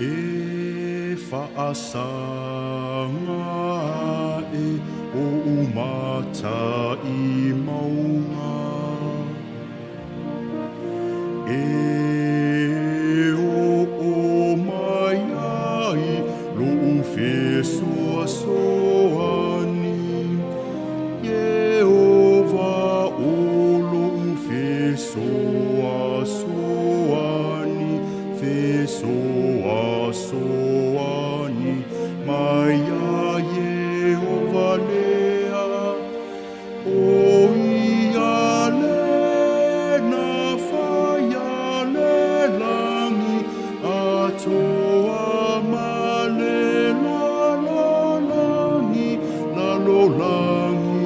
E faasaga ae ou mata i mauga, E oo mai. Fesoasoani, fesoasoani mai iā Iehova lea. ʻO ia le na fai a le lani atoa ma le lalolagi, lalolagi.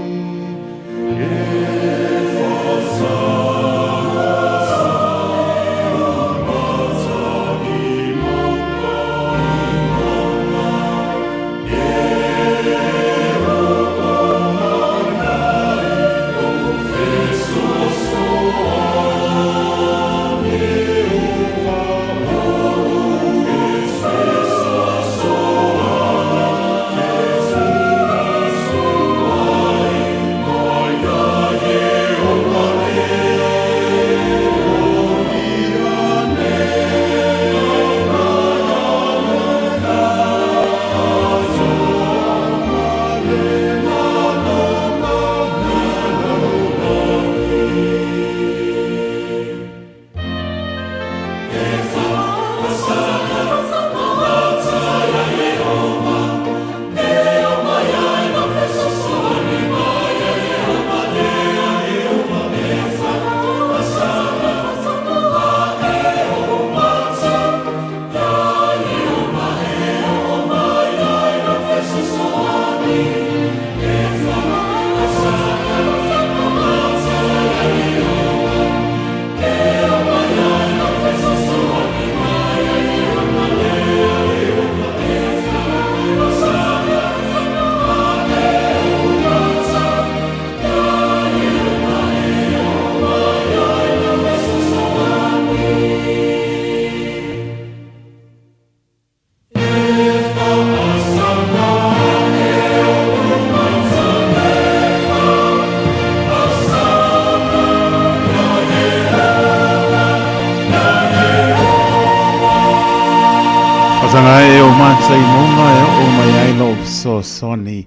Pasaga e o mātai maunga e o mai ai lou fesoasoani.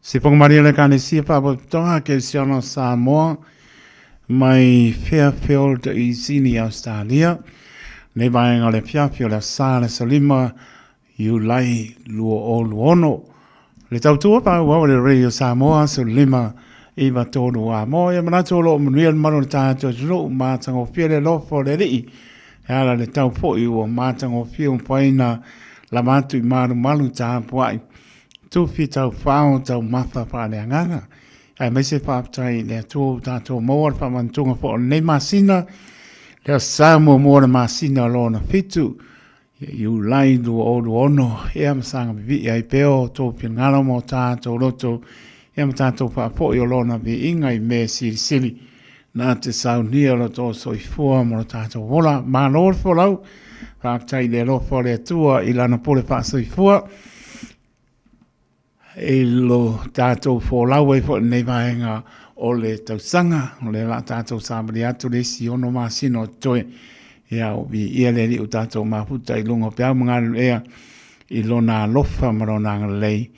Sipoga Maria le Ekalesia Faapotopotoga Kerisiano o Samoa mai Fairfield i Sini, Australia. Nei vaega o le afiafi o le Aso Sa le aso 5 Iulai 2026. Le tautua faaauau a le Radio Samoa 15 9 3 a mo ia manatu o loo manuia le mamalu o le tatou atunuu matagofie le alofa o le Alii e ala le tau foi ua matagofie ua mafai ona lava atu i malumalu tapuai tufi taufao taumafa faaleagaga aemaise faafetai i le Atua ua tatou maua le faamanatuga foi o lenei masina le aso Sa muamua o le masina lona fitu Iulai 2026, ia ma saga vivii ai pea o outou finagalo ma o tatou loto, ia ma tatou faafoi o Lona viiga i mea silisili na te saunia lo outou soifua ma lo tatou ola. Malo le folau, faafetai i le alofa o le Atua i Lana pule faasoifua i lo tatou folau ai foi i lenei vaega o le tausaga. O lea o le a tatou savali atu le isi 6 masina o totoe. Ia, o viia le Alii ua tatou mafuta i luga o peau ma galulue i lona alofa ma lona agalelei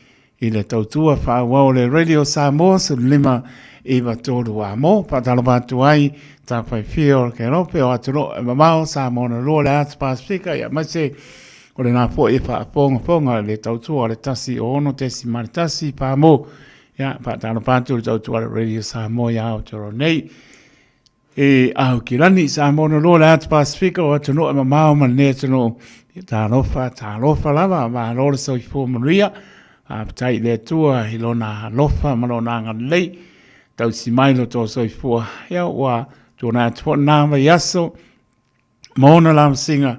i le tautua faaauau o le Radio Samoa 15 93 a mo. Faatalofa atu ai tafaifia o le Kelope o atunuu e mamao Samoa na lua le atu Pasifika ia aemaise O lena foi e faafogafoga le tautua o le 106.1 pāmō. Ia, faatalofa atu le tautua a le Radio Samoa ia Aotearoa nei. E Aukilani, Samoa na loa le atu Pasifika o atunuu e mamao ma lenei atunuu. Ia, talofa, talofa lava, malo le soifua manuia. Faafetai i le Atua i lona alofa ma lona agalelei. Tausi mai lo tō soifua. Ia, ua tuanai atu foi lena vaiaso. Ma ona lavasiga,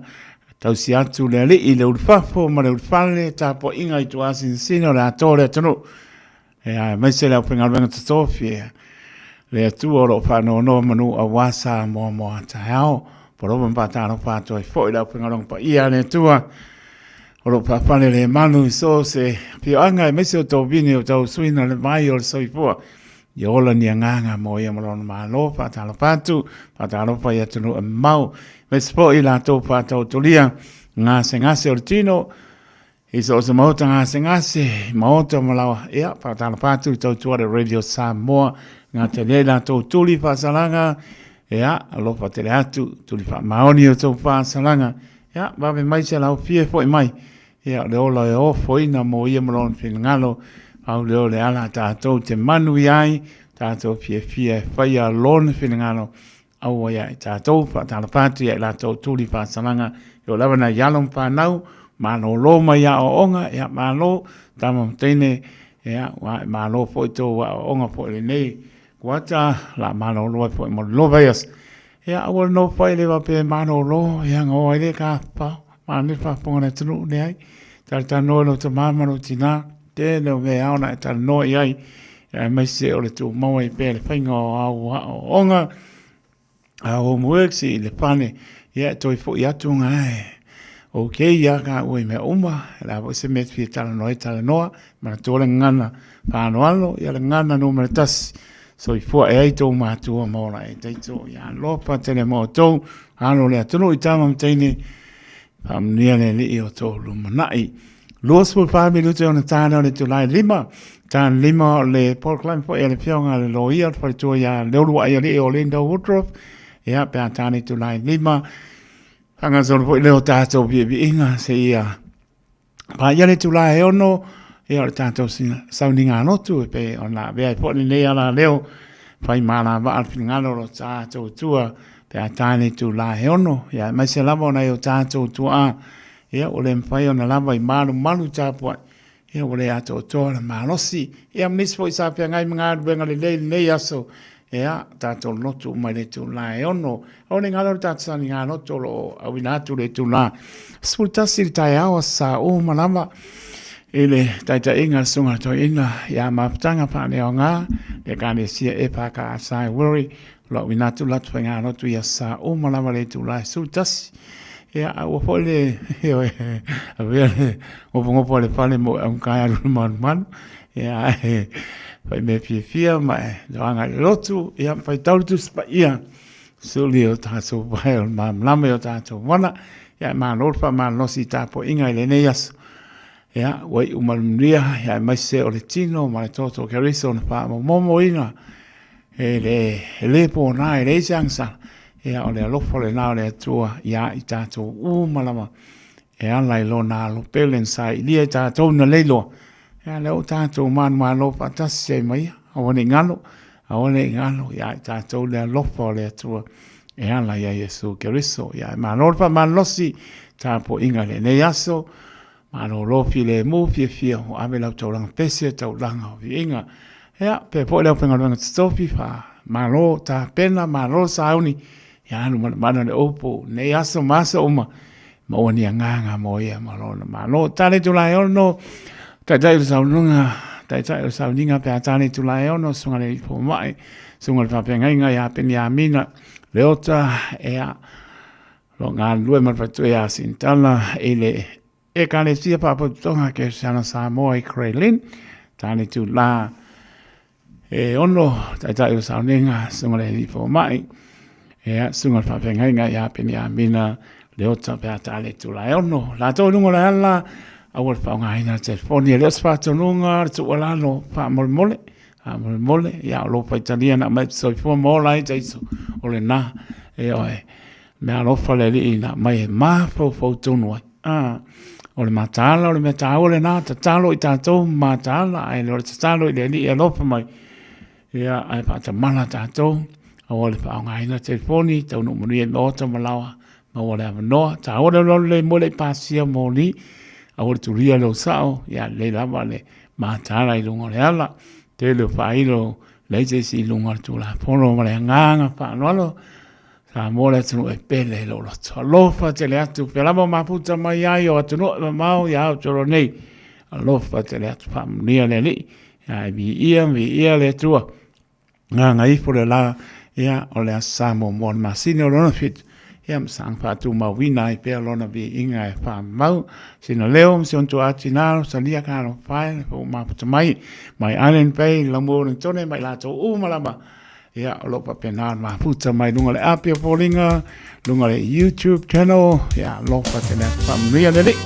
tausi atu le alii i le ulufafo ma le ulufale, tapuaiga i tuasinasina o le atoa o le atunuu. E aemaise le aufaigaluega totofi, le Atua o lo o faanoanoa manu aua Samoa mo a taeao. Polopa ma faatalofa atu ai foi le aufaigaluega paia a le Atua o lo o faafale le malu i so o se afioaga, aemaise o tovini o tausuina le vai o le soifua. Ia ola ni agaga mo ia ma lona Malo, faatalofa atu, faatalofa i atunuu e mamao, aemaise foi i latou faataotolia gasegase o le tino, i so o se maota gasegase, maota ma laoa, ia, faatalofa atu i tautua le Radio Samoa, gatalia i latou tuli faasalaga, Ia, alofa tele atu, tuli faamaoni o tou faasalaga. Ia, vave mai se laofie foi mai. Ia, o le ola e ofoina mo ia ma lona finagalo, pau lea o le ala tatou te manuia ai, tatou fiafia e faia lona finagalo, aua ia i tatou, faatalofa atu ia i latou tuli faasalaga, e oo lava nai alo ma fanau, malolo mai aoaoga, ia malo, tama ma teine, ia, ua malo foi tou aoaoga foi lenei kuata, la malolo ai foi mo le vaiaso. Ia, aua le nofo ai le faapea e malolo, ia ona o ai lea e tafafao, manaia le faafofoga a le atunuu, leai. Talatalanoa i lou tama ma lou tina, tele o mea e ao ona e talanoa i ai, aemaise o le tumau ai pea i le faiga o au aoaoga, au homeworks i le fale, ia e toe foi atu ona e okay lava taua i mea uma, o le a foi se mea e te fia talanoa ai, talanoa, manatua le gagana faaaloalo, ia le gagana numera tasi, soifua e ai tou matua ma ola e taito, ia alofa tele ma outou, alo le atunuu i tama ma teine, faamanuia le Alii o tou lumanai. 24 minute ona ta lea o le itula e 5, ta 5 o le polokalame foi a le Afioga a le Loia o le Faletua ia Leuluaialii o Linda Woodruff, ia pe a ta le itula e 5, faagasolo foi lea o tatou viiviiga seia paia le itula e 6, ia o le tatou sauniga lotu e pei ona avea ai foi lenei alaleo fai malavaa le finagalo o lo tatou Atua pe a ta le itula e 6, ia aemaise lava o nai o tatou tuaa, ia ua le mafai ona lava i malumalu tapuai, ia ua le atoatoa le malosi. Ia ma nisi foi sa feagai ma galuega lelei i lenei aso, ia tatou lotu uma i le itula e 6. O le galo o le tatou sauniga lotu o lo o auina atu i le itula 11 i le taeao, aso Sa uma lava i le taitaiga a le Susuga i le Toeaina ia Mafutaga Faaleaoga, le Ekalesia EFKS i Wiri, O lau ina atu latu faigalotu ia sa uma lava le itula e 11. Ia, a ua foi le, ioe, avea le gofogofoa o le fale mo e augata e alu i le malumalu. Ia, ae fai mea fiafia ma e agai i le lotu, ia, ma faitau le Tusi Paia, suli o tatou pae o le malamalama i o tatou vala. Ia, e malo le faamalolosi i tapuaiga i lenei aso. Ia, ua iu ma le manuia, ia, aemaise o le tino ma le toto o Keriso na faamomomoina E le, e le pōnā, e leai se agasala. Ia, o le alofa lena o le Atua iā i tatou uma lava e ala i Lona alo pele na sailia i tatou na leiloa. Ia, lea ua tatou manumalo faatasi ai ma Ia. Aua ne i galo, aua ne i galo iā i tatou le alofa o le Atua e ala iā Iesu Keriso. Ia, e malo le faamalolosi tapuaiga i lenei aso. Malolo filemu fiafia ua ave lau taulaga pese taulaga o viiga. Ia, pea foi le aufaigaluega totofi fa malo tapena, malo sauni, ia alu manamana le upu nei aso ma aso uma, maua ni agaga mo ia ma lona malo. Tale itula e 6, taitai o le saunoaga, taitai o le sauniga pe a tale itula e 6, susuga i le alii fomai, susuga i le faafeagaiga ia Peniamina Leota, ia, O lo o galulue ma le faletua ia Sintala i le Ekalesia Faapotopotoga Kerisiano Samoa i Grey Lynn, Tane Tula e ono taitai o sauniga susuga le alii fomai, ia susuga le faafeagaiga ia Peniamina Leota pe a tale tula e ono. Latou i luga o le ala, aua le faaaogaina le telefoni, e le o se faatonuga, le tuualalo, faamolemole, faamolemole, ia o lo faitalia na aumai soifua ma ola ai taiso, o lena, ioe. Mea alofa le Alii na aumai e mafaufau tonu ai. Ah, o le mataala, o le mea taua lena, tatalo i tatou ma mataala, ae le o le tatalo i le Alii e alofa mai. Ia, ae faatamala tatou, aua le faaaogaina telefoni, taunuu manuia i maota ma laoa, maua le avanoa. Taua le alualu le moe le i pasia moli, aua le tulia lou sao, ia lelei lava le mataala i luga o le ala. Tele o faailo, leai se isi i luga o le Tulafono ma le agaga faaaloalo. Samoa le atunuu e pele i lou loto. Alofa tele atu, pea lava o mafuta mai ai o atunuu e mamao ia Aotearoa nei. Alofa tele atu, faamanuia le Alii. Ia e viia, viia le Atua. Gaga ifo le la, ia o le Aso Sa muamua o le masina o lona 7. Ia ma saga faatumauina ai pea lona viiga e faamau. Sina leo ma si ona tuaa tina, Rosalia Talofa e, le fou mafuta mai, mai Island Bay, Laumua Wellingtone ma i latou uma lava. Ia, o lo o faapena ona mafuta mai luga o le api o foliga, luga o le YouTube channel. Ia, alofa tele atu, faamanuia le Alii.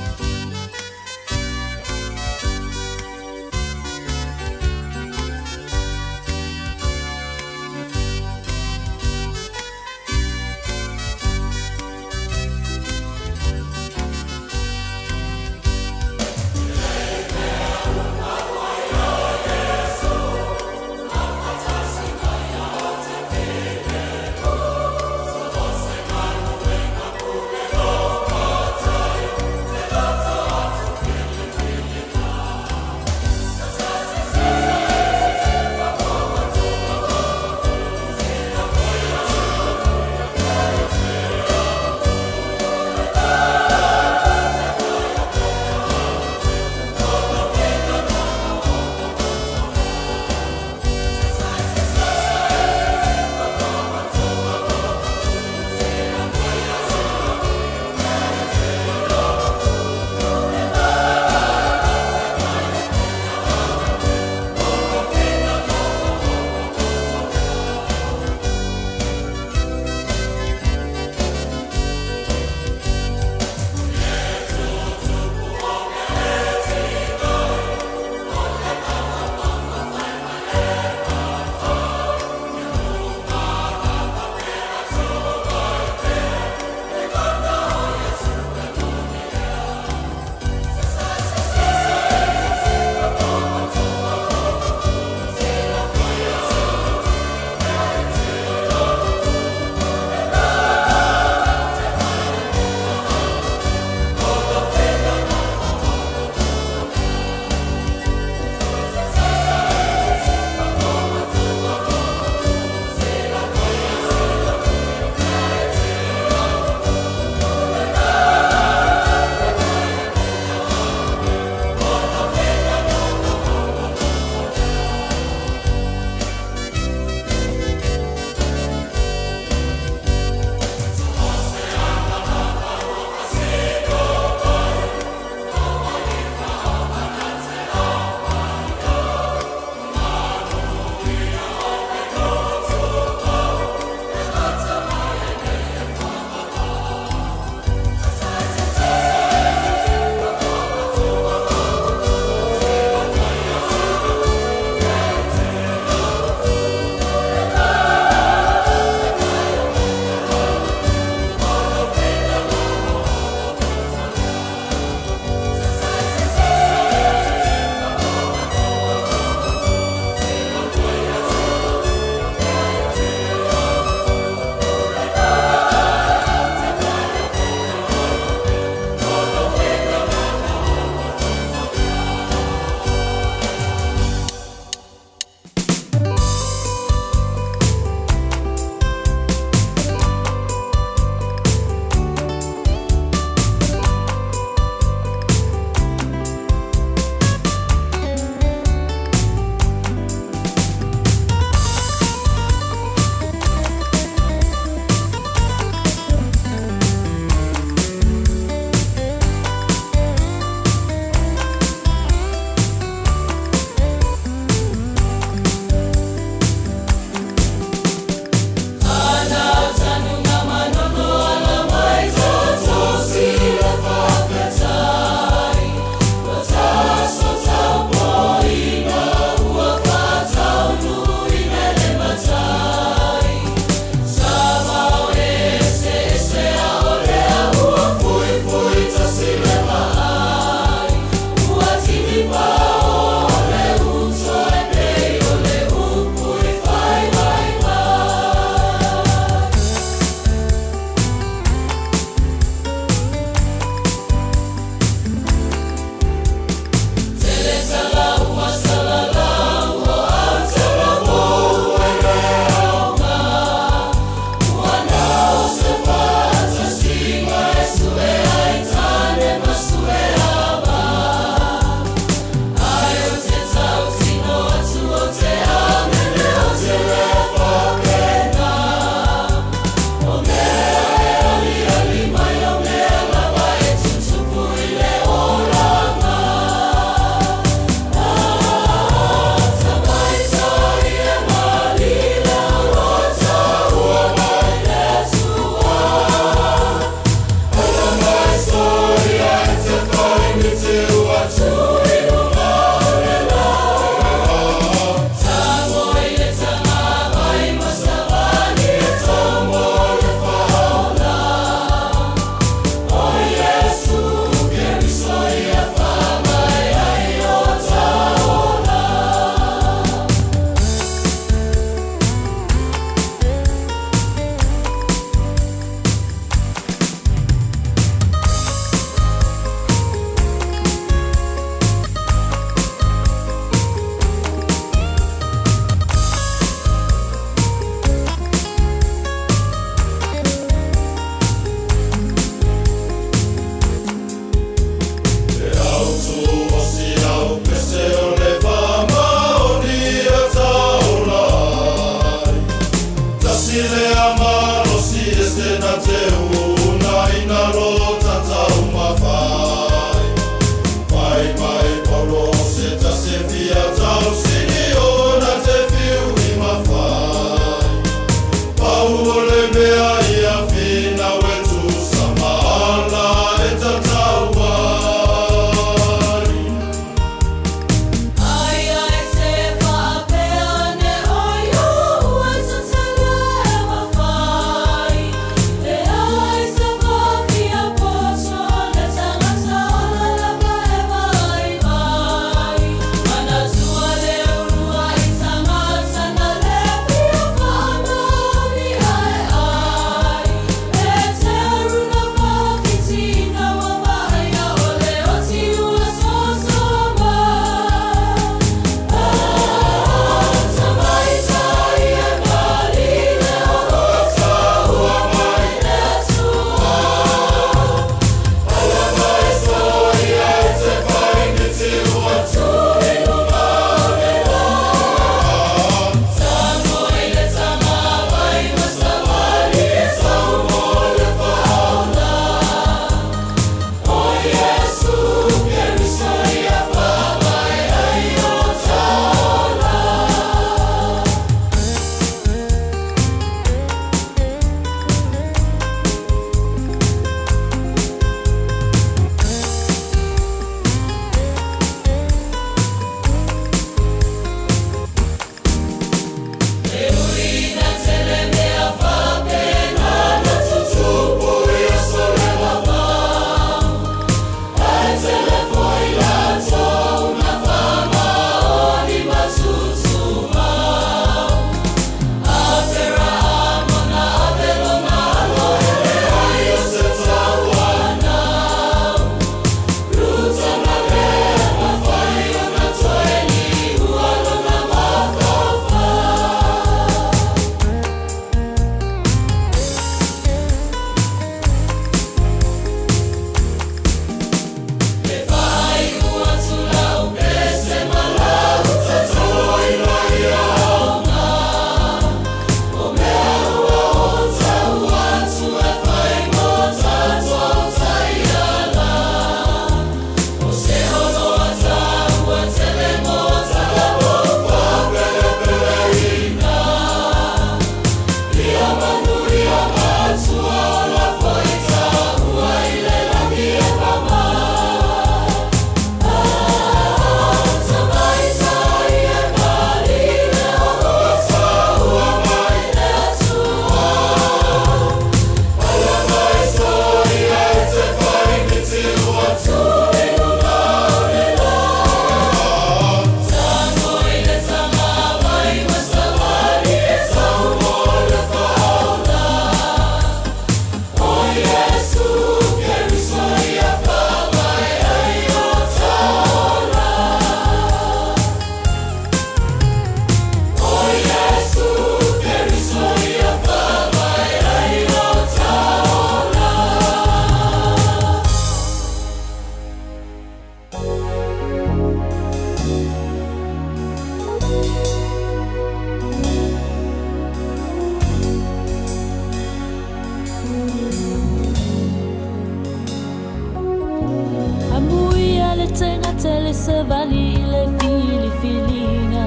savali i le filifiliga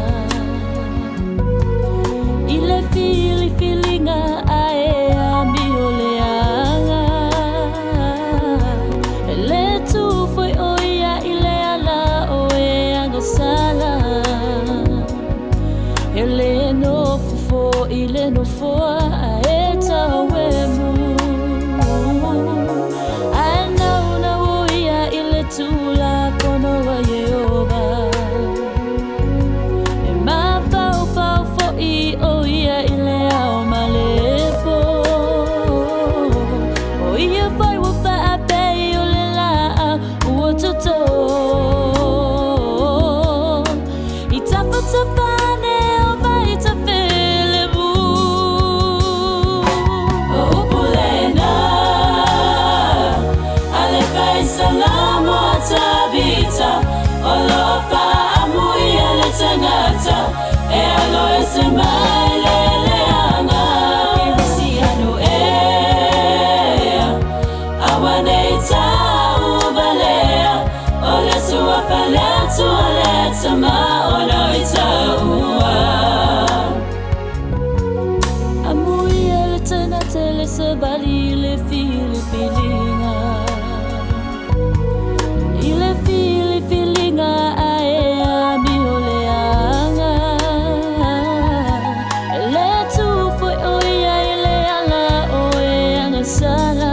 I le filifiliga a e amio leaga E lē tu foi ʻo ia i le ala o e agasala E lē nofo foi i le nofoa a e tauemu Ae naunau ʻo ia i le Tulafono a Ieova E mafaufau foi ʻo ia i le ao ma le pō ʻO ia foi ua faapei o le lāʻau ua tōtō I tafatafa ane o vai tafilemu O upu lena a le fai salamo a Tavita O lo o faaamuia le tagata e alo ese mai le leaga Kerisiano ē Aua ne i tauvalea O le Suafa le Atua le Tama ona i taua Amuia le tagata e le savali i le filifiliga I le filifiliga a e amio leaga E lē tu foi ʻo ia i le ala o e agasala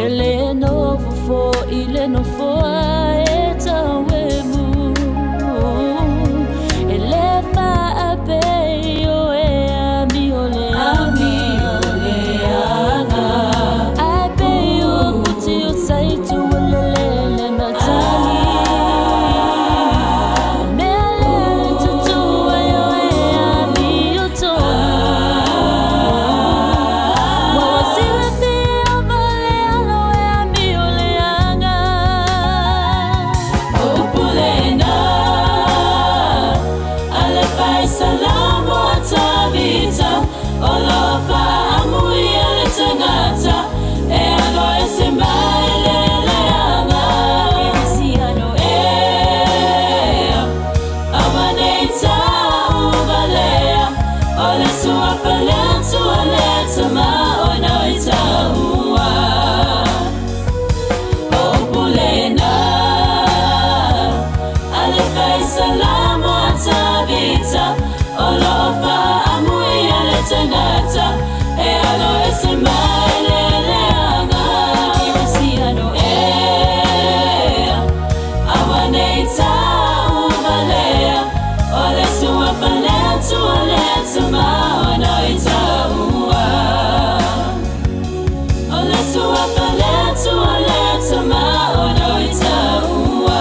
E lē nofo foi i le nofoa e tauemu E lē faapei o e amio leaga Ae pei o kuti o saitu ua lele le matagi Mea lea e tutū ai o e amiotonu Ua silafia ma le ala o e amio leaga O upu lena a le fai salamo a Tavita O lo o faaamuia le tagata e alo ese mai le leaga Kerisiano ē Aua ne i tauvalea O le Suafa le Atua le Tama ona i taua O upu lena a le fai salamo a Tavita O lo o faaamuia le tagata e alo ese mai le leaga Kerisiano ē Aua ne i tauvalea O le Suafa le Atua le Tama ona i taua O le Suafa le Atua le Tama ona i taua.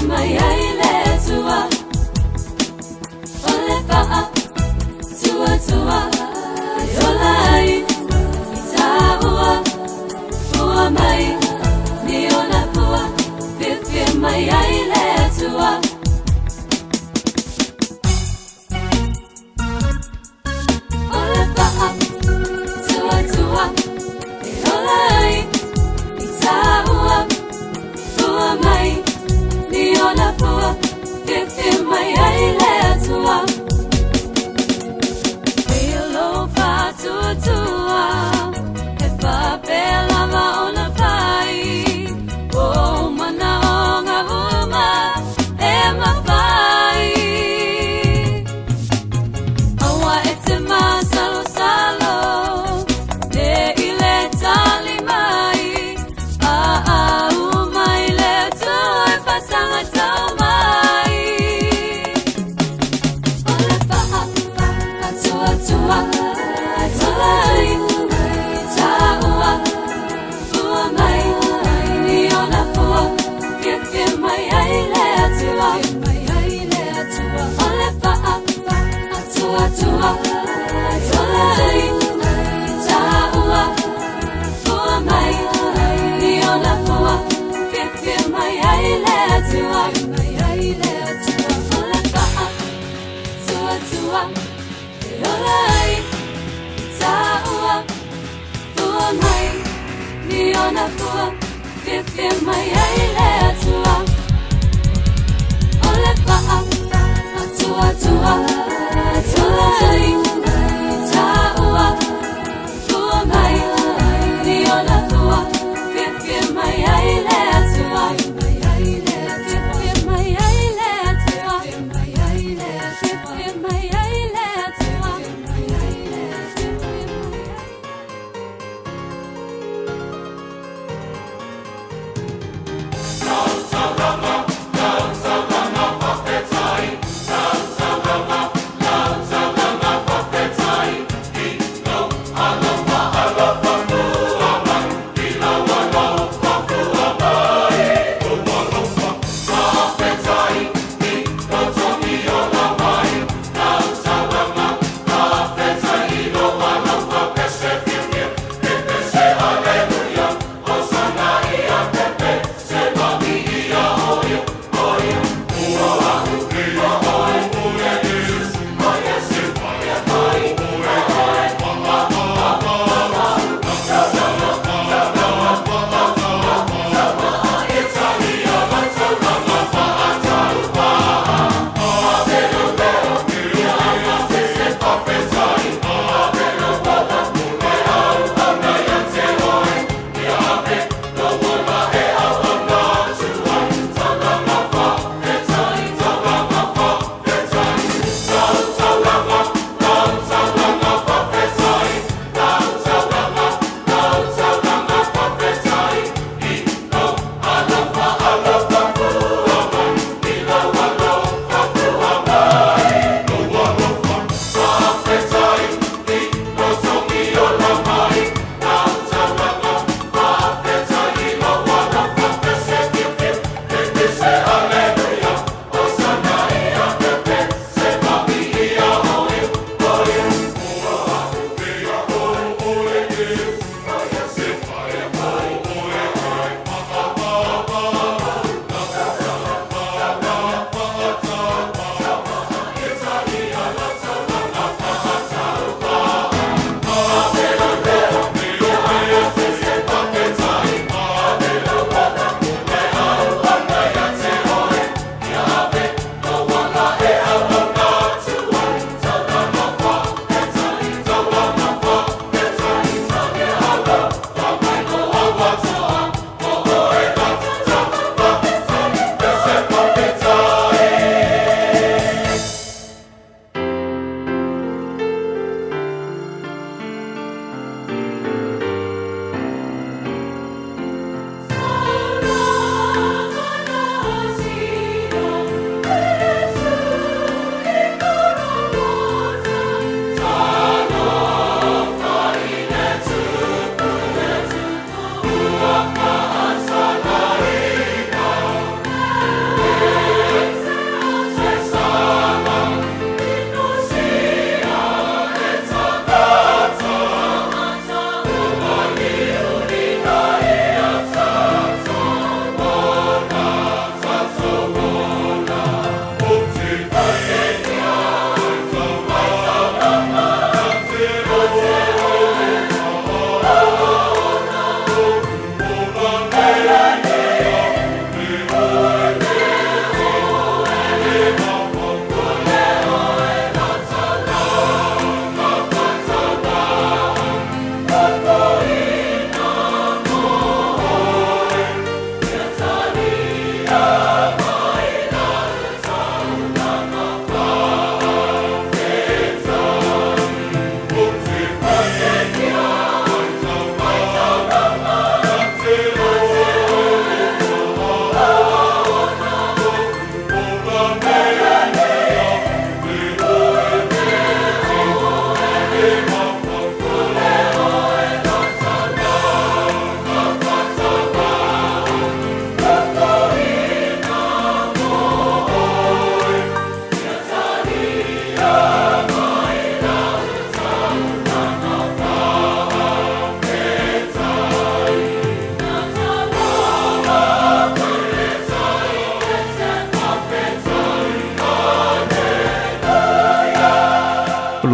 mai ai le Atua. O le faa tuatua e ola ai i tāua fua mai ni ona fua fiafia mai ai le Atua. O le faa tuatua e ola ai i tāua fua mai ni ona fua fiafia mai ai le Atua. E lou faatuatua e faapea lava ona fai ou manaoga uma e mafai. Aua e te masalosalo e i le tali mai a au mai le Atua e faasaga tau mai. O le faatuatua e ola ai i tāua fua mai ni ona fua fiafia mai ai le Atua. O le faatuatua e ola ai i tāua fua mai ni ona fua fiafia mai ai le Atua. O le faatuatua e ola ai i tāua fua mai ni ona fua fiafia mai ai le Atua. O le faatuatua e ola ai i tāua fua mai ni ona fua fiafia mai ai le Atua. Fiafia mai ai le Atua. Fiafia mai ai le Atua. Fiafia mai ai.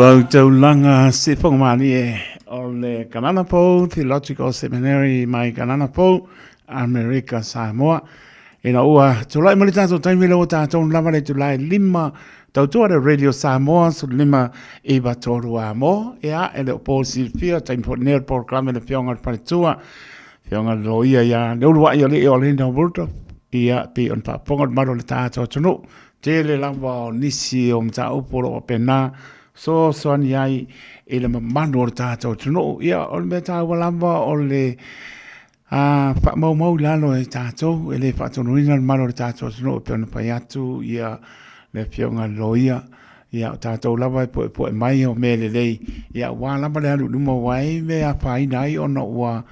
Lau taulaga Sifogomalie o le Kanana Pou Theological Seminary mai Kanana Pou, Amerika Samoa. Ina ua tulai mai le tatou taimi lea ua tatou lava le itula e 5 tautua le Radio Samoa 15 9 3 a mo. Ia, e le o po silafia, taimi foi lenei o le polokalame le Afioga i le Faletua, Afioga i le Loia ia Leuluai Alii o Linda Woodruff, ia, pei ona faafofoga le mamalu o le tatou atunuu. Tele lava o nisi o mataupu o lo o faapena fesoasoani ai i le mamalu o le tatou atunuu. Ia, o le mea taua lava o le A faamaumau i lalo e tatou, e le faatonuina le mamalu o le tatou atunuu e pei ona fai atu ia le Afioga i le Loia, ia o tatou lava e puepu'e mai o mea lelei, ia aua lava le alu i luma aua e i ai mea e afaina ai ona ua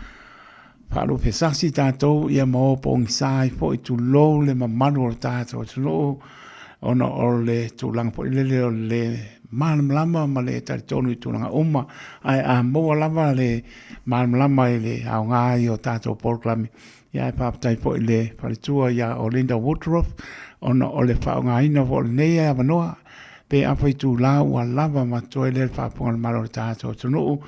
faalupesasi tatou ia ma o pogisa ai foi, tulou le mamalu o le tatou atunuu ona o le tulaga foi lele o le malamalama ma le talitonu i tulaga uma. Ae a maua lava le malamalama i le aoga ai o tatou polokalame. Ia ae faafetai foi i le faletua ia Olinda Woodruff ona o le faaaogaina foi o lenei avanoa pe afa itula ua lava ma totoe lea le faafofoga a le Malo o le tatou atunuu.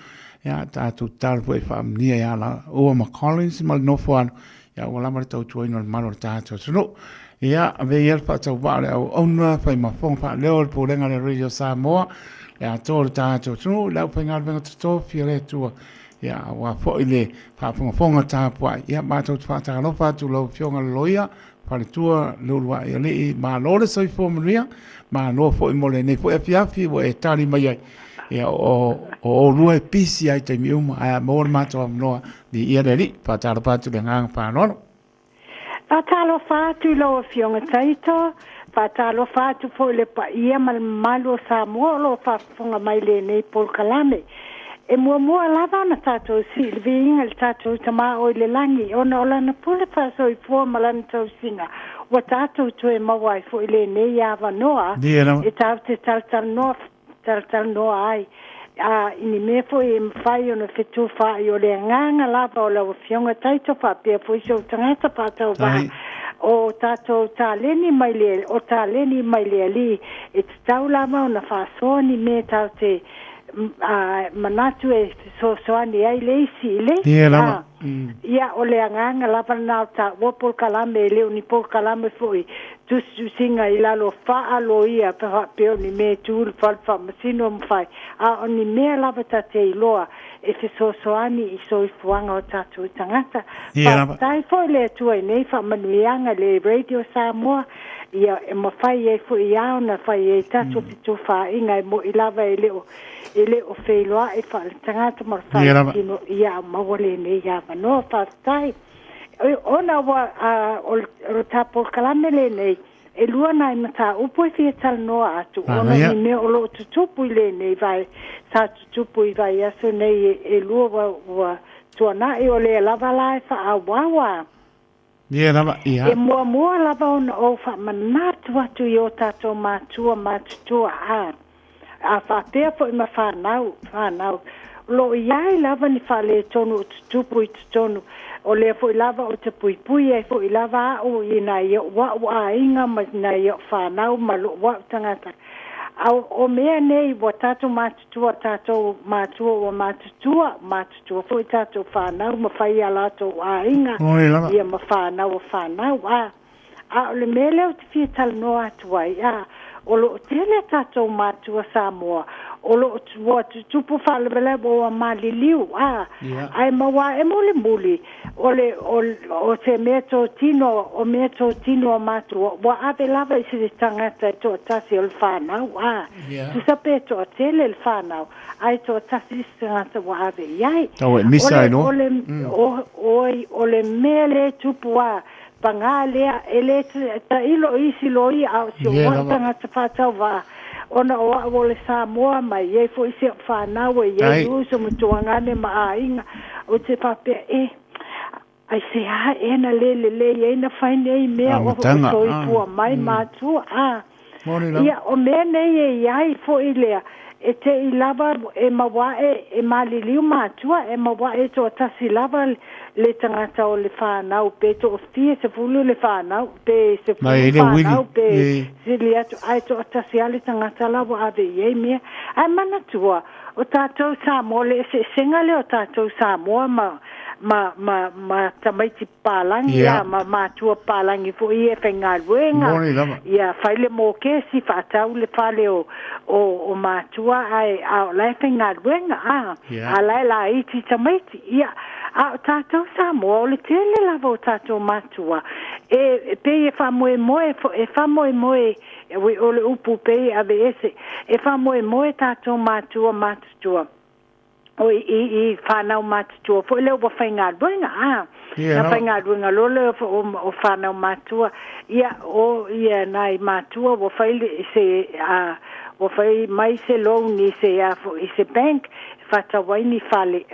Ia tatou tatalo foi e faamanuia ia laua ma Collins ma le nofo alo ia ua lava le tautuaina o le Malo o le tatou atunuu. Ia ave ia le faatauvaa o le auauna fai ma fofoga faaleo o le Pulega a le Radio Samoa, le atoa o le tatou atunuu, le aufaigaluega totofi a le Atua, ia aua foi le faafogafoga tapuai. Ia matou te faatalofa atu i lau Afioga i le Loia, Faletua Leuluai Alii, malo le soifua manuia, malo foi mo lenei foi afiafi ua e tali mai ai. Ia o oulua e pisi ai i taimi uma, ae a maua le matou avanoa, viia le Alii. Faatalofa atu i le agaga faaaloalo. Faatalofa atu i lau Afioga Taito, faatalofa atu foi i le paia ma le mamalu o Samoa o lo o faafofoga mai i lenei polokalame. E muamua lava ona tatou sii le viiga i le tatou Tama o i le lagi ona o Lana pule faasoifua ma Lana tausiga ua tatou toe maua ai foi lenei avanoa e tatou te talatalanoa talatalanoa ai, a i ni mea foi e mafai ona fetufaai o le agaga lava o lau Afioga Taito faapea foi si ou tagata faatauvaa o tatou taleni mai le o taleni mai le Alii e tatau lava ona faasoa ni mea tatou te manatu e fesoasoani ai le isi i le isi. A, ia, o le agaga lava lena o taua polokalame, e le o ni polokalame foi tusitusiga i lalo faaloia pe faapea o ni mea e tu i le fale faamasino ma fai, a o ni mea lava ta te iloa e fesoasoani i soifuaga o tatou tagata. Faafetai foi le Atua i nei faamanuiaga i le Radio Samoa, ia e mafai ai foi ia ona fai ai tatou fetufaaiga e mo'i lava e le o e le o feiloai faaletagata ma le faaletino ia maua lenei avanoa. Faafetai. Ona ua o le ta polokalame lenei, e lua nai mataupu e fia talanoa atu, ona o ni mea o lo o tutupu i lenei vai, sa tutupu i vaiaso nei e lua ua tuanai, o lea lava la e faaauau a. Ia lava, ia. E muamua lava ona ou faamanatu atu i o tatou matua matutua a, a faapea foi ma fanau, fanau. O lo o i ai lava ni faaletonu o tutupu i totonu, o lea foi lava ou te puipui ai foi lava au i nai o'u a'u aiga ma nai o'u fanau ma lo'u a'u tagata. A o mea nei ua tatou matutua, tatou matua ua matutua, matutua foi tatou fanau ma fai a latou aiga ia ma fanau o fanau. A, a o le mea lea ou te fia talanoa atu ai, a, o lo o tele a tatou matua Samoa O lo o ua tutupu faalavelave ua maliliu, a, ae maua ae mulimuli, o le, o, o se meatotino, o meatotino a matua, ua ave lava i se tagata e toatasi o le fanau, a, tusa pe toatele le fanau, ae toatasi se tagata ua ave i ai. Tau e misa ai loa. O le, o, oi, o le mea lea e tupu a, pagā lea, e le tailo i isi loia, a o si ou ai tagata faatauvaa, ona o au o le Samoa ma e i ai foi si au fanau, e i ai uso ma tuagane ma aiga, ou te faapea, e, aisea ea na le lelei ai na fai nei mea o soifua mai matua, a. Ia, o mea nei e i ai foi lea, e te i lava e maua ae e maliliu matua, e maua ae toatasi lava le tagata o le fanau, pe toafia 10 le fanau, pe 10 fanau, pe sili atu, ae toatasi lava le tagata la ua ave i ai mea. Ae manatua, o tatou Samoa, le eseesega lea o tatou Samoa ma, ma, ma, ma tamaiti papalagi a ma matua papalagi foi ia e faigaluega. Moni lava. Ia fai le mokesi, faatau le fale o, o, o matua ae a o la e faigaluega a, a la e laiti tamaiti. Ia, a o tatou Samoa, o le tele lava o tatou matua e, e pei e faamoemoe, e faamoemoe, o le upu pei e aveese, e faamoemoe tatou matua matutua o i, i, i fanau matutua foi lea ua faigaluega, a. Ia Na lava. faigaluega loa lea o, o fanau matua, ia, o ia nai matua ua fai le, se, a, ua fai mai se loan i se, a, i se bank, e faatau ai ni fale,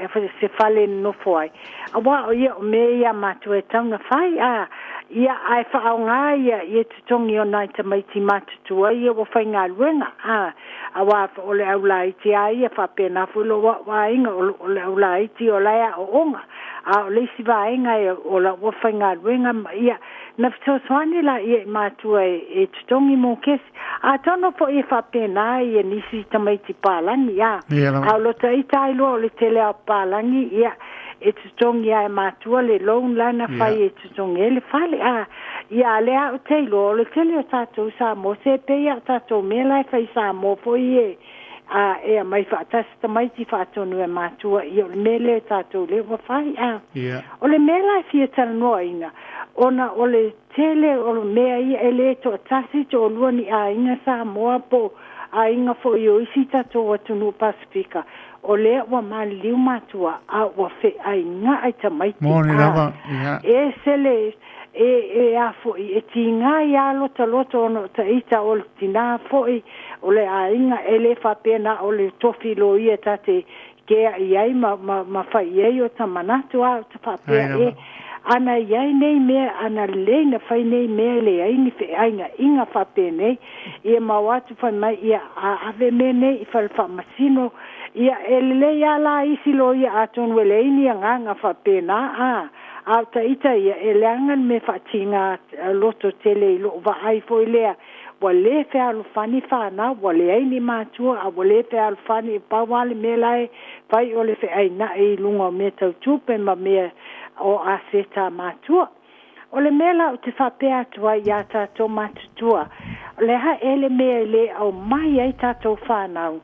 se fale e nonofo ai. Aua o ia o mea ia a matua e tatau ona fai, a, ia, ae faaaoga ia, ia totogi o nai tamaiti matutua ia ua faigaluega, a, aua o le au laiti lava ia, faapena foi lou au aiga, o le au laiti o la e aooga, a o le isi vaega e, o la ua faigaluega ma ia, na fesoasoani laia i matua e, e totogi mokesi. Atonu foi e faapena ia nisi tamaiti palagi, a, Ia a lava. o lo ita ai loa o le tele lava o papalagi, ia, e totogi lava e matua le loan la na fai e totogi ai le fale, a. Ia, a o lea ou te iloa, o le tele o tatou Samoa, se pei lava o tatou mea la e fai i Samoa foi e, a, e aumai faatasi tamaiti faatonu e matua, ia o le mea lea tatou lea ua fai, a. O le mea la e fia talanoaina, ona o le tele o mea ia e le toatasi toalua ni aiga Samoa po o aiga foi o isi tatou atunuu Pasefika, o lea ua maliliu matua a ua feaigaai tamaiti, Moni a. lava, ia. E ese le, e, e a foi, e tiga ia lotoloto ona o taita o le tinā foi o le aiga, e le faapea na o le tofi loia ta te kea'i ai ma, ma, ma fai i ai o ta manatu, a o ta Ai faapea lava. e ana i ai nei mea, ana lelei na fai nei mea, e leai ni feaigaiga faapenei, ia ma o atu fai mai ia a ave mea nei i fale faamasino, ia e lelei lava la isi loia atonu e leai ni agaga faapena, a a o taita ia e leaga le mea faatiga loto tele i lou vaai foi lea, ua lē fealofani fanau, ua leai ni matua a ua lē fealofani, e pau lava le mea la e fai o le feaina'i i luga o mea tau tupe ma mea o aseta a matua. O le mea la ou te faapea atu ai iā tatou matutua, o le a ea le mea e lē aumai ai tatou fanau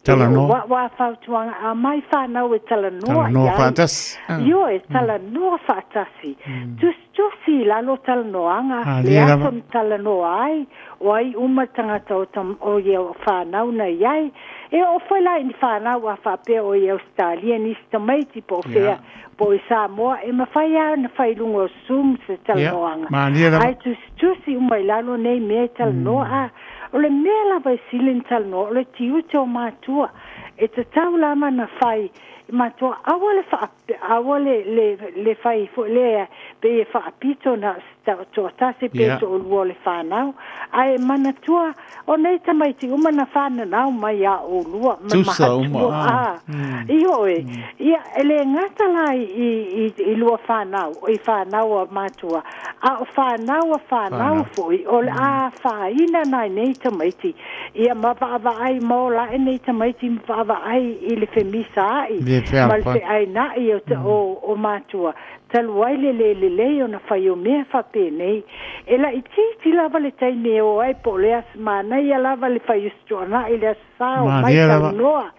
i lou Talanoa. a'u a fautuaga, aumai fanau e talanoa i Talanoa ai. faatasi. Ioe, talanoa faatasi. Tusitusi i lalo talanoaga, le Malie aso lava. na talanoa ai, o ai uma tagata o, tam, o ia o fanau na i ai. E oo foi la i ni fanau a faapea o i Ausetalia nisi tamaiti po o fea, po o i Samoa, e mafai lava ona fai i luga o Zoom se talanoaga. Malie lava. Ae tusitusi uma i lalo nei mea e talanoa, a. O le mea lava e sili ona talanoa, o le tiute o matua. E tatau lava ona fai i matua, aua le faa, aua le, le, le fai foi lea, pei e faapito na o se toatasi pe toalua o le fanau. Ae manatua, o nei tamaiti uma na fananau mai iā oulua ma Tusa uma, matua, a. a. Ioe, ia, e le gata la i, i, i lua fanau, i fanau a matua, a o fanau a fanau Fanau. foi, o le a afaina nai nei tamaiti, ia ma vaavaai ma ola ae nei tamaiti ma vaavaai i le femisaai. Le ma le fealofani. Feaina'i o, o matua talu ai le lē lelei ona fai o mea faapenei e laʻitiiti lava le taimi e o ai po o le aso manaia lava le fai o se tuana'i le aso sa o mai Malie lava. Talanoa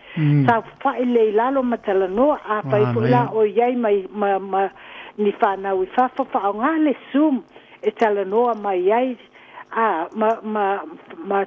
saofafai lelei i lalo ma talanoa afai foi la Manaia. O i ai mai ma ni fanau i fafo faaaogā le Zoom e talanoa mai ai a ma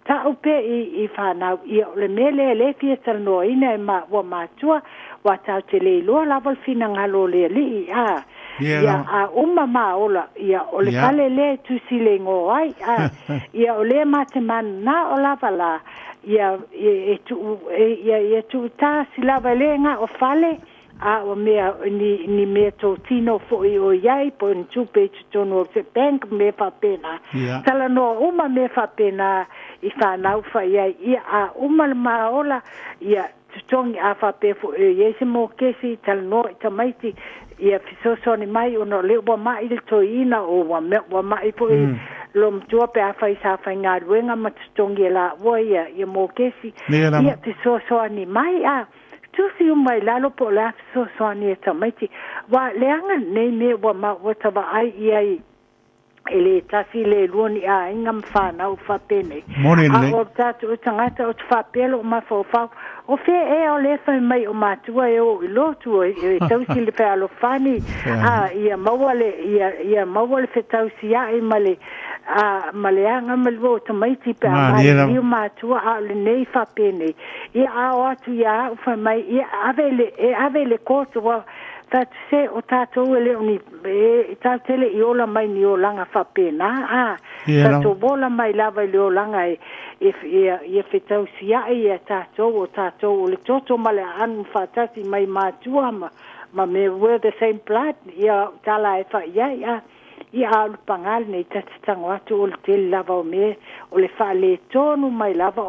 ta'u pea i fanau ia o le mea lea lē fia talanoaina e ma ua matua ua tatou te le iloa lava le finagalo o le Alii a Ia ia lava. A uma maola ia o le fale lea e tusi le igoa ai a ia o lea ma te mananao lava la ia e tuu e, ia ia tuutasi lava le ga'o fale a o mea ni mea totino fo'i o iai po o ni tupe i totonu o se bank mea faapena talanoa uma mea faapena i fanau fai ai ia a uma le maola ia totogi a faapea fo'i o iai se mokesi talanoa i tamaiti ia fesoasoani mai ona o lea ua ma'i le toeaina o ua ua ma'i fo'i lo matua pe afai sa faigaluega ma totogi e laua ia ia mokesi Ia lava. Ia fesoasoani mai a tusi uma i lalo po o le a fesoasoani e tamaiti ua leaga lenei mea ua maua tavaai i ai e lē tasi le lua ni aiga ma fanau faapenei Moni a lelei. O tatou tagata o te faapea loo mafaufau o fea ea o lea fai mai o matua e o i lotu e tausi le fealofani Feani. A ia maua le ia maua le fetausia'i ma le a ma le aga ma lua o tamaiti pe a Malie lava. maliliu matua a o lenei faapenei ia a o atu ia a'u fai mai ia ave le e ave le koto ua fatu se o tatou e le o ni e tatou te le i ola mai ni olaga faapena a Ia lava. tatou ola mai lava i le olaga e ia ia fetausia'i ia tatou o tatou o le toto ma le aanu faatasi mai matua ma me we're the same blood ia tala e fai ai a ia a o le pagā lenei tate tago atu o le tele lava o mea o le faaletonu mai lava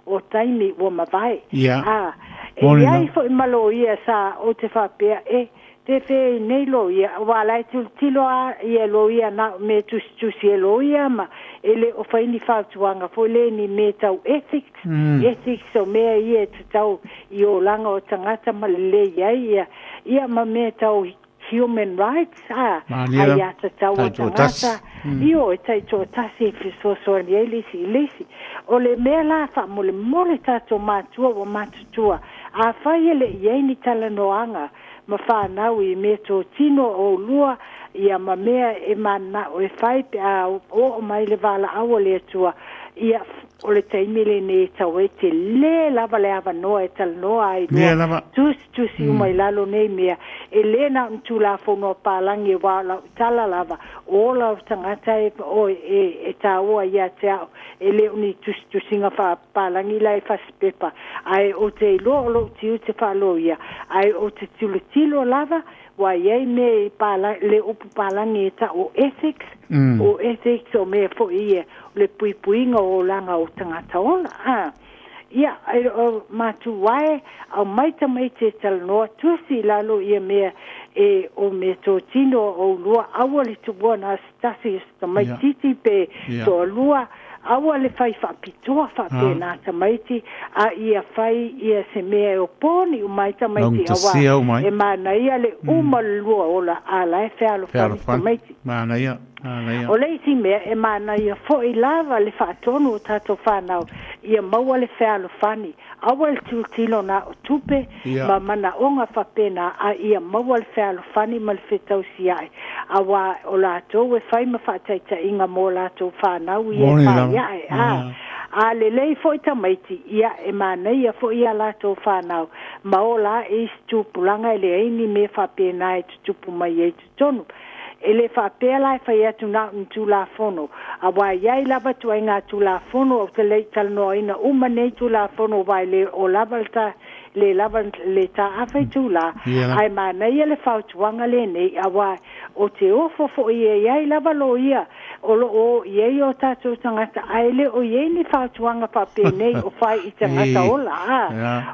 o taimi ua mavae a e Moni iai lava. fo'i ma loia sa o te faapea e fefe nei loia ua la e tilotilo a ia loia na me tusitusi e loia ma e le o fai ni fautuaga foi le ni me tau ethics ethics o mea ia e tatau i olaga o tagata ma lelei ai ia ia ma mea tau human rights a Malie ai lava. a tatau o Taitoatasi. tagata io e taitoatasi e fesoasoani ai le isi i le isi o le mea la faamolemole tatou matua ua matutua afai e le i ai ni talanoaga ma fanau i mea totino o lua ia ma mea e mananao e fai pe a oo mai le valaau o le Atua ia o le taimi lenei e tau ai telē lava le avanoa e talanoa ai lua Ia lava. tusitusi uma i lalo nei mea e lē na o ni tulafono a palagi ua o lau tala lava o ola o tagata e o e tāua ia te ao e lē o ni tusitusiga faapalagi la e fasipepa ae o te iloa o lou tiute faaloia ae o te tilotilo lava ua iai mea i pala le upu palagi e ta'u o ethics o ethics o mea fo'i ia o le puipuiga o olaga o tagata ola a ia e o matua e aumai tamaiti e talanoa tusi i lalo ia mea e o mea totino o ulua aua le tuua na se tasi o se tamaititi pe toalua aua le fai faapitoa faapena tamaiti a ia fai ia se mea e oponi umai tamaiti auā Laugatasia umai. E manaia le uma le lua ola a la e fealofani Fealofani. tamaiti Manaia. Manaia. O le isi mea e manaia fo'i lava le faatonu o tatou fanau ia maua le fealofani aua le tilotilo na o tupe ma manaoga faapena a ia maua le fealofani ma le fetausia'i auā o latou e fai ma faataita'iga mo latou fanau ia e Moni lava. faia'e a a lelei fo'i tamaiti ia e manaia fo'i ia latou fanau ma ola a'e isi tupulaga e leai ni mea faapena e tutupu mai ai totonu e le faapea la e fai atu na o ni tulafono auā iai lava tuaiga tulafono ou te le'i talanoaina uma nei tulafono uā e le o lava le ta le lava le tā'afa i tulā Ia lava. Ae manaia le fautuaga lenei auā o te ofo fo'i e iai lava loia o loo o i ai o tatou tagata ae le o iai ni fautuaga faapenei o fai i tagata ola a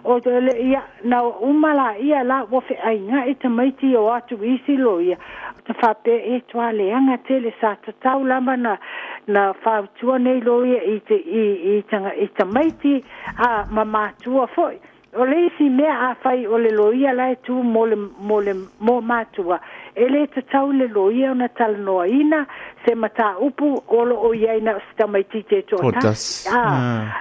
o te le ia na uma la ia la ua fe'aiga'i tamaiti o atu isi loia ta faapea e tualeaga tele sa tatau lava na fautua nei loia i te i i tanga i tamaiti a ma matua fo'i. O le isi mea, afai o le loia la e tu mo le, mo le, mo matua, e le tatau i le loia ona talanoaina se mataupu o lo o i ai na o se tamaitiiti e toatasi. A,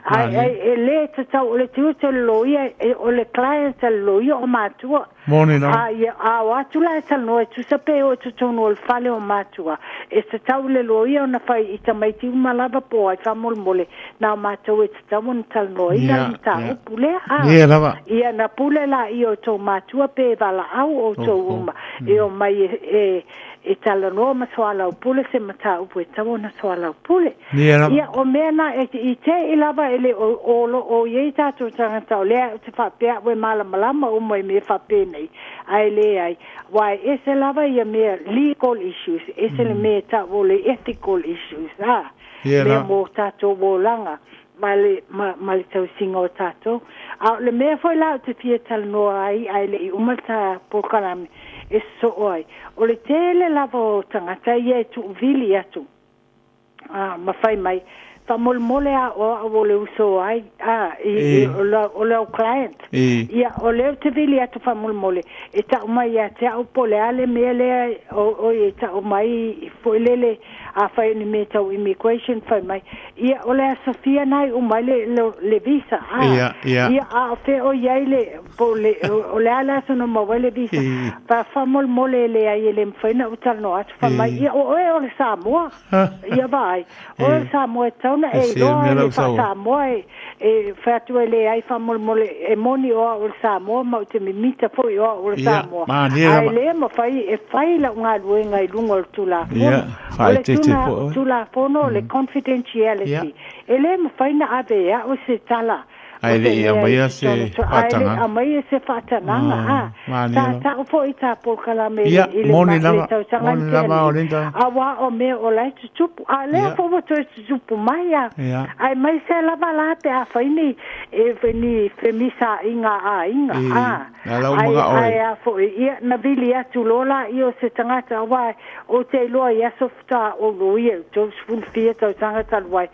ai, ai, e le tatau, o le tiute o le loia, e, o le client a le loia o matua. Moni lava. A ia, a o atu la e talanoa e tusa pe o i totonu o le fale o matua, e tatau i le loia ona fai i tamaiti uma lava po o ai faamolemole, na o matou e tatau ona talanoaina le mataupu lea. A Ia lava. Ia na pule laia o tou matua pe valaau outou uma e omai e, e, e talanoa ma soalaupule se mataupu e tatau ona soalaupule. Ia lava. Ia, o mea na e, i te i lava e le o, o lo o i ai tatou tagata o lea ou te faapea au e malamalama uma i mea faapenei, ae leai. Aua e ese lava ia mea legal issues, ese le mea e tau o le ethical issues, a, Ia mea lava. mo tatou olaga ma le, ma, ma le tausiga o tatou. A o le mea foi la ou te fia talanoa ai ae le i uma le ta polokalame e sosoo ai, o le tele lava o tagata ia e tuuvili atu, a, ma fai mai, faamolemole a o au o le uso ai, a, i, i, o lau, o lau client. Ia, o lea ou te vili atu faamolemole, e tau mai ia te au po o le a le mea lea o, o e tau mai foi lele, afai o ni mea tau immigration, fai mai, ia, o le aso fia na e uma ai le, le, le visa, a. Ia, ia. Ia, a o fea o i ai le, po o le, o le a le aso na maua ai le visa. Fa, faamolemole e leai e le mafai ona ou talanoa atu, fai mai, ia, o oe o le Samoa. Ia vaai, o oe o le Samoa e tatau ona e iloa le faa-Samoa e, e fai atu e leai faamolemole e moni o au o le Samoa ma ou te mimita foi o au o le Samoa, ae le mafai e fai lau galuega i luga o le Tulafono. O le Tulafono o le confidentiality, e le mafai ona ave e au se tala Ae le i aumaia se faatagaga. Ae le i aumaia se faatagaga. A, sa tau foi ta polokalame i le, i le tausaga na tea nei, aua o mea o la e tutupu. A o lea foi ua toe tutupu mai a. Aemaise lava la pe a fai ni, ni femisaaiga a aiga, a. Ae, ae a foi, ia, na vili atu loa laia o se tagata, aua ou te iloa i aso faatoa ou loia i le 30 tausaga talu ai,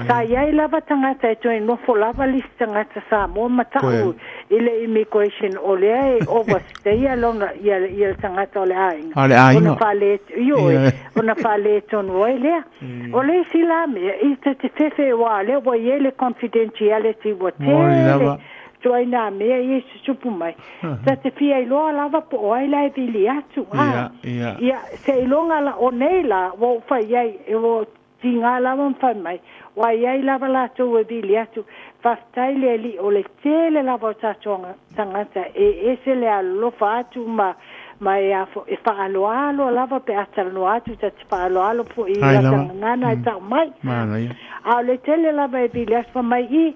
Sa i ai lava tagata e toe nofo lava le isi tagata Samoa ma ta'u i le immigration o lea e overstay lona ia ia le tagata o le aiga A le aiga. ona faale ioe ona faaletonu ai lea. O le isi la mea i te te fefe aua o lea ua i ai le confidentiality ua Moni tele lava. ituaiga mea ia e tutupu mai. Ta te fia iloa lava po o ai la e vili atu a. Ia, ia. Ia seiloga la o nei la ua ou fai i ai ua Tiga lava ma fai mai, ua i ai lava latou e vili atu, Faafetai le Alii, o le tele lava o tatou tagata e ese le alolofa atu ma ma e a e faaaloalo lava pe a talanoa atu, ta te faaaloalo foi i Ai lata lava. gagana e tau mai. Manaia. A o le tele lava e vili atu, fai mai, I,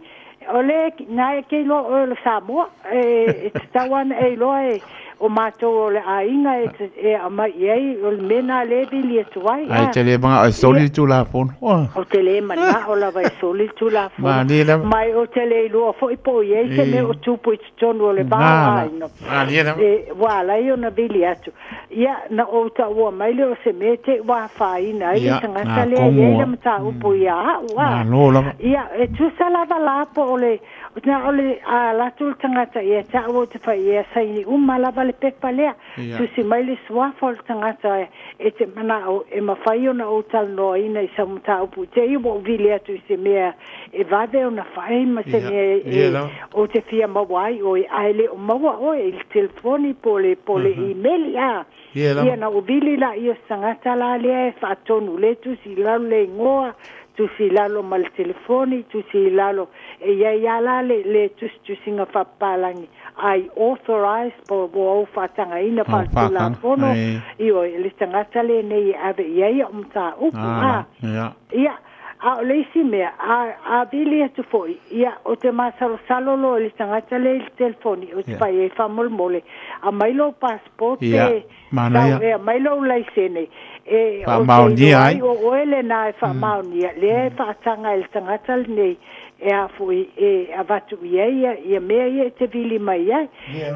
O le na e ke iloa oe o le Samoa, e, e tatau lava ona e iloa e, o matou o le aiga e, e aumai i ai, o le mea na lea e vili atu ai. Ae A, te le manao e soli ia, le Tulafono. ou te le manao lava e soli le Tulafono, Malie lava. ma ou te le iloa foi po o i ai se mea o tupu i totonu o le va o Nā la. aiga. Malie lava. E, ua ala ai ona vili atu. Ia, na ou taua mai lea o se mea te i ua afaina ai le Ia, tagata nā lea e i ai komu le a. mataupu ia au, a. Malo lava. Ia, e tusa lava la po o le, na o le a alu atu le tagata ia te au ou te fai ia saini uma lava le pepa lea, Ia. tusi mai le suafa o le tagata e te manao e mafai ona ou talanoaina i sau mataupu i te i ua ou vili atu i se mea e vave ona fai ma se Ia, mea ia e lava. ou te fia maua ai oe, ae le o maua oe i le telefoni po o le, po o le imeli, a. Ia lava. Ia na ou vili laia o se tagata la lea e faatonu le tusi i lalo le igoa, tusi i lalo ma le telefoni, tusi i lalo, e i ai lava la le, le tusitusiga faapapalagi, I authorize, po ua ou faatagaina Au faatagaina, faaletulafono, e. ioe, le tagata lenei e ave i ai au mataupu, Ah, a. la, ia. Ia, a o le isi mea, a, a vili atu foi, ia, ou te masalosalo loa i le tagata lea i le telefoni, ou te Ia. fai ai, Faamolemole, aumai lou passport Ia, pe manaia. tau e aumai lou laisene. E, ou te Faamaonia iloa ai. ai o oe lenā e faamaonia, lea e faataga e le tagata lenei e a foi e avatu i ai ia, ia mea ia e te vili mai ai.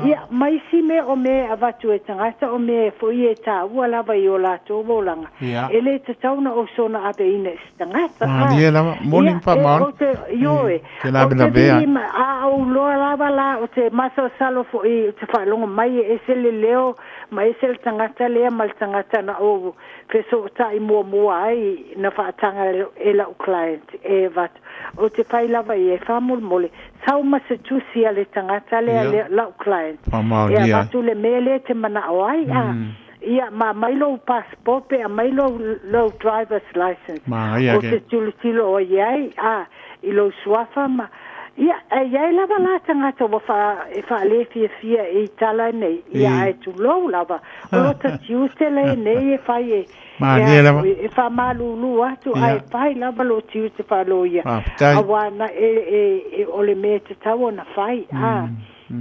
Ia, ma isi mea o mea e avatu e tagata o mea foi e taua lava i o latou olaga, e lē tatau ona ou soona aveina i se tagata. A, Malie lava, moni ia, ma e, faamaoni. ou te, ioe, Te ou te lavelavea vili ai. ma, a ou loa lava la, ou te masalosalo foi, ou te faalogo mai e ese le leo ma ese le tagata lea ma le tagata na ou fesootai muamua ai na faataga e la'u client e avatu. Ou te fai lava ia e faamolemole sau ma se tusi a le tagata lea la'u client e Faamaonia ai. avatu le mea lea e te mana'o ai a ia ma aumai lou passport pe aumai lou lou driver's license Manaia ou ke. te tilotilo o i ai a i lou suafa ma ia e iai lava la tagata ua faa e faalē fiafia i tala nei ia ae tulou lava o lota tiute lenei e fai e e Malie a lava. foi e faamalūlū atu ae fai lava lou tiute faaloia Faafetai. auā na e e e o le mea e tatau ona fai a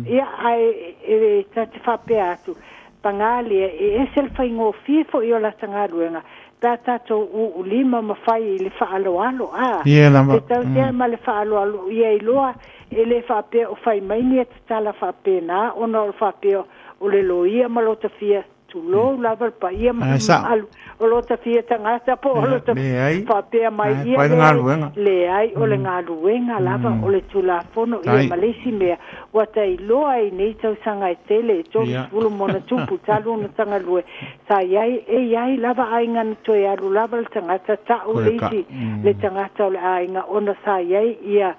ia ae e ta te faapea atu pagā lea e ese le faigofie fo'i o lata galuega pe a tatou u'ulima ma fai i le faaaloalo a Ie lava. fetautea ma le faaaloalo ia iloa e lē faapea o fai mai ni tatala faapena ona o le faapea o le loia ma lota fia tulou lava le paia ma Ae le sa'o. mamalu o lota fia tagata po o lota Leai. faapea mai Ae ia fai le leai galuega. leai o le galuega lava o le tulafono ia Tai. ma le isi mea ua tailoa ai nei tausaga e tele e 30 ma ona tupu talu ona tagalue sa iai e iai lava aiga na toe alu lava le tagata ta'u Koe le ka. isi le tagata o le aiga ona sa iai ia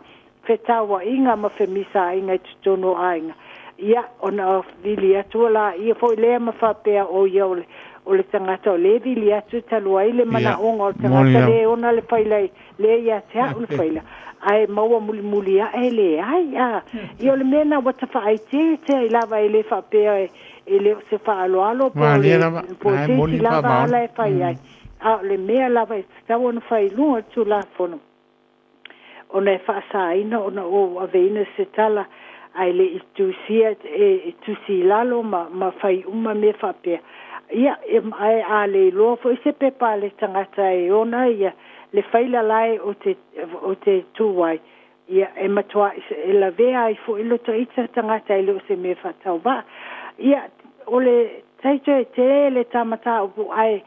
fetaua'iga ma femisāiga i totonu o aiga ia ona vili atu laia foi lea ma faapea o ia o le o le tagata o lē vili atu talu ai le manaʻoga o le Moni tagata lava. lē ona le faila lē ia te a'u le faila ae maua mulimuli aʻe leai a ia o le mea na ua tafaaiteite ai lava e lē faapea e e le o se faaaloalo po o Malie le lava. po o Ae se moni isi ma lava faamaoni. ala e fai ai a o le mea lava e tatau ona fai i luga o le tulafono ona e faasāina ona ou aveina se tala ae le'i tusia e e tusi i lalo ma ma fai uma mea faapea ia e ae a le iloa fo'i se pepa a le tagata e ona ia le faila lae o te o te tū ai ia e matua'i e lavea ai fo'i lota ita tagata e le o se mea faatauvaa ia o le taito e tele tamatā upu ae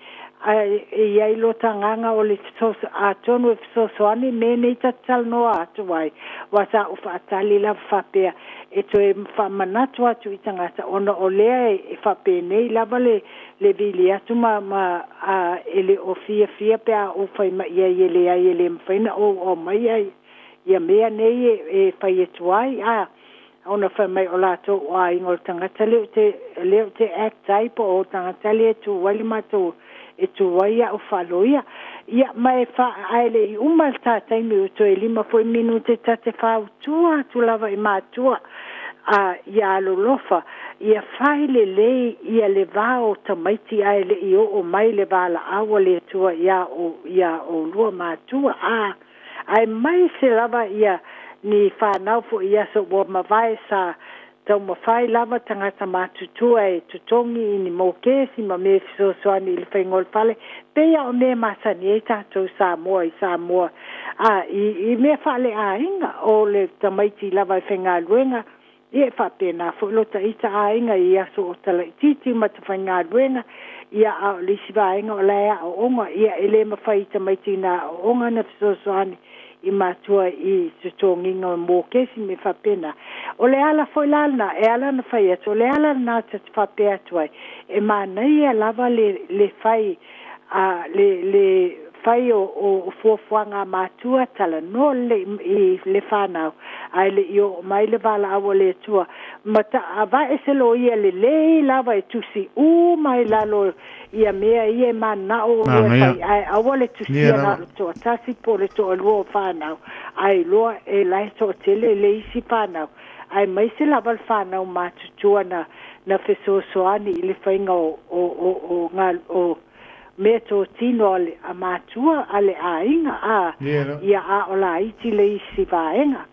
ae e iai lota agaga o le fesoso atonu e fesoasoani me nei tatalanoa atu ai ua sa ou faatali lava faapea e toe faamanatu atu i tagata ona o lea e faapenei lava le le vili atu ma ma a e le o fiafia pe a ou fai mai ai e leai e lē mafai ona ou aumaia ia mea nei e e fai atu ai a ona fai mai o latou o aiga o le tagata lea ou te lea ou te act ai po o tagata lea e tū ai le matou e tū ai a'u faaloia ia ma e fa ae le'i uma le tā taimi ua toe lima foi minute ta te fautua atu lava i matua a ia alolofa ia fai lelei ia le va o tamaiti ae le'i oo mai le valaau a le Atua iā o iā ʻoulua matua a aemaise lava ia ni fanau fo'i i aso ua mavae sa taumafai lava tagata matutua e totogi i ni mokesi ma mea e fesoasoani i le faiga o le fale pei a o mea masani ai tatou Samoa i Samoa a i i mea faaleaiga o le tamaiti lava e faigaluega ia e faapena foi lota ita aiga i aso o talaitiiti ma tafaigaluega ia a o le isi vaega o la e aooga ia e lē mafai i tamaiti na aooga na fesoasoani i matua i totogiga o mokesi me faapena o le ala foi la lena e ala ona fai atu o le ala lena ta te faapea atu ai e manaia lava le le fai a le le fai o o fuafuaga a matua talanoa lelei i le fanau ae le'i oo mai le valaau a le Atua ma taavae se loia lelei lava e tusi uma ai lalo ia mea ia e mananao ʻolua e Manaia. fai ae aua le Ie tusia na lava. o le toatasi po o le toalua o fanau ae iloa e lae toatele le isi fanau aemaise lava le fanau matutua na na fesoasoani i le faiga o o o o o mea totino a le a matua a le aiga a Ie lava. ia a o laiti le isi vaega.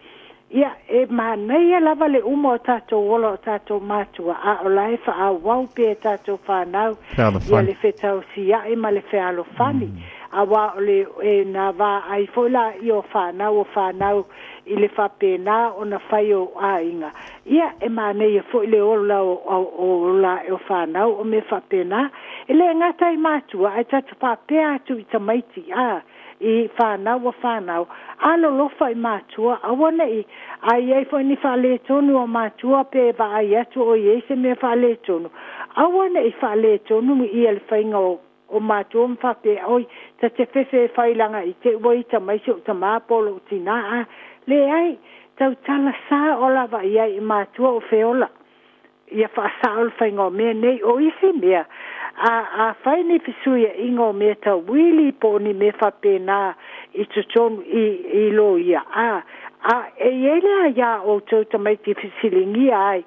Ia, e manaia lava le uma o tatou ola o tatou matua, a o la e faaauau pea e tatou fanau ia le fetausia'i ma le fealofani. Aua o le e na vaai foi laia o fanau o fanau i le faapena ona fai o aiga, ia e manaia foi le ola o ola ae o fanau o mea faapena. E le gata i matua ae ta te faapea atu i tamaiti, a, i fanau o fanau, alolofa i matua, aua ne i, a i ai foi ni faaletonu o matua pe vaai atu o i ai se mea faaletonu, aua ne i faaletonu ia le faiga o o matua ma faapea, oi, ta te fefe e fai leaga i te i ua ita mai si ou tamā po o lou tinā, a. Leai, tautala sao lava i ai i matua o feola. Ia faasao le faiga o mea nei. O isi mea, a, afai ni fesuiaiga o mea tau uili po o ni mea faapena i totonu i, i loia, a, a e i ai le aia a outou tamaiti e fesiligia ai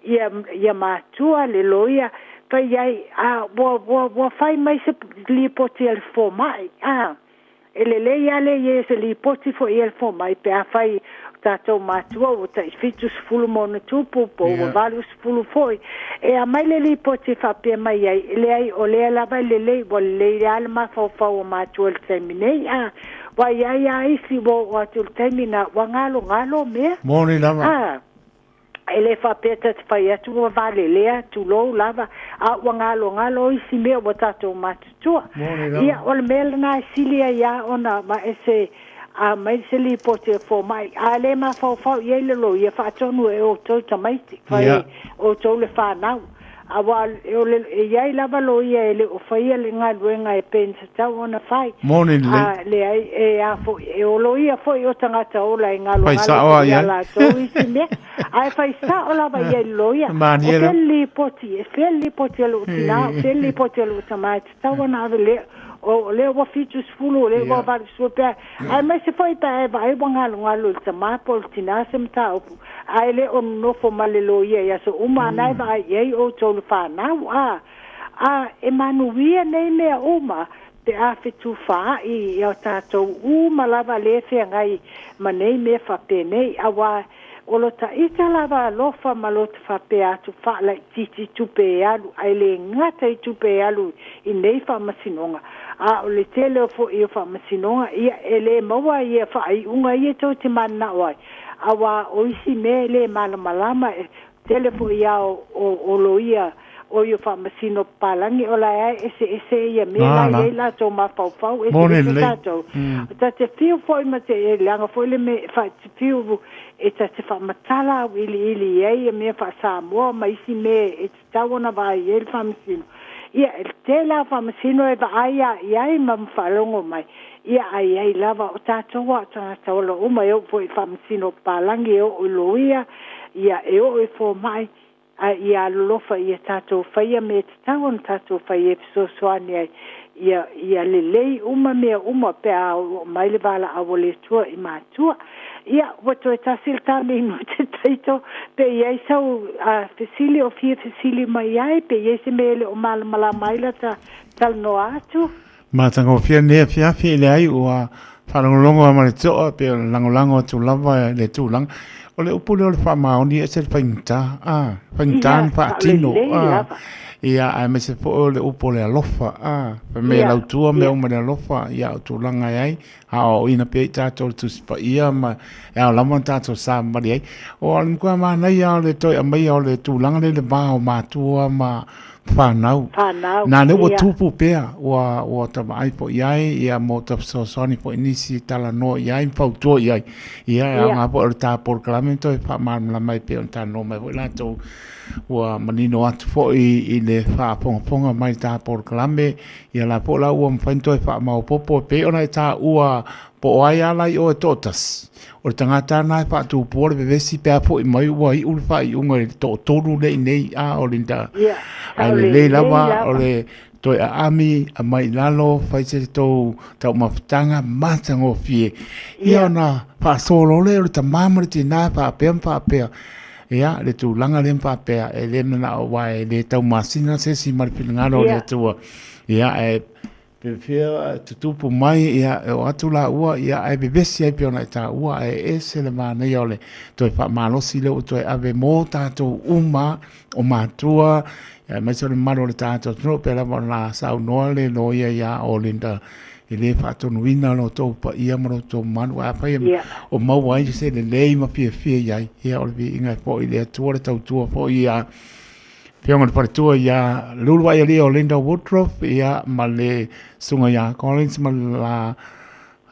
ia, ia matua le loia, fai ai, a, ua, ua, ua fai mai se lipoti a le fomai, a. E lelei lava le i ai o se lipoti foi a le fomai pe afai o tatou matua ua tai 70 ma ona tupu po ua 80 foi. E aumai le lipoti e faapea mai ai, e leai o lea lava e lelei, ua lelei lava le mafaufau o matua i le taimi nei. A, ua i ai lava isi ua oo atu i le taimi na ua galogalo mea. Moni lava. A. E le faapea ta te fai atu ua valelea, tulou lava, a ua galogalo isi mea ua tatou matutua. Ia, o le mea lena e sili ai lava ona aveese aumai se lipoti a fomai. A le mafaufau i ai le loia, faatonu e outou tamaiti, fai e outou le fanau. Aua o le, e i ai lava loia e le o faia le galuega e pei ona tatau ona fai. Moni lelei. A leai, e a foi, e o loia foi o tagata ola e galogalo foi ia latou isi mea. Ae fai sao lava i ai le loia. O fea le lipoti, e fea le lipoti a lou tinā, o fea le lipoti a lou tamā e tatau ona ave lea. O lea ua 70, o lea ua 80 pe a, aemaise foi pe a e vaai ua galogalo i le tamā po o le tinā se mataupu. Ae le o nonofo ma le loia i aso uma, a na e vaai i ai outou le fanau, a, a e manuia nei mea uma pe a fetufaai i a tatou uma lava lea e feagai ma nei mea faapenei, aua o lo ta ita lava alofa ma lo ta faapea atu faalaitiiti tupe e alu, ae le gata i tupe e alu i nei faamasinoga, a o le tele o foi o faamasinoga, ia, e le maua ia faaiuga ia tou te mananao ai. Aua o isi mea e le malamalama, e tele foi lava o loia o ia faamasino papalagi, o la e eseese ia mea la e i ai latou mafaufau, eseese tatou. Ta te fiu foi ma te, e leaga foi le mea, te fiu e ta te faamatala auiliili i ai ia mea faa-Samoa ma isi mea e tatau ona vaai i ai le faamasino. Ia, e tele lava o faamasino e vaai lava i ai ma faalogo mai, ia, a i ai lava o tatou a o tagata ola uma, e oo foi i faamasino papalagi, e oo i loia, ia, e oo i fomai, a ia alolofa ia tatou faia mea e tatau ona tatou fai e fesoasoani ai, ia, ia lelei uma mea uma pe a oo mai le valaau a le Atua i matua. Ia, ua toe tasi le ta minute Taito, pe i ai sau fesili o fia fesili mai ai, pe i ai se mea e le o malamalama ai lata talanoa atu. Matagofie lenei afiafi, e leai ua faalogologo lava ma le toa, pei o le lagolago atu lava i le tulaga. O le upu lea o le faamaoni e ese le faigata, a, faigata ona faatino, a, ia, aemaise foi o le upu o le alofa, a, fai mai e lautua mea uma i le alofa, ia, o tulaga e ai, aoaoina pea i tatou le Tusi Paia ma e ao lava ona tatou savavali ai. O le matua manaia o le toe aumaia o le tulaga lea i le va o matua ma fanau. Fanau, Nā lea ua tupu pea, ua, ua ta vaai foi i ai, ia mo ta fesoasoani foi i nisi e talanoa i ai ma fautua i ai. Ia, e aoga foi o le ta polokalame toe faamalamalama ai pei ona talanoa mai foi latou ua manino atu foi i le faafogafoga mai i le ta polokalame, Ia la po la ua mafai ona toe faamaopoopo e pei ona e taua po o ai lava la i o e toatasi. O le tagata lena e faatupua le vevesi pe a foi mai ua iu le faaiuga i le toatolu lea i inei a o Linda. Ia, Ae lelei lava o le toe aami aumai i lalo fai se tou taumafataga matagofie. Ia ona faasolo lea o le tama ma le tina faapea ma faapea. Ia, le tulaga lea ma faapea, e le manao aua e le taumasina se isi ma le finagalo o le Atua. Ia, ae Pe fea e tutupu mai, ia, e oo atu laua, ia, ae vevesi ai pei ona e taua, ae ese le manaia o le toe faamalosi lea ua toe ave mo tatou uma o matua, ia, aemaise o le mamalu o le tatou atunuu, pei lava ona saunoa le loia ia Olinda, e le faatonuina lo outou paia ma lo outou mamalu, ae afai o maua ai se lelei ma fiafia i ai, ia, o le viiga e foi i le Atua, le tautua foi ia Afioga i le Faletua ia Leuluaialii o Linda Woodruff ia ma le Susuga ia Collins ma le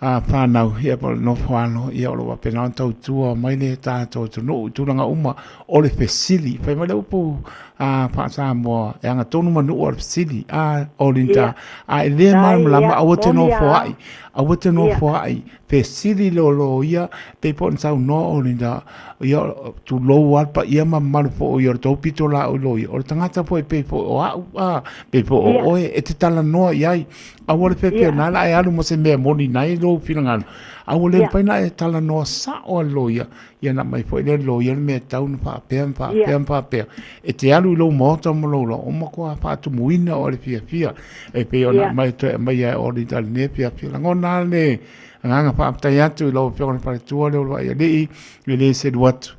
la fanau ia po o le nofo alo ia o lo o faapena ona tautua mai le tatou atunuu i tulaga uma o le fesili. Fai mai le upu a faa-Samoa e agatonu manu o le fesili a o Linda a e le malamalama aua te nofoai aua te nofoai Fesili le loia, pei foi ona saunoa o Linda, ia, tulou lava le paia ma mamalu foi o le tou pitolaau i loia, o le tagata foi pei foi o au, a, pei foi o oe, e te talanoa i ai. Aua le fefe na la e alu ma se mea moni na i lou finagalo. Aua le mafai ona e talanoa sao lava i le loia, ia ona aumai foi lea e le loia le mea e tatau ona faapea ma faapea ma faapea. E te alu i lou maota ma lou loa, ua matua faatumuina oe i le fiafia. E pei ona aumai toe aumaia e Olinda i lenei afiafi. Lagona lava le agaga faafetai atu i lau Afioga i le Faletua Leuluaialii, e le selu atu.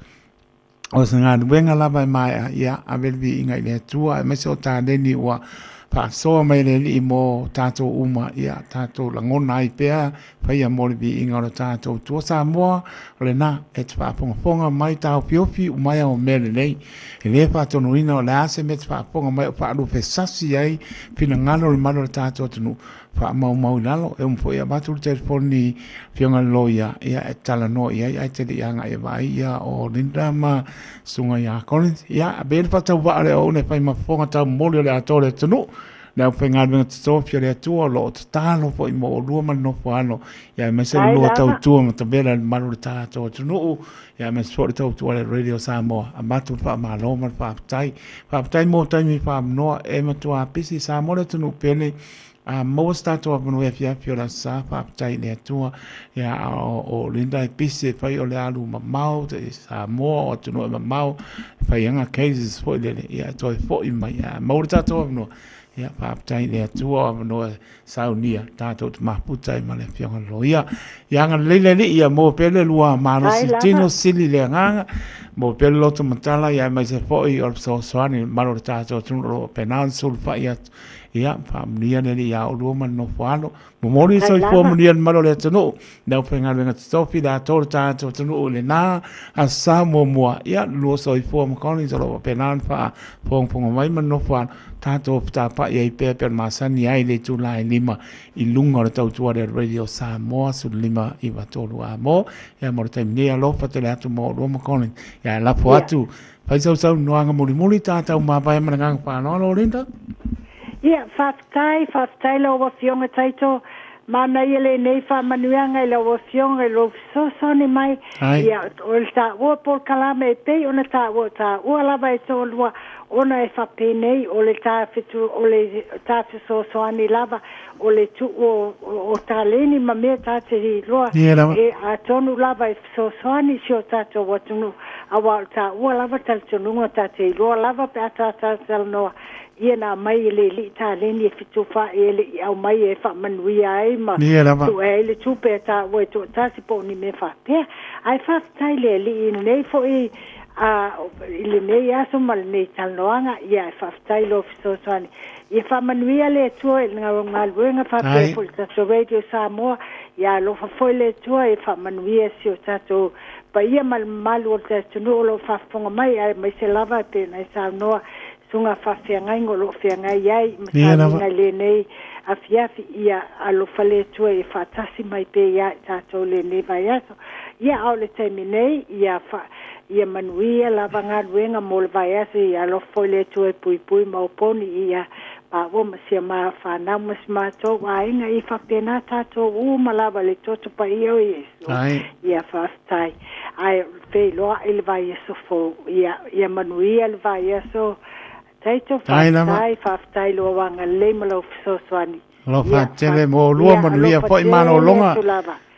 O se galuega lava e maea, ia ave le viiga i le Atua, aemaise o taleni ua faasoa mai e le Alii mo tatou uma, ia tatou lagona ai pea, faia mo le viiga o le tatou Atua. Samoa, o lena e te faafogafoga mai, taofiofi uma o mea lelei. E le faatonuina o le a se mea e te faafofoga mai o faalupesasi ai finagalo o le mamalu o le tatou atunuu, faamaumau i lalo. E uma foi e avatu le telefoni i afioga i le loia ia e talanoa i ai ae te le i agai e vaai ia o Linda ma susuga ia Collins. Ia ave ia le faatauvaa o le auauna e fai ma fofoga taumoli o le atoa o le atunuu. Le aufaigaluega totofi a le Atua o lo o tatalo foi mo oulua ma le nofo alo, ia aemaise le lua tautua matavela i le mamalu o le tatou atunuu. Ia aemaise foi le tautua a le Radio Samoa. Avatu le faamalo ma le faafetai. Faafetai mo taimi faamanoa e matua pisi Samoa le atunuu pele. A maua se tatou avanoa i afiafi o le Aso Sa, faafetai i le Atua. Ia, a o Linda e pisi e fai o le alu mamao i Samoa, o atunuu e mamao, e fai ana cases foi lele, ia e toe foi mai. A maua le tatou avanoa, ia faafetai i le Atua o avanoa saunia tatou te mafuta ai ma le afioga i le loia. Ia agalelei le Alii, ia maua pea le lua malosi tino sili le agaga, maua pea le loto matala, ia aemaise foi o le fesoasoani i le mamalu o le tatou atunuu o lo o faapena ona sulufai atu. Ia, faamanuia le Alii ia oulua ma le nofo alo. Momoli le soifua manuia i le mamalu o le atunuu, le aufaigaluega totofi, le atoa o le tatou atunuu i lena Aso Sa muamua. Ia, lua soifua ma Collins o lo o faapena ona faafogafoga mai ma le nofo alo, tatou fetapai ai pea pei ona masani ai i le itula e 5 i luga o le tautua lea o le Radio Samoa 1593 A mo. Ia, mo le taimi nei, alofa tele atu mo oulua ma Collins. Ia, lafo atu Fai sau saunoaga mulimuli tātau mavae ma le agaga faaaloalo, Linda. Ia, faafetai, faafetai lau Afioga Taito. Manaia lenei faamanuiaga i lau Afioga i lou fesoasoani mai. Ai. Ia, o le taua polokalame e pei ona taua, o taua lava e toalua ona e faapenei o le ta fetu, o le ta fesoasoani lava o le tuu o, o, o taleni ma mea ta te iloa Ia lava. e atonu lava e fesoasoani i si o tatou atunuu, aua o le taua lava talitonuga ta te iloa lava pe a ta talatalanoa ia na aumai e le alii taleni e fetufaai e le i aumai e faamanuia ai ma sue ai le tupe a taua e toatasi po o ni mea faapea. Ae faafetai i le Alii i lenei foi a i lenei aso ma lenei talanoaga, ia e faafetai i lou fesoasoani. Ia faamanuia le Atua i le galuega faapea foi i le tatou Radio Samoa. Ia alofa foi le Atua e faamanuia si o tatou paia ma le mamalu o le atunuu o lo o faafofoga mai, aemaise lava e pei ona e saunoa susuga faafeagaiga o lo o feagai ai ma sauniga i lenei afiafi. Ia alofa le Atua ia faatasi mai pea ia i tatou i lenei vaiaso. Ia, a o le taimi nei, ia fa, ia manuia lava galuega mo le vaiaso, ia alofa foi le Atua e puipui ma oponi ia maua ma sia ma fanau ma si matou aiga, ia faapena tatou uma lava i le toto paia o Iesu. Ia faafetai. Ae feiloai le vaiaso fou. Ia, ia manuia le vaiaso. Taito, faafetai, faafetai i lou agalelei ma lau fesoasoani. Alofa tele mo oulua, manuia foi malologa.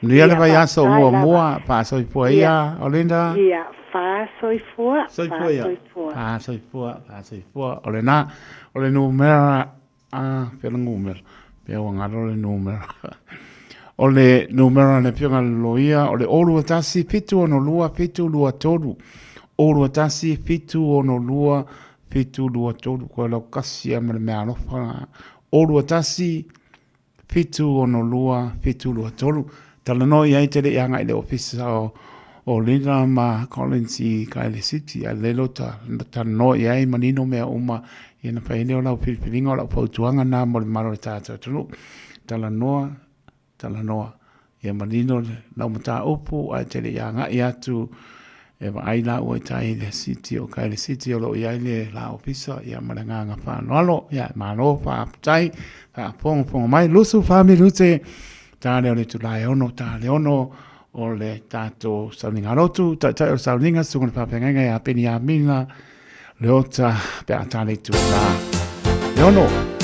Manuia le vaiaso muamua, faasoifua ia Olinda. Ia, faasoifua, Soifua ia. Faasoifua, faasoifua. O lena, o le numera, a, fea le numera? Pe ua galo le numera. O le numera a le Afioga i le Loia, o le 021 762 723. 021 762 723. Koe lau kasi a ma le mea alofa. 021 762 723. Talanoa i ai te le i agai i le ofisa o o Lina ma Collins i Kaele City, a le lo ta talanoa i ai manino mea uma, ia na fai ai lea o lau filifiliga o lau fautuaga na mo le mamalu o le tatou atunuu. Talanoa, talanoa, ia manino lau mataupu ae te le i agai atu e vaai laua i Kaele City, o Kaele City o lo o i ai le la ofisa, ia ma le agaga faaaloalo. Ia malo faafetai, faafogafoga mai, 24 minute ta lea o le itula e 6, ta le 6 o le tatou sauniga lotu, taitai o le sauniga, susuga i le faafeagaiga ia Peniamina Leota pe a tā le itula e 6.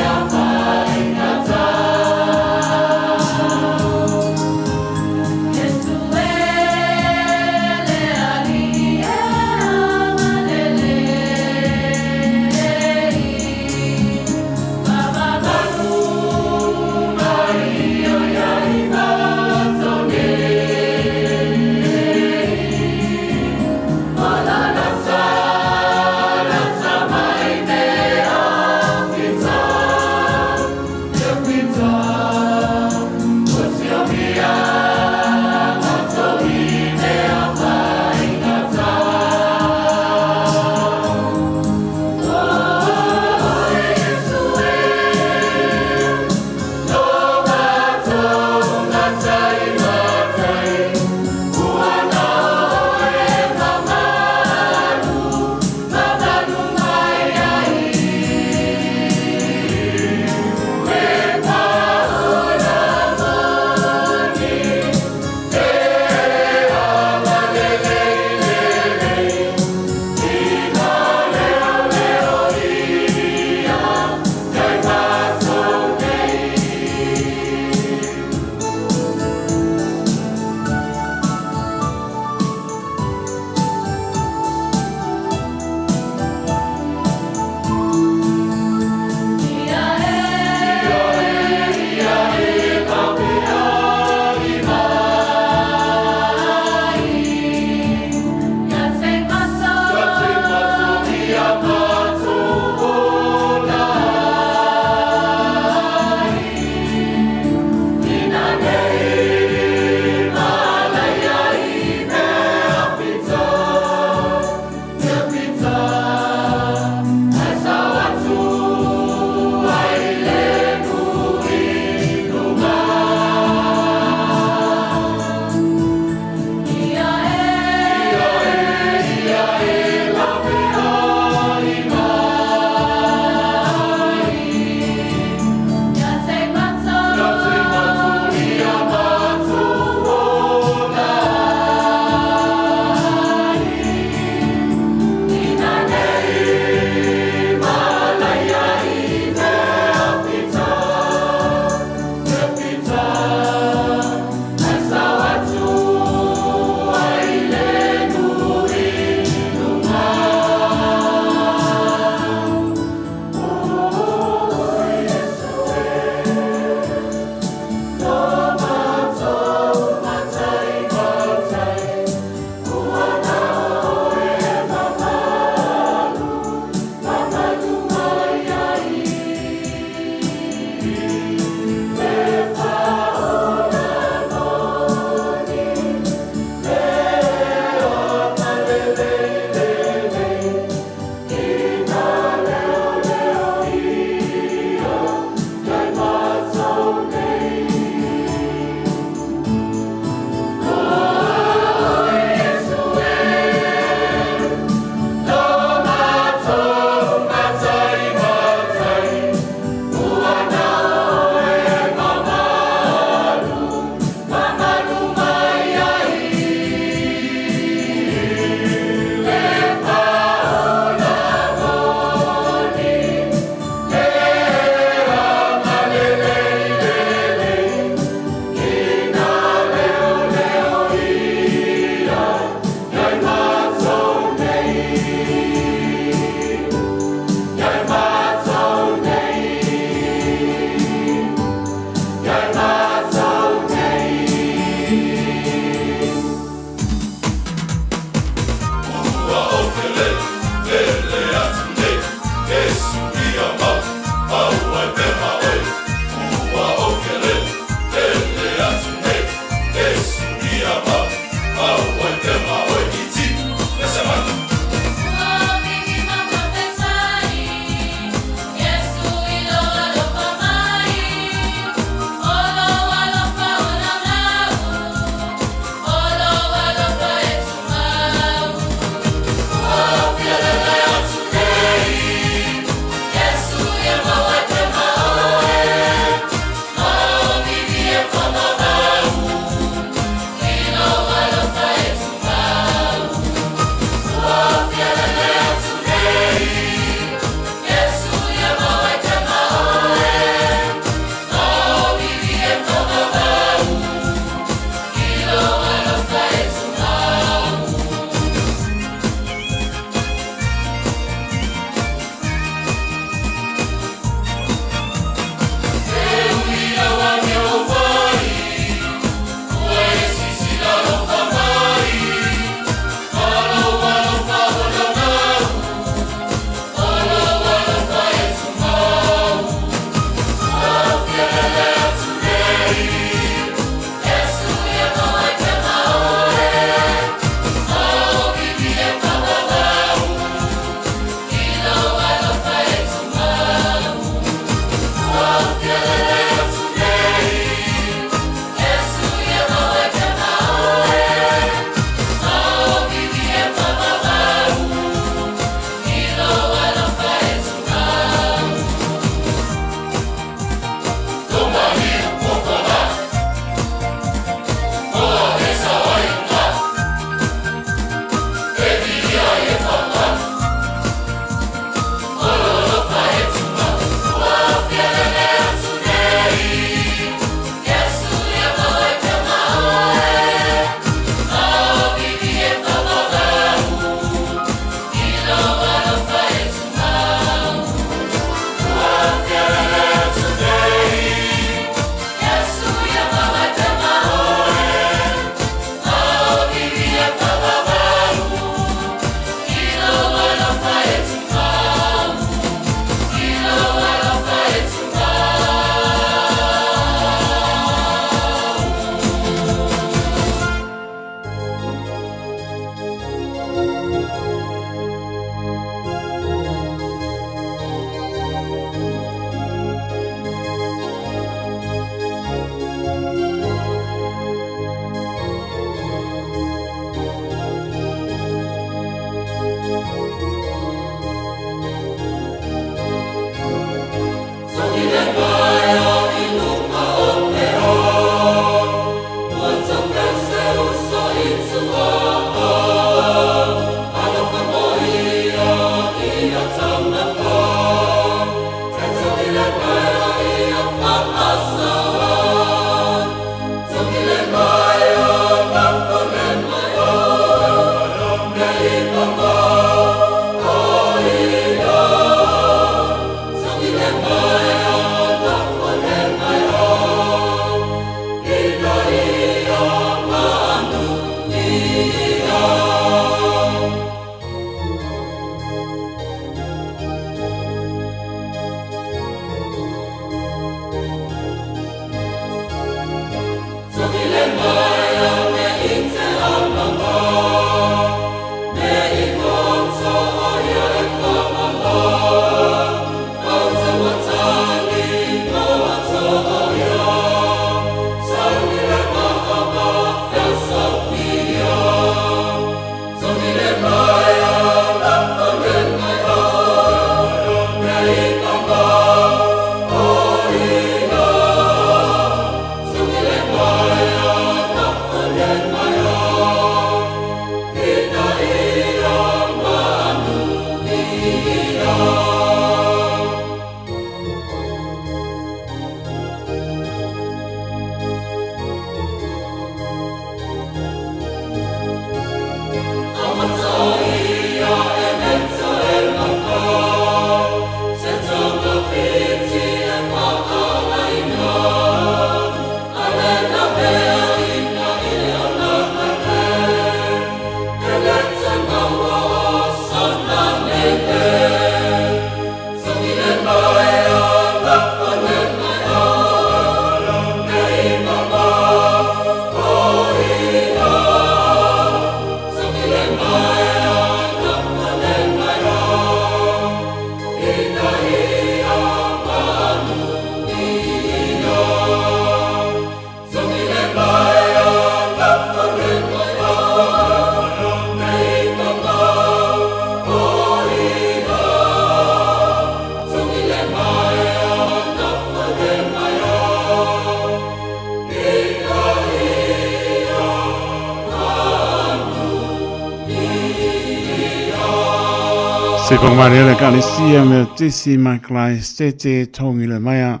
Se whakamaria le Ekalesia Metotisi ma Karaisitete Togilemaia.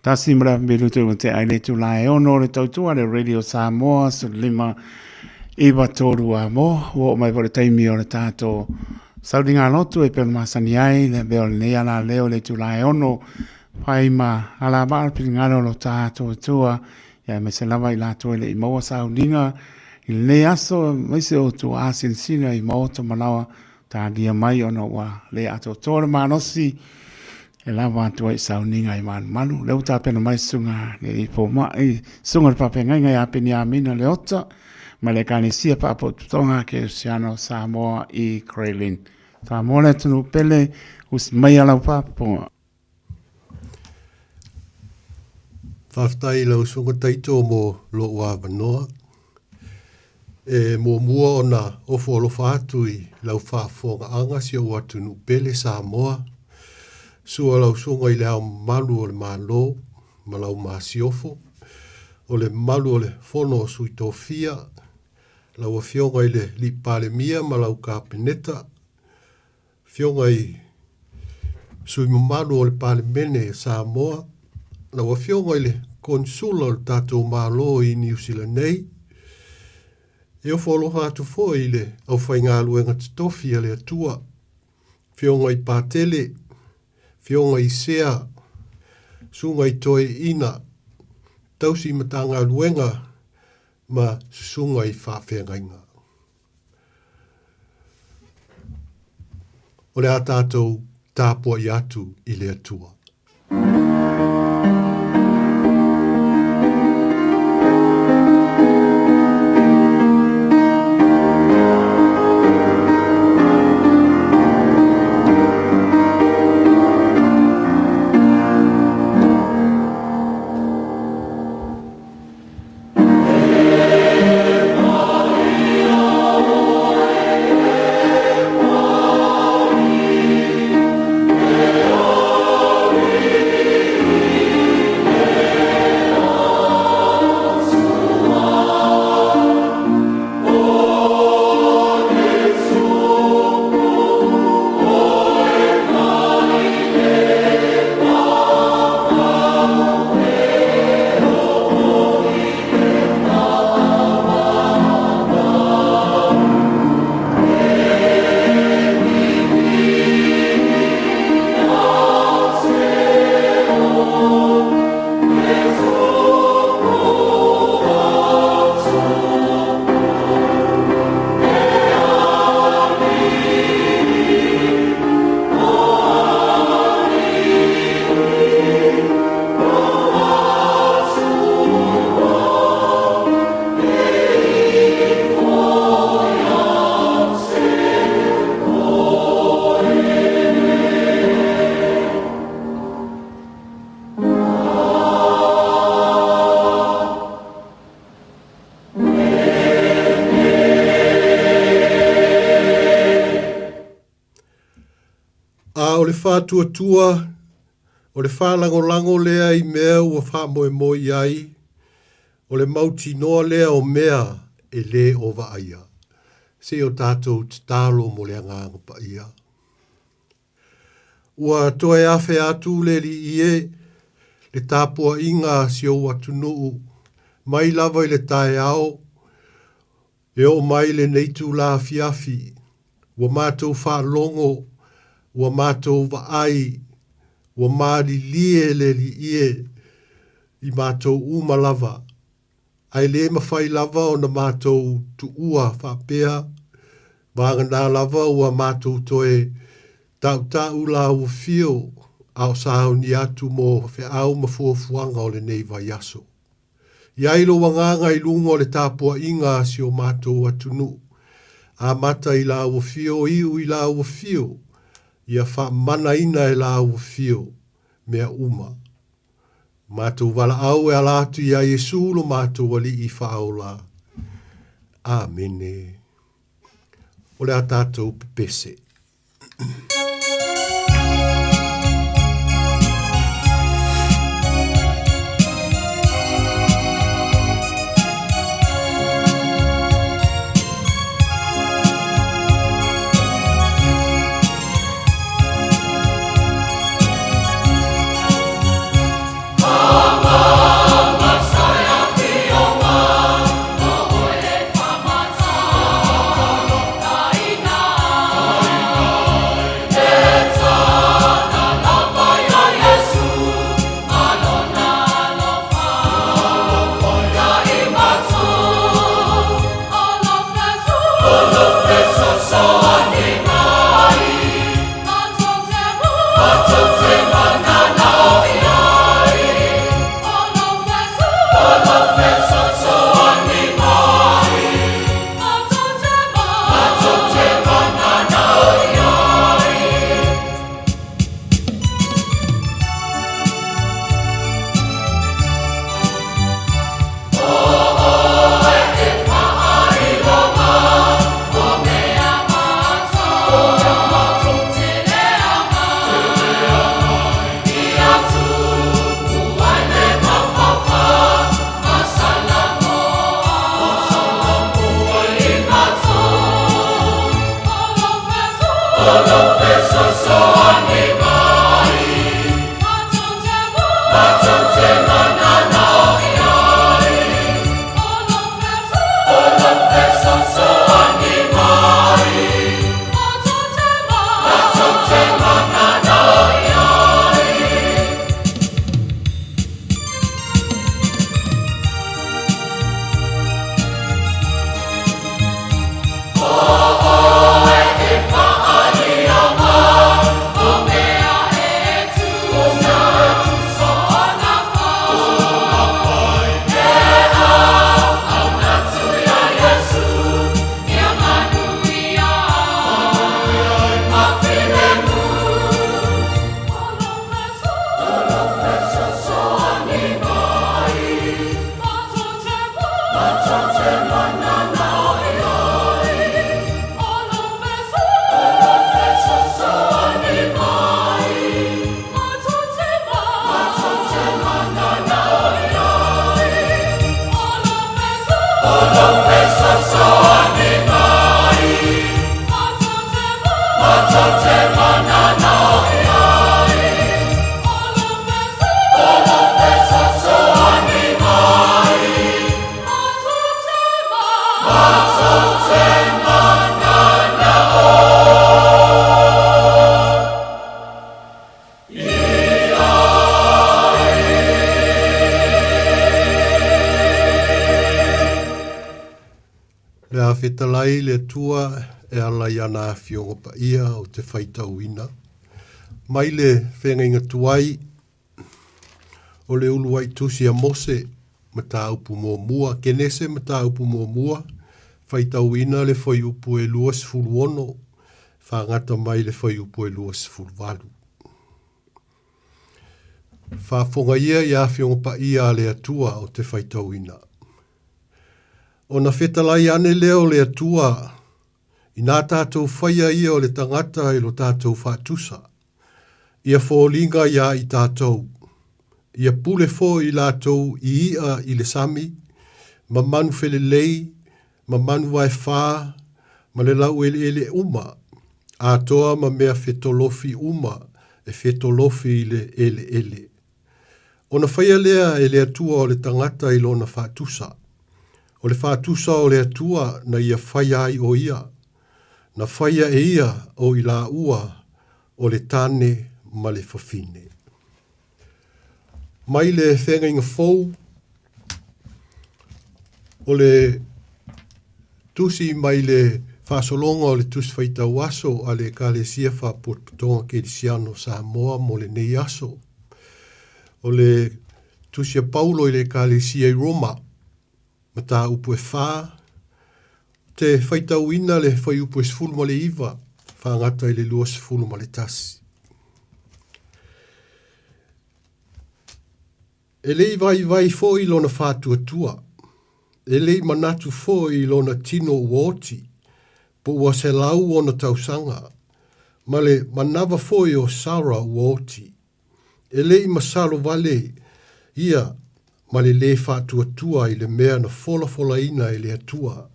Tasi ma le afilu tu te ai le tula e ono le tautua le Radio Samoa 15 iwa tōru a mō, ua o mai po le taimi o le tātou sauringa lotu e peo masani ai, le beo le nei ala leo le tula e ono, whai ma ala maa pingaro lo tātou tua, ia me se lava i lātou e le i maua sauringa, i lenei aso, mai se o tua asinsina i maoto manawa, tālia mai ona ua le atoatoa le malosi, e lava atu ai sauniga i malumalu. Lea ua tapena mai susuga le alii fomai, susuga le faafeagaiga ia Peniamina Leota, mai le Ekalesia Faapotopotoga Kerisiano o Samoa i Grey Lynn. Samoa le atunuu pele, usi maia lau faafofoga. Faafetai i lau Susuga Taito mo lou avanoa. E muamua ona ofo alofa atu i lau faafofogaaga si ou atunuu pele Samoa. Sua lau Susuga i le Ao Mamalu o le Malo ma lau Masiofo, o le mamalu o le Fono o Sui Tofia, lau Afioga i le Alii Palemia ma lau Kapeneta, Afioga i sui mamalu o le Palemene o Samoa, lau Afioga i le Konesula o le tatou Malo i Niu Sila nei, e ofo alofa atu foi i le aufaigaluega totofi a le Atua, Afioga i Patele, Afioga i Sea, Susuga i Toeaina, Tausi Matagaluega ma Susuga i Faafeagaiga. O le a tātou tāpuai atu i le Atua. A o le faatuatua, o le faalagolago lea i mea ua faamoemoe i ai, o le mautinoa lea o mea e lē o vaaia. Se i o tatou tatalo mo le Agaga Paia. Ua toe afe atu le Alii e, le tapuaiga a si ou atunuu, mai lava i le taeao, E oo mai lenei itula afiafi, ua matou faalogo, ua matou vaai, ua malilie le Alii e i matou uma lava, ae le mafai lava ona matou tuua faapea, vagana lava ua matou toe tautau lauafio a o sauni atu mo feau ma fuafuaga o lenei vaiaso. I ai lou agaga i luga o le tapuaiga a si o matou atunuu. Amata i lāua fio, iu i lāua fio, ia faamanaina e lāua fio mea uma. Matou valaau e ala atu iā Iesu lo matou Alii faaola. Amene. O le a tatou pepese. fetalai le Atua e ala i ana afioga paia o te faitauina mai le feagaiga tuai o le uluai tusi a Mose, mataupu muamua, Kenese mataupu muamua, faitauina le fuaiupu e 26, faagata mai le fuaiupu e 28. Faafofoga ia i afioga paia a le Atua o te faitauina. Ona fetalai ane lea o le Atua, inā tātou whaia ia o le tangata i lo tātou whaatusa, ia foliga iā i tātou, ia pule foi i latou i i'a i le sami, ma manu felelei, ma manu vaefā, ma le laueleele uma, atoa ma mea fetolofi uma e fetolofi i le eleele. Ona faia lea e le Atua o le tagata i lona faatusa. O le faatusa o le Atua na ia faia ai o ia. Na faia e ia o i laua o le tane ma le fafine. Mai le feagaiga fou o le tusi mai le faasologa o le Tusi Faitau Aso a le Ekalesia Faapotopotoga Kerisiano o Samoa mo lenei aso. O le Tusi a Paulo i le Ekalesia i Roma, mataupu e whā, te whaitauina le whaiupu e 19, whaangata i le 21. E le i vaivai foi lona faatuatua, e le i manatu foi i lona tino ua oti, po ua 100 ona tausaga, ma le manava foi o Sara ua oti. E le i masalo wale ia ma le lē faatuatua i le mea na folafolaina e le Atua.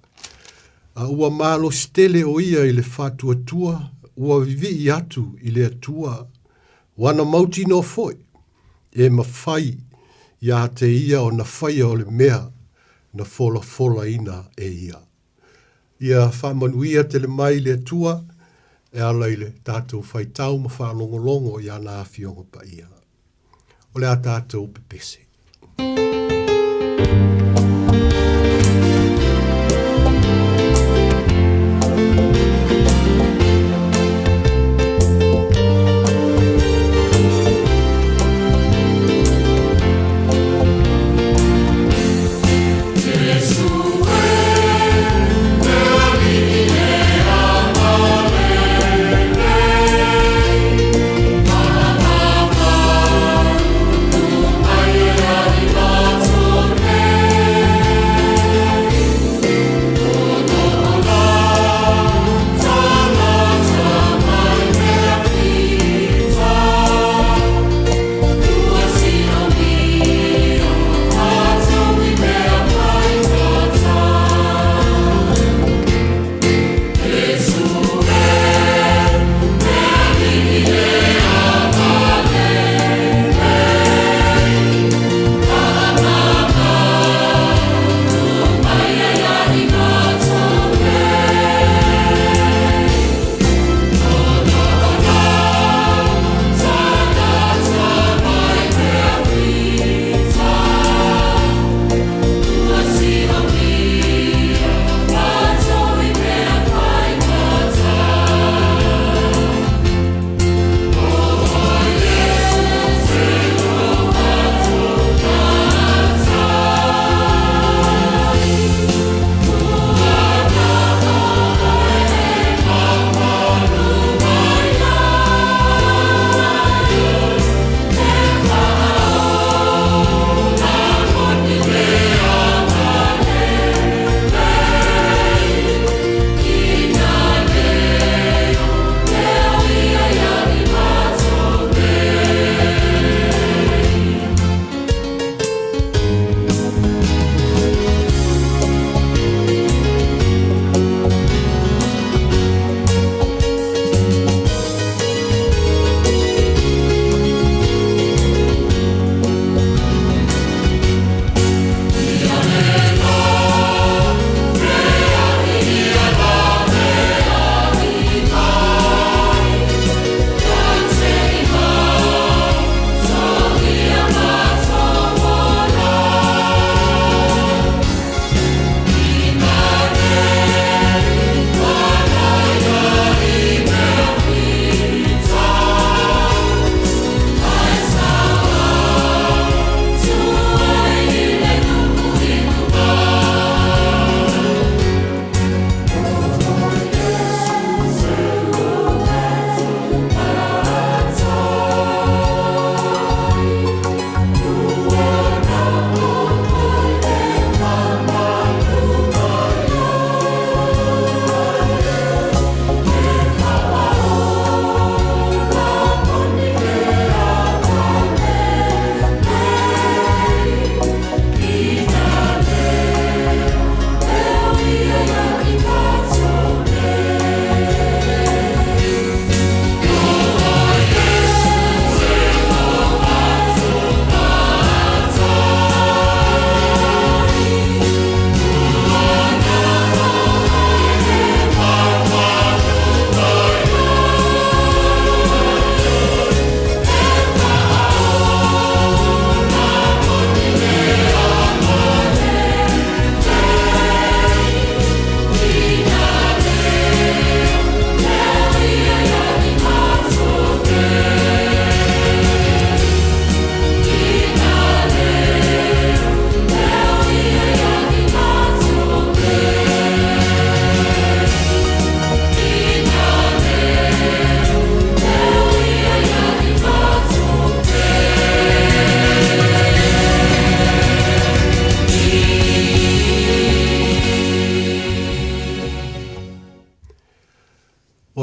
A ua malosi tele o ia i le faatuatua, ua vivii atu i le Atua, ua na mautinoa foi, e mawhai iā te ia ona whaia o le mea na folafolaina e ia. Ia whaamanuia tele mai le Atua e ala i le tātou whaitau ma whaalongolongo i ana afioga paia. O le a tātou pepese.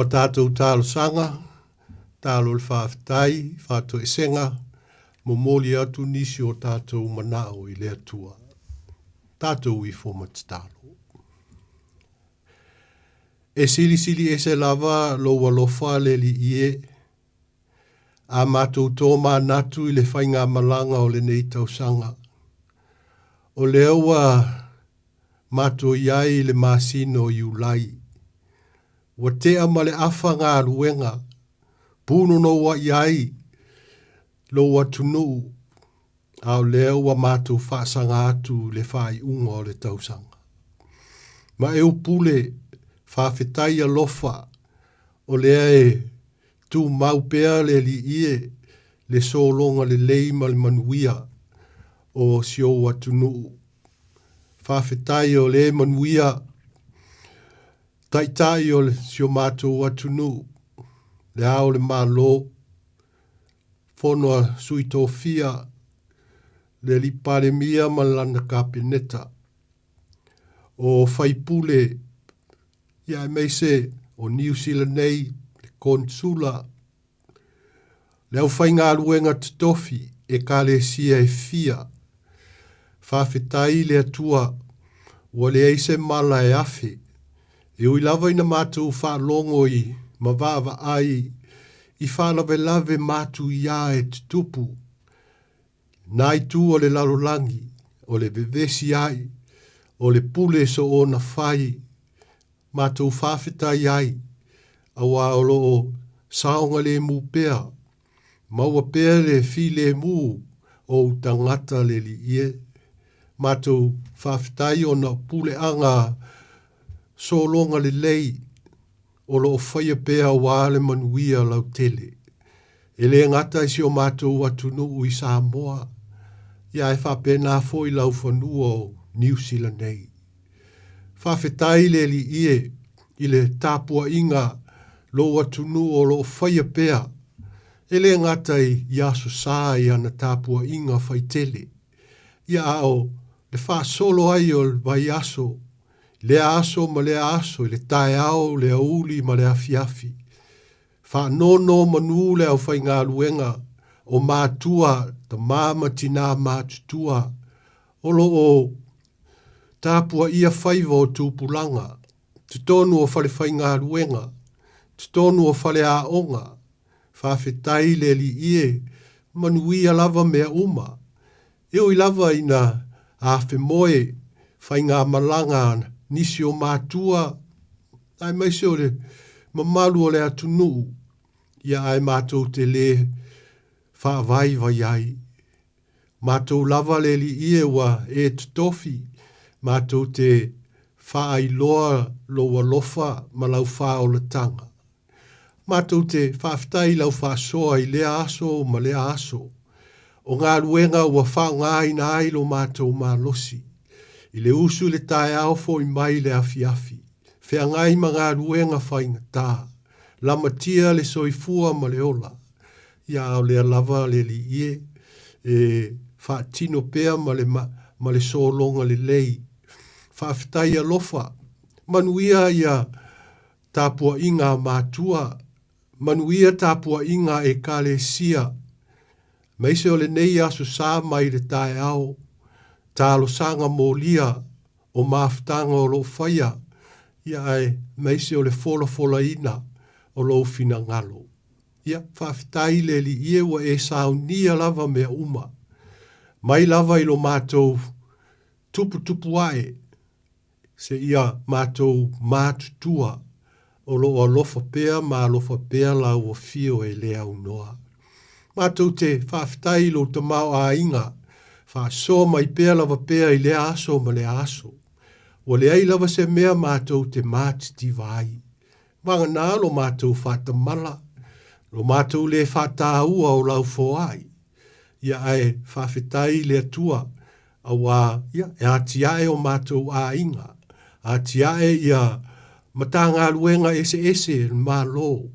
tatou talosaga, talo le faafetai, faatoesega, momoli atu nisi o tatou manao i le Atua. Tatou ifo ma tatalo. E silisili ese lava lou alofa le Alii e. A matou tomanatu i le faigamalaga o lenei tausaga, o lea ua matou i ai i le masina o Iulai, ua tea ma le afa galuega, pūnonoua'i ai lou atunuu, a o lea ua matou faasaga atu i le faaiuga o le tausaga. Ma e upule, faafetai alofa, o lea e tumau pea le Alii e, le sologa lelei ma le manuia o si ou atunuu. Faafetai o lea e manuia Taitai o si o matou atunuu, le Ao o le Malo, Fono a Sui Tofia, le Alii Palemia ma lana Kapeneta, o faipule, ia aemaise o Niu Sila nei, le Konesula, le aufaigaluega totofi, Ekalesia e fia. Faafetai i le Atua ua leai se mala e afe. E ui lava ina matou faalogo i ma vaavaai i faalavelave matuia e tutupu nā itu o le lalolagi, o le vevesi ai, o le pule soona fai, matou faafetai ai, auā o lo o saogalemu pea, maua pea le filemu o ou tagata le Alii e. Matou faafetai ona o puleaga sologa lelei o lo o faia pea auā le manuia lautele. E le gata i si o matou atunuu i Samoa, ia ae faapena foi laufanua o Niu Sila nei. Faafetai le Alii e i le tapuaiga lou atunuu o lo o faia pea, e le gata i Aso Sa i ana tapuaiga faitele, ia a o le faasolo ai o le vaiaso, lea aso ma lea aso i le taeao, le aoauli ma le afiafi. Faanonomanu le aufaigaluega o matua, tama ma tinā matutua o lo o tapuaia faiva o tupulaga, totonu o falefaigaluega, totonu o faleaoga. Faafetai le Alii e, manuia lava mea uma. E ui lava ina afemoe faigamalaga a nisi o matua aemaise o le mamalu o le atunuu, ia ae matou te le faavaivai ai. Matou lava le Alii e ua e totofi, matou te faailoa lou alofa ma lau faaolataga. Matou te faafetai i lau faasoa i lea aso ma lea aso, o galuega ua faaaogaina ai lo matou malosi, i le usu i le taeao foi mai le afiafi, feagai ma galuega faigata, lamatia le soifua ma le ola, ia a o lea lava le Alii e, e faatino pea ma le, ma le sologa lelei. Faafetai alofa, manuia ia Tapuaiga a matua, manuia tapuaiga a Ekalesia, aemaise o lenei Aso Sa mai le taeao, talosaga molia o mafutaga o lo o faia, ia aemaise o le folafolaina o lou finagalo. Ia, faafetai le Alii e ua e saunia lava mea uma, mai lava i lo matou tuputupu ae, Seia matou matutua o lo o alofa pea ma alofa pea lau afio e le aunoa. Matou te faafetai i lou tamaoaiga, faasoa mai pea lava pea i lea aso ma lea aso. Ua leai lava se mea matou te matitiva ai. Vagana lo matou faatamala, lo matou le faataua o lau foai. Ia ae faafetai i le Atua Auā, ia, e atiae o matou aiga, atiae ia Matagaluega eseese e le Malo,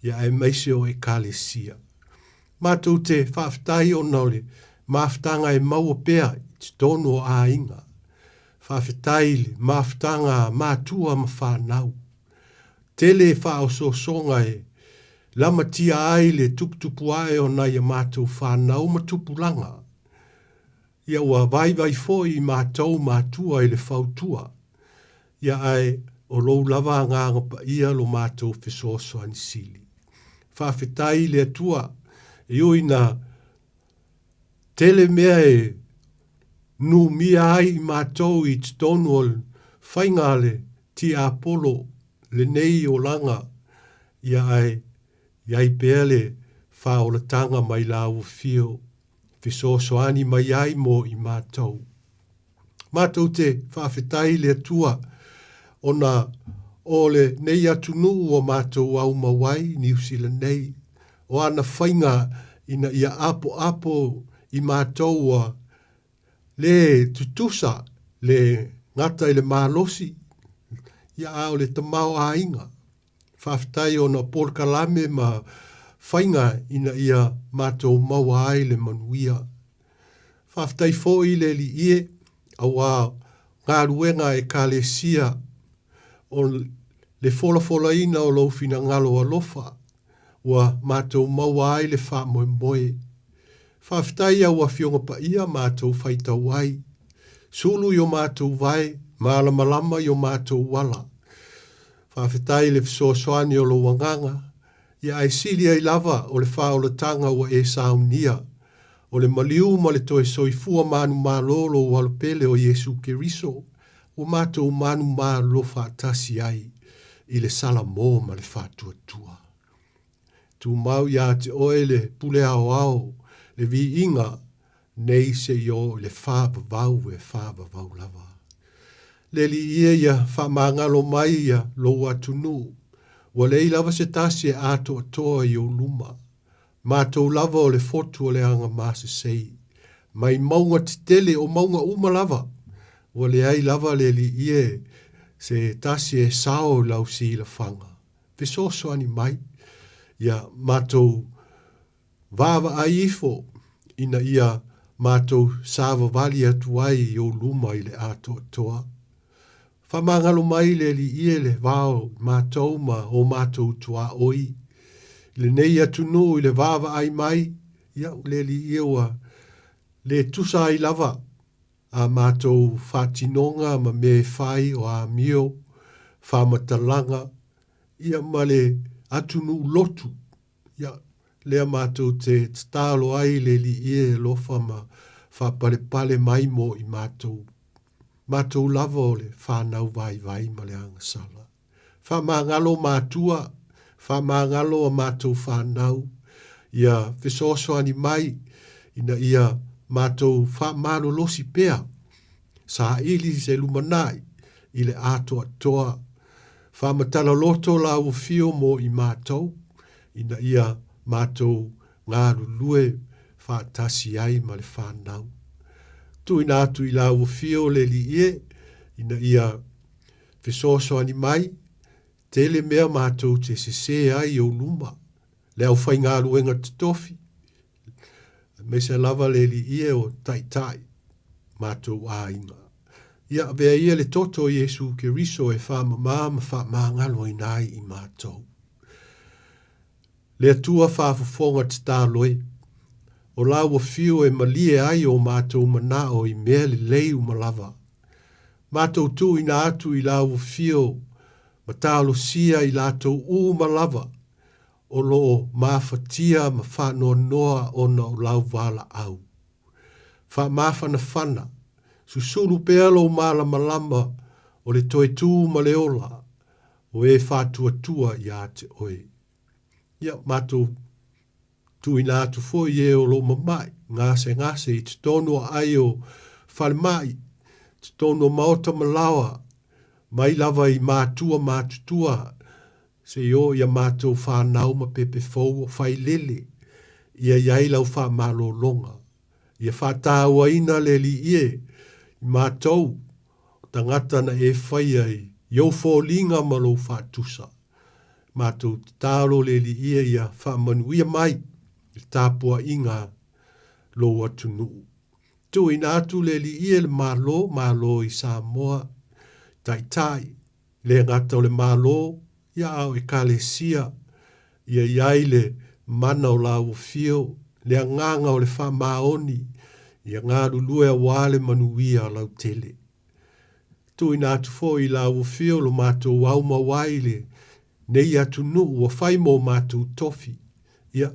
ia aemaise o Ekalesia. Matou te faafetai ona o le mafutaga e maua pea i totonu o aiga. Faafetai i le mafutaga a matua ma fanau. Tele faaosoosoga e lamatia ai le tuputupu ae o nai a matou fanau ma tupulaga. Ia ua vaivai foi i matou matua i le fautua. Ia ae o lou lava agaga paia lo matou fesoasoani sili. Faafetai i le Atua e ui ina tele mea e numia ai i matou i totonu o le faiga a le tiapolo lenei olaga, ia ae i ai pea le faaolataga mai lau afio fesoasoani mai ai mo i matou. Matou te faafetai i le Atua ona o lenei atunuu ua matou aumau ai i Niu Sila nei, o ana faiga ina ia apoapo i matou ua lē tutusa le gata i le malosi, ia a o le tamaoaiga. Faafetai ona o polokalame ma faiga ina ia matou maua ai le manuia. Faafetai foi i le Alii e, auā galuega a Ekalesia o le folafolaina o lou finagalo alofa, ua matou maua ai le faamoemoe. Faafetai i au Afioga Paia matou faitau ai. Sulu i o matou vae, malamalama i o matou ala. Faafetai i le fesoasoani o lou agaga, ia ae sili ai lava o le faaolataga ua e saunia, o le maliu ma le toe soifua manumalo o lou Alo pele o Iesu Keriso, ua matou manumalo faatasi ai i le salamo ma le faatuatua. Tumau ia te oe le pule aoao, le viiga, nei seia oo i le faavavau e faavavau lava. Le Alii e ia faamagalo mai ia lou atunuu, ua leai lava se tasi e atoatoa i ou luma. Matou lava o le fotu o le aga masesei. Mai mauga tetele o mauga uma lava, ua leai lava le Alii e se tasi e sao i lau silafaga. Fesoasoani mai ia matou Vaavaai ifo ina ia matou savavali atu ai i ou luma i le atoatoa. Faamagalo mai le Alii e le vao i matou ma o matou tuaoi. I lenei atunuu i le vaavaai mai, ia, le Alii e ua le tusa ai lava a matou faatinoga ma mea e fai o amio, faamatalaga, ia ma le atunuu lotu. Ia, lea matou te tatalo ai i le Alii e alofa ma faapalepale mai mo i matou, matou lava o le fanau vaivai ma le agasala. Faamagalo matua, faamagalo a matou fanau, ia fesoasoani mai ina ia matou faamalolosi pea, saili se lumanai i le atoatoa Faamatala loto lau afio mo i matou, ina ia matou galulue faatasi ai ma le fanau. Tuuina atu i lau afio le Alii e, ina ia fesoasoani mai, tele mea matou te sese ai i ou luma, le aufaigaluega totofi, Aemaise lava le Alii e o Taitai matou aiga. Ia avea ia le toto o Iesu Keriso e faamama ma faamagaloina ai i matou. Le Atua faafofoga tatalo e, o lau afio e malie ai o matou manao i mea lelei uma lava. Matou tuuina atu i lau afio ma talosia i latou uma lava o lo o mafatia ma faanoanoa ona o lau valaau. Faamafanafana, susulu pea lou malamalama o le toe tū ma le ola o e faatuatua ia te oe. Ia, matou tuuina atu foi i e o lo o mama'i, gasegase i totonu o aai o falemai, totonu o maota ma laoa, mai lava i matua matutua, Se i oo i a matou fanau ma pepe fou o failele, ia i ai lau faamalologa. Ia faatauaina le Alii e, i matou, o tagata na e faia i ou foliga ma lou faatusa. Matou tatalo le Alii e ia faamanuia mai i le tapuaiga a lou atunuu. Tuuina atu le Alii e le Malo, Malo i Samoa, Taitai, le gata o le Malo, ia a o Ekalesia, ia i ai le mana o lāua fio, le agaga o le faamaoni, ia galulue auā le manuia lautele. Tuuina atu foi i lāua fio lo matou aumau ai i lenei atunuu ua fai mo matou tofi, ia,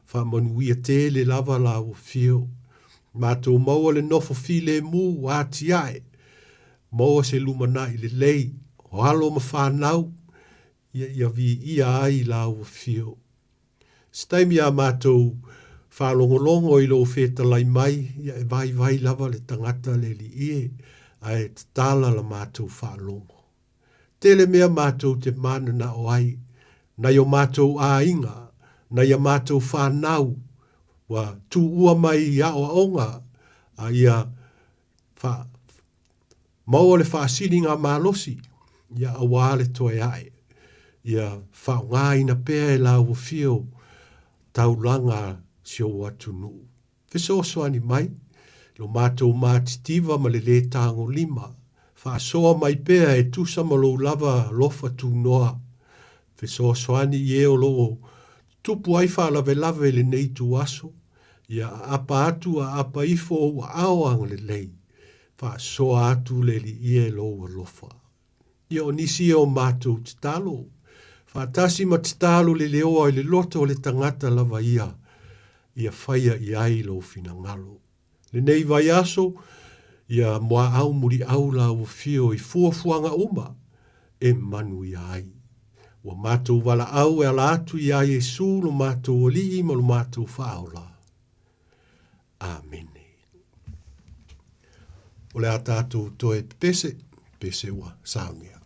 faamanuia tele lava lāua fio. Matou maua le nofo filemu ua atiae, maua se lumanai lelei o alo ma fanau, ia ia viia ai lāua fio. Se taimi a matou faalogologo i lou fetalai mai, ia e vaivai lava le tagata le alii e, ae tatala la matou faalogo. Tele mea matou te mananao ai, nai o matou aiga, nai a matou fanau, ua tuua mai i aoaoga, a ia fa, Maua le faasiliga malosi, ia auā le toe ae. Ia faaaogaina pea e lāua fio taulaga si ou atunuu. Fesoasoani mai, lo matou matitiva ma le lē tagolima. Faasoa mai pea e tusa ma lou lava alofa tunoa. Fesoasoani i e o lo o tutupu ai faalavelave i lenei ituaso, ia aapa atu aapa ifo ou aao agalelei. Faasoa atu le Alii e lou alofa. Ia o nisi ia o matou tatalo, faatasi ma tatalo le leoa i le loto o le tagata lava ia, ia faia i ai lou finagalo. Lenei vaiaso, ia muaau muliau lāua fio i fuafuaga uma e manuia ai. Ua matou valaau e ala atu iā Iesu lo matou Alii ma lo matou Faaola. Amene. O le a tātou toe pepese, pese ua saunia.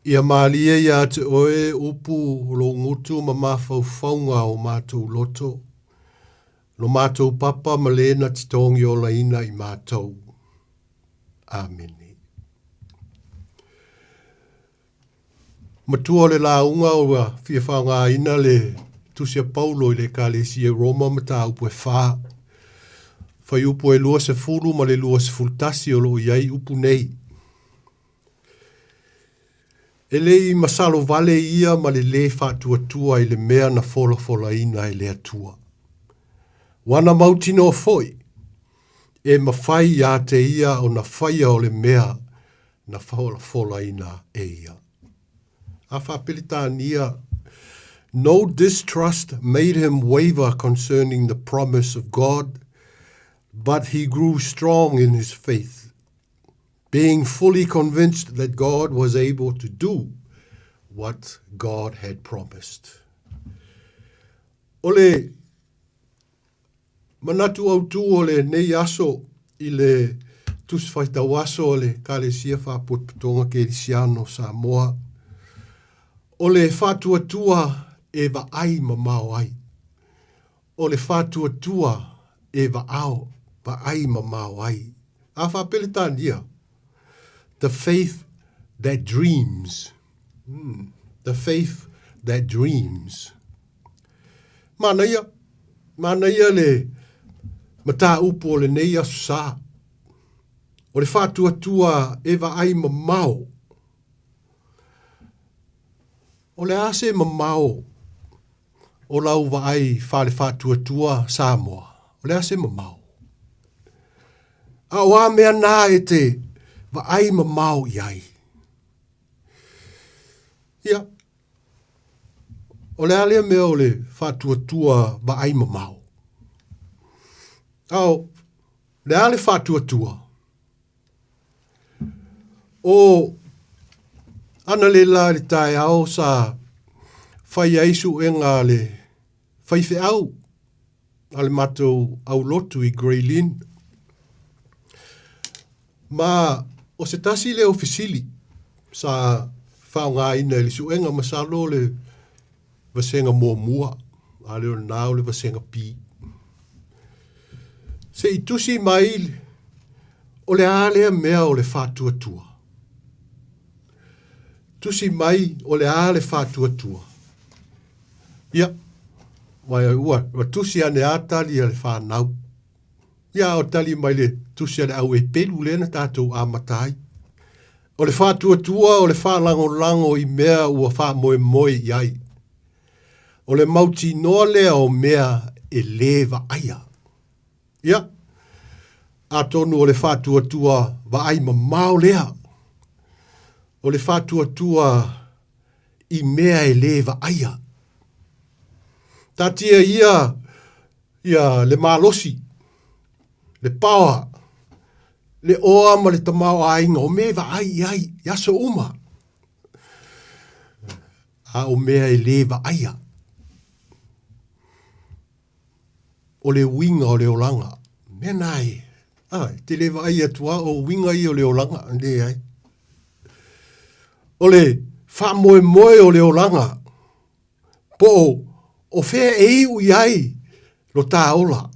Ia malie ia te oe upu o lou gutu ma mafaufauga o matou loto, lo matou papa ma le na titogi olaina i matou. Amene. Matua o le lauga ua fia faogaina le Tusi a Paulo i le Ekalesia i Roma mataupu e fa. Fuaiupu e 20 ma le 21 o lo o i ai upu nei. E le i masalo vale ia ma le lē faatuatua i le mea na folafolaina e le Atua. Ua na mautinoa foi, e mafai iā te ia ona faia o le mea na folafolaina e ia. A Faa-Peretania, No distrust made him waver concerning the promise of God, but he grew strong in his faith, being fully convinced that God was able to do what God had promised. O le manatu autū o lenei aso i le Tusi Faitau Aso a le Ekalesia Faapotopotoga Kerisiano o Samoa, o le faatuatua e vaai mamao ai. O le faatuatua e vaao, vaai mamao ai. A Faa-Peretania, The faith that dreams. Mm, the faith that dreams. Manaia, manaia le mataupu o lenei aso sa. O le faatuatua e vaai mamao. O le a se mamao o lau vaai faale-faatuatua Samoa, o le a se mamao? A o a mea nā e te vaai mamao i ai? Ia, o le a lea mea o le faatuatua vaai mamao? A o le a le faatuatua? O analeila i le taeao sa fai ai suega a le faifeau a le matou aulotu i Grey Lynn. Ma o se tasi lea o fesili sa faaaogaina i le suega masalo o le vasega muamua, a le o lena o le vasega B. Se i tusi mai o le a lea mea o le faatuatua. Tusi mai o le a le faatuatua. Ia, ua, ua tusi ane a tali a le whanau. Ia, o tali mai le tusi a le au e pelu lea na tātou amata ai. O le faatuatua o le faalagolago i mea ua faamoemoe i ai. O le mautinoa lea o mea e lē vaaia. Ia, atonu o le faatuatua vaai mamao lea. O le faatuatua i mea e lē vaaia. Taatia ia ia le malosi, le paoa, le oa ma le tamaoaiga o mea e vaai i ai i aso uma, a o mea e lē vaaia. O le uiga o le olaga, mea nā e, a, e te lē vaai atu a o uiga ia o le olaga, leai. O le faamoemoe o le olaga, po o, o fea e iu i ai lo tā ola.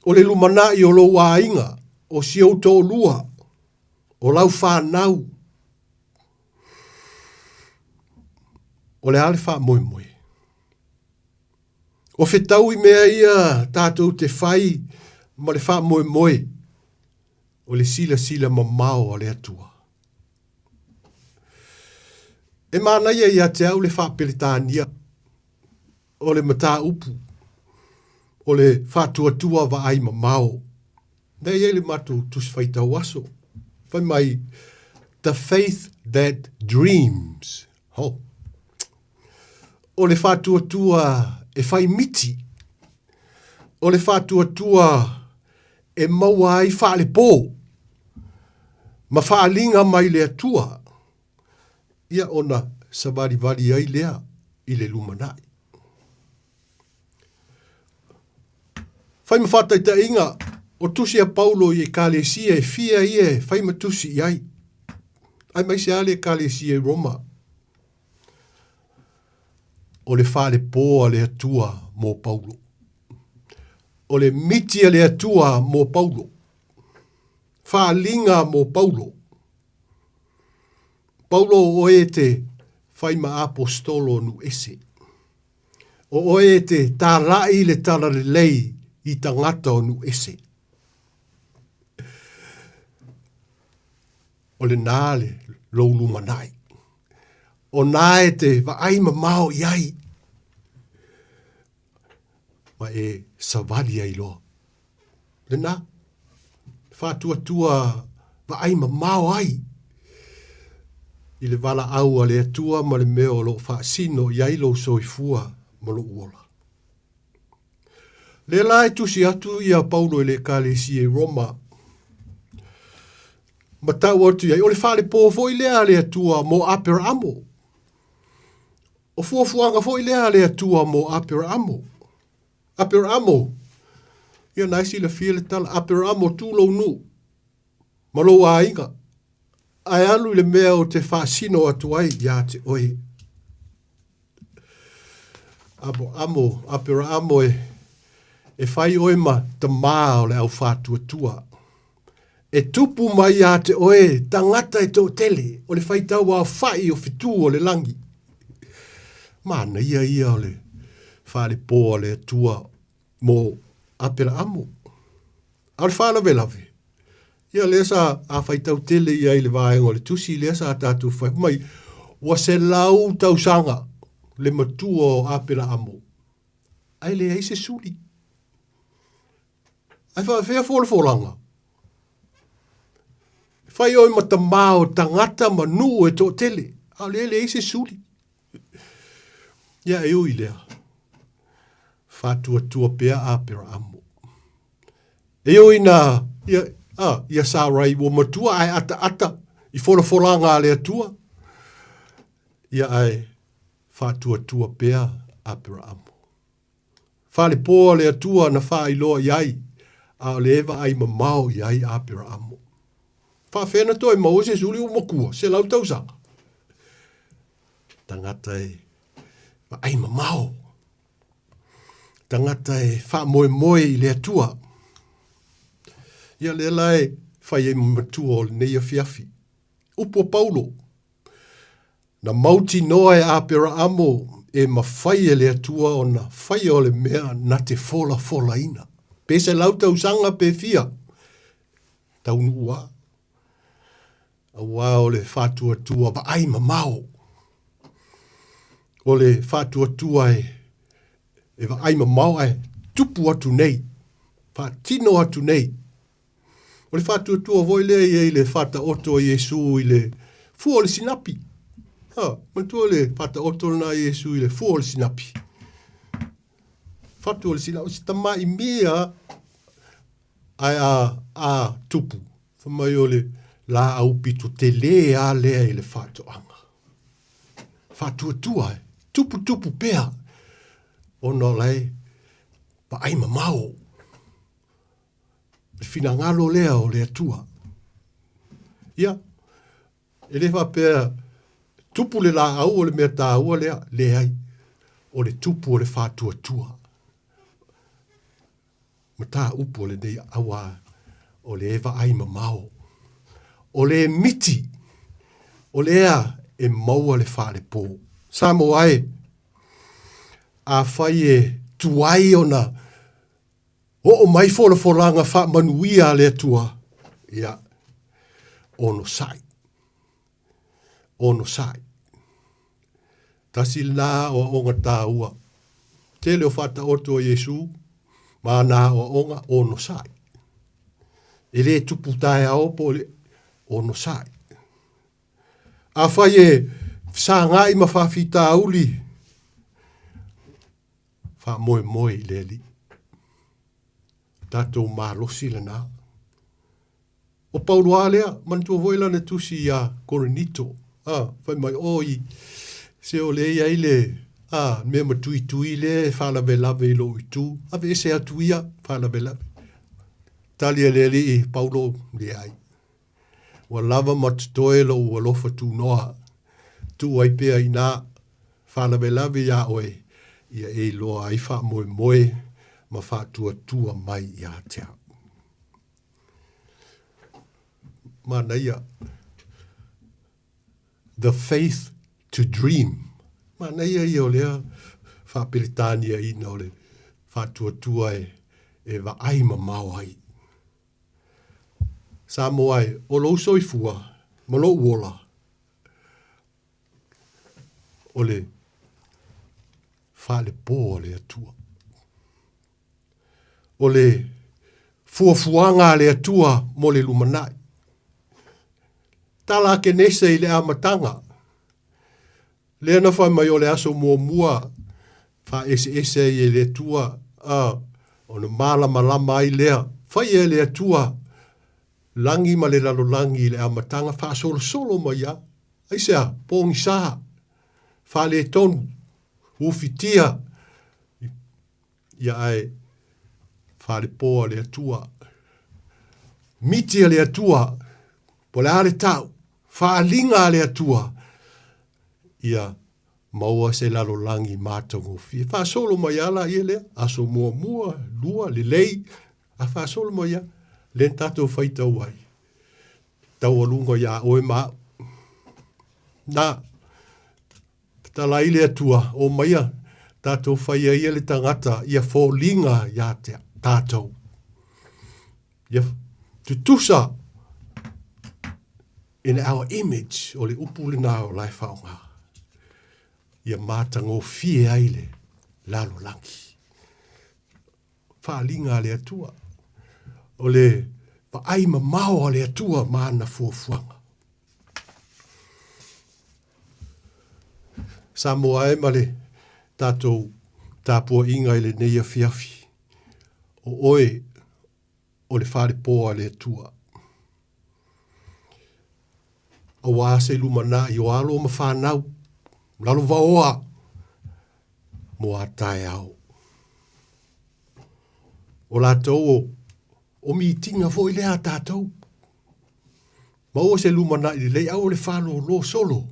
O le lumanai o lou aiga, o si ou toalua, o lau fanau. O le a le faamoemoe? O fetau i mea ia tātou te whai ma le faamoemoe o le silasila mamao a le Atua. E manaia ia te au le Faa-Peretania o le mataupu o le faatuatua vaai mamao. Lea e i ai le matou tusi faitau aso. Fai mai, The faith that dreams. Ho. O le faatuatua e fai miti. O le faatuatua e maua ai faalepō ma faaliga mai le Atua, ia ona savalivali ai lea i le lumanai. Fai ma faataitaiga, o tusi a Paulo i Ekalesia e fia ia e fai ma tusi i ai. Aemaise lava le Ekalesia i Roma. O le falepo a le Atua mō Paulo. O le miti a le Atua mō Paulo. Faaliga mō Paulo. Paulo o oe e te whai ma apostolo nu ese. O oe e te tāla'i le talalelei i tangata o nu ese. O lenā le lou lumanai. O nā e te vaai mamao i ai. Ma e savali ai loa. Lenā, whātuatua vaai mamao ai i le valaau a le Atua ma le mea o loo faasino i ai lou soifua ma lou ola. Lea la e tusi atu ia Paulo i le Ekalesia i Roma, ma tau atu i ai, o le falepō foi lea a le Atua mō Aperaamo. O fuafuaga foi lea a le Atua mō Aperaamo. Aperaamo, ia na e silafia le tala, Aperaamo tu lou nuu, ma lou aiga, ae alu i le mea o te faasino atu ai iā te oe. Amo, amo, Aperaamo e, e whai oe ma tamā o le au whātuatua. E tupu mai iā te oe, tangata e tō tele, o le whaitau a whai o whitū o le langi. Māna ia ia o le whare pō a le atua mō Aperaamo. A o le whālavelave, ia lea sa a whaitau tele ia i le vaega o le tusi, lea sa tātou whai mai, ua selau tausaga le matua o Aperaamo. Ai leai se suli. Ai whaawhea folafolanga. Whai oi ma tamā o tangata ma nuu e tō tele. A le leai se suli. Ia e ui lea. Whātuatua pea Aperaamo. E ui nā, ia, a, ia Sarai ua matua ae ataata i folafolanga a le Atua. Ia ae whātuatua pea Aperaamo. Whalepō a le Atua na whaailoa i ai, a o le e vaai mamao i ai Aperaamo. Whaawhea na toe maua se suli ua makua, selau tausaga. Tangata e vaai mamao. Tangata e whaamoemoe i le Atua. Ia lea la e whai ai matua o lenei awhiawhi. Upu o Paulo. Na mautinoa e Aperaamo e mawhai e le Atua ona whaia o le mea na te folafolaina. Pe selau tausaga pe fia, taunuu a. Auā o le whātuatua vaai mamao. O le whātuatua e, e vaai mamao ae tupu atu nei, whaatino atu nei. O le whātuatua foi lea i ai le whātaoto a Iesu i le fua o le sinapi. Ha, manatua le whātaoto lena a Iesu i le fua o le sinapi. Whatu o le sinapi, o se tama'i mia ae a, a tupu. Fai mai o le lāau pito telē a lea i le whātoanga. Whātuatua e, tuputupu pea, ona o lae vaai mamao. Le finagalo lea o le Atua. Ia, e le faapea tupu le laau o le mea tāua lea, leai, o le tupu o le whātuatua. Mataupu o lenei auā o le e vaai mamao, o le miti, o lea e maua le falepō. Samoa e, afai e tuai ona oo mai folafolaga faamanuia a le Atua, ia, onosai. Onosai. Tasi lenā aoaoga tāua. Tele o faataoto a Iesū ma ana aoaoga onosai. E lē tupu taeao po o le onosai. Afai e fesagai ma faafitauli, faamoemoe i le Alii. Tatou malosi lenā. O Paulo a lea, manatua foi lana tusi iā Korinito, a, fai mai, Oi, se o lea i ai le, a, mea matuitui lea e faalavelave i lou itu, aveese atu ia, faalavelave. Tali a le Alii, Paulo, Leai. Ua lava ma totoe lou alofa tunoa, tuu ai pea inā faalavelave iā oe, ia e iloa ai faamoemoe ma faatuatua mai iā te au. Manaia. The Faith to Dream. Manaia ia o lea faaperetaniaina o le faatuatua e, e vaai mamao ai. Samoa e, o lou soifua ma lou ola, o le faalepo a le Atua. O le fuafuaga a le Atua mo le lumanai. Tala a Kenese i le amataga, lea na fai mai o le aso muamua faaeseese ai e le Atua, a, ona malamalama ai lea, faia e le Atua lagi ma le lalolagi i le amataga faasolosolo mai lava. Aisea? Pogisa, faaletonu, ufitia, ia ae faalepoa le Atua. Miti a le Atua, po o le a le tau, faaaliga a le Atua, ia maua se lalolagi matagofie. Faasolo mai lava laia lea, aso muamua, lua, lelei, a faasolo mai lava, lea na tatou faitau ai, taualuga iā oe ma au. Na, Tatala ai le Atua, omaia tatou faia ia le tagata ia foliga iā te tatou. Ia tutusa in our image, o le upu lena o la e faaaoga. Ia matagofie ai le lalolagi. Faaaliga a le Atua. O le vaai mamao a le Atua ma ana fuafuaga. Samoa e ma le tatou tapuaiga i lenei afiafi, o oe o le falepo a le Atua. Aua se lumanai o alo ma fanau, lalovaoa mo a taeao. O latou o, o mitiga foi lea a tatou. Maua se lumanai lelei, aua le faalōlō solo.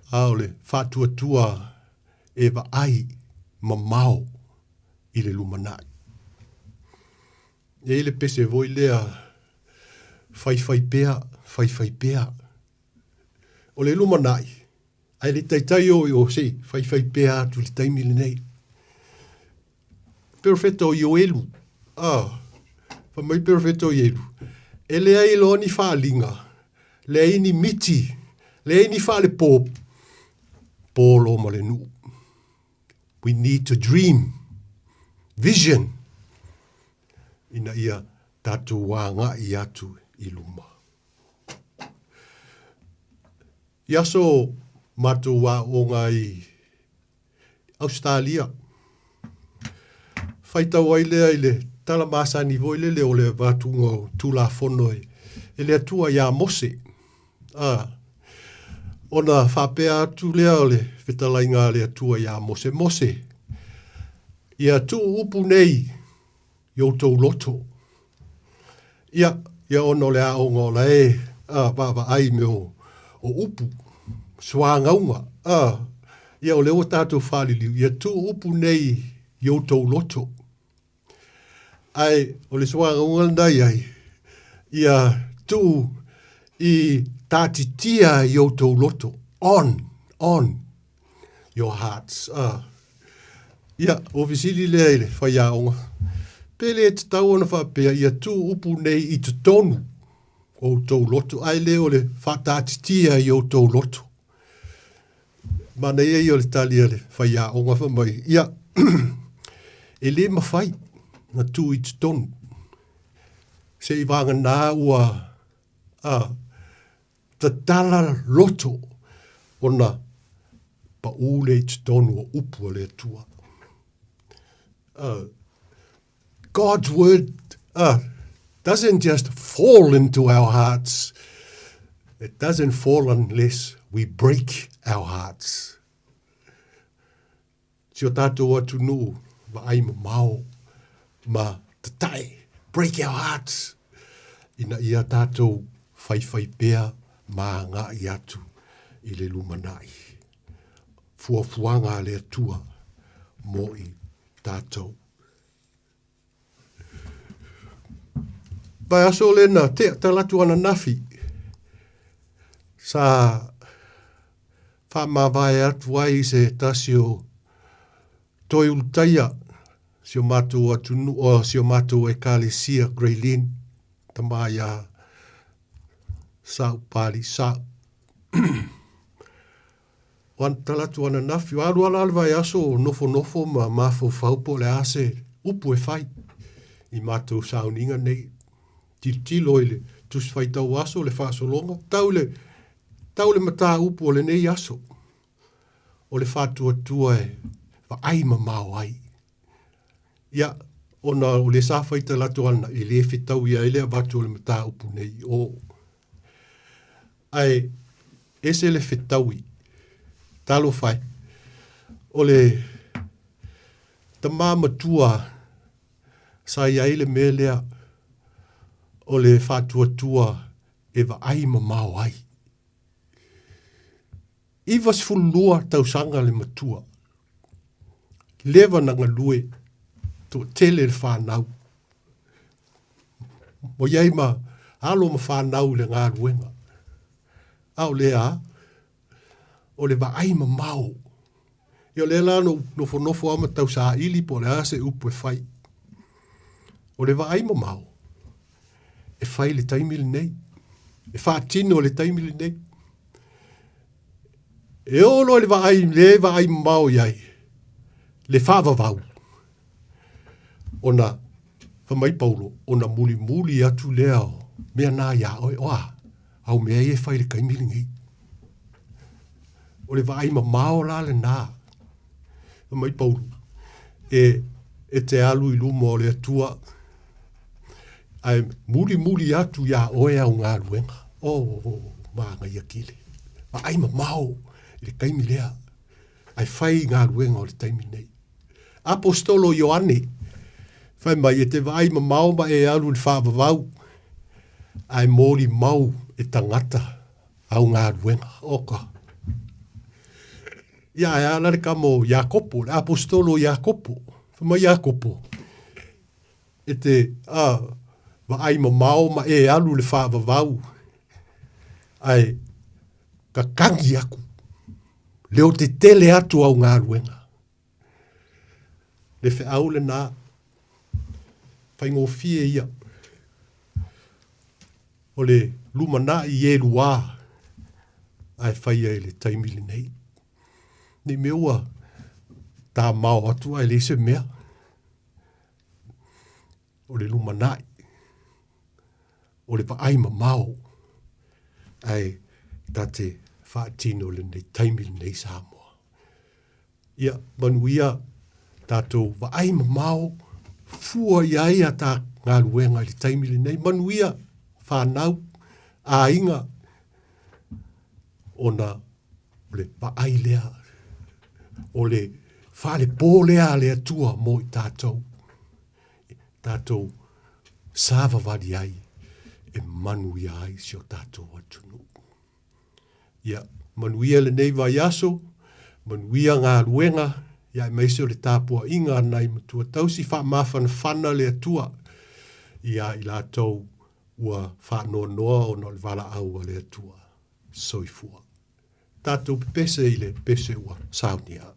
A o le faatuatua e vaai mamao i le lumanai. E i ai le pese foi lea, faifai pea, faifai pea. O le lumanai, ae le taitai o i o se i faifai pea atu i le taimi lenei. Perofeta o Ioelu, ah, fai mai perofeta o Ioelu, e leai loa ni faaaliga, leai ni miti, leai ni faalepo, po loa ma le nuu. We need to dream, vision, ina ia tatou agai atu i luma. I aso matou aoga i Ausetalia, faitau ai lea i le tala masani foi lele o le avatuga o Tulafono e le Atua iā Mose. A, ona faapea atu lea o le fetalaiga a le Atua iā Mose, Mose, ia tuu upu nei i outou loto. Ia, ia ona o le aoga o la e a, vaavaai i mea o, o upu, suagauga, a, ia o lea ua tatou faaliliu, ia tuu upu nei i outou loto. Ae o le suagauga lena i ai, ia tuu i taatitia i outou loto, on, on your hearts. Ah. Ia, ua fesili lea i le faiaoga, pe le tatau ona faapea ia tuu upu nei i totonu o outou loto, ae le o le faataatitia i outou loto. Manaia ia o le tali a le faiaoga fai mai, ia, e le mafai na tuu i totonu, seiavagana ua, a, tatala loto ona paʻū lea i totonu o upu a le Atua. God's word doesn't just fall into our hearts. It doesn't fall unless we break our hearts. Si o tātou atunuu vaai mamao ma tatae. Break our hearts ina ia tatou faifai pea ma agai atu i le lumanai. Fuafuaga a le Atua mo i tatou. Vaiaso lena tea tala atu ananafi sa faamavae atu ai i se tasi o Toi Ulutaia si o matou atunuu, o si o matou ekalesia Grey Lynn, tama ia Sa'u Pali Sa'u. O ana tala atu ananafi, o alu ala le vaiaso o nofonofo ma mafaufau po o le a se upu e fai i matou sauniga nei. Tilotilo i le Tusi Faitau Aso, le faasologa, tau le, tau le mataupu o lenei aso. O le faatuatua e vaai mamao ai. Ia, ona o le sa faitala atu ana, e le fetauia ai le avatu o le mataupu nei i o. Ae ese le fetaui. Talofa e. O le tama matua sa i ai le mea lea o le faatuatua e vaai mamao ai. 92 tausaga le matua. Leva na galue, toatele le fanau. Ua i ai ma alo ma fanau i le galuega. A o lea a, o le vaai mamao. Ia o lea la na ou nofonofo lava ma tausaili po o le a se upu e fai. O le vaai mamao, e fai i le taimi lenei. E faatino i le taimi lenei. E oo loa i le vaai, le vaai mamao i ai, le faavavau, ona, fai mai Paulo, ona mulimuli atu lea o mea na iā oe, o a, au mea ia e fai i le taimi lenei. O le vaai mamao la lena, fai mai Paulo, e, e te alu i luma o le Atua, ae mulimuli atu iā oe au galuega. Oh, oh, manaia tele. Vaai mamao i le taimi lea, ae fai galuega o le taimi nei. Aposetolo Ioane, fai mai, e te vaai mamao ma e alu i le faavavau, ae molimau e tagata au galuega. Oka. Ia, ae a la le kama o Iakopo, le aposetolo o Iakopo. Fai mai Iakopo, e te, a, vaai mamao ma e alu i le faavavau, ae kakagi aku, leo tetele atu au galuega. Le feau lena, faigofie ia, o le lumanai i e luā, ae faia i le taimi lenei. Ne i mea ua tamao atu ae leai se mea. O le lumanai, o le vaai mamao, ae ta te faatino lenei taimi lenei Samoa. Ia, manuia tatou vaai mamao, fua i ai a ta galuega i le taimi lenei. Manuia whanau, aiga, ona o le vaai lea, o le falepō lea a le Atua mo i tatou, tatou savavali ai e manuia ai si o tatou atunuu. Ia, manuia lenei vaiaso, manuia galuega, ia aemaise o le tapuaiga a nai matua tausi faamafanafana le Atua ia i latou ua faanoanoa ona o le valaau a le Atua. Soifua. Tatou pepese i le pese ua saunia.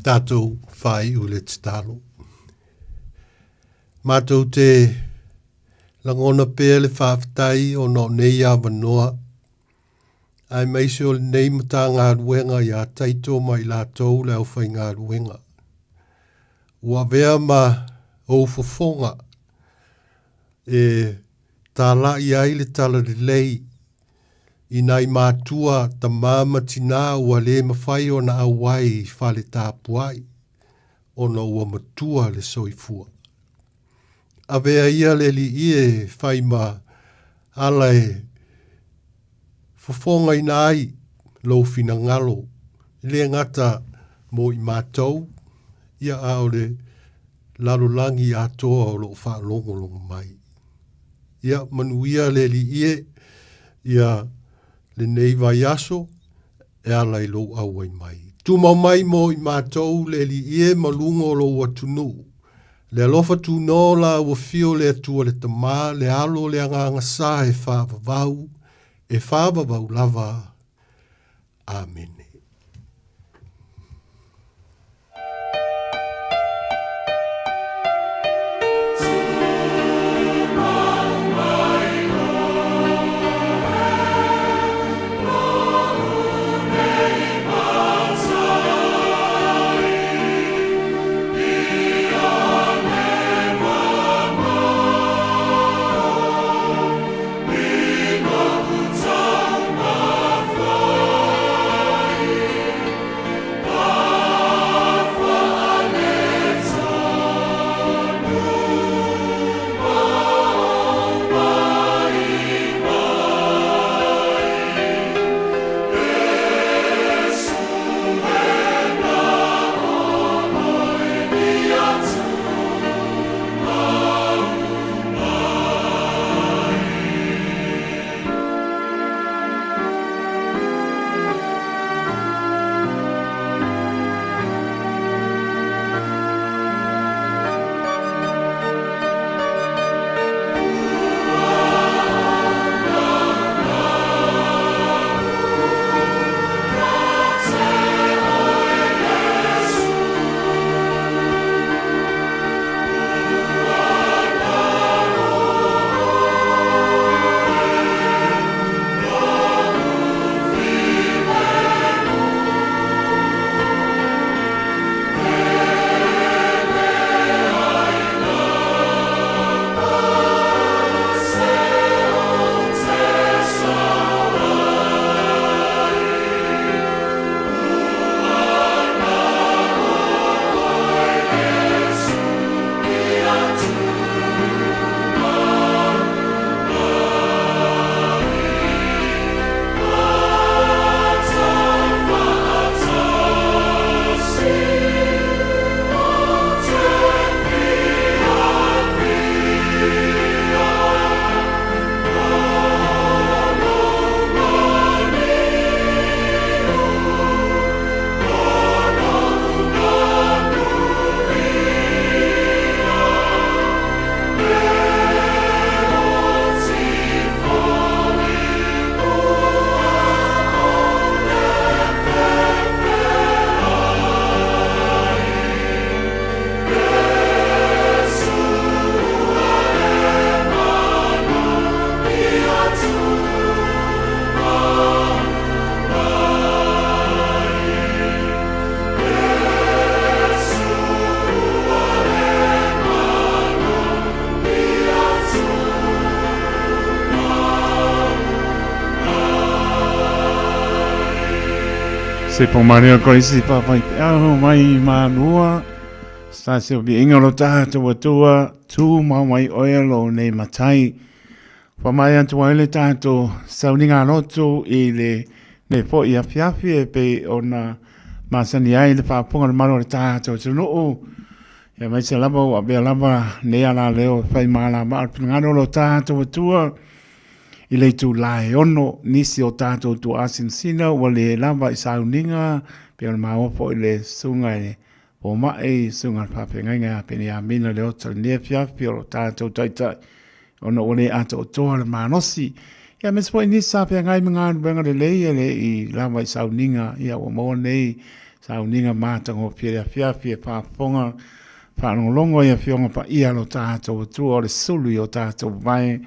Tatou faaiu le tatalo. Matou te lagona pea le faafetai ona o nei avanoa, aemaise o lenei Matagaluega ia Taito ma i latou le aufaigaluega. Ua avea ma ou fofoga e talai ai le talalelei i nai matua, tama ma tinā ua le mafai ona auai i fale tapuai ona ua matua le soifua. Avea ia le Alii e fai ma ala e fofogaina ai lou finagalo, e le gata mo i matou, ia a o le lalolagi atoa o lo o faalogologo mai. Ia manuia le Alii e, ia lenei vaiaso e ala i lou auai mai. Tumau mai mo i matou le Alii e ma luga o lou atunuu. Le alofa tunoa la ua fio le Atua le Tama, le Alo, le Agaga Sa e faavavau, e faavavau lava. Amene. Se po maria ko isi papai pe aho mai manua sa se o inga lo tātou atua tū mau mai oe lo nei matai Wha mai atu ai le tātou sauniga loto i le nei fo'i afiafi e pei ona masani ai le faafofoga o le malo o le tātou atunuu. Ia aemaise lava ua avea lava nei alaleo e fai malama o le finagalo o lo tātou Atua i le itulā e ono nisi o tātou tuaasinasina ua le lava i sauniga pei ona maua foi le susuga i le Fomai, susuga i le faafeagaiga ia Peniamina Leota i lenei afiafi o lo tātou taitai ona ua le atoatoa le malosi. Ia aemaise foi nisi sa feagai ma galuega lelei e le i lava i sauniga, ia ua maua nei Sauniga matagofie le afiafi e faafofoga faalogologo i Afioga Paia a lo tatou Atua o le sulu i o tatou vae,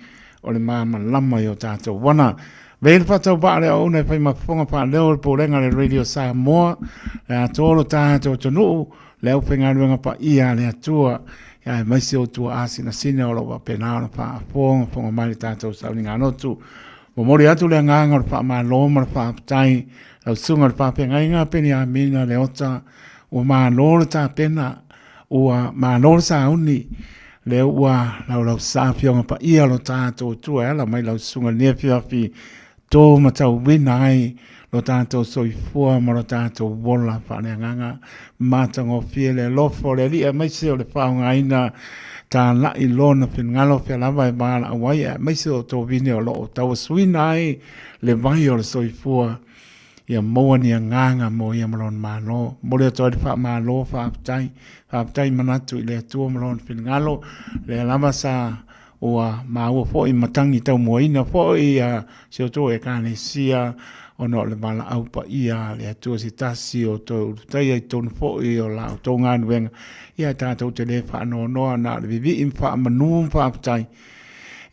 o le malamalama i o tatou wana. Vei le faatauvaa le auauna e fai ma fofoga faaleo o le Pulega a le Radio Samoa, le atoa o lo tatou atunuu, le aufaigaluega paia a le Atua, ia aemaise o tuaa sinasina o lo o faapena ona faafogafoga mai le tatou sauniga lotu. Momoli atu le agaga o le faamalo ma le faafetai lau susuga i le faafeagaiga Peniamina Leota, ua malo le tapena, ua malo le sauni, lea ua laulausa afioga paia o lo tatou Atua e ala mai lau susuga i lenei afiafi tō matauina ai lo tatou soifua ma lo tatou ola faaleagaga matagofie le alofa o le Alii aemaise o le faaaogaina talai lona finagalo fea lava e valaau ai aemaise o tovine o lo o tauasuina ai le vai o le soifua ia maua ni agaga mo ia ma lona Malo. Momoli atu ai le faamalo, faafetai, faafetai manatu i le Atua ma lona finagalo, lea lava sa Ua maua foi matagi taumuaina foi ia si outou Ekalesia ona o le valaau paia a le Atua se tasi o toe ulutaia i totonu foi o la outou galuega. Ia tatou te le faanoanoa na o le vivii ma faamanu ma faafetai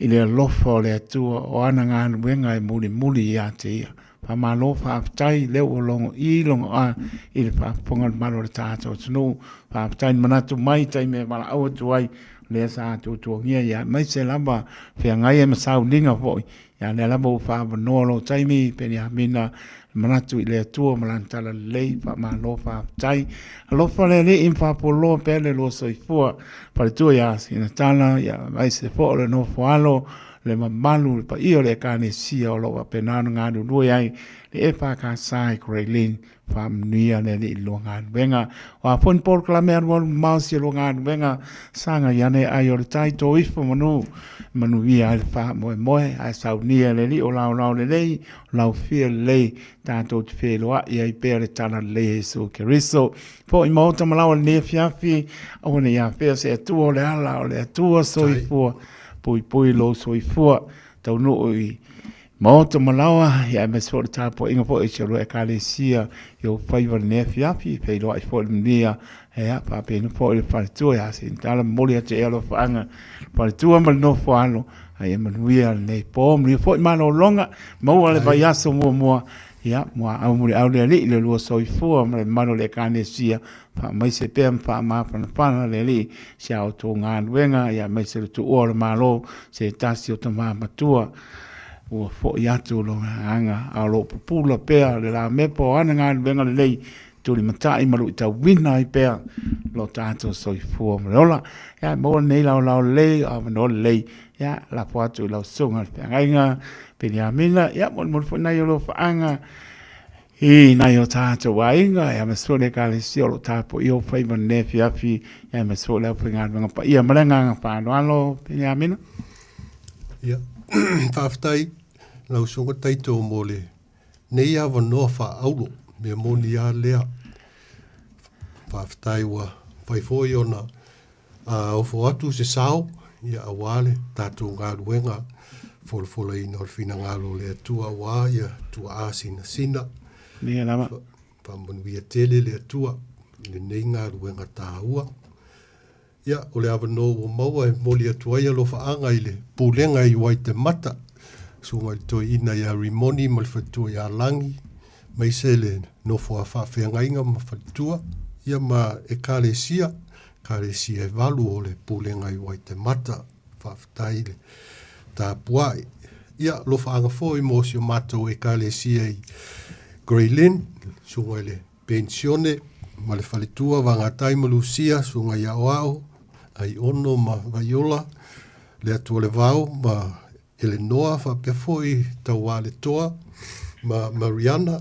i le alofa o le Atua o ana galuega e mulimuli ia te ia. Faamalo faafetai lea ua logo i logo a i le faafofoga o le malu o le tatou atunuu. Faafetai le manatu mai i taimi e valaau atu ai lea sa tuatuagia ia aemaise lava feagai ai ma sauniga foi. Ia lea lava ua faaavanoa lou taimi Peniamina manatu i le Atua ma lana talalelei. Faamalo faafetai. Alofa le Alii ma faapoloa pea le lua soifua. Faletua ia Sinatala ia aemaise foi o le nofo alo le mamalu le paia o le Ekalesia o lo o faapena ona galulue ai le EFKS i Grey Lynn. Faamanuia le Alii i lua galuega. O a foi ni polokalame alualu mamao si o lua galuega, sagai ane ai o le tai tō ifo manu, manuia ai le faamoemoe, ae saunia e le Alii o laolao lelei, o laufia lelei, tatou te feiloai ai pea le talalelei e Iesu Keriso. Foi maota ma laoa i lenei afiafi, aua ne i afea se Atua o le ala o le Atua soifua. Puipui lou soifua taunuu i maota ma laoa, ia aemaise foi o le tapuaiga foi a si o lua Ekalesia i ou faiva i lenei afiafi, feiloai foi i le manuia, ia faapena foi le faletua ia Sinitala, momoli atu i ai alofaaga le faletua ma le nofo alo, a ia manuia lenei po, manuia foi malologa, maua le vaiaso muamua, ia muaau muliau le Alii le lua soifua ma le mamalu o le Ekalesia Faamaise pea ma faamafanafana le Alii si a outou galuega, ia aemaise le tuua o le Malo, se tasi o tama matua ua foi atu lona agaga, a o lo o pupula pea le lamepa o ana galuega lelei, tulimatai ma luitauina ai pea lo tatou soifua ma le ola. Ia maua lenei laolao lelei, o avanoa lelei, ia lafo atu i lau susuga i le feagaiga Peniamina, ia molimoli foi nai o alofaaga I nai o tātou aiga, e aemaise foi le Ekalesia o lo o tapuaia ou faiva i lenei afiafi, aemaise foi le aufaigaluega paia. Ma le agaga faaaloalo, Peniamina. Ia, faafetai lau Susuga Taito mo lenei avanoa faaauro, mea moni lava lea. Faafetai ua mafai foi ona A ofo atu se sao, ia aua le tatou galuega folafolaina o le finagalo o le Atua aua ia tuaa sinasina. Ia lava. Faamanuia tele le Atua i lenei galuega taua. Ia, o le avanoa ua maua e momoli atu ai alofaaga i le Pulega i Waitemata, Susuga i le Toeaina ia Rimoni ma le Faletua ia Lagi, aemaise le nofo a faafeagaiga ma faletua, ia ma Ekalesia, Ekalesia e valu o le Pulega i Waitemata. Faafetai le tapuai. Ia, alofaaga foi mo si o matou Ekalesia i Grey Lynn, Susuga i le Penisione ma le Faletua, Vagatai ma Lusia, Susuga i Aoao, Aiono ma Vaiola, Leatualevao ma Elenoa faapea foi Taualetoa ma Mariana,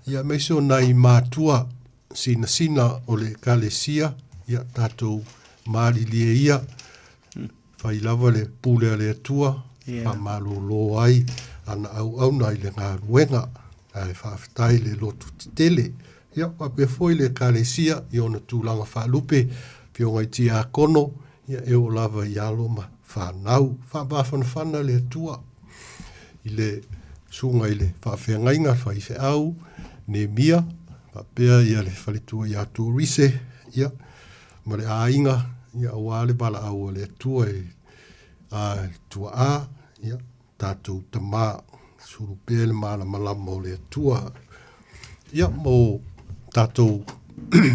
ia aemaise o nai matua sinasina o le Ekalesia, ia tatou malilie ia, fai lava le pule a le Atua, faamalolo ai ana auauna i le galuega, ae faafetai le loto tetele. Ia faapea foi le Ekalesia i ona tulaga faalupe, Afioga i Tiakono, Ia e oo lava i alo ma fanau. Faamafanafana le Atua i le susuga i le faafeagaiga faifeau Neemia. faapea ia le faletua ia Torise, ia, ma le aiga, ia, aua le valaau a le Atua i a tuaa, ia, tatou tama, sulu pea le malamalama o le Atua. Ia, mo tatou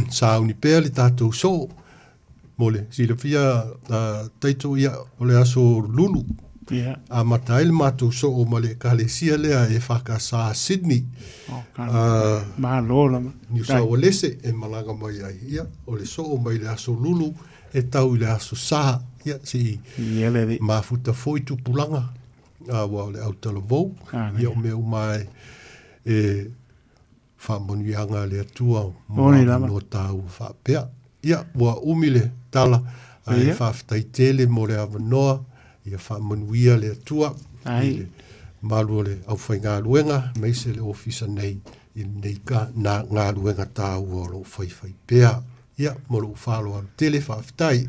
sauni pea le tatou soo, mo le silafia uh, taito, ia, o le aso lulu, yeah. Amata ai le matou soo ma le ekalesia lea e whakasa Sydney. Oh, uh, Malo lava. Niu Saualese e malaga mai ai. Ia, o le soo mai le aso lulu e tau i le aso sa. Ia, se i mafuta foi tupulaga, aua o le autalavou. Ia, o mea uma e, e faamanuiaga a le Atua mo avanoa tāua faapea. Ia, ua umi le tala, ae faafetai tele mo le avanoa, ia faamanuia le Atua i le malu o le aufaigaluega, aemaise le ofisa nei i lenei galuega tāua o lo o faifai pea. Ia, mo lou faaaloalo tele, faafetai.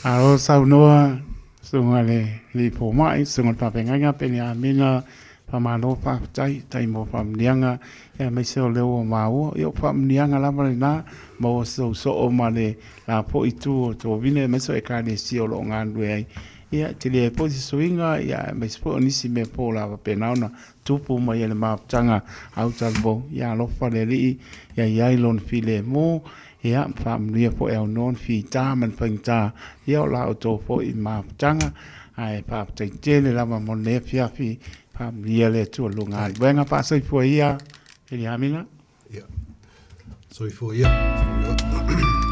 Malo saunoa susuga i le Alii Fomai, susuga i le Faafeagaiga Peniamina, faamalo faafetai, tai mo faamanuiaga, aemaise o lea ua maua. Ia o faamanuiaga lava lena, maua sou soo ma le la foi itu o Tovine, aemaise o Ekalesia o lo o galulue ai. Ia, e tele ai foi se suiga, ia aemaise foi o nisi mea fou o le a faapena ona tupu mai e le mafutaga autalavou. Ia alofa le Alii, ia i ai lona filemu, ia faamanuia foi aunoa ni fita ma ni faigata, ia o la outou foi mafutaga, ae faafetai tele lava mo lenei afiafi, faamanuia le Atua i lua galuega, faasoifua ia, Peniamina. Ia. Soifua ia. Soifua.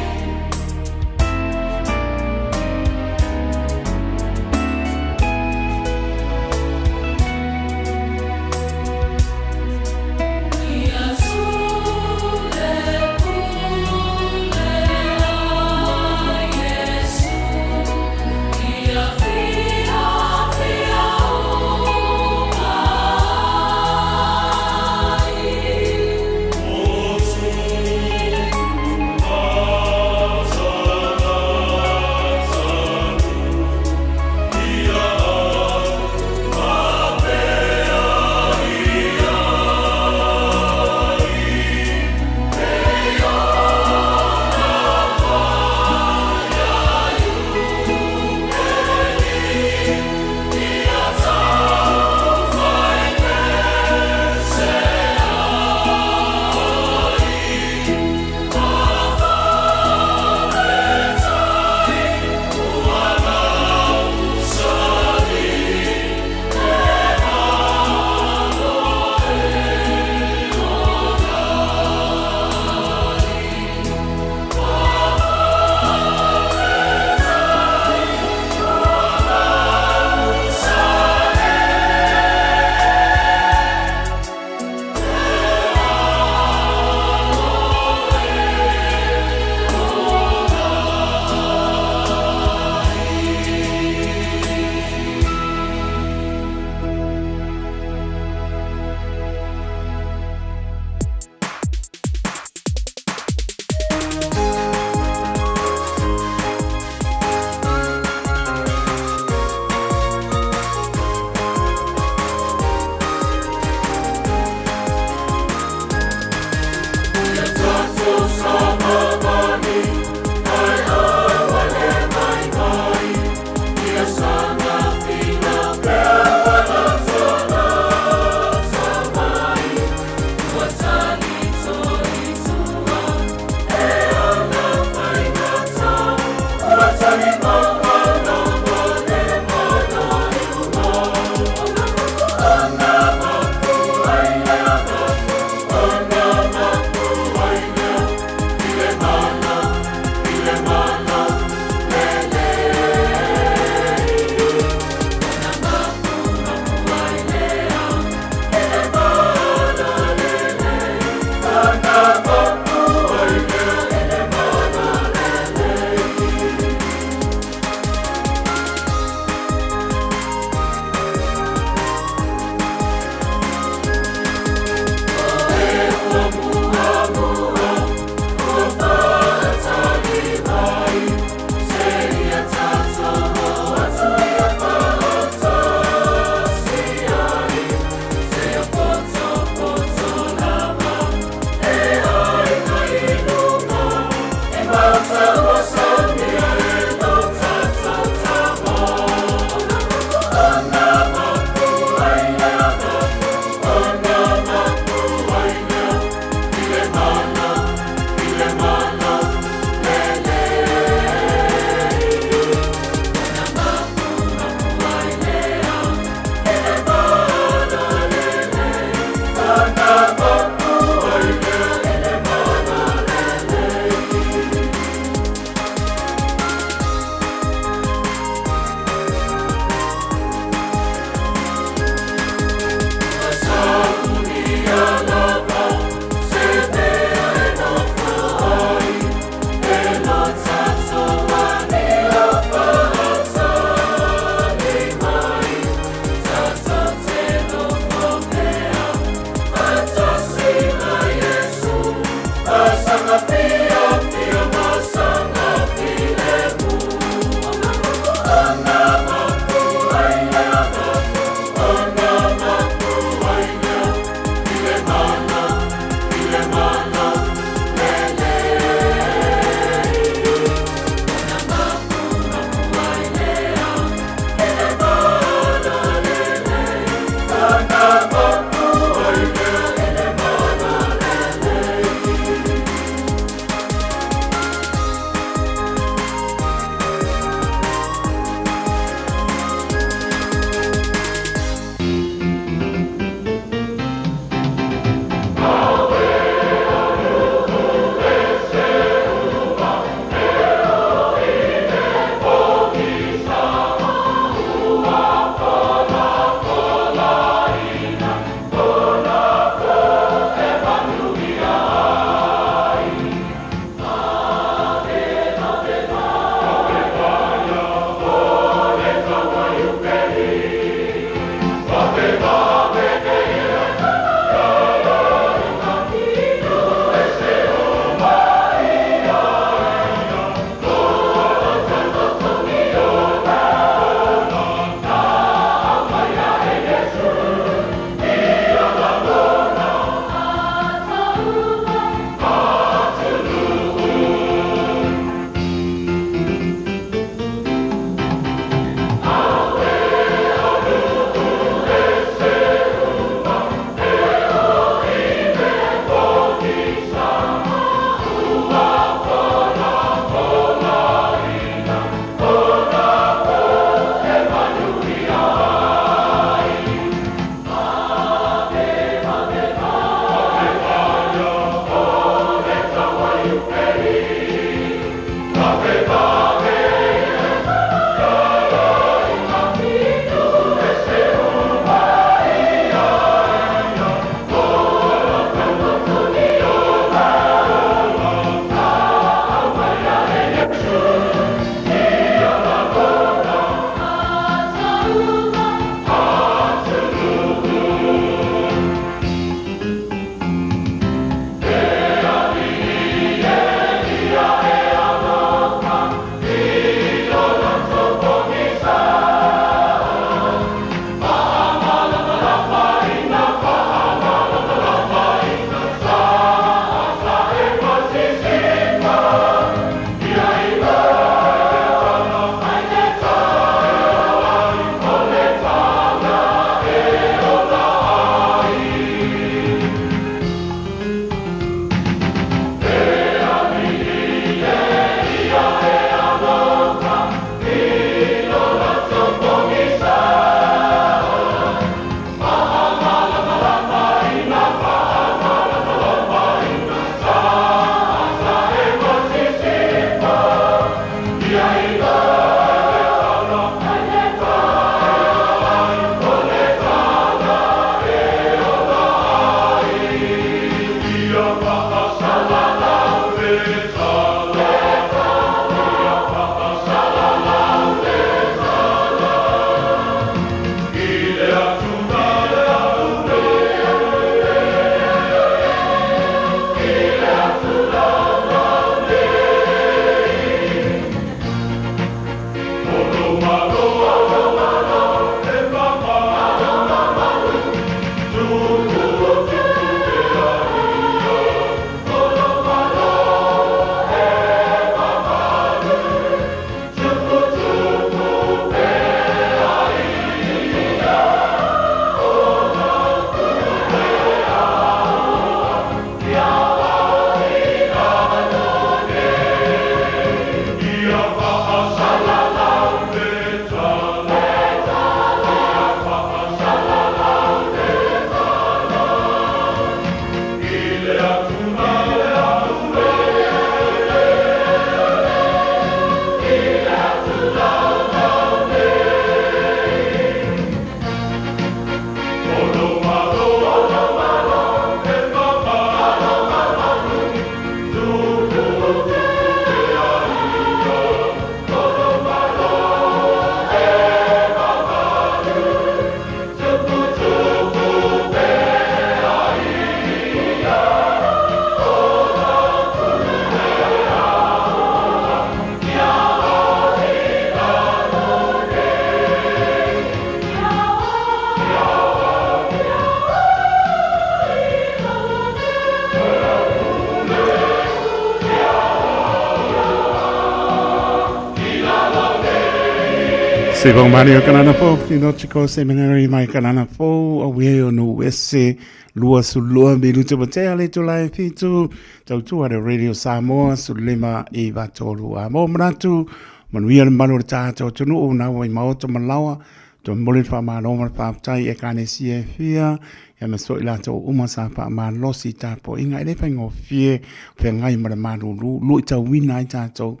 Siva Mario Kanana Fou, Theological Seminary mai Kanana Fou, au e o nu ese 22 minutu ma tea le tula e fitu, tautua le Radio Samoa, 15 i vatolu a mō manatu, manuia le malu o le tātou atunuu, nā wai maoto ma lawa, Toe momoli le faamalo ma le faafetai i Ekalesia e fia, ia ma so i latou uma sa faamalosi i tapuaiga e le faigofie feagai ma le malulu, luitauina ai tatou,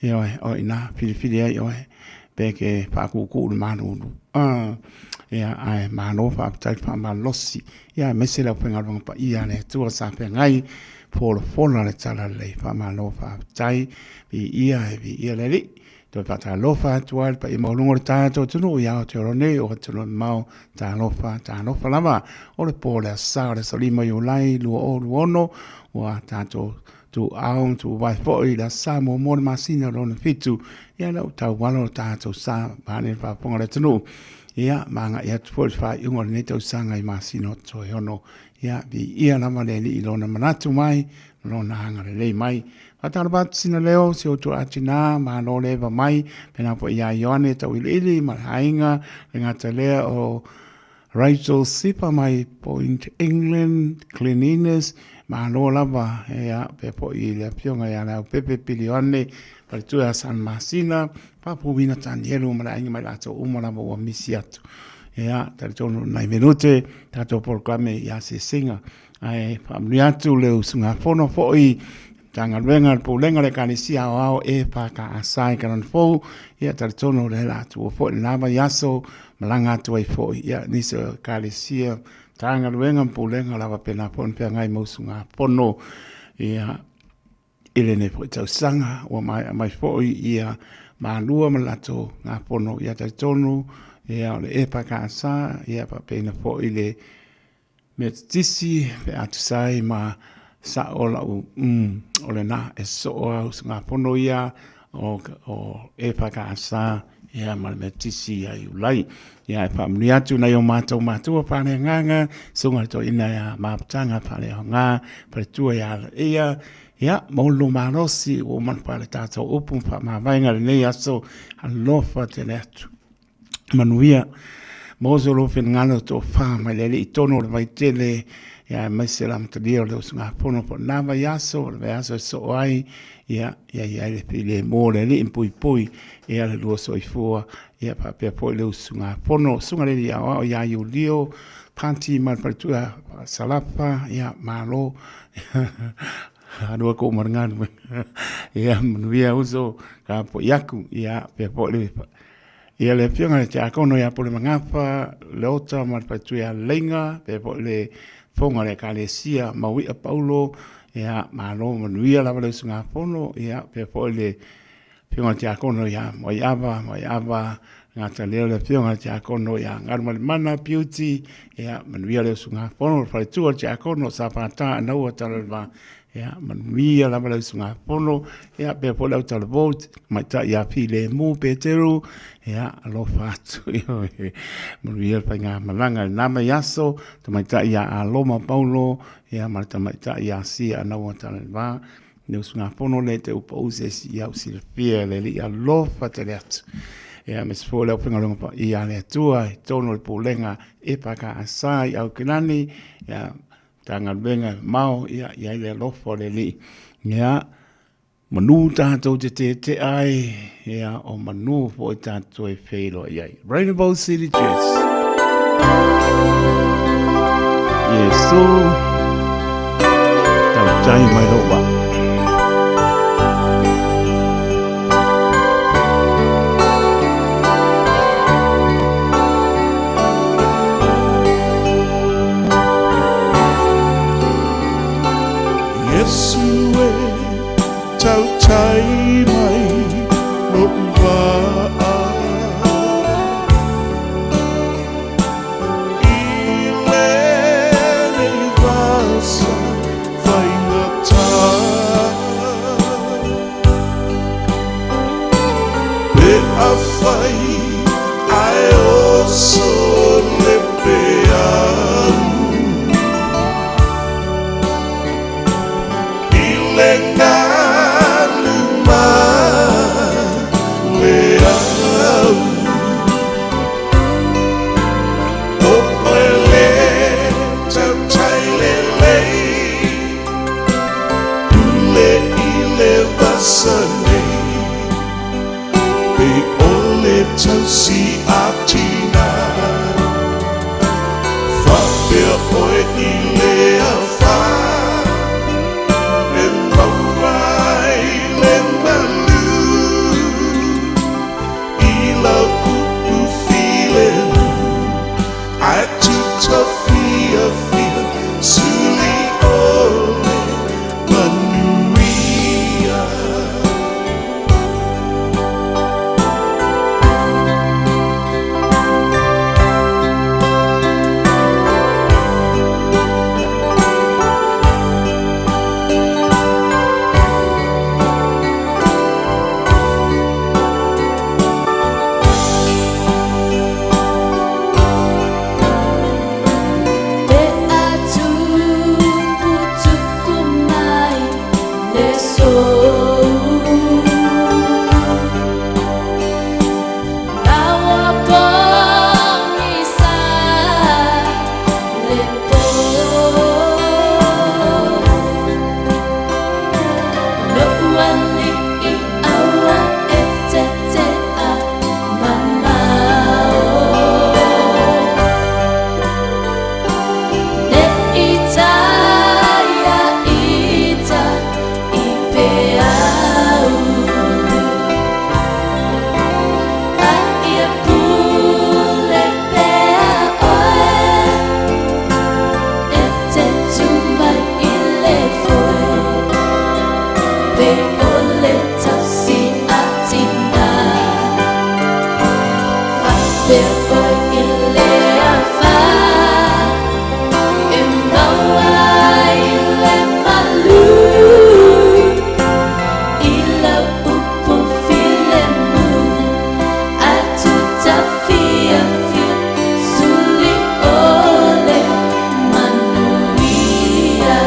ioe, o i ina filifili ai oe pe ke faakuukuu le malulu. Ah, ia, ae malo faafetai le faamalosi, ia aemaise le aufaigaluega paia a le Atua sa feagai folafola le talalelei. Faamalo faafetai, viia e viia le Alii. Toe faatalofa atu ai le paia maualuga o le tatou atunuu i Aotearoa nei, o atunuu mamao, talofa, talofa lava. O le po o le aso Sa o le aso 5 Iulai 2026, ua tatou tuuao ma tuuvae foi i le aso Sa muamua o le masina o lona fitu, ia lea ua taualo le tatou sa vaeane le faafofoga a le atunuu. Ia, ma agai atu foi i le faaiuga o lenei tausaga i masina o toe ono. Ia, viia lava le Alii i lona manatu mai, ma lona agalelei mai. Faatalofa atu sina leo, si ou tuaa tina, malo le eva mai, pena foi ia Ioane Tauiliili ma le aiga, le gata lea o Rachel Sipa mai Point England, Cleanliness, malo lava, ia, pea foi i le afioga ia Leaupepe Pili Ioane, faletua ia San Masina, Papuwina Tanielu ma le aiga mai latou uma lava ua misi atu. Ia, talitonu nai minute, tatou polokalame i asiasiga. Ae faamanuia atu le usugafono foi Matagaluega le Pulega o le Ekalesia Aoao EFKS i Kalana Fou. Ia talitonu o lea la tuua foi lena vaiaso malaga atu ai foi ia nisi o Ekalesia Matagaluega ma Pulega lava pena foi ona feagai ma usugafono ia i lenei foi tausaga ua maea mai foi ia Malua ma le latou gafono. Ia talitonu ia o le EFKS ia faapena foi le Metotisi pe a tusa ai ma sao lau mm, o lena e soo a usugafono ia o, o EFKS ia ma le Metotisi ia Iulai. Ia e faamanuia atu nai o matou matua faaleagaga, susuga i le toeaina ia Maputaga Faaleaoga, faletua ia Alaia, ia mo lo malosi ua uma ona fale tatou upu ma faamavaega i lenei aso, alofa tele atu. Manuia maua so lou finagalo tofa mai le Alii i totonu o le vaitele, ia aemaise le amatalia o le usugafono po o lena vaiaso, o le vaiaso e soo ai, ia, ia i ai le filemu o le Alii ma puipui ia le lua soifua, ia faapea foi le usugafono, Susuga i le Alii Aoao ia Iulio Pati ma le faletua Salapa, ia malo. Alu aku ma le galuega. Ia manuia uso, tapuai aku, ia faapea foi le Ia le afioga i le Tiakono ia Pulemagafa, Leota ma le faletua ia Leiga, faapea foi le fofoga o le Ekalesia Mauia Paulo, ia malo manuia lava le usugafono, ia faapea foi le afioga i le Tiakono ia Moaiava, Moaiava Gataleo, le afioga i le Tiakono ia Galumalemana Beauty, ia manuia le usugafono, le faletua o le Tiakono Safata Anaua Taleleva, Ia, manuia lava le usugafono, ia, faapea foi le autalavou, tamaitai ia Filemu Peteru, ia, alofa atu, ioe, manuia le faigamalaga i lena vaiaso, tamaitai ia Aloma Paulo, ia, ma le tamaitai ia Sia Anaua Taleleva, le usugafono lea e te upau se isi ia u silafia e le Alii alofa tele atu. Ia, aemaise foi le aufaigaluega paia a le Atua i totonu o le Pulega EFKS i Aukilani, ia, Matagaluega e mamao, ia i ai le alofa o le Alii. Ia, manu tatou te tetea ai, ia, o manu foi tatou e feiloai ai. Rainbow City Church. Iesu, tautai mai lou vaa. Iesu e tautai mai lo'u vaa I lenei vasa faigata. Faapea oe i le afa e maua ai le malu i lau upu filemu ae tuta fiafia suli o le manuia. Pe a tuputupu mai le sou. Ma ua pogisa le po. Lo'u ali'i aua e tete'a mamao. Ne'i taia ita i peau. A ia pule pea oe e te tu mai i le foe. Pe o le tausi a tina. Faapea oe i le afa e maua ai le malu i lau upu filemu ae tuta fiafia suli o le manuia.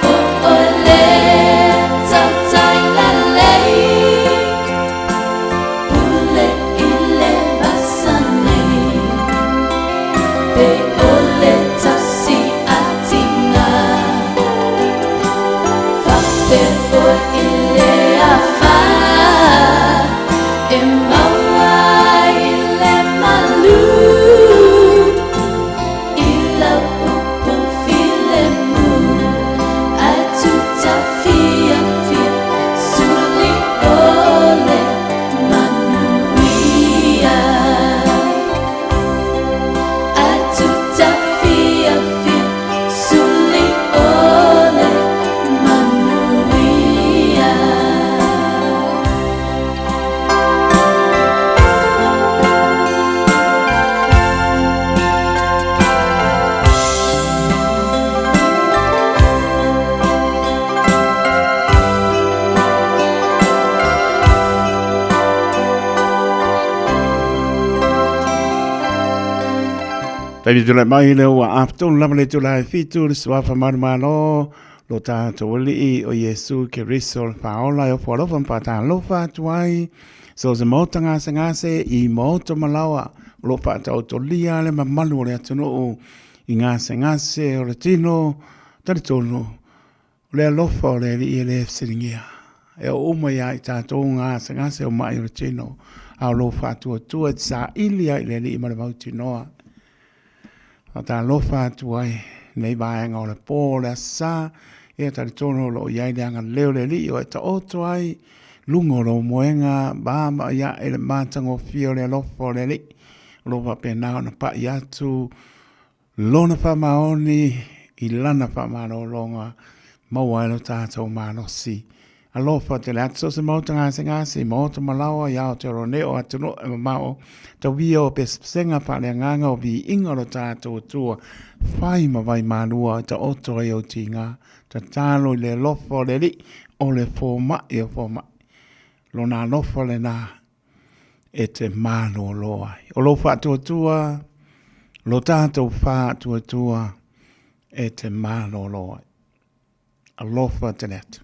O oe le tautai lelei, pule i le vasa nei, pe o le tausi a tina. Faapea oe i le afa e maua ai le malu i lau upu filemu ae tuta fiafia suli o le manuia. Ae tuta fiafia suli o le manuia. Taimi tulai mai lea ua āpitonu lava le itula e fitu le suafa manumalo lo tātou alii o Iesu Keriso le Faaola e ofo alofa ma faatalofa atu ai so se maota gasegase i maota malaoa o lo o faataotolia le mamalu o le atunuu i gasegase o le tino. Talitonu o le alofa o le Alii e le fesiligia. E oo uma ia i tatou gasegase o mai o le tino, a o lou faatuatua e te saili ai i le Alii ma le mautinoa. Faatalofa atu ai nei vaega o le pō o le Aso Sa, ia talitonu o lo o i ai le agalelei o le Alii o e taoto ai luga o lou moega maama'i ae le matagofie o le alofa o le Alii. O lo o faapena ona pa'i atu Lona faamaoni i Lana faamalologa, maua ai lo tatou malosi. Alofa tele atu so o se maota gasegase i maota malaoa i Aotearoa nei o atunuu e mamao, tauia o pesepesega faaleagaga o viiga o lo tatou Atua, fai ma vai malua e taoto ai ou tiga, tatalo i le alofa o le Alii, o le fomai o fomai. Lona alofa lena e te malōlō ai. O lou faatuatua, lo tātou faatuatua e te malōlō ai. Alofa tele atu.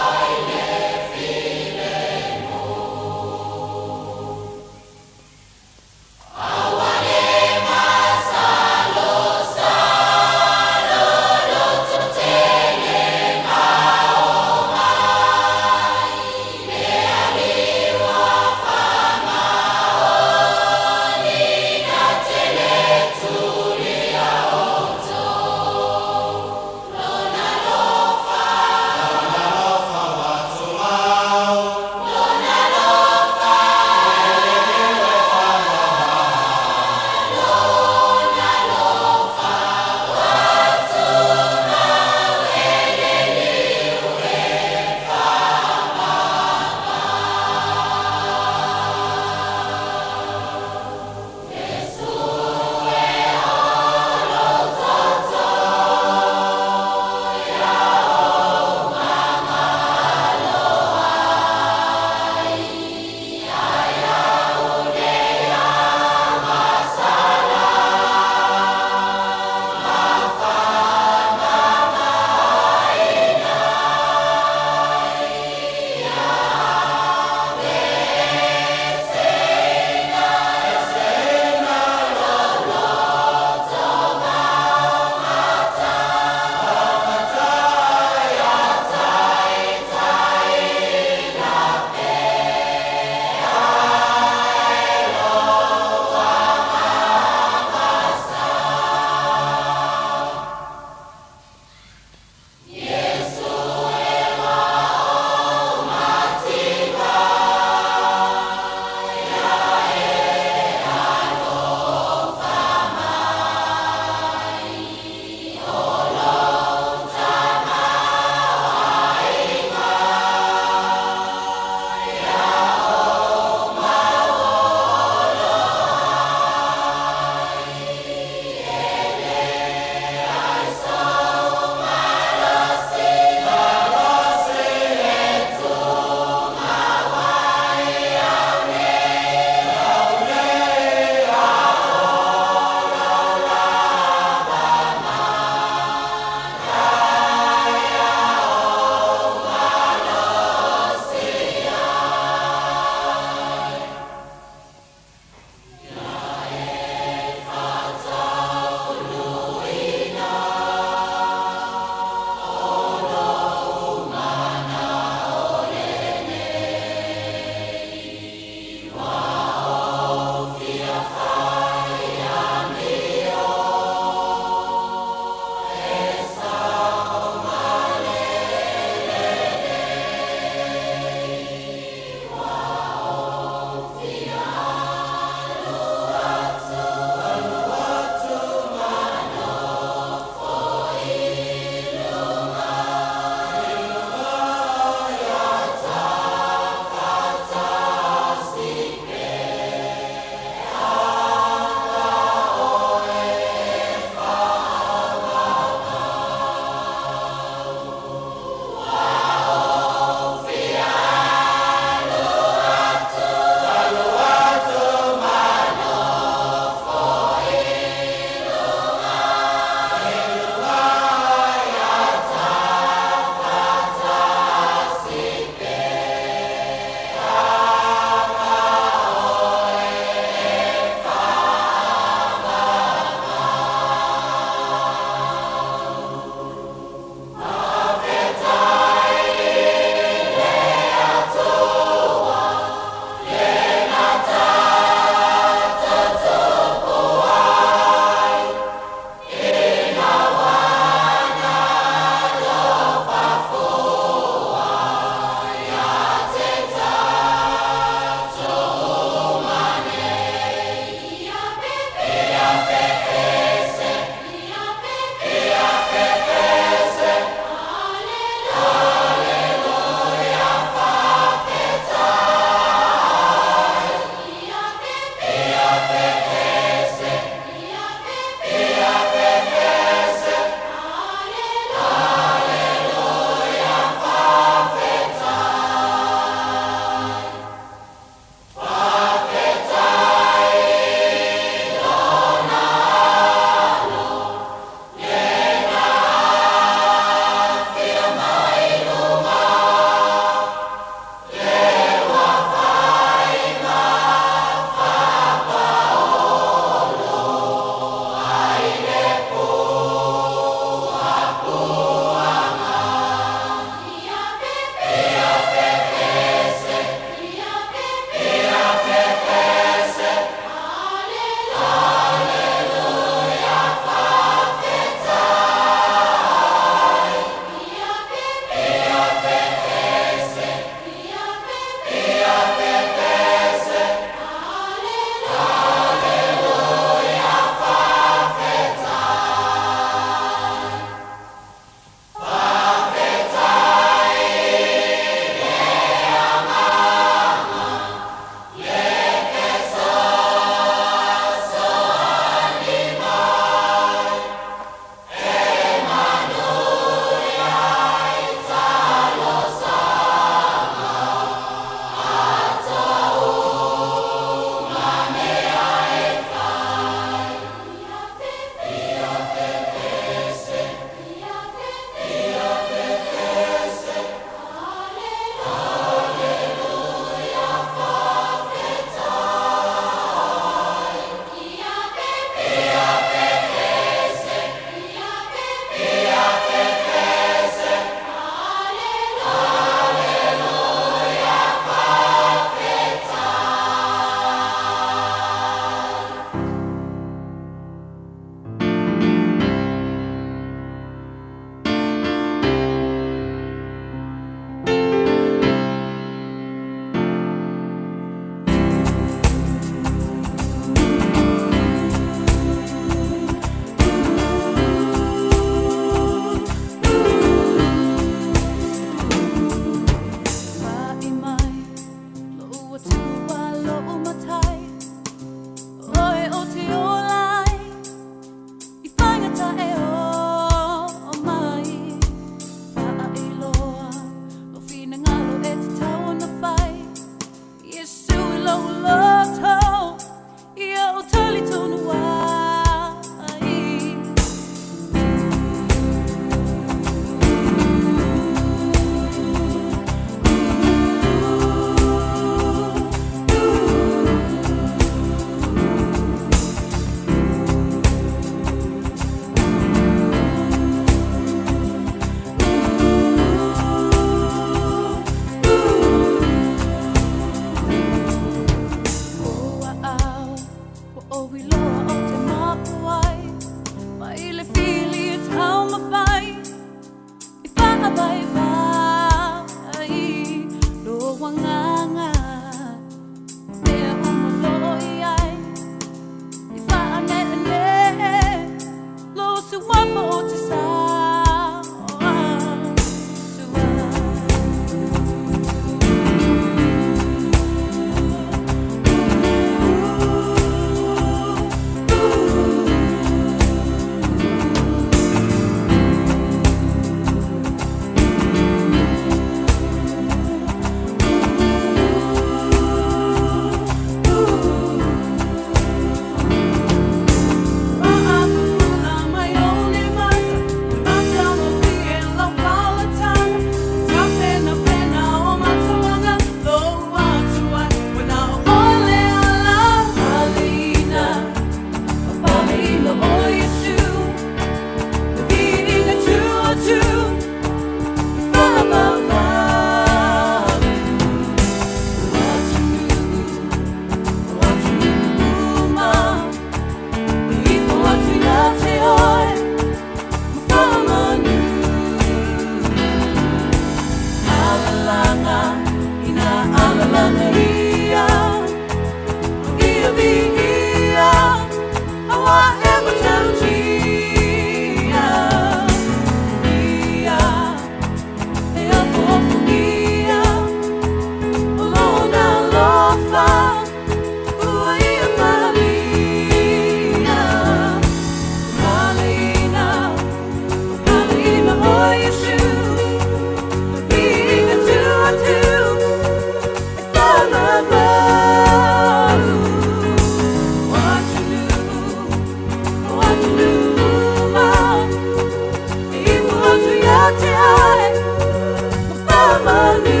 malu.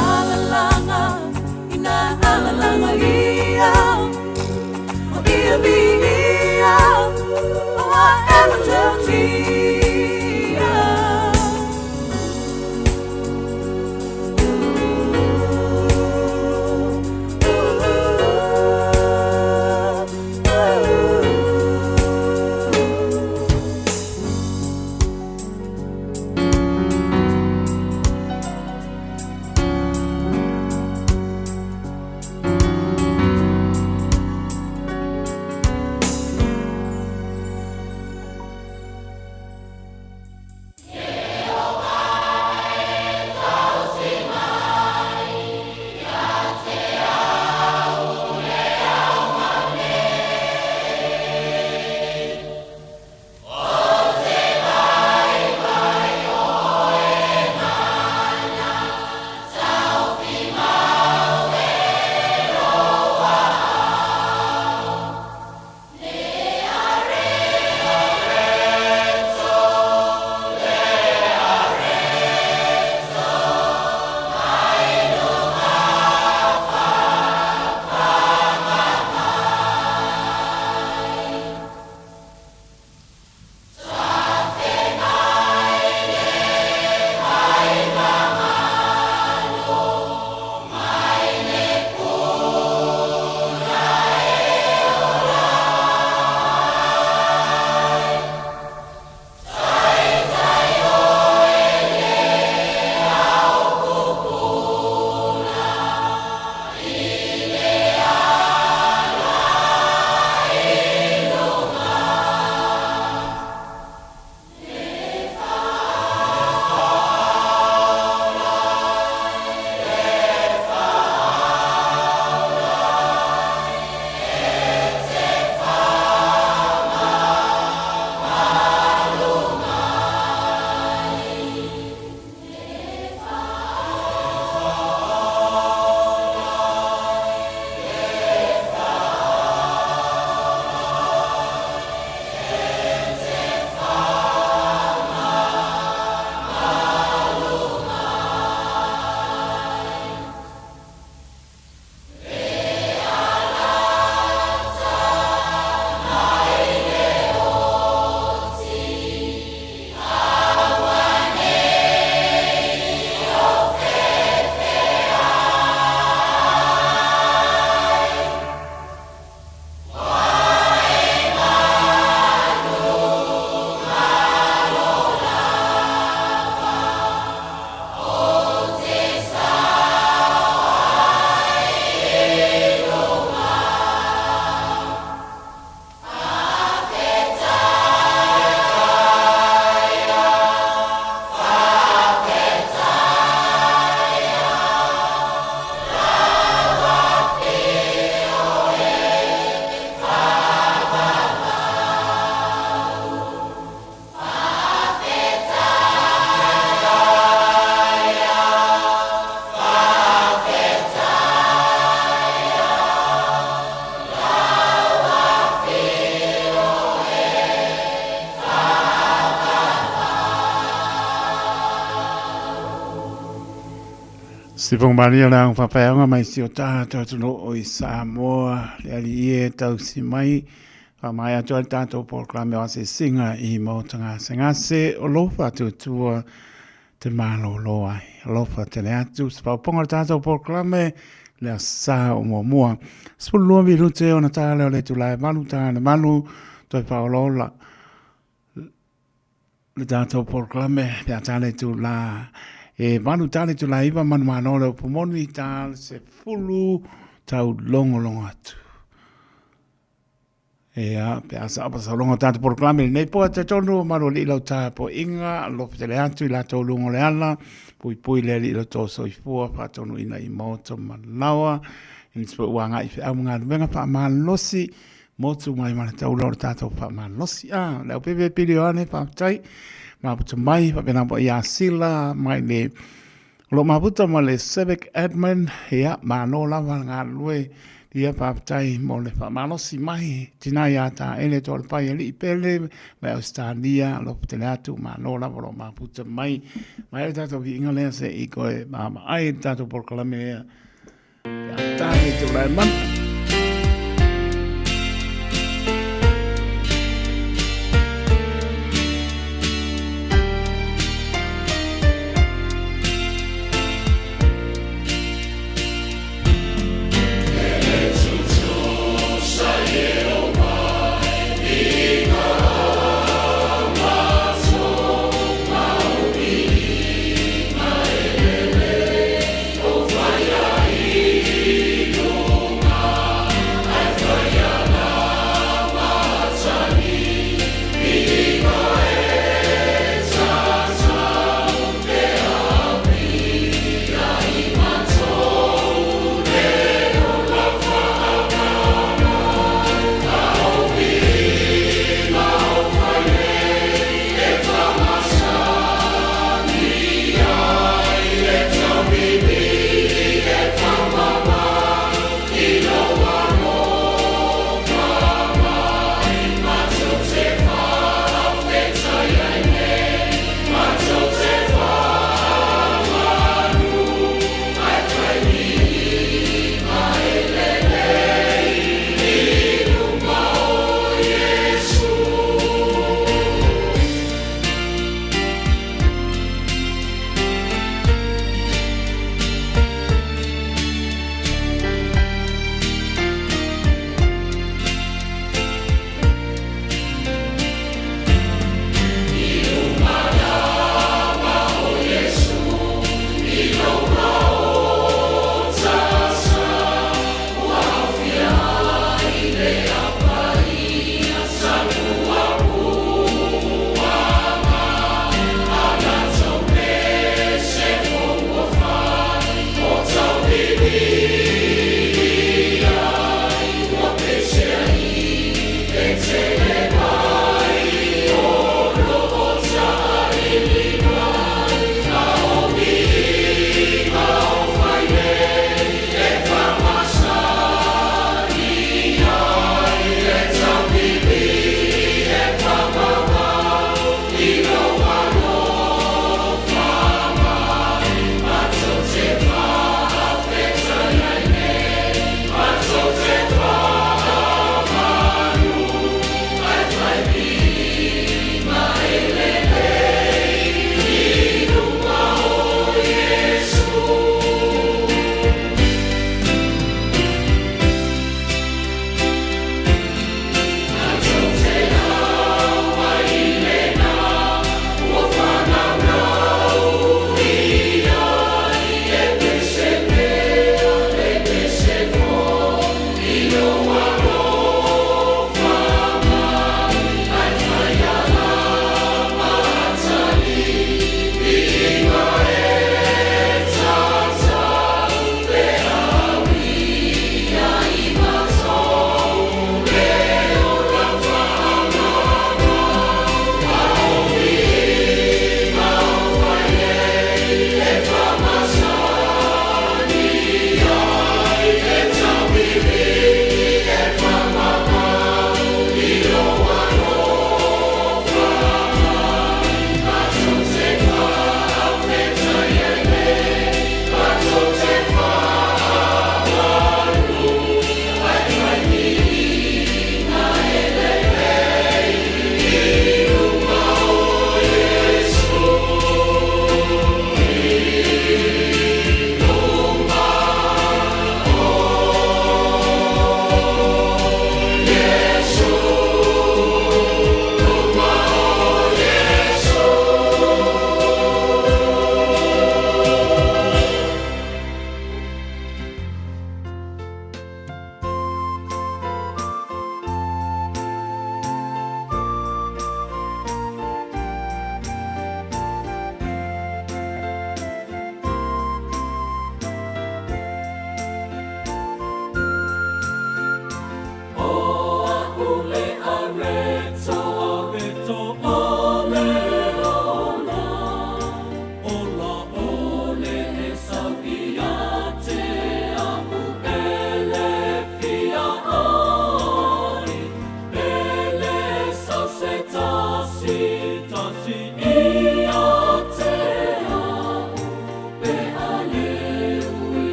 Alalaga ina alalaga ia, o ia viia, ua e matautia. Sifonga malia le ao faafeaoga mai si o tatou atunuu o i Samoa, le Alii e tausi mai, faamaea atu ai le tatou polokalame o asiasiga i Maota Gasegase o lou faatuatua te malolo ai. Alofa tele atu se faaopoopoga o le tatou polokalame le Aso Sa o muamua. 12 minute ona ta lea o le itula e 8 ta le 8 toe faaolaola le tatou polokalame pe a ta le itula e 8 ta le itula e 9 manumalo le upu moni ta le 10 tau logologo atu. Ia, pe a sa pasaloga o tatou polokalame i lenei po, e talitonu o malu alii lau tapuaiga, alofa tele atu i latou luga o le ala, puipui le alii lo tō soifua, faatonuina i maota ma laoa, i nisi foi ua agai i feau ma galuega faamalosi, motu mai ma le taula o le tatou faamalosi. Ah, le au pepe pili o ane, faafetai, maputa mai, faapena foi ia Sila, mai le O lo o mafuta ma le Civic Admin, ia, malo lava le galulue. Ia faafetai mo le faamalosi mai tina ia Taele Toalepai Alii Pele mai Ausetalia, alofa tele atu, malo lava o lo o mafuta mai. Mai le tatou viiga lea se i koe vaavaai i le tatou polokalame lea. Ia tane te urae mana.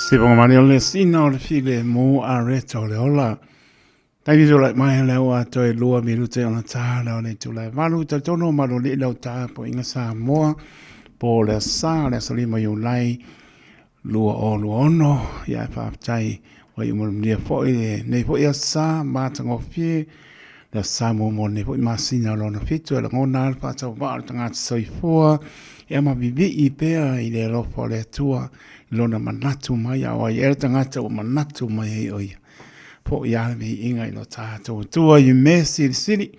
Sipoga o le sina o le filemu a Reta o le ola. Taimi tulai mai o lea ua toe 2 minute ona ta lea o le itula e 8. Talitonu o Malolii lau tapuaiga Samoa po o le aso Sa, le aso 5 Iulai 2026. Ia e faafetai ua iu manuia foi lenei foi aso Sa matagofie, le aso Sa muamua o lenei foi masina o lona fitu. E lagona lava le faatauvaa o le tagata soifua ia ma vivii pea i le alofa o le Atua i lona manatu mai, a o ai ea le tagata ua manatu mai ai o ia. Foi lava le viiga i lo tatou Atua i mea silisili,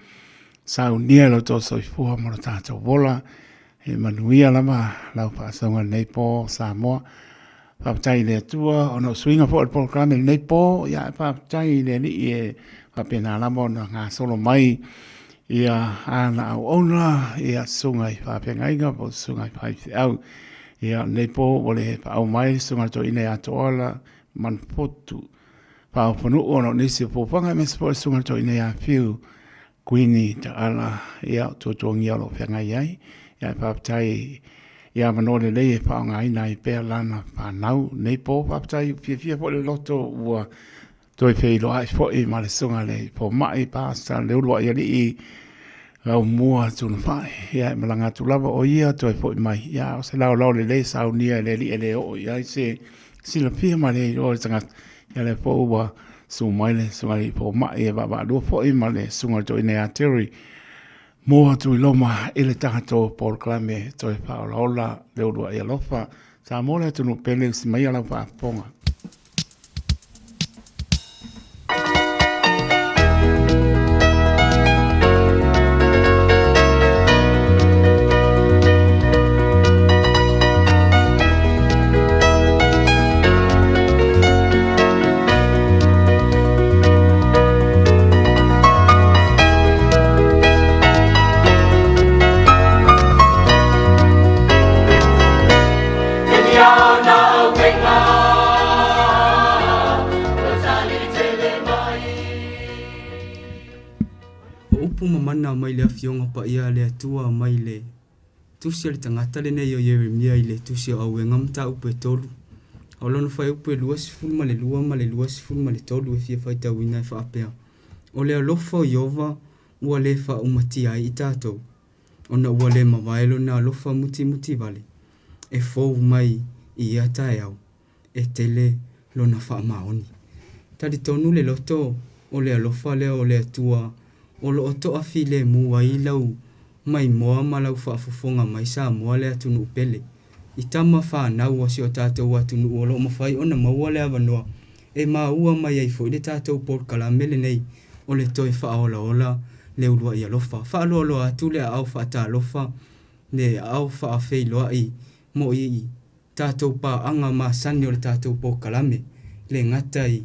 saunia i lo outou soifua ma lo tatou ola. E manuia lava lau faasoga i lenei po Samoa. Faafetai i le Atua ona o suiga foi o le polokalame i lenei po, ia faafetai i le Alii e faapena lava ona gasolo mai ia ana auauna, ia susuga i faafeagaiga po o susuga i faifeau. Ia lenei po ua le paau mai le susuga i le toeaina ia Toala Manufotu Faaofonuu ona o nisi o fuafuaga, aemaise foi le susuga i le toeaina ia Fiu Kuini Taala, ia, o tuatuagia o lo o feagai ai. Ia, faafetai i avanoa lelei e faaaogaina ai pea lana fanau nei po. Faafetai, ua fiafia foi le loto ua toe feiloai foi ma le susuga i le fomai Pastor Leuluai Alii Laumua Tunafai. Ia, e malaga atu lava o ia toe foi mai. Ia, o se laolao lelei e saunia e le alii e le oo i ai se silafia ma le iloa o le tagata. Ia, lea foi ua susu mai le susuga i le fomai e vaavaalua foi ma le susuga i le toeaina ia Terry Moa Tuiloma i le tatou polokalame toe faaolaola le uluai alofa. Samoa le atunuu pele, usi maia lau faafofoga. O upu ma mana mai le Afioga Paia a le Atua mai le Tusi a le tagata lenei o Ieremia i le Tusi o Auega mataupu e tolu, a o lona fuaiupu e 22 ma le 23 e fia faitauina e faapea, O le alofa o Ieova ua le faaumatia ai i tatou, ona ua le mavae lona alofa mutimutivale e fou mai i ia taeao, e tele lona faamaoni. Talitonu le loto o le alofa lea o le Atua o lo o toafilemu ai lau maimoa ma lau faafofoga mai Samoa le atunuu pele. I tama fanau a si o tatou atunuu o lo o mafai ona maua le avanoa e maua mai ai foi le tatou polokalame lenei o le toe faaolaola le uluai alofa. Faaloaloa atu le aao faatalofa le aao faafeiloai mo i tatou paaga masani o le tatou polokalame, le gata i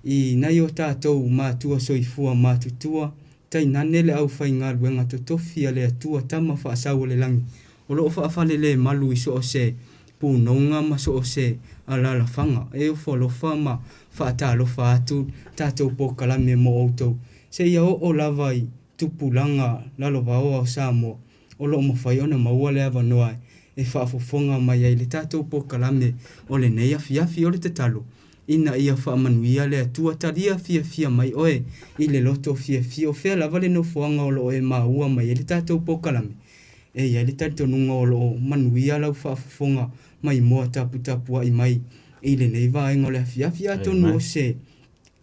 i nai o tatou matua soifua matutua, tainane le aufaigaluega totofi a le Atua Tama Faasau o le Lagi, o lo o faafalelemalu i so o se punoga ma so o se alaalafaga. E ofo alofa ma faatalofa atu tatou polokalame mo outou, seia oo lava i tupulaga lalovaoa o Samoa. o lo o mafai ona maua le avanoa e faafofoga mai ai le tatou polokalame o lenei afiafi. O le tatalo, ina ia faamanuia le Atua, talia fiafia mai oe i le loto fiafia o fea lava le nofoaga o lo o e maua mai ai le tatou polokalame. E i ai le talitonuga o lo o manuia lau faafofoga maimoa taputapuai mai i lenei vaega o le afiafi, atonu o se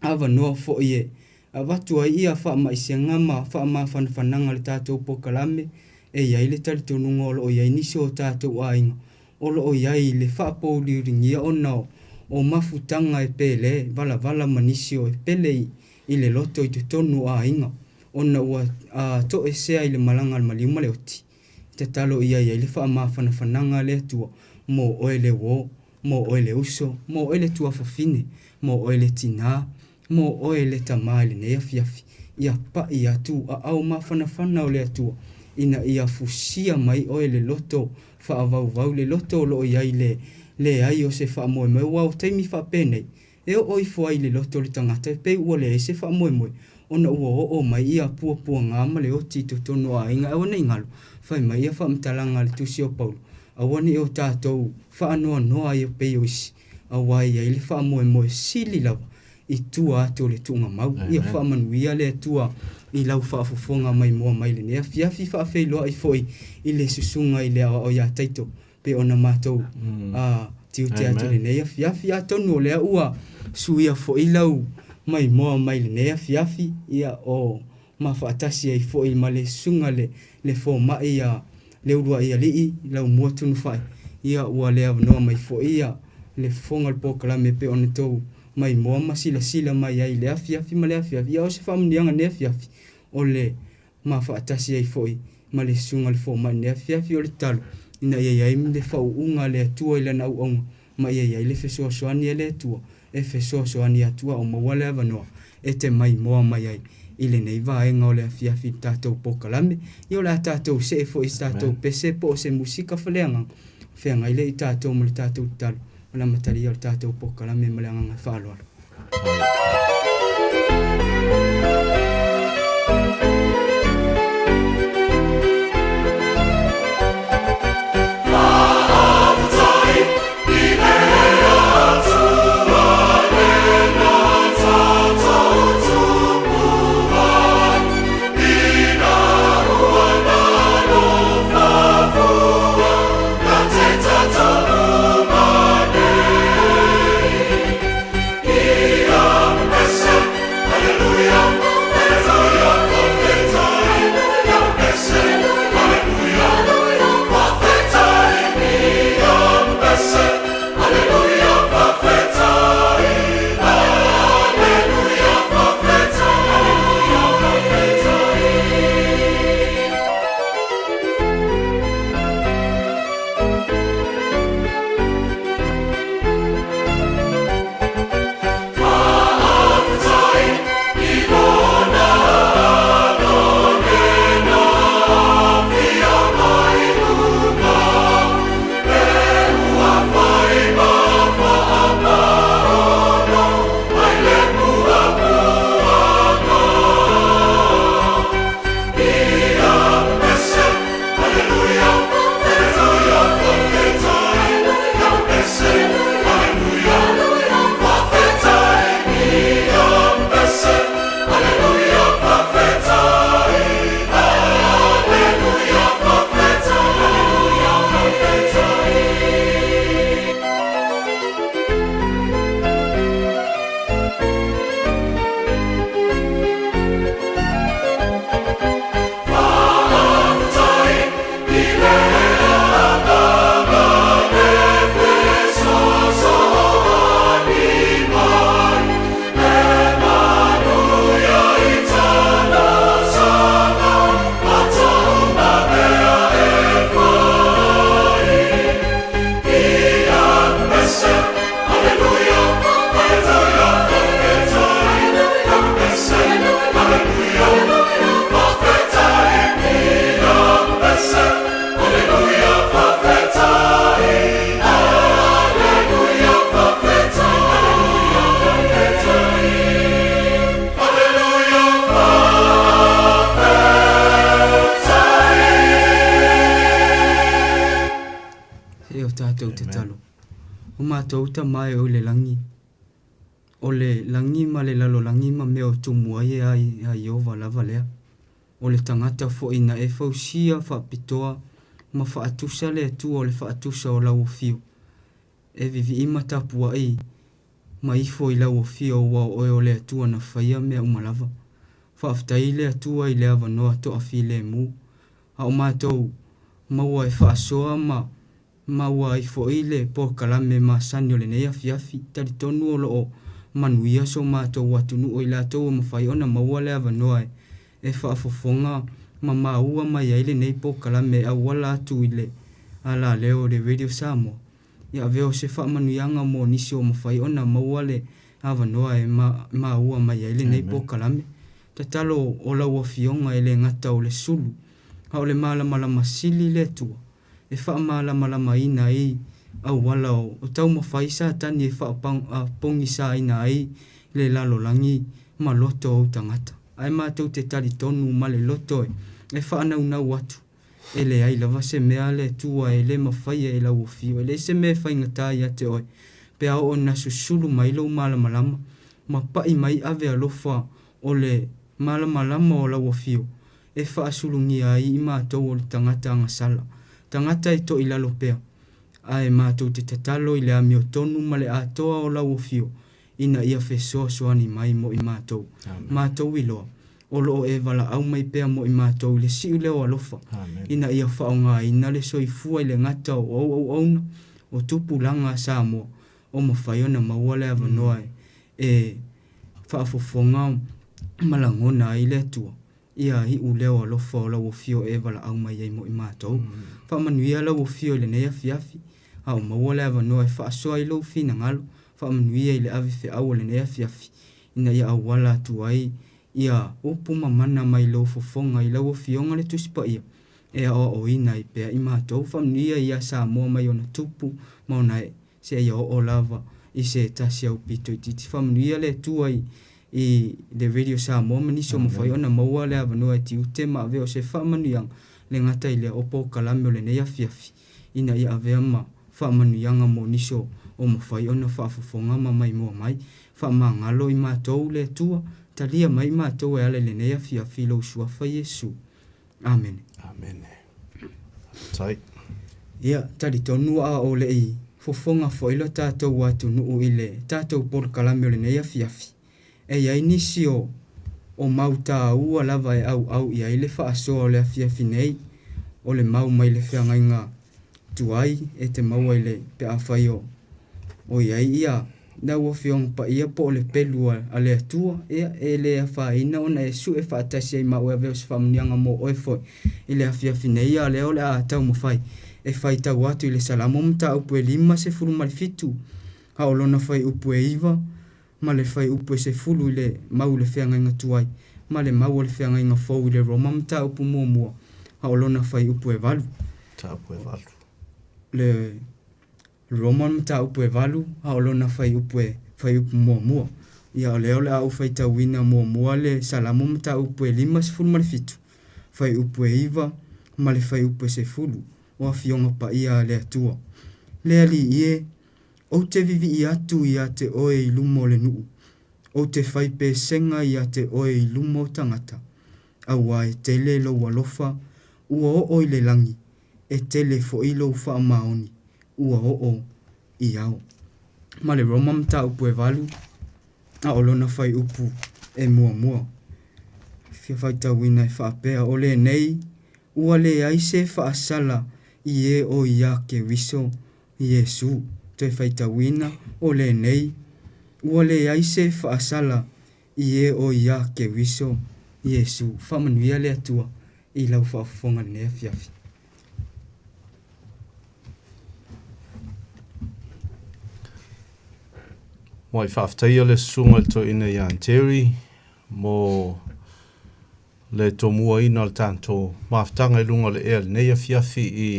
avanoa foi e Avatu ai ia faamaisega ma faamafanafanaga le tatou polokalame, e i ai le talitonuga o lo o i ai nisi o tatou aiga o lo o i ai le faapouliuligia ona o mafutaga e pele valavala ma nisi o e pele i le loto i totonu o aiga ona ua toesea i le malaga a le maliu ma le oti. Tatalo ia i ai le faamafanafanaga a le Atua mo oe le uo, mo oe le uso, mo oe le tuafafine, mo oe le tinā, Mo oe le tama i lenei afiafi, ia paʻi atu aao mafanafana o le Atua, ina ia fusia mai oe le loto faavauvau, le loto o lo o i ai le leai o se faamoemoe, aua o taimi faapenei, e oo ifo ai i le loto o le tagata e pei ua leai se faamoemoe, ona ua oo mai ia puapuaga ma le oti i totonu o aiga. Aua ne i galo, fai mai ia faamatalaga a le Tusi o Paulo, Aua ne i o tatou faanoanoa ai e pei o isi. Aua e i ai le faamoemoe sili lava i tua atu o le tuugamau. Ia faamanuia le Atua i lau faafofoga maimoa mai lenei afiafi faafeiloai foi i le susuga i le aoao ia Taito pei ona matou tiute atu i lenei afiafi. Atonu o lea ua suia foi lau maimoa mai lenei afiafi, ia o ma faatasi ai foi ma le susuga le le fomai ia Leuluaialii Laumua Tunufai, ia ua le avanoa mai foi ia le fofoga o le polokalame pei ona tou maimoa ma silasila mai ai i le afiafi ma le afiafi. Ia o se faamanuiaga i lenei afiafi o le ma faatasi ai foi ma le susuga i le fomai i lenei afiafi. O le tatalo ina ia i ai le faauuga a le Atua i lana auauna ma ia i ai le fesoasoani a le Atua e fesoasoani atu a o maua le avanoa e te maimoa mai ai i lenei vaega o le afiafi i le tatou polokalame. Ia o le a tatou see foi i se tatou pese po o se musika faleagaga, feagai lea i tatou ma le tatou tatalo ma le amatalia o le tatou polokalame ma le agaga faaaloalo. E o tatou tatalo. O matou Tama e o i le lagi, o le lagi ma le lalolagi ma mea o tumu ai e a Ieova lava lea. O le tagata foi na e fausia faapitoa ma faatusa le Atua o le faatusa o lau afio, e vivii ma tapuai ma ifo i lau afio aua o oe o le Atua na faia mea uma lava. Faafetai le Atua i le avanoa toafilemu, a o matou maua e faasoa ma maua ai foi le polokalame masani o lenei afiafi. Talitonu o lo o manuia so matou atunuu i latou ua mafai ona maua le avanoa e faafofoga ma maua mai ai lenei polokalame e auala atu i le alaleo o le Radio Samoa. Ia avea o se faamanuiaga mo nisi ua mafai ona maua le avanoa e maua mai ai lenei polokalame. Tatalo o lau Afioga e le gata o le sulu, a o le malamalama sili le Atua e faamalamalamaina ai auala o taumafai Satani e faapogisaina ai le lalolagi ma loto o ou tagata. Ae matou te talitonu ma le loto e faanaunau atu, e leai lava se mea a le Atua e le mafaia e lau afio, e leai se mea e faigata ia te oe. Pe a oo ina susulu mai lou malamalama, ma paʻi mai ave alofa o le malamalama o lau afio, e faasulugia ai i matou o le tagata agasala, tagata e toilalo pea, ae matou te tatalo i le amiotonu ma le atoa o lau afio, ina ia fesoasoani mai mo i matou. Matou iloa, o lo o e valaau mai pea mo i matou i le siu lea o alofa, ina ia faaaogaina le soifua i le gata o au auauna o tupulaga a Samoa o mafai ona maua le avanoa e faafofoga ma lagona ai le Atua. Ia iu lea o alofa o lau afio e valaau mai ai mo i matou. Faamanuia lau afio i lenei afiafi, a o maua le avanoa e faasoa ai lou finagalo. Faamanuia i le ave feau o lenei afiafi, ina ia auala atu ai ia upu ma mana mai lou fofoga i lau Afioga le Tusi Paia e aoaoina ai pea i matou. Faamanuia ia Samoa mai ona tupu ma ona ee seia oo lava i se tasi aupito itiiti. Faamanuia le Atua i i le Radio Samoa ma nisi o mafai ona maua le avanoa e tiute ma avea o se faamanuiaga le gata i lea o polokalame o lenei afiafi ina ia avea ma faamanuiaga mo nisi o mafai ona faafofoga ma maimoa mai. Faamagalo i matou le Atua, talia mai i matou e ala i lenei afiafi i lou Suafa Iesu. Amene. Amene. Faafetai. Ia, talitonu a o le i fofoga foi lo tatou atunuu i le tatou polokalame o lenei afiafi, e i ai nisi o o mau taua lava e auau i ai le faasoa o le afiafi nei, o le mau mai le feagaiga tuai e te maua i le pe afai o o i ai ia lau Afioga Paia po o le pelu a le Atua, ia, e le afaina ona e sue faatasi ai ma au e avea o se faamanuiaga mo oe foi i le afiafi nei, a o lea o le a taumafai e faitau atu i le Salamo mataupu e 57, a o lona fuaiupu e 9 ma le fuaiupu e 10 i le mau i le feagaiga tuai, ma le mau o le feagaiga fou i le Roma mataupu muamua, a o lona fuaiupu e 8. Mataupu e 8. Le Roma mataupu e 8, a o lona fuaiupu e fuaiupu muamua. Ia o lea o le a ou faitauina muamua le Salamo mataupu e 57, fuaiupu e 9 ma le fuaiupu e 10, o Afioga Paia a le Atua. Le Alii e, ou te vivii atu ia te oe i luma o le nuu, ou te fai pesega ia te oe i luma o tagata, auā e tele lou alofa, ua oo i le lagi, e tele foi lou faamaoni, ua oo i ao. Ma le Roma mataupu e 8, a o lona fuaiupu e muamua. Fia faitauina e faapea, O lenei, ua leai se faasala i e o iā Keriso Iesu. Toe faitauina, O lenei, ua leai se faasala i e o iā Keriso Iesu. Faamanuia le Atua i lau faafofoga i lenei afiafi. Muai faafetaia le susuga i le toeaina ia Terry mo le tomuaina o le tatou mafutaga i luga o le ea i lenei afiafi i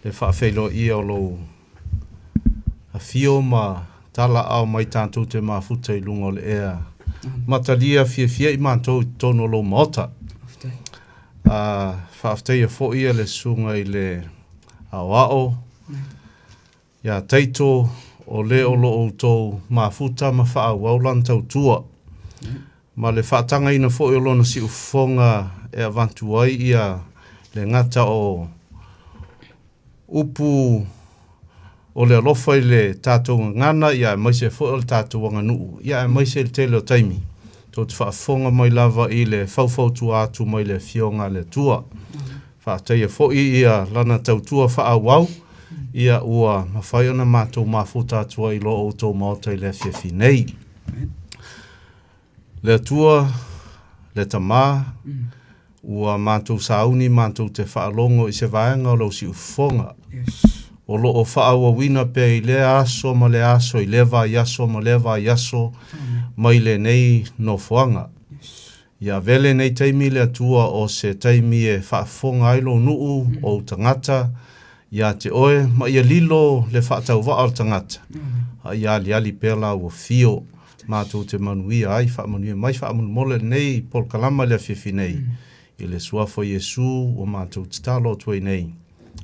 le faafeiloaia o lou afio ma talaaao mai tatou te mafuta i luga o le ea matalia fiafia i matou i totonu o lou maota. A faafetaia foi le susuga i le aoao ia Taito o le o lo o outou mafuta ma faaauau lana tautua ma le faatagaina foi o lona siufofoga e avatu ai ia le gata o upu o le alofa i le tatou gagana ia aemaise foi o le tatou aganuu ia aemaise i le tele o taimi tou te faafofoga mai lava i le faufautua atu mai le Afioga a le Atua. Faafetaia foi ia lana tautua faaauau ia ua mafai ona matou mafuta atu ai i lo outou maota i le afiafi nei. Le Atua, le Tama, ua matou sauni matou te faalogo i se vaega o lau siufofoga. O lo o faaauauina pea i lea aso ma lea aso, i lea vaiaso ma lea vaiaso mai lenei nofoaga. Ia avea lenei taimi le Atua o se taimi e faafofoga ai lou nuu, ou tagata, ia te oe, ma ia lilo le faatauvaa o le tagata, a ia aliali pea la ua fio matou te manuia ai. Faamanuia mai faamolemole lenei polokalama i le afiafi nei, i le Suafa o Iesu ua matou tatalo atu ai nei.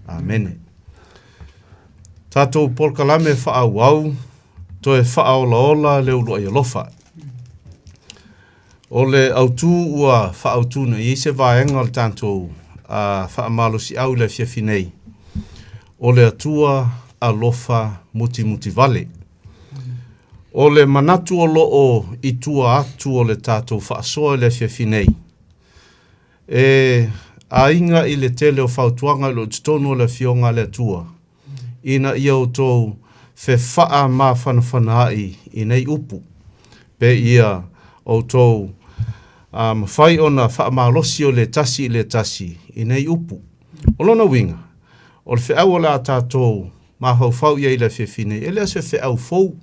Amene. Tatou polokalame faaauau, toe faaolaola le uluai alofa. O le autu ua faaautu nei i ai se vaega o le tatou faamalosiau i le afiafi nei, o le Atua alofa mutimutivale. O le manatu o lo o i tua atu o le tatou faasoa i le afiafi nei, e aiga i le tele o fautuaga i lo o i totonu o le Afioga a le Atua, ina ia outou fefaamafanafanaai i nei upu, pe ia outou mafai ona faamalosi o le tasi i le tasi i nei upu. O lona uiga, o le feau o le a tatou mafaufau i ai i le afiafi nei, e le o se feau fou,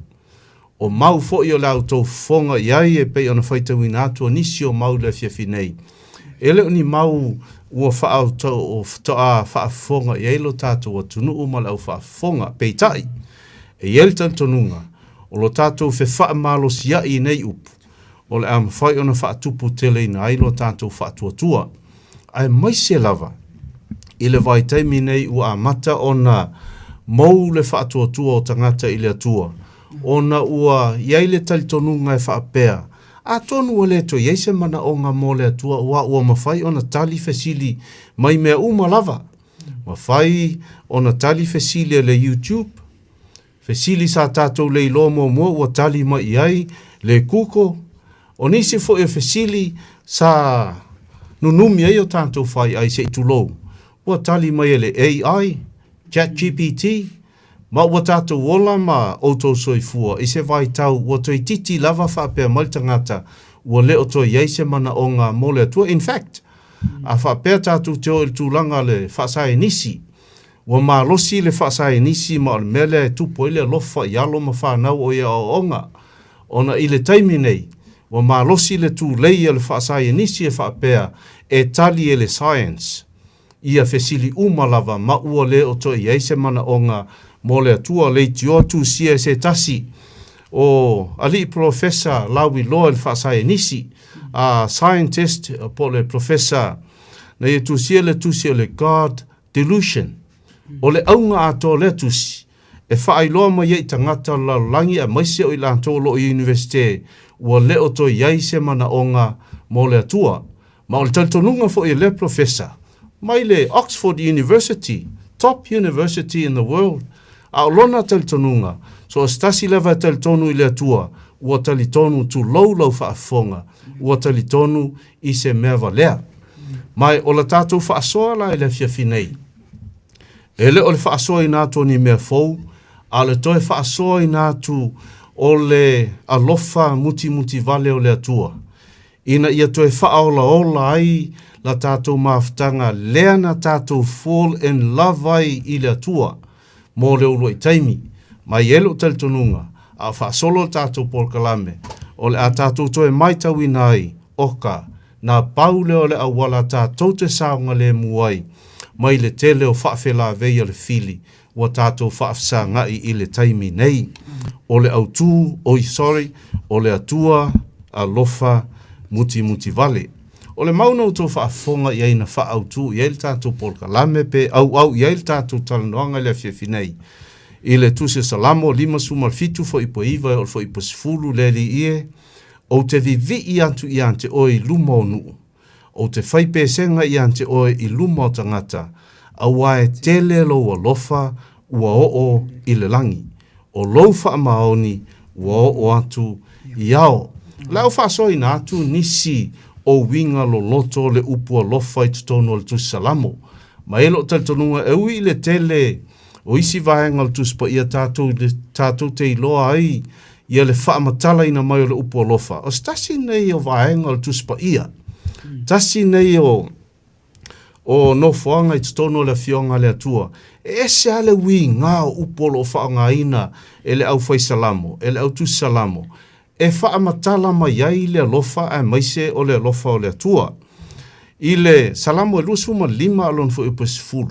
O mau foi o le a outou fofoga i ai e pei ona faitauina atu o nisi o mau i le afiafi nei. E le o ni mau ua faatoa faafofoga i ai lo tatou atunuu ma le au faafofoga. Peitai, e i ai le talitonuga, o lo tatou fefaamalosiai i nei upu, o le a mafai ona faatuputeleina ai lo tatou faatuatua. Aemaise lava i le vaitaimi nei ua amata ona mou le faatuatua o tagata i le Atua, ona ua i ai le talitonuga e faapea, Atonu ua le toe i ai se manaoga mo le Atua aua ua mafai ona tali fesili mai mea uma lava. Mafai ona tali fesili e le YouTube, Fesili sa tatou le iloa muamua ua tali mai i ai le Google. O nisi foi o fesili sa nunumi ai o tatou faiai se i tulou, ua tali mai e le AI, ChatGPT, ma ua tatou ola ma outou soifua i se vaitau ua toeitiiti lava faapea mai le tagata ua le o toe i ai se manaoga mo le Atua. In fact, a faapea tatou te o i le tulaga le faasaenisi, Ua malosi le faasaenisi ma o le mea lea e tupu ai le alofa i alo ma fanau o ia aoaoga, ona i le taimi nei, ua malosi le tulei a le faasaenisi e faapea e tali e le science ia fesili uma lava ma ua le o toe i ai se manaoga mo le Atua leitioa tusia e se tasi o alii polofesa lauiloa i le faasaenisi, a scientist po o le professor na ia tusia le tusi o le God Delusion. O le auga atoa o lea tusi, e faailoa mai ai i tagata o le lalolagi aemaise o i latou o lo o i Iunivesite ua le o toe i ai se manaoga mo le Atua. Ma o le talitonuga foi o lea polofesa, mai le Oxford University, top university in the world, a o lona talitonuga, so o se tasi lava e talitonu i le Atua, ua talitonu tulou lau faafofoga, ua talitonu i se mea valea. Ma o la tatou faasoa la i le afiafi nei, e le o le faasoaina atu o ni mea fou, a o le toe faasoaina atu o le alofa mutimutivale o le Atua, ina ia toe faaolaola ai la tatou mafutaga lea na tatou fall in love ai i le Atua mo le uluai taimi. Ma e i ai lou talitonuga, a o faasolo le tatou polokalame, o le a tatou toe matauina ai, oka, Na pau lea o le auala tatou te saogalemu ai mai le tele o faafelavei a le fili ua tatou faafesagai i le taimi nei. O le autu, oi sorry, o le Atua alofa mutimutivale. O le mau na outou faafofoga i ai na faaautu i ai le tatou polokalame pe auau i ai le tatou talanoaga i le afiafi nei, i le Tusi o Salamo 57 fuaiupu 9 e oo i le fuaiupu 10, Le Alii e, Ou te vivii atu ia te oe i luma o nuu, ou te fai pesega ia te oe i luma o tagata, aua e tele lou alofa ua oo i le lagi, o lou faamaoni ua oo atu i ao. O le a ou faasoaina atu nisi o uiga loloto o le upu alofa i totonu o le Tusi Salamo. Ma e lou talitonuga e ui i le tele o isi vaega o le Tusi Paia tatou, tatou te iloa ai ia le faamatalaina mai o le upu alofa. O se tasi nei o vaega o le Tusi Paia, tasi nei o, o nofoaga i totonu o le Afioga a le Atua, e ese lava le uiga o upu o lo o faaaogaina e le aufaisalamo, e le autusi salamo, e faamatala mai ai le alofa aemaise o le alofa o le Atua. I le Salamo e 25 a o lona fuaiupu e 10,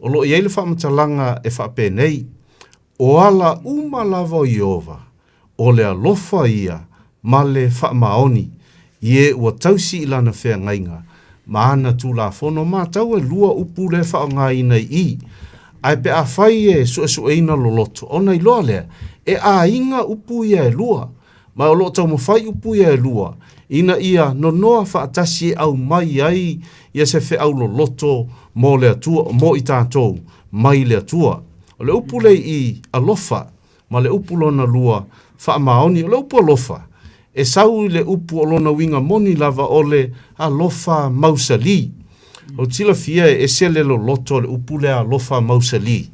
o lo o i ai le faamatalaga e faapenei, O ala uma lava o Ieova, o le alofa ia ma le faamaoni i e ua tausi i lana feagaiga ma ana tulafono. Matau e lua upu lea e faaaogaina i i. Ae pe afai e suesueina loloto, ona iloa lea, e aiga upu ia e lua, ma o lo o taumafai upu ia e lua, ina ia nonoa faatasi e aumai ai ia se feau loloto mo le Atua, mo i tatou, mai le Atua. O le upu lea i alofa, ma le upu lona lua, faamaoni. O le upu alofa, e sau i le upu o lona uiga moni lava o le alofa mausali. Ou te silafia e ese le loloto o le upu lea alofa mausali.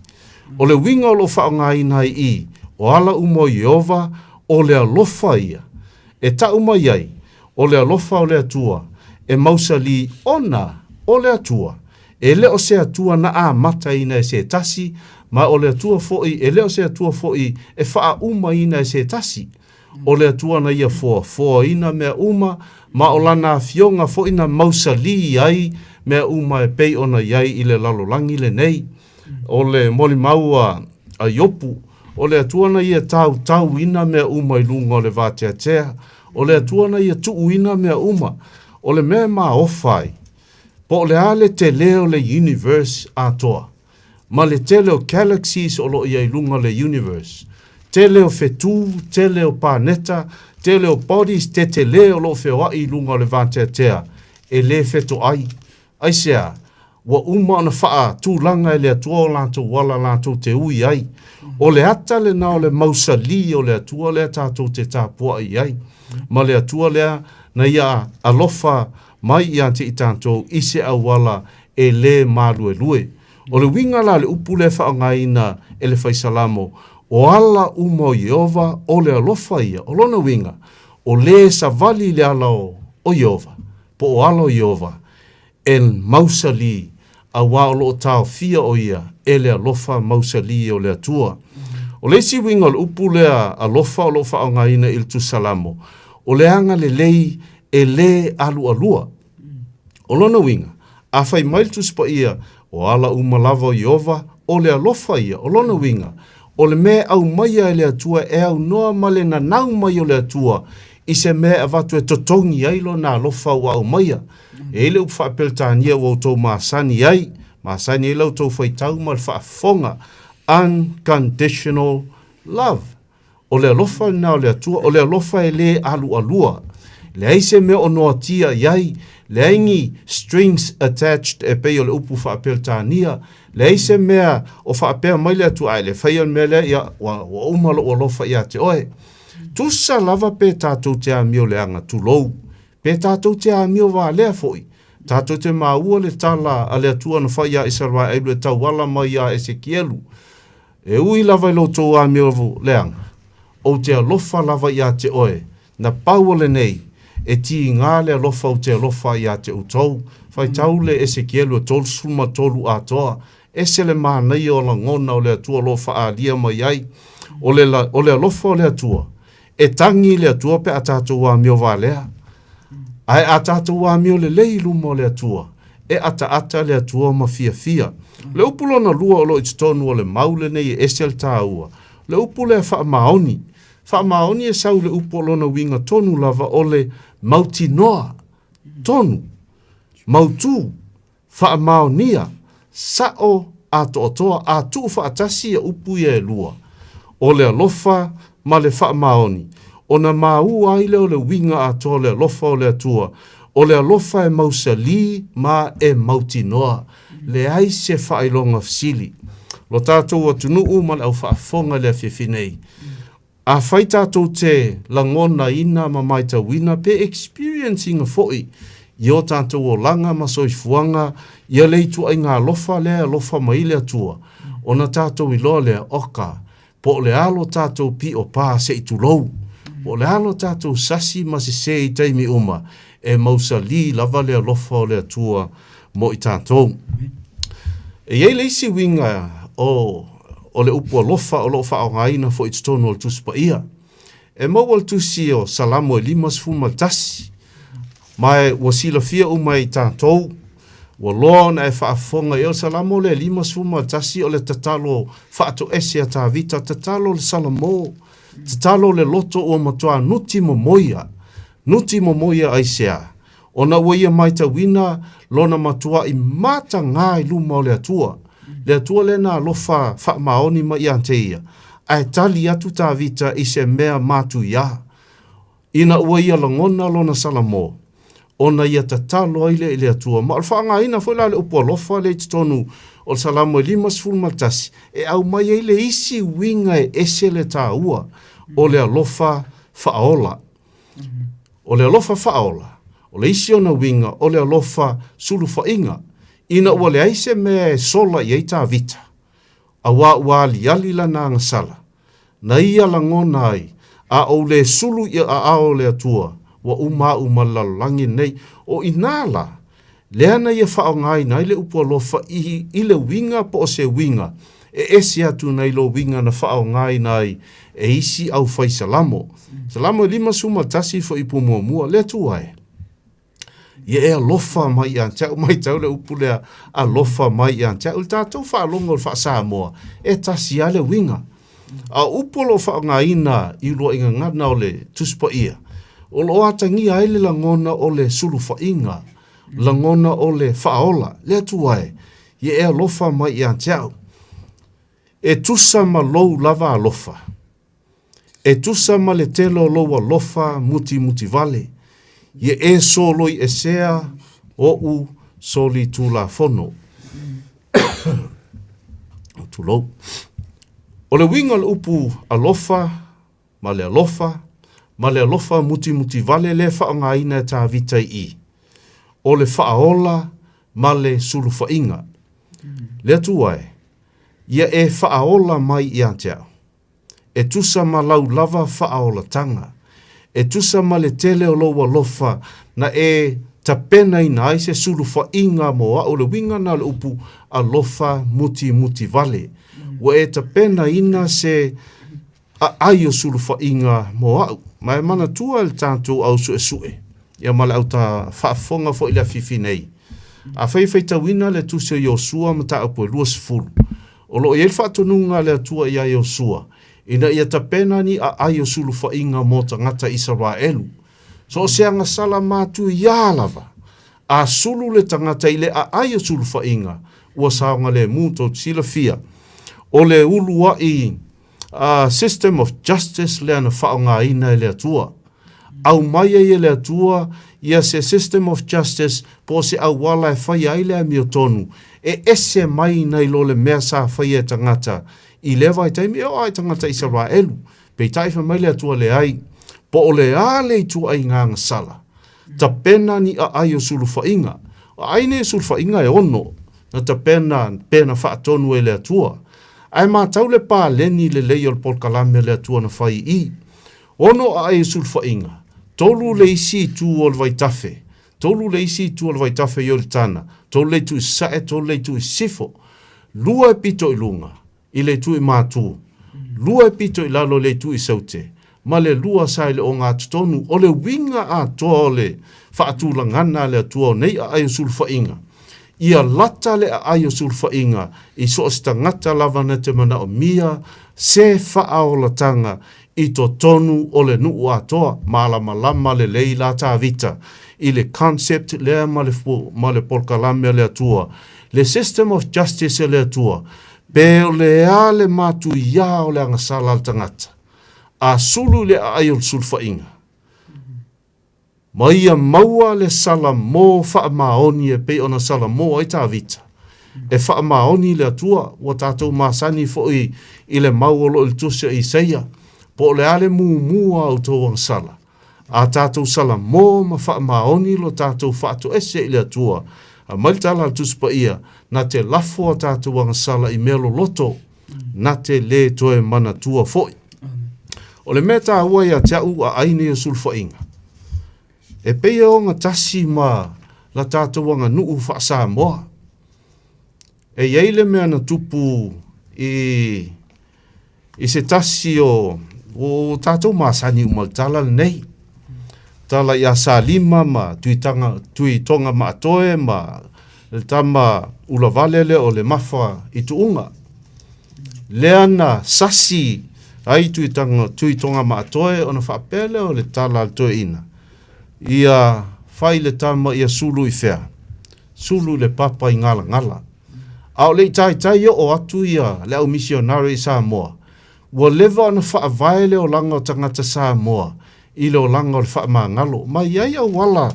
O le uiga o lo o faaaogaina ai i, o ala uma o Ieova, o le alofa ia. E tau mai ai, o le alofa o le Atua, e mausali ona o le Atua. E le o se Atua na amataina e se tasi, ma o le Atua foi, e le o se Atua foi e faaumaina e se tasi. O le Atua na ia foafoaina mea uma, ma o lana afioga foi na mausalī ai mea uma e pei ona i ai i le lalolagi lenei. O le molimau a Iopu, o le Atua na ia tautauina mea uma i luga o le vateatea, o le Atua na ia tuuina mea uma. O le mea e maofa ai, Po o le a le tele o le universe atoa, ma le tele o galaxies o lo o i ai i luga o le universe, tele o whetū, tele o paneta, tele o bodies tetele o lo o feoai i luga o le vateatea, e lē fetoai. Aisea? Ua uma ona faatulaga e le Atua o latou ala latou te ui ai. O le ata lena o le mausalī o le Atua lea tatou te tapuai i ai, ma le Atua lea na ia alofa mai ia te i tatou i se auala e lē maluelue. O le uiga la o le upu lea e faaaogaina e le Fai Salamo, o ala uma o Ieova o le alofa ia, o lona uiga, o lē savali i le ala o Ieova, po o ala o Ieova, e mausalī, auā o lo o taofia ʻo ia e le alofa mausalī o le Atua. O le isi uiga o le upu lea alofa o lo o faaaogaina i le Tusi Salamo, o le agalelei e lē alualua. O lona uiga, a fai mai le Tusi Paia, o ala uma lava o Ieova, o le alofa ia, o lona uiga, o le mea e aumaia e le Atua e aunoa ma le nanau mai o le Atua i se mea e avatu e totogi ai lona alofa ua aumaia. E i ai le upu faa-Peretania ua outou masani ai, masani ai la outou faitau ma le faafofoga, unconditional love. O le alofa lena o le Atua, o le alofa e lē alualua. Leai se mea o noatia i ai, leai ni strings attached e pei o le upu faa-Peretania, leai se mea o faapea mai le Atua, a e le faia le mea lea, ia, ua, ua uma lou alofa ia te oe. Tusa lava pe tatou te amio leaga, tulou, pe tatou te amio valea foi, tatou te maua le tala a le Atua na fai iā Isaraelu e tauala mai iā Esekielu, E ui lava i lo outou amio leaga, ou te alofa lava iā te oe, na pau o lenei, e tīgā le alofa ou te alofa ai iā te outou. Faitau le Esekielu e 33 atoa, ese le manaia o lagona o le Atua o lo o faaalia mai ai, o le, o le alofa o le Atua, E tangi le Atua pe a tatou amio valea. Ae a tatou amio lelei i luma o le Atua, e ataata le Atua ma fiafia. O le upu lona lua o lo o i totonu o le mau lenei e ese le taua, o le upu lea faamaoni. Faamaoni e sau i le upu o lona uiga tonu lava o le mautinoa, tonu, mautū, Faamaonia, sa'o atoatoa a tuufaatasi ia upu ia e lua, o le alofa ma le faamaoni, ona māua ai lea o le uiga atoa o le alofa o le Atua, o le alofa e mausalī ma e mautinoa, leai se faailoga fesili. Lo tatou atunuu ma le au faafofoga i le afiafi nei, Afai tatou te lagonaina ma maitauina pe experience ina foi i o tatou olaga ma soifuaga ia le ituaiga alofa lea e alofa mai le Atua, ona tatou iloa lea, oka, po o le a lo tatou pio pa se i tulou, po o le a lo tatou sasi ma sese i taimi uma, e mausalī lava le alofa o le Atua mo i tatou. E i ai le isi uiga o, o le upu alofa o lo o faaaogaina foi i totonu o le Tusi Paia. E maua le tusi o Salamo e 51, ma e ua silafia uma e i tatou, ua loa ona e faafofoga i ai. O le Salamo lea 51 o le tatalo faatoese a Tavita, tatalo le Salamo, tatalo le loto ua matua nuti momoia. Nuti momoia aisea? Ona ua ia maitauina lona matuaʻi matagā i luma o le Atua. Le Atua lea na alofa faamaoni mai ia te ia, ae tali atu Tavita i se mea matuia. Ina ua ia lagona lona salamo, ona ia tatalo ai lea i le Atua. Ma o le faaaogaina foi la o le upu alofa lea i totonu o le Salamo e 51, e aumai ai le isi uiga e ese le taua o le alofa faaola. O le alofa faaola, o le isi ona uiga o le alofa sulufaiga, ina ua leai se mea e sola i ai Tavita, auā ua aliali lana agasala, na ia lagona ai, a ou lē sulu i aao o le Atua, ua uma au ma le lalolagi lenei. O inā la, lea na ia faaaogaina ai le upu alofa i, i le uiga po o se uiga e ese atu nai lo uiga na faaaogaina ai e isi aufai salamo. Salamo e 51 fuaiupu muamua, Le Atua e! Ia e alofa mai ia te au, matau le upu lea, alofa mai ia te au. I le tatou faalogo i le faa-Samoa, e tasi lava le uiga. A o upu o lo o faaaogaina i uluai gagana o le Tusi Paia, o lo o atagia ai le lagona o le sulufaiga, lagona o le faaola. Le Atua e, ia e alofa mai ia te au. E tusa ma lou lava alofa. E tusa ma le tele o lou alofa mutimutivale, ia e soloiesea oʻu solitulafono. Tulou. O le uiga o le upu alofa ma le alofa ma le alofa mutimutivale lea e faaaogaina e Tavita i i, o le faaola ma le sulufaiga. Le Atua e, ia e faaola mai ia te au. E tusa ma lau lava faaolataga, e tusa ma le tele o lou alofa na e tapenaina ai se sulufaiga mo au, le uiga na o le upu alofa mutimutivale. Ua e tapenaina se aai o sulufaiga mo au. Ma e manatua e le tatou au suesue, ia ma le au ta faafofoga foi i le afiafi nei. Afai e faitauina le tusi o Iosua mataupu e 20, O lo o i ai le faatonuga a le Atua iā Iosua, ina ia tapena ni aai o sulufaiga mo tagata Isaraelu. So o se agasala matuiā lava, a sulu le tagata i le aai o sulufaiga, ua saogalemu. Tou te silafia, o le uluai system of justice lea na faaaogaina e le Atua. Aumai ai e le Atua ia se system of justice po o se auala e faia ai le amiotonu e ese mai nai lo le mea sa faia e tagata i lea vaitaimi e oo lava i tagata Isaraelu. Peitai fai mai le Atua leai, po o le a le ituaiga agasala, tapena ni aai o sulufaiga. O aai nei o sulufaiga e ono na tapena pe na faatonu e le Atua. Ae matau le paleni lelei o le polokalame a le Atua na fai i i. Ono aai o sulufaiga, tolu le isi itu o le vaitafe, tolu le isi itu o le vaitafe i Ioritana, tolu le itu i sasae, tolu le itu i sisifo. Lua e pito i luga, i le itu i matu, lua e pito i lalo i le itu i saute, ma le lua sa i le ogatotonu o le uiga atoa o le faatulagana a le Atua o nei aai o sulufaiga. Ia lata le aai o sulufaiga i so o se tagata lava na te manaomia se faaolataga i totonu o le nuu atoa, malamalama lelei la Tavita i le concept lea ma le, ma le polokalame a le Atua, le system of justice a le Atua, pe o le a le matuiā o le agasala a le tagata, a sulu i le aai o le sulufaiga, Ma ia maua le salamo faamaoni e pei ona salamo ai Tavita. E faamaoni le Atua, ua tatou masani foi i le mau o lo o i le Tusi a Isaia, po o le a le mumu a outou agasala, a tatou salamo ma faamaoni lo tatou faatoese i le Atua. Aumai le tala a le Tusi Paia, na te lafo a tatou agasala i mea loloto, na te lē toe manatua foi. O le mea taua ia te au aai nei o sulufaiga, e pei e ogatasi ma la tatou aganuu faa-Samoa. E i ai le mea na tupu i, i se tasi o, o tatou masani uma i le tala lenei. Tala ia Salima ma Tuitaga, Tuitoga Maatoe ma le tama ulavale lea o le Mafa i Tuuga. Lea na sasi ai Tuitaga, Tuitoga Maatoe ona faapea lea o le tala a le toeaina, ia fai le tama ia sulu i fea? Sulu i le papa i Galagala. A o le i taitai oo atu ia le au misionare i Samoa, ua leva ona faavae le olaga o tagata Samoa i le olaga o le faamagalo. Ma e i ai auala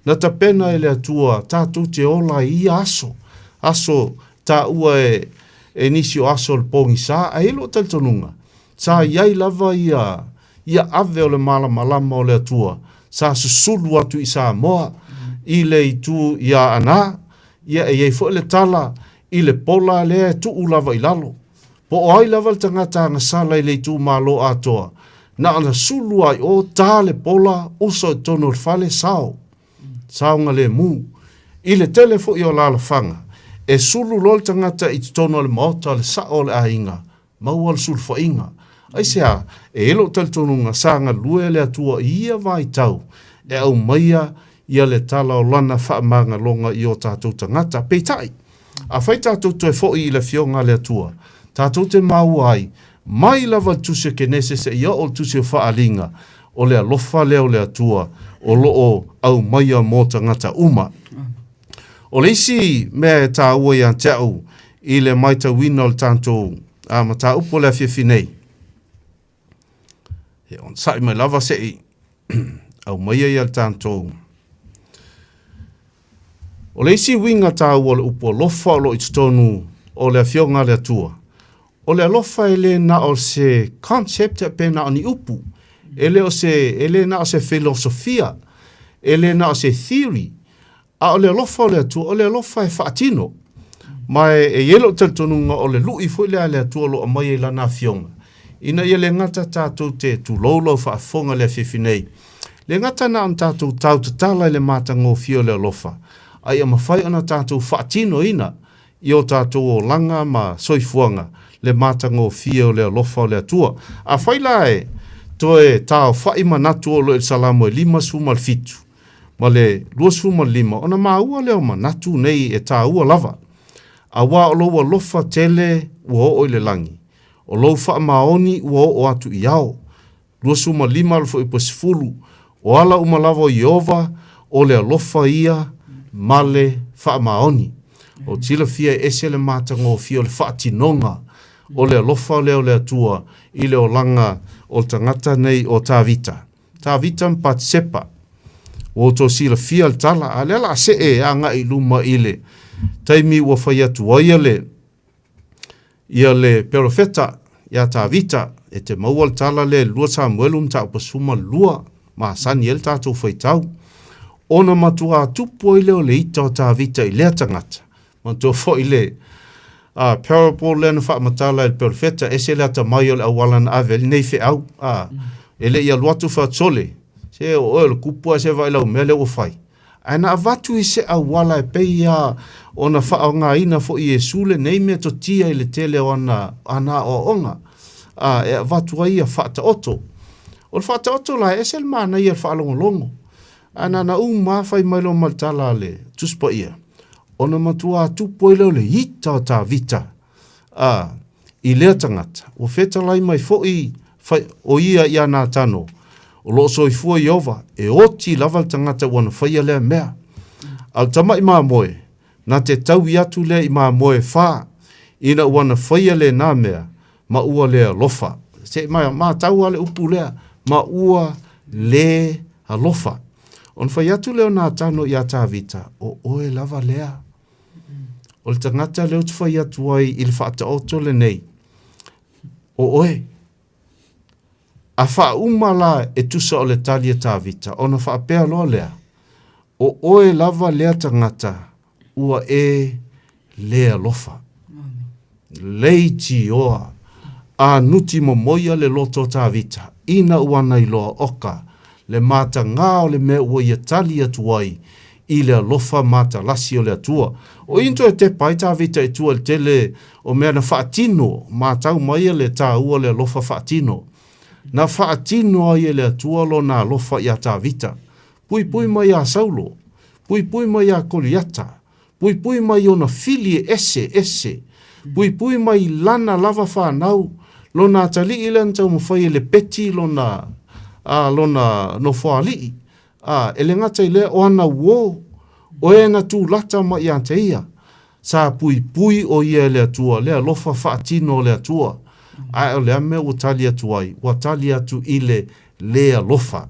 na tapena e le Atua tatou te ola ai i ia aso, aso taua e, e nisi o aso o le pogisa, ae i ai lou talitonuga, sa i ai lava ia, ia ave o le malamalama o le Atua sa susulu atu i Samoa i le itu i Aana, ia e i ai foi le tala i le pola lea e tuu lava i lalo. Po o ai lava le tagata agasala i le itumalo atoa, na ona sulu lava i o, ta le pola, uso i totonu o le fale, sao. Saogalemu. I le tele foi o alaalafaga, e sulu loa le tagata i totonu o le maota o le sao o le aiga, maua le sulufaiga. Aisea? E i ai lou talitonuga sa galue le Atua i ia vaitau e aumaia ia le tala o Lana faamagaloga i o tatou tagata. Peitai, afai tatou toe foi i le Afioga a le Atua, tatou te maua ai, mai lava i le Tusi o Kenese seia oo i le Tusi o Faaaliga, o le alofa lea o le Atua o lo o aumaia mo tagata uma. O le isi mea e taua ia te au i le matauina o le tatou mataupu o le afiafi nei, e onosai mai lava se i aumaia ia le tatou. O le isi uiga taua o le upu alofa o lo o i totonu o le Afioga a le Atua, o le alofa e le na o se concept pe na o ni upu, e le o se, e le na o se filosofia, e le na o se theory, A o le alofa o le Atua, o le alofa e faatino. Ma e, e i ai lou talitonuga o le lui foi lea a le Atua o lo o aumaia i Lana Afioga, ina ia le gata tatou te tulou lau faafofoga i le afiafi nei, le gata na ona tatou tautatala i le matagofie o le alofa, a ia mafai ona tatou faatinoina i o tatou olaga ma soifuaga le matagofie o le alofa o le Atua. Afai la e toe taofa'i manatu o lo o i le Salamo e 57, ma le 25, ona maua lea o manatu nei e tāua lava, Auā o lou alofa tele ua oo i le lagi, o lou faamaoni ua oo atu i ao. 25 a le fuaiupu e 10, O ala uma lava o Ieova, o le alofa ia ma le faamaoni. O silafia e ese le matagofie o le faatinoga o le alofa lea o le Atua i le olaga o le tagata nei o Tavita. Tavita ma Patisepa. Ua outou silafia le tala, a o lea o le a see agai i luma i le taimi ua fai atu ai ia le, ia le perofeta ia Tavita, e te maua le tala lea i le 2 Samuelu mataupu 12, masani ai le tatou faitau. Ona matuā tupu ai lea o le ita o Tavita i lea tagata, Manatua foi le uh, parable lea na faamatala e le perofeta, ese le atamai o le auala na ave ai lenei feau. Uh, e le i alu atu faatsole, se o oe o le kupu ae se vaai lau mea lea ua fai. Ae na avatu i se auala e pei a ona faaaogaina foi Iesu lenei metotia i le tele o ana, ana aoaoga, uh, e avatu ai ia faataoto. O le faataoto la, e ese le manaia i le faalogologo. Ae na ona uma lava fai mai loa ma le tala a le Tusi Paia, ona matuā tupu ai lea o le ita o Tavita, ā, i lea tagata, ua fetalai mai foi fai, o ia ia Natano, o lo o soifua Ieova, e oti lava le tagata ua na faia lea mea. A o le tama'i mamoe, na te taui atu lea i mamoe e fā, ina ua na faia lena mea, ma ua le alofa. Se i matau lava le upu lea, ma ua le alofa. Ona fai atu lea o Natano iā Tavita, O oe lava lea. O le tagata lea ou te fai atu ai i le faataoto lenei, o oe. A faauma la e tusa o le tali a Tavita, ona faapea loa lea, O oe lava lea tagata ua e le alofa. Leitioa, a nuti momoia le loto o Tavita, ina ua ana iloa oka le matagā o le mea ua ia tali atu ai i le alofa matalasi o le Atua. O i na toe tepa ai Tavita i tua i le tele o mea na faatino, matau mai le tāua o le alofa faatino. Na faatino ai e le Atua lona alofa iā Tavita. Puipui mai iā Saulo, puipui mai iā Koliata, puipui mai i ona fili e ese ese, puipui mai i lana lava whanau, lona atalii lea na taumafai e lepeti lona, a, lona nofoalii, a, e le gata i lea, o ana uō, o e na tūlata mai ia te ia. Sa puipui ʻo ia e le Atua, le alofa faatino o le Atua. Ae o le a mea ua tali atu ai? Ua tali atu i le lē alofa.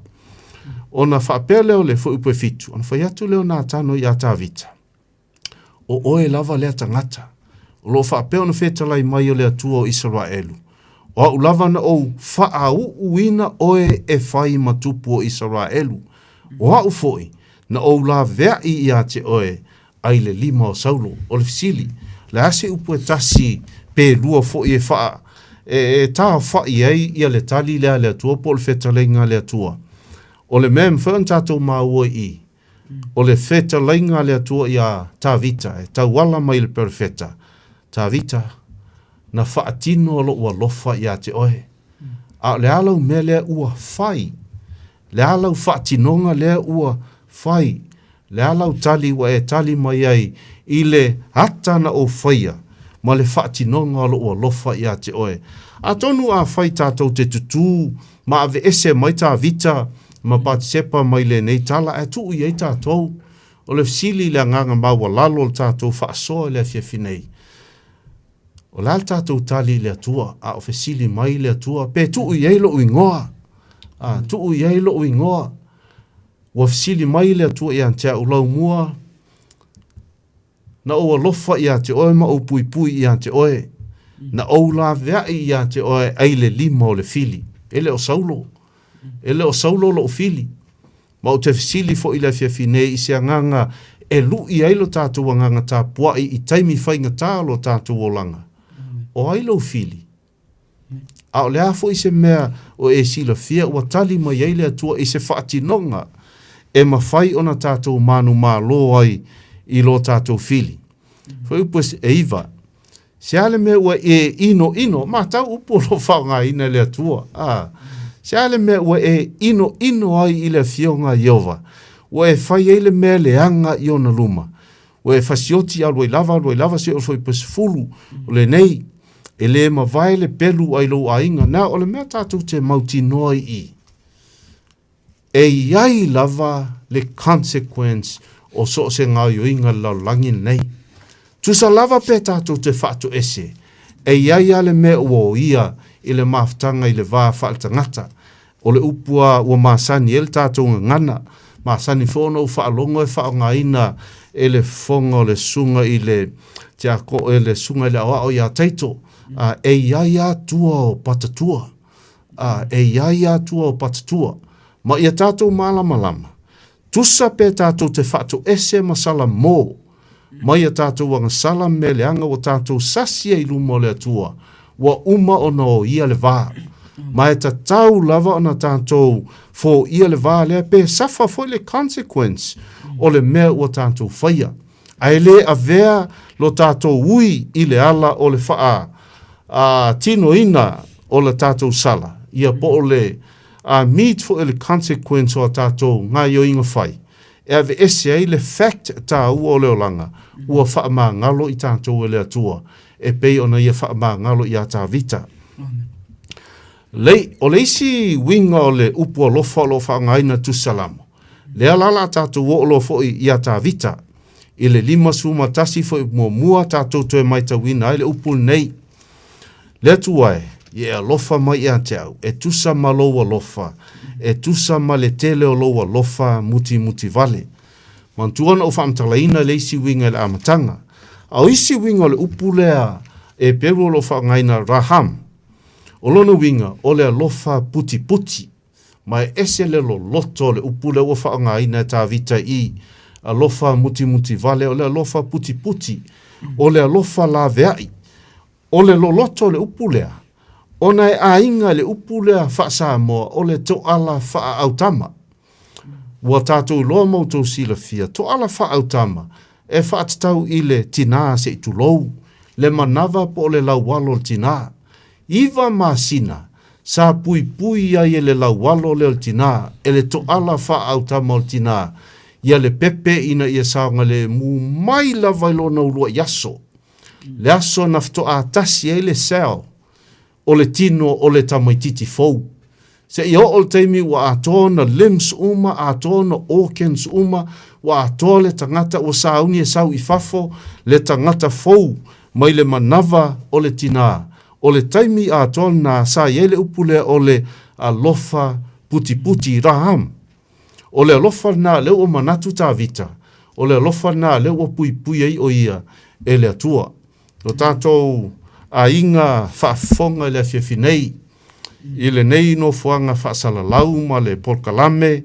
Ona faapea lea o le fuaiupu e fitu, ona fai atu lea o Natano iā Tavita, O ʻoe lava lea tagata, o lo o faapea ona fetalai mai o le Atua o Isaraelu, o aʻu lava na ou faauuina ʻoe e fai ma tupu o Isaraelu, o aʻu foi na ou laveaʻi iā te ʻoe ai le lima o Saulo. O le fesili, le a se upu e tasi pe lua foi e faa, e, e taofaʻi ai ia le tali lea a le Atua po o le fetalaiga a le Atua? O le mea e mafai ona tatou maua i i, o le fetalaiga a le Atua iā Tavita e tauala mai i le perofeta, Tavita, na faatino loʻu alofa iā te oe. A o le a lau mea lea ua fai? Le a lau faatinoga lea ua fai? Le a lau tali ua e tali mai ai i le ata na ou faia ma le faatinoga o loʻu alofa iā te oe? Atonu afai tatou te tutū ma aveese mai Tavita ma Patisepa mai lenei tala ae tuu i ai tatou, o le fesili i le agaga maualalo o le tatou faasoa i le afiafi nei, O le a le tatou tali i le Atua, a o fesili mai le Atua, pe tuu i ai loʻu igoa? A, tuu i ai loʻu igoa. Ua fesili mai le Atua iā te au laumua, na ou alofa iā te oe ma ou puipui iā te oe, na ou laveaʻi iā te oe ai le lima o le fili. E le o Saulo. E le o Saulo loʻu fili. Ma ou te fesili foi i le afiafi nei i se agaga e luʻi ai lo tatou agaga tapuaʻi i taimi faigata o lo tatou olaga. O ai lou fili? A o le a foi se mea o e silafia ua tali mai ai le Atua i se faatinoga e mafai ona tatou manumalo ai i lo tatou fili? Fuaiupu e iva, Se a le mea ua e inoino, matau upu o lo o faaaogaina e le Atua, a. Se a le mea ua e inoino ai i le Afioga a Ieova, ua e fai ai le mea leaga i ona luma, ua e fasioti alu ai lava alu ai lava seia oo foi pe sefulu o lenei, e le mavae le pelu ai lou aiga. Na, o le mea tatou te mautinoa i i, E i ai lava le consequence o so o se gaoioiga i le lalolagi lenei. Tusa lava pe tatou te faatoese, e i ai lava le mea ua oia i le mafutaga i le va faaletagata. O le upu a ua masani ai le tatou gagana, masani foi ona ou faalogo e faaaogaina e le fofoga o le susuga i le tiako, e le susuga i le aoao ia Taito, e i ai lava tua o patatua. a e i ai Atua o Patatua, ma ia tatou malamalama, tusa pe tatou te faatoese ma sala mo, mai a tatou agasala mea leaga ua tatou sasi ai luma o le Atua, ua uma ona o ia le va. Ma e tatau lava ona tatou foia le va lea pe suffer foi le consequence o le mea ua tatou faia. Ae le avea lo tatou ui i le ala o le faa a tinoina o la tatou sala, ia po o le a meet foi o le consequence o a tatou gaioiga fai, e aveese ai le fact taua o le olaga ua faamagalo i tatou e le Atua, e pei ona Ia faamagalo iā Tavita. Lei, o le isi uiga o le upu alofa o lo o faaaogaina i le Tusi Salamo, lea la la tatou oo loa foi iā Tavita, i le 51 foi muamua tatou toe maitauina ai le upu lenei, Le Atua e, ia e alofa mai ia te au, e tusa ma lou alofa, e tusa ma le tele o lou alofa mutimutivale. Manatua ona ou faamatalaina le isi uiga i le amataga. A o isi uiga o le upu lea Eperu o lo o faaaogaina raham, o lona uiga o le alofa putiputi. Ma e ese le loloto o le upu lea ua faaaogaina e Tavita i, alofa mutimutivale, o le alofa putiputi, o le alofa laveai. O le loloto o le upu lea, ona e aiga i le upu lea faa-Samoa o le toala faaautama. Ua tatou iloa ma outou silafia, toala faaautama e faatatau i le tinā se i tulou, le manava po o le laualo o le tinā. Iva masina sa puipui ai e le laualo lea o le tinā, e le toala faaautama o le tinā, ia le pepe ina ia saogalemu mai lava i lona uluai aso. Le aso na faatoa tasi ai le cell o le tino o le tamaititi fou. Seia oo le taimi ua atoa ona limbs uma, atoa ona organs uma, ua atoa le tagata, ua sauni e sau i fafo le tagata fou mai le manava o le tinā. O le taimi atoa lena sa i ai le upu lea o le alofa putiputi, raham. O le alofa lena lea ua manatu Tavita, o le alofa lena lea ua puipui ai o ia e le Atua. Lo tatou aiga faafofoga i le afiafi nei, i lenei nofoaga faasalalau ma le polokalame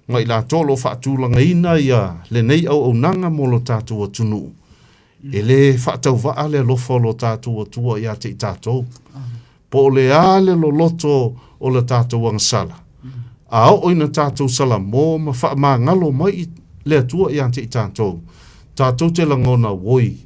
ma i latou o lo o faatulagaina ia lenei auaunaga mo lo tatou atunuu, e le faatauvaa le alofa o lo tatou Atua ia te i tatou. Po o le a le loloto o le tatou agasala, a oo ina tatou salamo ma faamagalo mai le Atua ia te i tatou, tatou te lagona, Oi,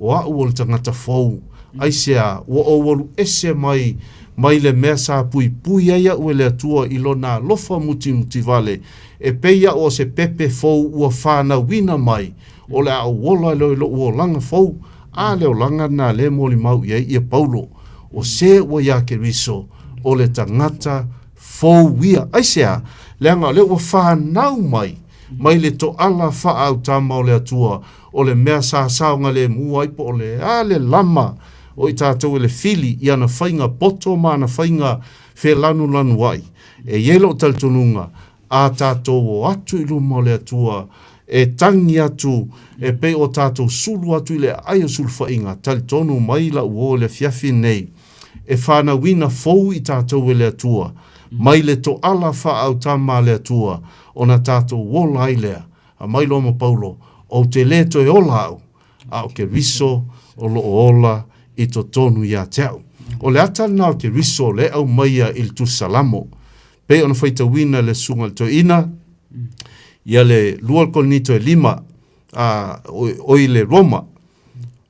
o au o le tagata fou, aisea, ua ou alu ese mai mai le mea sa puipui ai au e le Atua i Lona alofa mutimutivale, e pei au o se pepe fou ua fanauina mai, o le a ou ola loa i lou olaga fou, a le olaga lena lea e molimau i ai ia Paulo, o se ua iā Keriso, o le tagata fou ia. Aisea? Leaga o lea ua fanau mai, mai le toala faaautama o le Atua, o le mea sa saogalemu ai po o le a le lama o i tatou e le fili i ana faiga poto ma ana faiga felanulanuai. E i ai lou talitonuga, a tatou o atu i luma o le Atua e tagi atu e pei o tatou sulu atu i le aai o sulufaiga, talitonu mai lau uo i le afiafi lenei, e fanauina fou i tatou e le Atua, mai le toala faaautama a le Atua, ona tatou ola ai lea. Aumai loa ma Paulo, Ou te lē toe ola au, a o Keriso o lo o ola i totonu ia te au. O le ata lena o Keriso lea e aumaia i le Tusi Salamo. Pei ona faitauina e le Susuga i le Toeaina, ia le 2 Korinito e 5, a, o i le Roma,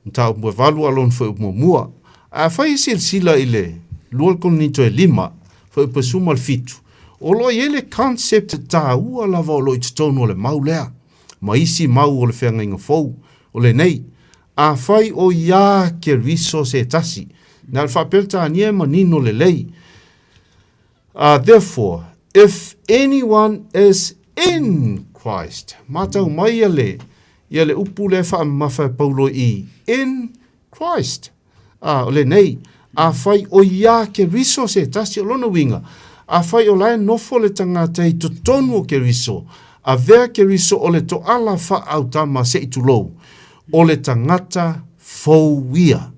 mataupu e 8 a lona fuaiupu muamua. Ae afai e silasila i le 2 Korinito e 5, fuaiupu e 17, o lo o i ai le concept taua lava o lo o i totonu o le mau lea, ma isi mau o le feagaiga fou, o lenei, afai o iā Keriso se tasi, na o le faa-Peretania e manino lelei, Therefore, if anyone is in Christ, matau mai ia le, ia le upu lea e faamamafa e Paulo i in Christ. A, o lenei, afai o iā Keriso se tasi, o lona uiga, afai o la e nofo le tagata i totonu o Keriso, avea Keriso o le toala faaautama se i tulou, o le tagata fou ia.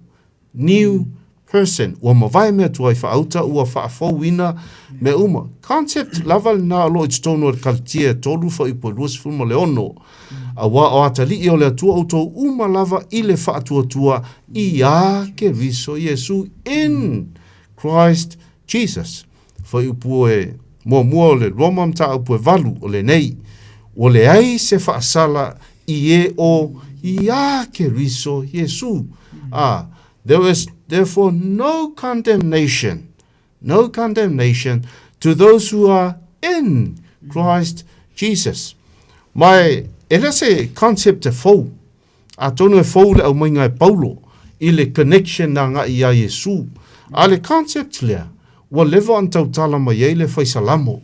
New person. Ua mavae mea tuai faauta, ua faafouina mea uma. Concept lava lena o lo o i totonu o le Kalatia e 3 fuaiupu e 26, Auā o atalii o le Atua outou uma lava i le faatuatua iā Keriso Iesu, in Christ Jesus. Fuaiupu e muamua o le Roma mataupu e 8 o lenei, Ua leai se faasala i e o iā Keriso Iesu. A, there is therefore no condemnation, no condemnation to those who are in Christ Jesus. Ma e, e le se concept e fou. Atonu e fou le aumaiga e Paulo i le connection agai iā Iesu. A le concept lea, ua leva ona tautala mai ai le fai Salamo,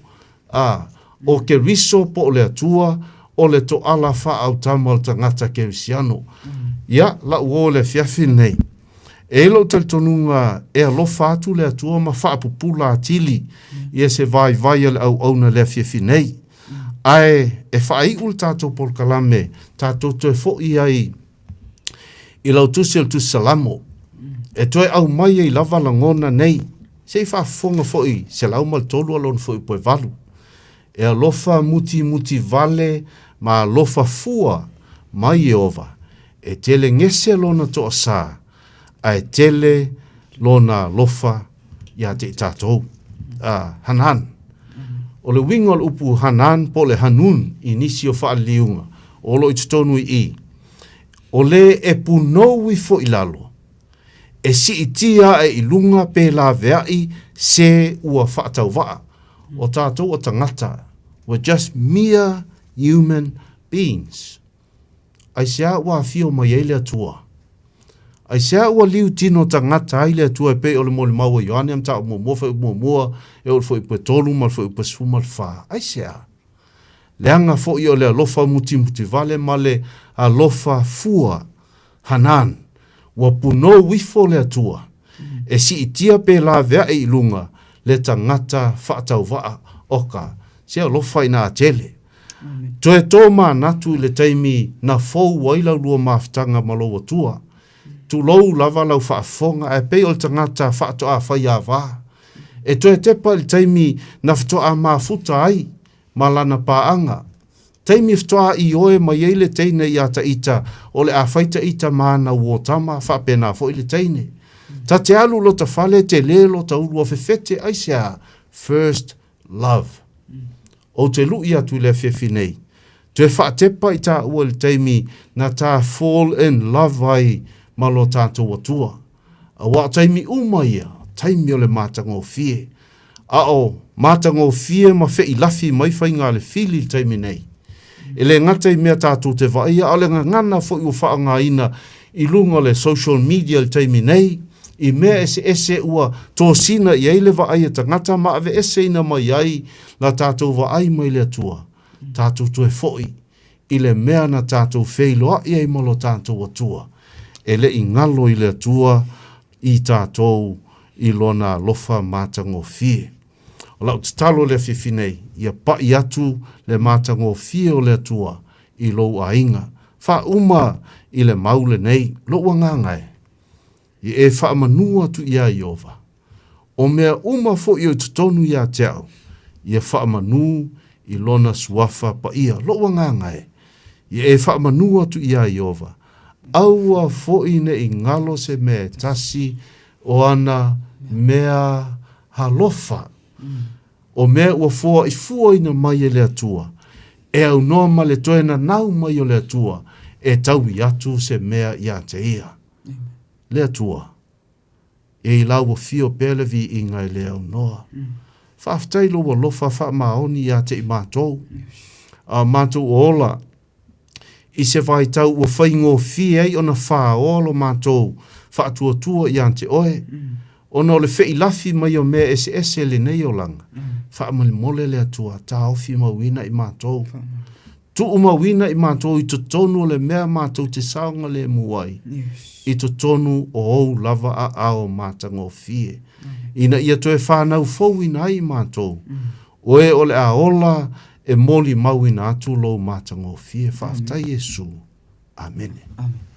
ā, ʻo Keriso po o le Atua, o le toala faaautama o le tagata Kerisiano. Ia, lau uo i le afiafi lenei. E i ai lou talitonuga e alofa atu le Atua ma faapupula atili ia se vaivai a le auauna i le afiafi nei. Ae e faaiu le tatou polokalame, tatou toe foi ai i lau tusi o le Tusi Salamo, e toe aumai ai lava lagona nei, se i faafofoga foi 103 a lona fuaiupu e 8. E alofa mutimuti vale ma alofa fua mai Ieova, e tele gese lona toasā, ae tele lona alofa ia te i tatou. Hanan. O le uiga o le upu Hanan po o le Hanun i nisi o faaliliuga o lo o i totonu i i, o le e punou ifo i lalo, e siitia ae i luga pe laveai se ua faatauvaa. O tatou o tagata, we're just mere human beings. Aisea ua afio mai ai le Atua? Aisea ua liu tino tagata ai le Atua e pei o le molimau a Ioane Mataupu Muamua Fuaiupu Muamua e oo i le Fuaiupu e tolu ma le Fuaiupu e 14? Aisea? Leaga foi o le alofa mutimutivale ma le alofa fua, hanan, ua punou ifo le Atua, e siitia pe laveai i luga le tagata faatauvaa oka se alofa ina a tele. Toe tō manatu i le taimi na fou ai lau lua mafutaga ma lou Atua. Tulou lava lau faafofoga ae pei o le tagata faatoa faiava. E toe tepa i le taimi na faatoa mafuta ai ma lana paaga. Taimi faatoa ioe mai ai le teine iā ta ita o le a fai ta ita ma ana uo tama, faapena foi le teine. Ta te alu lota fale tele lota ulua fefete aisea? First love. Ou te luʻi atu i le afiafi nei, toe faatepa i tāua i le taimi na tā fall in love ai ma lo tātou Atua. Aua o taimi uma ia, taimi o le matagofie. A o matagofie ma feʻilafi mai faiga a le fili i le taimi nei. E le gata i mea tātou te vaaia, a o le gagana foi ua faaaogaina i luga o le social media i le taimi nei, i mea eseese ua tosina i ai le vaai a tagata ma aveeseina mai ai la tātou vaai mai le Atua, tātou toe foi i le mea na tātou feiloaʻi ai ma lo tātou Atua, e le i ngalo i le Atua i tātou i Lona alofa matagofie. O lau tatalo i le afiafi nei, ia paʻi atu le matagofie o le Atua i lou aiga. Faauma i le mau lenei, lou agaga e. Ia e faamanū atu iā Ieova. O mea uma foʻi o i totonu iā te au, ia faamanū i Lona suafa paia. Loʻu agaga e, ia e faamanū atu iā Ieova, aua foʻi ne i ngalo se mea e tasi o ana mea halofa, o mea ua foaʻifuaina mai e le Atua, e aunoa ma le toe nanau mai o le Atua e taui atu se mea iā te ia. Le Atua, e i lau afio pea le viiga e le aunoa. Faafetai lou alofa faamaoni ia te i matou, a matou ola i se vaitau ua faigofie ai ona faoa lo matou faatuatua ia te oe, ona o le feʻilafi mai o mea eseese i lenei olaga. Faamolemole le Atua, taofimauina i matou. Tuumauina i matou i totonu o le mea matou te saogalemu ai, i totonu o ou lava aao matagofie, ina ia toe whanau fouina ai i matou, oe o le a ola e molimauina atu lou matagofie. Faafetai Iesu. Amene. Amen.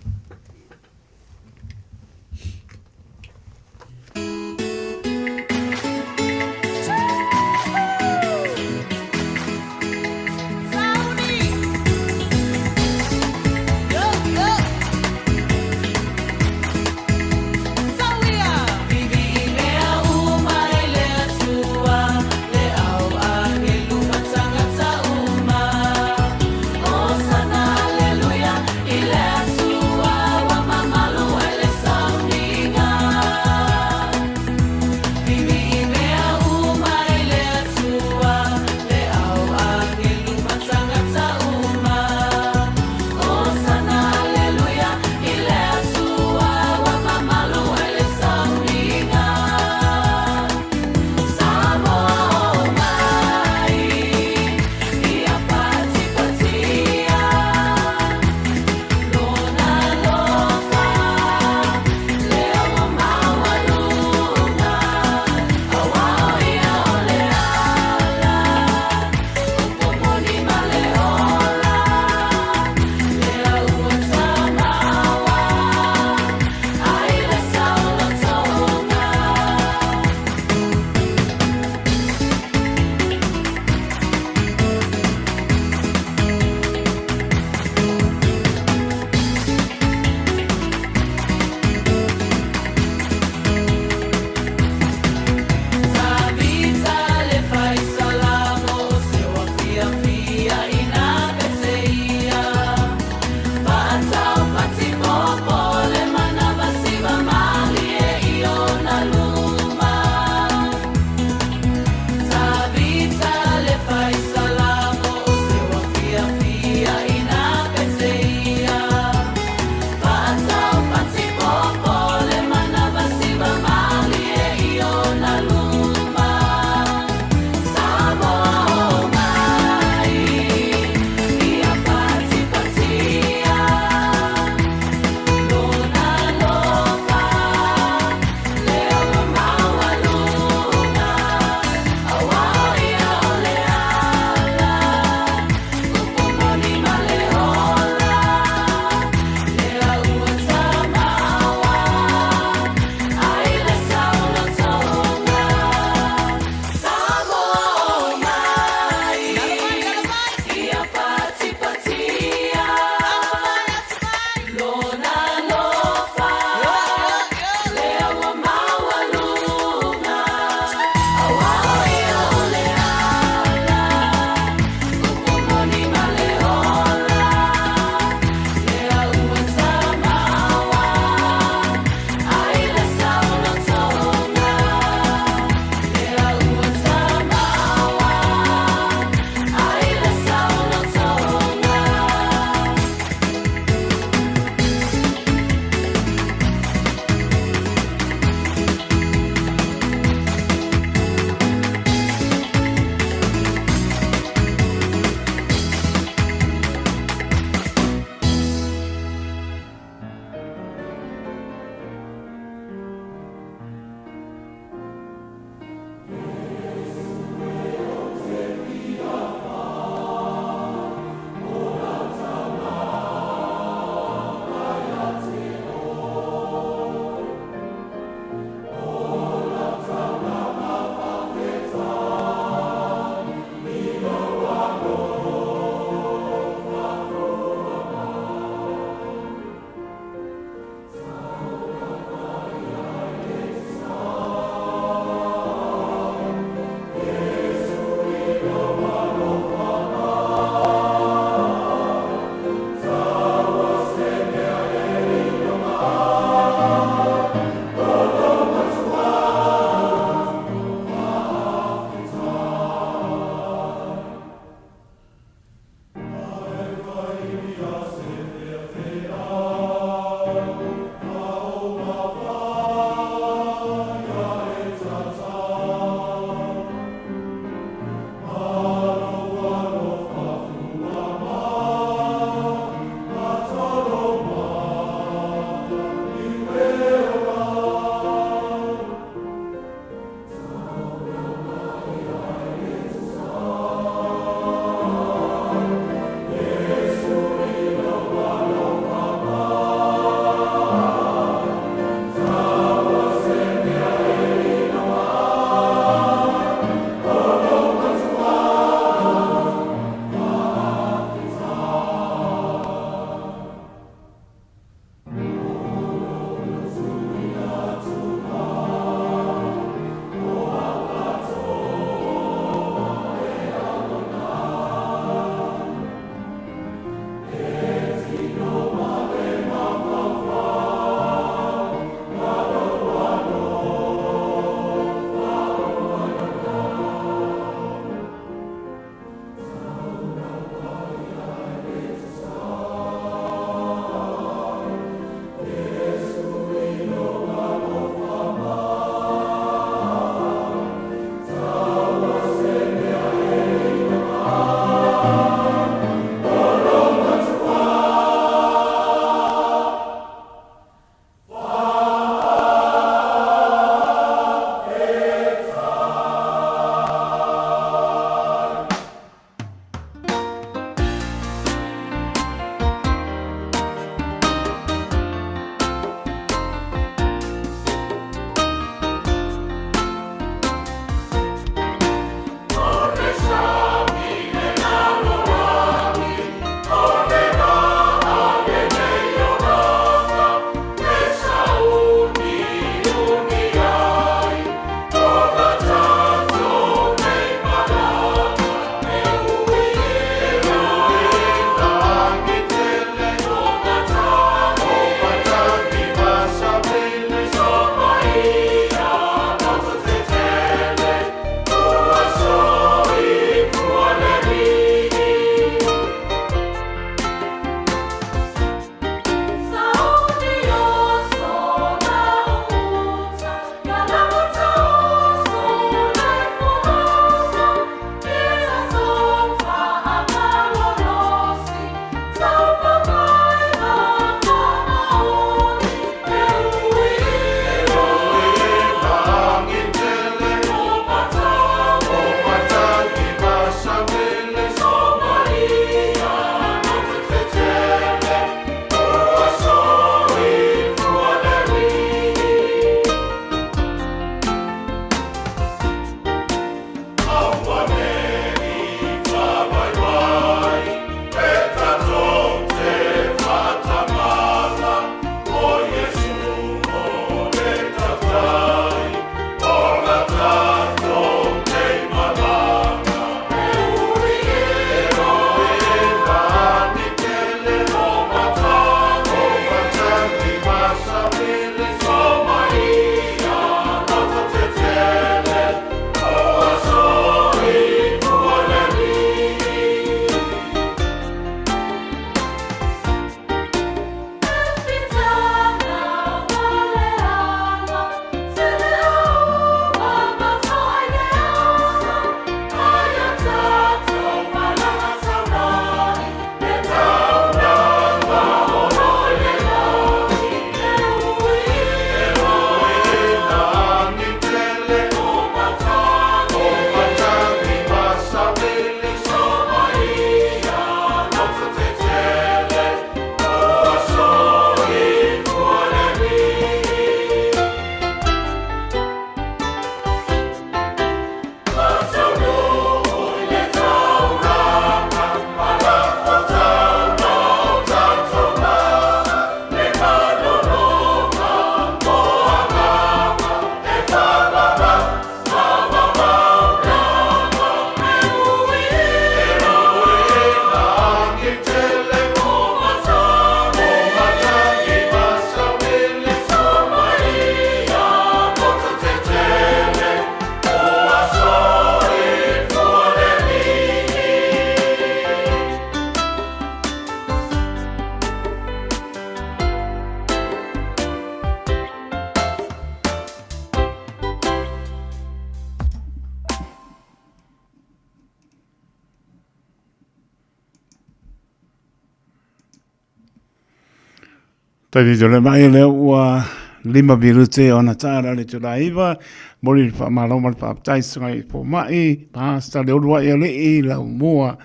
Taimi tole mai lea ua lima minute ona taala le itula iva, momoli le faamalo ma le faafetai susuga i fomai, Pastor Leuluai Alii, Laumua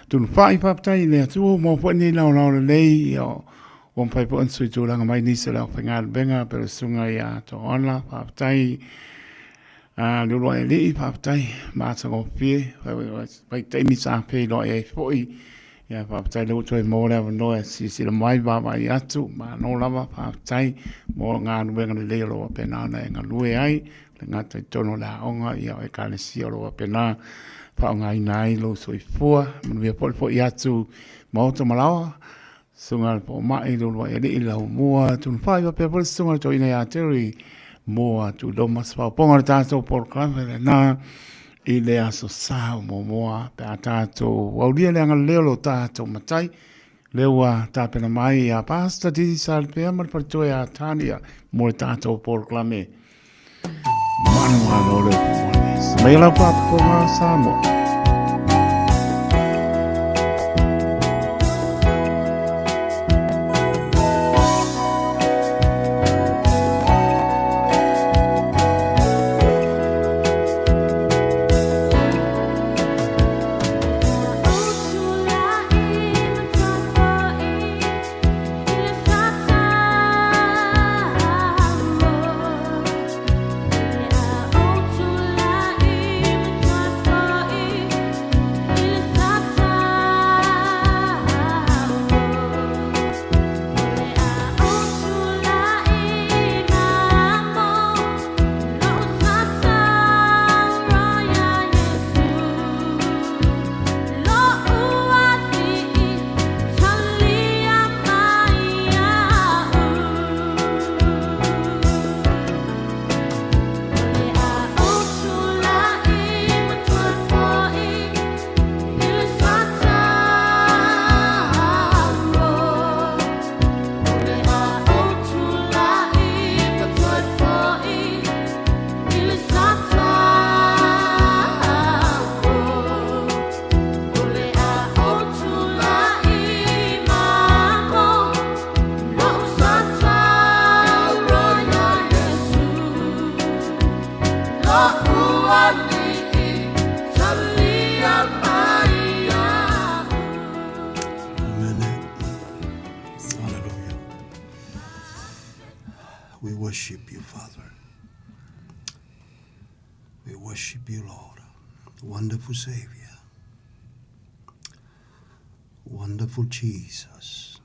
Tunufai, faafetai i le Atua ua maua foi lenei laolao lelei, ia ua mafai foi ona sui tulaga mai nisi o le aufaigaluega pei o le susuga ia Toala, faafetai Leuluai Alii, faafetai matagofie, vaitaimi sa feiloai ai foi. Ia faafetai lea ua toe maua le avanoa e silasila mai, vaavaai atu, malo lava, faafetai mo galuega lelei o lo o faapena ona e galue ai, e le gata i totonu o le aoga, ia o ekalesia o lo o faapena faaaogaina ai lou soifua. Manuia foi le foi atu Maota ma Laoa, Susuga i le Fomai Leuluai Alii Laumua Tunufai, faapea foi le Susuga i le Toeaina ia Terry Moa Tuiloma Faopoga o le tatou polokalame lena i le Aso Sa o muamua pe a tatou aulia le agalelei o lo tatou Matai. Lea ua tapena mai ia Pastor Didi Salipea ma le faletua ia Tania mo le tatou polokalame. Manumalo le upu Mai lau faafofoga Samoa. Hallelujah. We worship you, Father. We worship you, Lord. Wonderful Savior. Wonderful Jesus.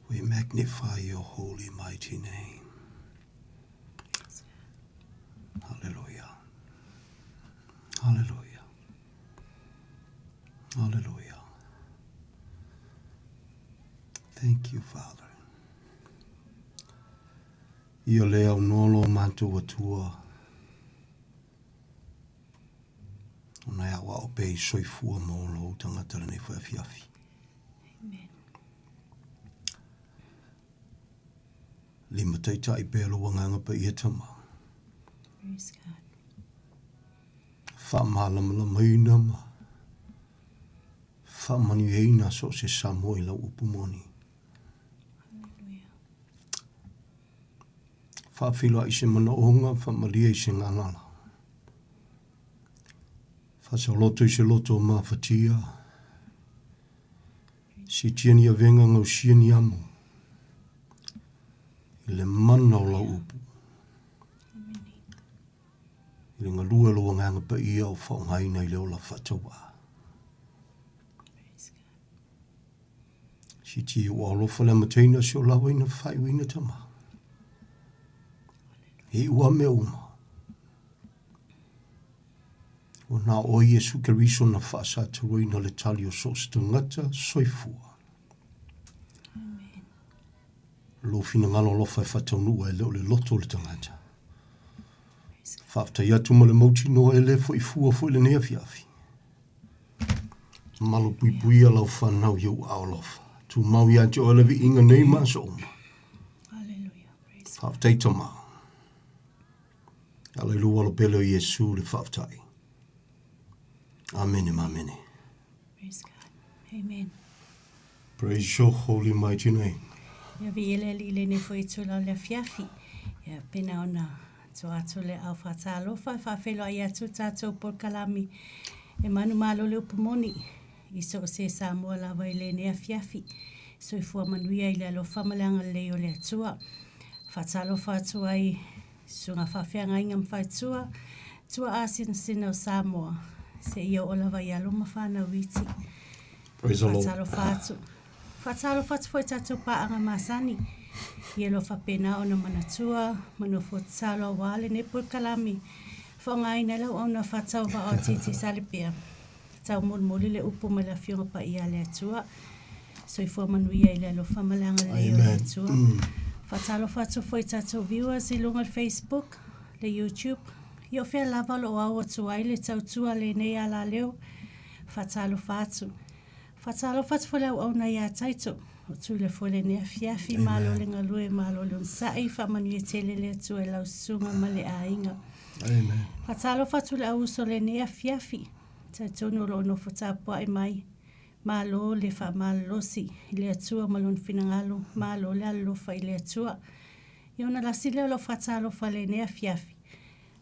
We magnify your holy, mighty name. Hallelujah. Hallelujah. Hallelujah. Thank you, Father. Ia le aunoa lo matou Atua, ona e aoao pea i soifua ma ola ou tagata lenei foi afiafi. Amen. Lima taitai pea lou agaga paia tama. Praise God. Faamalamalamaina ma faamanuiaina so o se Samoa i lau upu moni. Faafeiloai i se manaoga, faamalie i se galala. Faasaoloto i se loto o mafatia. Siitia ni avega, gausia ni amo. I le mana o lau upu. I le galue o lou agaga paia o faaaogaina i le ola faatauvaa. Siti ua alofa le amataina si o lava ina faaiuina tama. E iu a mea uma. Ua na oe Iesu Keriso na faasatauaina le tali o so o se tagata soifua. Amen. Lou finagalo alofa e faataunuu ai e le o le loto o le tagata. Faafetai atu ma le mautinoa e le foi fua foi lenei afiafi. Malupuipuia lau fanau i ou aao alofa. Tumau ia te oe le viiga nei ma aso uma. Faafetai Tama. E ala i lou alo pele o Iesu le faafetai. Amene ma amene. Praise God. Amen. Praise your holy mighty name. Ia viia le Alii i lenei foi itula o le afiafi. Ia pena ona tua atu le ao faatalofa e faafeiloai atu tatou polokalame e manumalo le upu moni i so o se Samoa lava i lenei afiafi. Soifua manuia i le alofa ma le agalelei o le Atua. Faatalofa atu ai Susuga Faafeagaiga ma Faletua, Tuaa Sinasina o Samoa, seia oo lava i alo ma fanau iti. Praise the Lord. Faatalofa atu. Faatalofa atu foi i tatou paaga masani. Ia loa faapena ona manatua ma nofo tatalo aua lenei polokalame. Faaaogaina ai le auauna faatauvaa o TT Salepea. Taumolimoli le upu mai le Afioga Paia a le Atua. Soifua manuia i le alofa ma le agalelei o le Atua. Faatalofa atu foi i tatou viewers i luga o le Facebook, le YouTube, ia o fea lava o lo o ao atu ai le tautua a lenei alaleo. Faatalofa atu. Faatalofa atu foi le auauna ia Taito, o Tuila foi lenei afiafi, malo le galue, malo le onosai, faamanuia tele le Atua i lau susuga ma le aiga. Amen. Faatalofa atu i le auuso o lenei afiafi, talitonu o lo o nofo tapuai mai, malo le faamalolosi i le Atua ma Lona finagalo, malo le alolofa i le Atua. Ia ona lasi lea o lau faatalofa i lenei afiafi,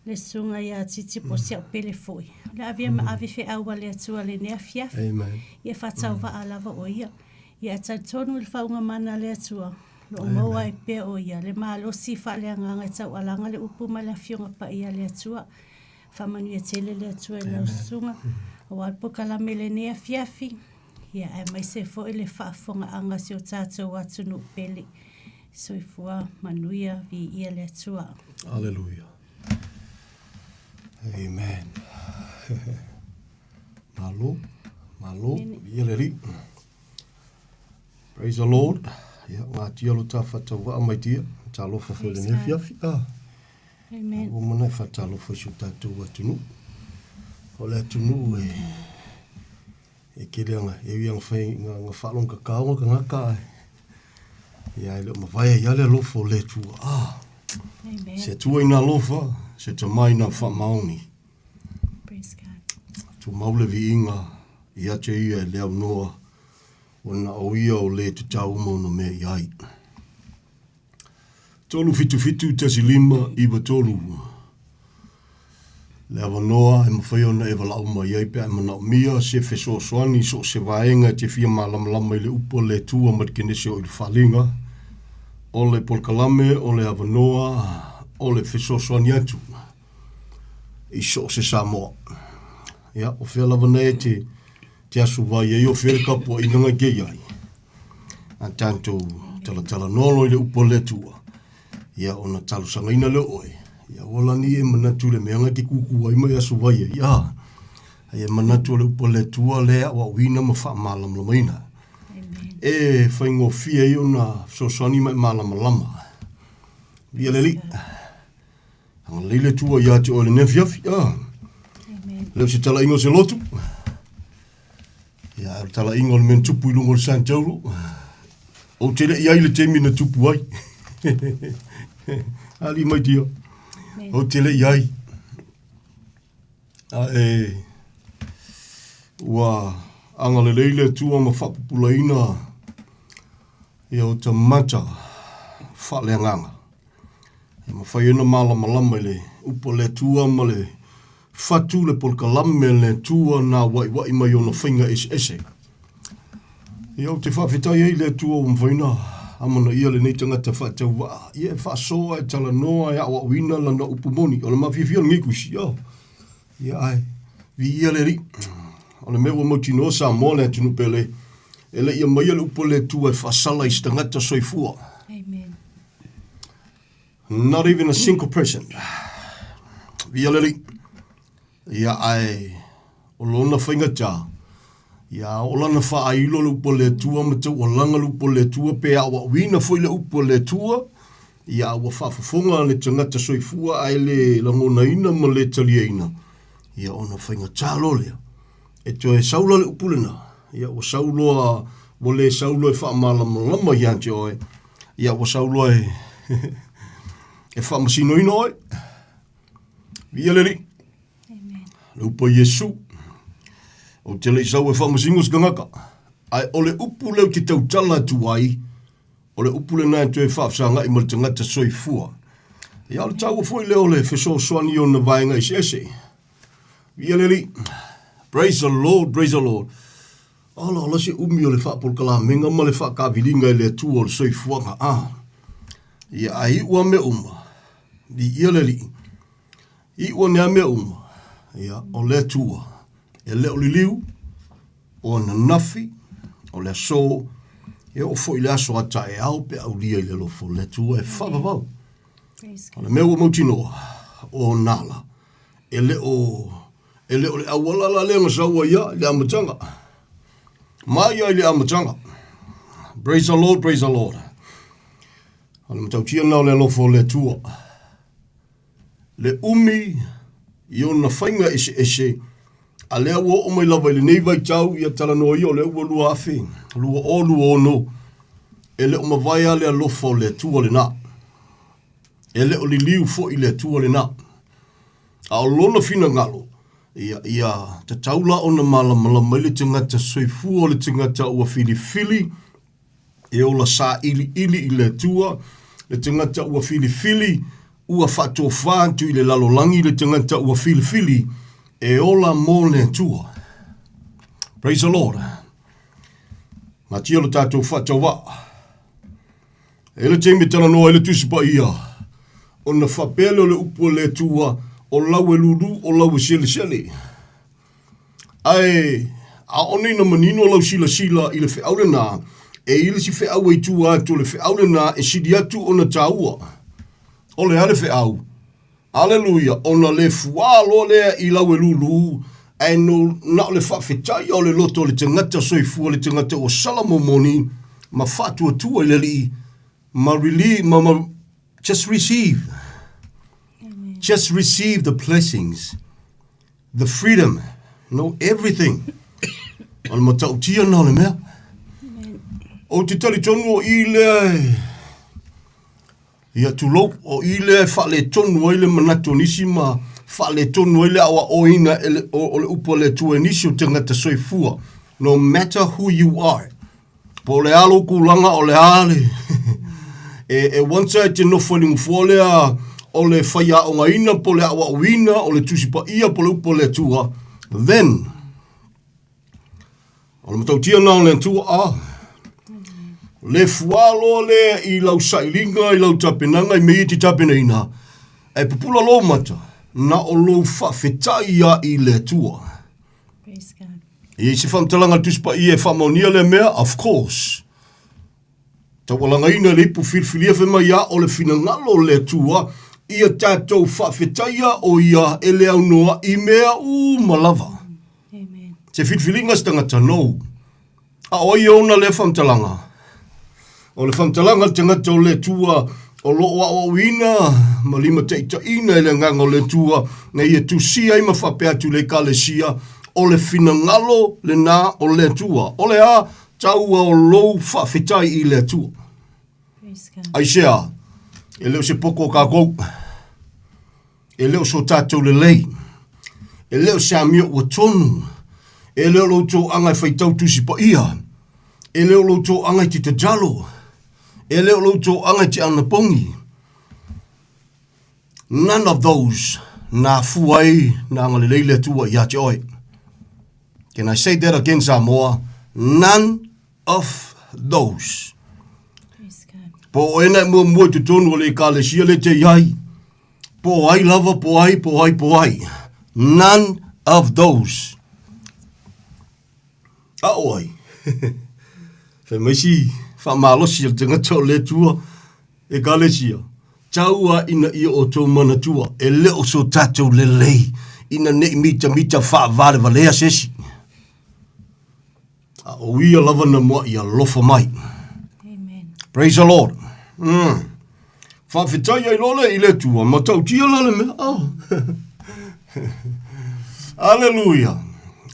le susuga ia Titi po o si au pele foi, o le ave ma ave feau a le Atua i lenei afiafi, Amen. ia faatauvaa lava o ia. Ia ae talitonu i le faauuga mana a le Atua, o lo o maua ai pea o ia le malosi faaleagaga e taualaga le upu ma le Afioga Paia a le Atua. Faamanuia tele le Atua i lau susuga, aua le polokalame i lenei afiafi, ia aemaise foi le faafofogaaga a si o tatou atunuu pele. Soifua manuia, viia le Atua. Aleluia. Amen. Malo, malo, viia le Alii. Praise the Lord. Ia, ngatia lo ta whatauvaa mai tia. Talofa foi lenei afiafi. Ah. Amen. Ua mana e whatalofa i so tātou atunuu. O le atunuu e e kele anga, e ui anga whai nga, nga whaalonga kakao nga kangaka ai. Ia, e le o mavae ai ale alofa o le Atua. Ah. Amen. Se Atua ina alofa, se tamai ina whaamaoni. Praise God. Tumau le viiga ia te ia e le aunoa, ona o ia o le tatau uma ona mea i ai. 377 15 93 Le avanoa e mafai ona e valaau mai ai pe a e manaomia se fesoasoani i so o se vaega e te fia malamalama i le upu a le Atua ma le Kenese o i le Faaaliga, o le polokalame, o le avanoa, o le fesoasoani atu i so o se Samoa. Ia, o fea lava nei e te, te asu vai ai, o fea le tapuaiga ngai te i ai. A tatou talatalanoa loa i le upu a le Atua, ia ona talosagaina lea o oe, ia aua lani e manatu i le mea ngai te kūkū ai ma e asu vai ai, a, ai e manatu o le upu a le Atua lea e aoaoina ma faamalamalamaina. E faigofie ai ona fesoasoani ma e malamalama. Viia le Alii. Agalelei le Atua ia te oe lenei afiafi. Ah. Le o se talaiga o se lotu. Ia, o le talaiga o le mea na tupu i luga o le San Tauro. Ou te le i ai le taimi na tupu ai. Ali mai tia. Ou te le i ai. A e, ua agalelei le Atua ma faapupulaina ia o ta mata faaleagaga. E mafai ai ona malamalama i le upu a le Atua ma le fatu le polokalame a le Atua na waiwai mai ona faiga eseese. Ia ou te faafetai ai i le Atua ua mafai ona amanaia lenei tagata faatauvaa. Ia e faasoa, e talanoa, e aoaoina lana upu moni. O le mafiafia o lenei tusi, oh. Ia ae, viia le Alii. O le mea ua mautinoa Samoa le atunuu pele, e le i aumaia le upu a le Atua e faasala i se tagata soifua. Amen. Not even a single person. Viia le Alii. Ia ae, o lona faigata, ia o lana faailo le upu a le Atua ma taualaga le upu a le Atua pe aoaoina foi le upu a le Atua, ia ua faafofoga le tagata soifua ae le lagonaina ma le taliaina, ia ona faigata loa lea. E toe sau la le upu lena, ia ua sau loa, ua le sau loa e faamalamalama ia te oe, ia ua sau loa e, e faamasinoina oe. Viia le Alii. Le upu a Iesu, ou te le i sau e faamasino se tagata. Ae o le upu lea ou te tautala atu ai, o le upu lena e toe faafesagai ma le tagata soifua. Ia, o le taua foi lea o le fesoasoani i ona vaega eseese. Viia le Alii. Praise the Lord, praise the Lord. Ola ola se umi o le faapolokalaamega ma le faakaviliga i le Atua o le soifuaga. Ah. Ia, ae iu a mea uma. Viia le Alii. Iu ane a mea uma. Ia, o le Atua. E le o liliu, o ananafi, o le aso, e oo foi i le aso a taeao pe aulia i le alofa o le Atua e faavavau. O le mea ua mautinoa, o nala, e le o, e le o le auala la lea na sau ai ia i le amataga. Mai ai i le amataga. Praise the Lord, praise the Lord. O le matautia lena o le alofa o le Atua. Le umi i ona faiga eseese, a lea ua oo mai lava i lenei vaitau, ia talanoa ia o lea ua 2026, e le o mavae lava le alofa o le Atua lena. E le o liliu foi le Atua lena. A o lona finagalo, ia, ia tatau la ona malamalama ai le tagata soifua o le tagata ua filifili, e ola sailiili i le Atua, le tagata ua filifili, ua faatofa atu i le lalolagi le tagata ua filifili, e ola mo le Atua. Praise the Lord. Natia lo tatou faatauvaa. E le taimi e talanoa ai le Tusi Paia, ona faapea lea o le upu a le Atua, o lau e lulu, o lau e selesele. Ae ʻaʻole ina manino lau silasila i le feau lenā, e i ai le isi feau e i tua atu o le feau lenā e sili atu ona taua. O le a le feau? Aleluia, ona le fuā loa lea i lau e lūlū, ae no, na o le faafetaia o le loto o le tagata soifua, le tagata ua sala momoni ma faatuatua i le Alii, ma release, ma, ma, just receive. Amen. Just receive the blessings, the freedom, no everything. O le matautia na o le mea. O te talitonu o i lea e, Ia tulou, o i lea e faaletonu ai le manatu o nisi ma faaletonu ai le aoaoina e le, o, o le upu a le Atua e nisi o tagata soifua. No matter who you are. Po o le a lou kulaga, o le a le... e, e once e te nofo i le nofoa lea o le faiaogaina po o le aoaoina, o le Tusi Paia po o le upu a le Atua, then O le matautia lena o le Atua, a. Le fuā loa lea i lau sailiga, i lau tapenaga, i mea ia e te tapenaina, ae pupula lou mata, na o lou faafetai ia i le Atua. Praise God. E i ai se faamatalaga a le Tusi Paia e faamaonia lea mea? Of course. Taualagaina le ipu filifilia fai mai ia o le finagalo o le Atua, ia tatou faafetaia o ia e le aunoa i mea uma lava. Amen. Se filifiliga se tagata nou. A o ai e ona lea faamatalaga? O le faamatalaga a le tagata o le Atua o lo o aoaoina ma limataitaiina e le Agaga o le Atua na ia tusia ai ma faapea atu i le Ekalesia, o le finagalo lena o le Atua. O le a? Taua o lou faafetai i le Atua. Aisea, e le o se poto o kākou. E le o so tātou lelei. E le o se amio ua tonu. E le o lou toaga e faitau Tusi Paia. E le o lou toaga e te tatalo. E le o lou toaga e te anapogi. None of those na afua ai na agalelei le Atua ia te oe. Can I say that again Samoa? None of those. Po o ena e muamua i totonu o le ekalesia le te iai. Po o ai lava, po ai, po ai, po ai. None of those. A o ai? Fai mai si faamalosi o le tagata o le Atua, Ekalesia, taua ina ia outou manatua, e le o so tatou lelei ina ne i mitamita faavalevalea se isi. A o ia lava na mua'i alofa mai. Amen. Praise the Lord. Mm. Faafetai ai loa lea i le Atua, matautia la le mea. Oh. Aleluia.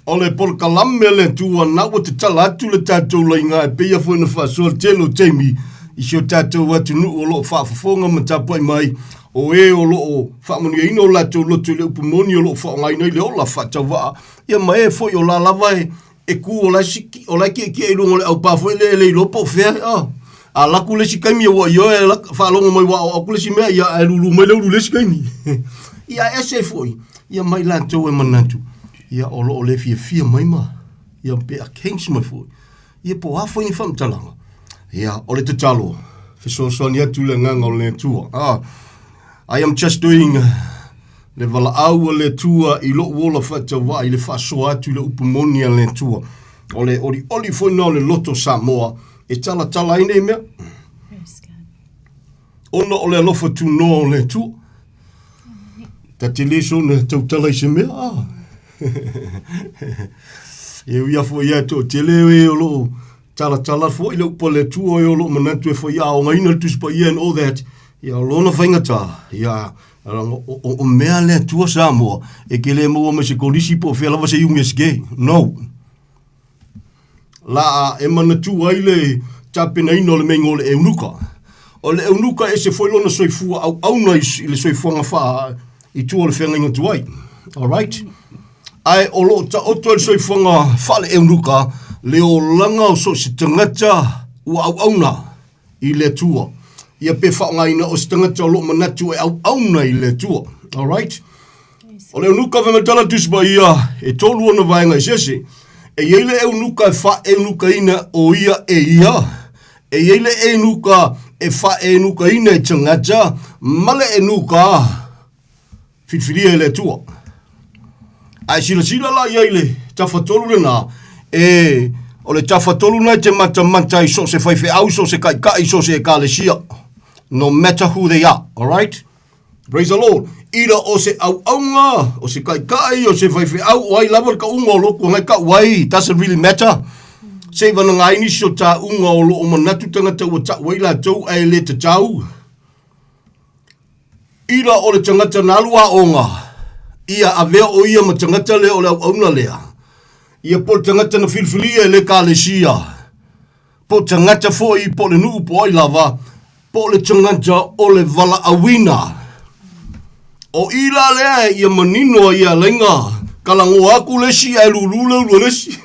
O le polokalame a le Atua na ua tatala atu le tatou laiga e pei foi ona faasoa le tele o taimi i si o tatou atunuu o lo o faafofoga ma tapuai mai o e o lo o faamanuiaina o latou loto i le upu moni o lo o faaaogaina i le ola faatauvaa ia ma e foi o la lava e E kū o la e siki, o la e kiekie i luga o le aupā foi lea e le iloa po o fea, a. A alu atu le isi taimi ua ioe e faalogo mai ua aoao atu le isi mea, ia ae lulu mai le ulu i le isi taimi. Ia ae ese ai foi, ia ma i latou e manatu, ia o lo o le fiafia mai ma, ia pe against mai foi. Ia po o a foi ni faamatalaga, ia o le tatalo, fesoasoani atu le agaga o le Atua. Ah, I am just doing le valaau a le Atua i lou ola faatauvaa i le faasoa atu i le upu moni a le Atua. O le olioli foi na o le loto Samoa e talatala ai nei mea. Ona o le alofa tunoa o le Atua. Ta te le soona tautala i se mea. Ah. E ui a foi ia toatele e o loo talatala foi le upu a le Atua e o loo manatu e faiaogaina le Tusi Paia and all that. Ia o lona faigata, ia o, o mea le Atua Samoa e ke le maua mai se kolisi po o fea lava se iunesike. No. La e manatua ai le tapenaina o le meinga o le eunuka. O le eunuka e ese foi lona soifua auauna i le soifuaga faa i tua o le feagaiga tuai. Alright? Ae o lo o taoto ai le soifuaga faale-eunuka le olaga o so o se tagata ua auauna i le Atua. Ia pe faaaogaina o se tagata o lo o manatu e auauna i le Atua. Alright? O le eunuka fai mai tala Tusi Paia, e tolu ona vaega eseese. E i ai le eunuka e faa-eunukaina o ia e ia, e i ai le eunuka e faa-eunukaina e tagata, ma le eunuka filifilia e le Atua. A e silasila la i ai le tafatolu lena, e, o le tafatolu lena e te matamata i so o se faifeau, so o se taitai, so o se ekalesia. No matter who they are, alright? Praise the Lord. Ila o se auaunga, o se taitai, o se faifeau, o ai lava le tauga o lo o tau ai, doesn't really matter. Se i vana ai nisi o tāunga o lo o manatu tagata ua tau ai latou ae le tatau. Ila o le tagata na alu aoga, ia avea o ia ma tagata lea o le auauna lea. Ia po o le tagata na filifilia e le ekalesia, po o tagata foi po o le nuu po o ai lava, po o le tagata o le valaauina. O i la lea ia manino ai ia laiga, kalagoa aku le isi ae lulu le ulu a le isi.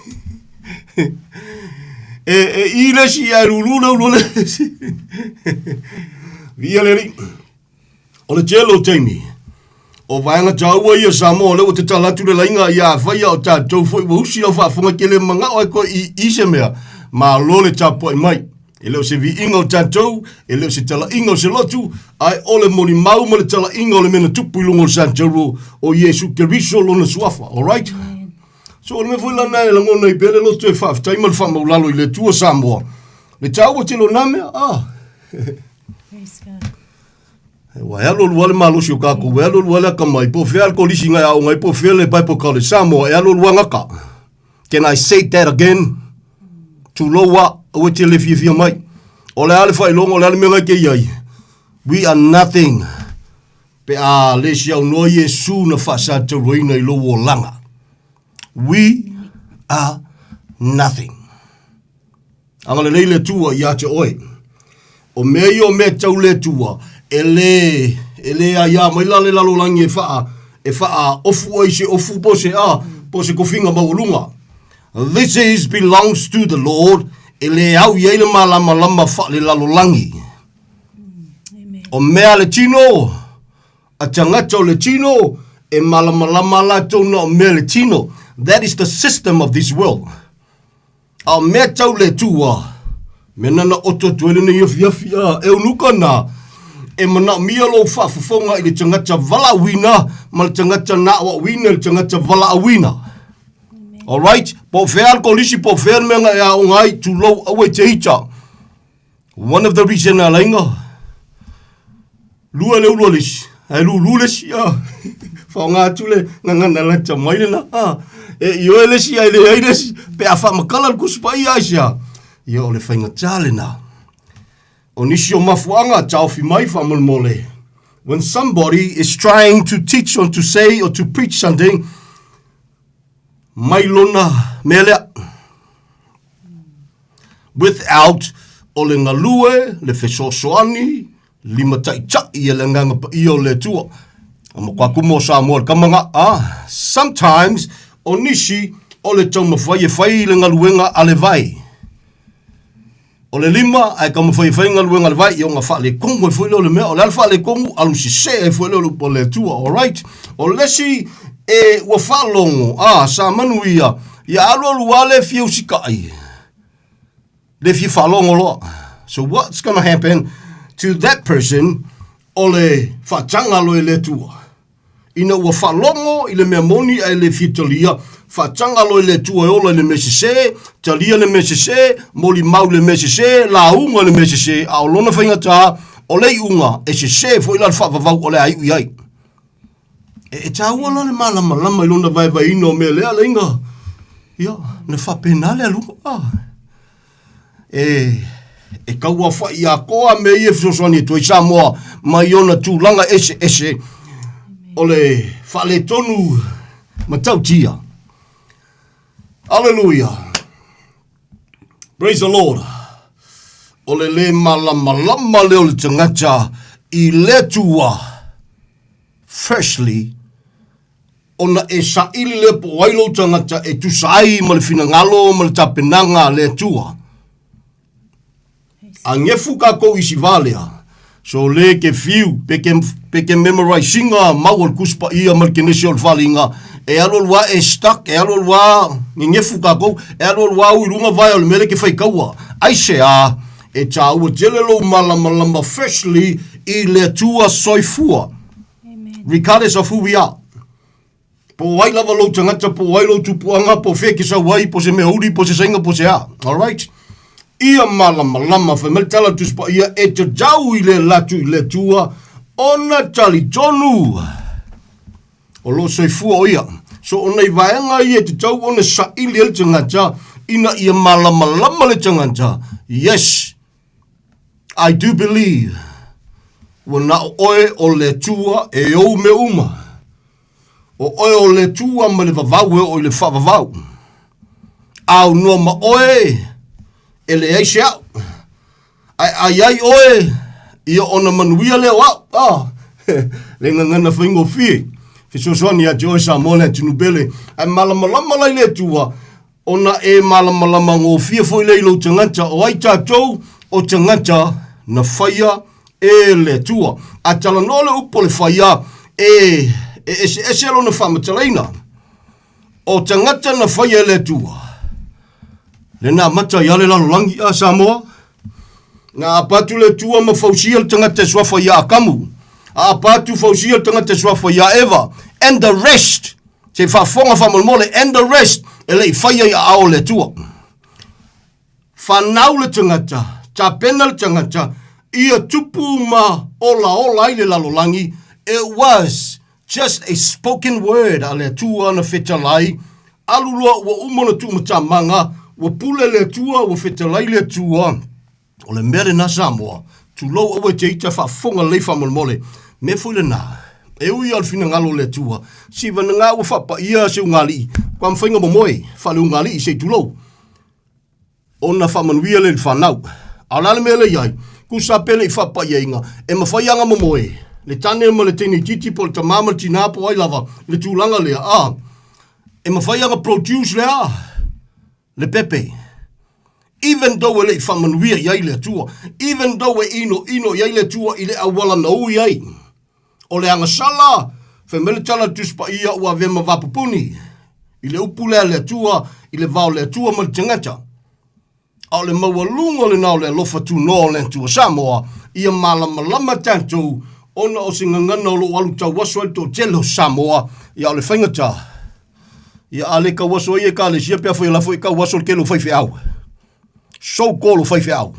E, e i le isi ae lulu le ulu a le isi. Viia le Alii. O le tele o taimi, o vaega taua ia Samoa, lea ua tatala atu le laiga, ia afai a o tatou foi ua usi lau faafofoga e te le manao ai koe i, i se mea, malo le tapuai mai. E le o se viiga o tatou, e le o se talaiga o se lotu, ae o le molimau ma le talaiga o le mea na tupu i luga o le Santauro o Iesu Keriso lona suafa. Alright? So o le mea foi lana e lagona ai pea le loto e faafetai ma le faamaulalo i le Atua Samoa. Le taua tele o nā mea, ah. Praise God. Ua e alu alu lava le malosi o kākou, ua e alu alu lava le akamai, po o fea le kolisi na e aoga ai, po o fea le Bible College, Samoa, e alu alu lava gata. Can I say that again? Tulou a, aua e te le fiafia mai. O le a le faailoga, o le a le mea na e te i ai? We are nothing pe a le siaunoa Iesu na faasatauaina i lou olaga. We are nothing. Agalelei le Atua ia te oe. O mea ia o mea tau le Atua, e le, e le aiā mai la le lalolagi e whaa, e whaa ofu ai se ofu po se a, po se kofinga maualuga. This is belongs to the Lord, e le au i ai le malamalama wha le lalolagi. O mea le tino, a tagata o le tino, e malamalama latou na o mea le tino. That is the system of this world. A o mea tau le Atua, mea na na oto atu ai lenei afiafi, a e unuka na, e manaomia lou faafofoga i le tagata valaauina ma le tagata na aoaoina i le tagata valaauina. Alright, po o fea le kolisi, po o fea le mea na e aoga ai, tulou aua e te ita. One of the reason na lainga, lua le ulu a le isi, ae lulu le isi, ah. Faaaoga atu le gagana lata mai lena, ah. E ioe le isi ae leai le isi, pe a faamatala le Tusi Paia aisea? Ia o le faigata lena. O nisi o mafuaaga taofi mai faamolemole, when somebody is trying to teach or to say or to preach something, mai lona mea lea. Without o le galue, le fesoasoani, limataita'i e le Agaga Paia o le Atua. A matua kumu o Samoa i le kamaga, a, sometimes, o nisi, o le taumafai e fai le galuega a le vai. O le lima, ae taumafai e fai galuega a le vai, ia ona faaletonu ai foi lea o le mea. O le a le faaletonu? Alu sese ai foi lea o le upu a le Atua. Alright? O le isi e ua faalogo, a, sa manuia, ia alu alu lava le fia usitai, le fia faalogo loa. So what's gonna happen to that person o le faataga loa e le Atua? Ina ua faalogo i le mea moni ae le fia talia, faataga loa i le Atua e ola i le mea sese, talia le mea sese, molimau i le mea sese, lauga i le mea sese, a o lona faigata, o le iuga, e sese foi la le faavavau o le a iu i ai. E, e taua la le malamalama i lona vaevaeina o mea lea, laina, ia, na faapena le aluga. Ah. E, e tauafa'i atoa mea ia e fesoasoani atu ai Samoa mai ona tulaga eseese o le faaletonu matautia. Aleluia. Praise the Lord. O le lē malamalama lea o le tagata i le Atua. Firstly, ona e saili lea po o ai lou tagata e tusa ai ma le finagalo ma le tapenaga a le Atua. A gefu kākou i si vā lea, so le ke fiu pe ke, pe ke memorize ina mau o le Tusi Paia ma le Kenesi o le Faliga, e alu alu a e stuck, e alu alu a gegefu kākou, e alu alu a ui luga vae o le mea lea ke faitaua. Aisea? E tāua tele lou malamalama firstly i le Atua soifua. Regardless of who we are. Po o ai lava lou tagata, po o ai lou tupuaga, po o fea e te sau ai, po o se mea uli, po o se saina, po o se a. Alright? Ia malamalama, fai mai le tala a le Tusi Paia, e tatau i le alu atu i le Atua ona talitonu o lo o soifua o ia. So o nai vaega ia e tatau ona saili ai le tagata ina ia malamalama le tagata. Yes, I do believe ua na o oe o le Atua e ou mea uma. O oe o le Atua ma le vavau e oo i le faavavau. A aunoa ma oe, e leai se au. Ae a i ai oe, ia ona manuia lea o au. Ah, le gagana faigofie. Fesoasoani ia te oe Samoa le atunuu pele. Ae malamalama la i le Atua, Ona e malamalama gofie foi lea i lou tagata, o ai tatou o tagata na faia e le Atua. A talanoa le upu o le faia, e, e eseese lona faamatalaina. O tagata na faia e le Atua, le na amata ai le lalolagi a Samoa, na apa atu le Atua ma fausia le tagata e suafa ia Akamu, a apa atu fausia le tagata e suafa ia Eva, and the rest Se i faafofoga faamolemole, and the rest, e le i faia i aao o le Atua. Whanau le tagata, tapena le tagata, ia tupu ma olaola ai le lalolagi, it was just a spoken word a le Atua na fetalai, alu loa ua uma ona tuumatamaga, ua pule le Atua, ua fetalai le Atua, O le mea lena Samoa, tulou aua e te ita faafofoga lelei faamolemole. Mea foi lena, e ui lava o le finagalo o le Atua, sivanaga ua faapaia se ugaalii, ua mafai ona momoe faale-ugaalii se i tulou, ona faamanuia lea i le fanau. A o le a le mea lea i ai? Tusa pe le i faapaiaina, e mafai lava ona momoe le tane ma le teine itiiti po o le tama ma le tina po o ai lava le tulaga lea, a, e mafai lava ona produce le a? Le pepe. Even though e le i faamanuia i ai le Atua, even though e inoino i ai le Atua i le auala na ui ai, o le agasala, fai mai le tala a le Tusi Paia ua avea ma vapupuni i le upu lea a le Atua, i le va o le Atua ma le tagata. A o le maualuga lena o le alofa tunoa o le Atua Samoa, ia malamalama tatou ona o se gagana o lo o alu tauaso ai le toatele o Samoa, ia o le faigata. Ia a le tauaso ai ekalesia pe afai o la foi e tauaso le tele o faifeau. So called o faifeau.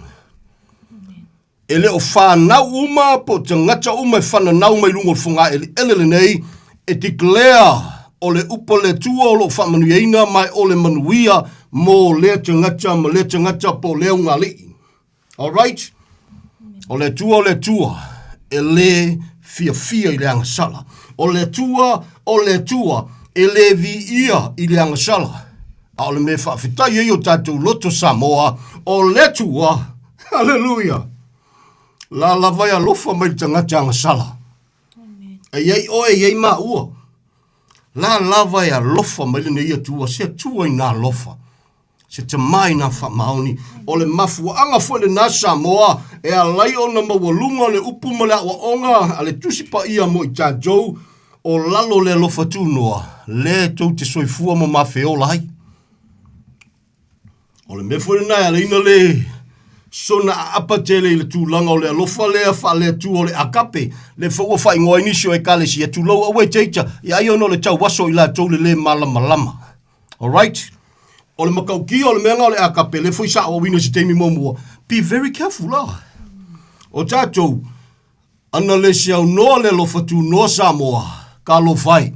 E le o fanau uma po o tagata uma e fananau mai luga o le fogaeleele lenei e declare o le upu a le Atua o lo o faamanuiaina ma o le manuia mo lea tagata ma lea tagata po o lea ugaalii. Alright? O le Atua o le Atua e lē fiafia i le agasala. O le Atua o le Atua e lē viia i le agasala. A o le mea e faafetai ai o tatou loto Samoa, o le Atua, hallelujah, la lava e alofa mai i le tagata agasala. E i ai oe, e i ai maua. La lava e alofa mai lenei Atua, se Atua ina alofa. Se Tama ina faamaoni. O le mafuaaga foi lena Samoa e ala ai ona maualuga le upu ma le aoaoga a le Tusi Paia mo i tatou, o lalo o le alofa tunoa, lea tou te soifua ma mafeola ai. O le mea foi lena e ala ai ona le soona aapa tele i le tulaga o le alofa lea faale-Atua o le agape, lea foi ua faaigoa ai nisi o Ekalesia, tulou aua e te ita, ia ai ona o le tauaso i latou le le malamalama. Alright? O le matautia o le mea lena o le agape, lea foi sa aoaoina i se taimi muamua, be very careful la. O tatou, Ana le seaunoa le alofa tunoa Samoa, talofa e.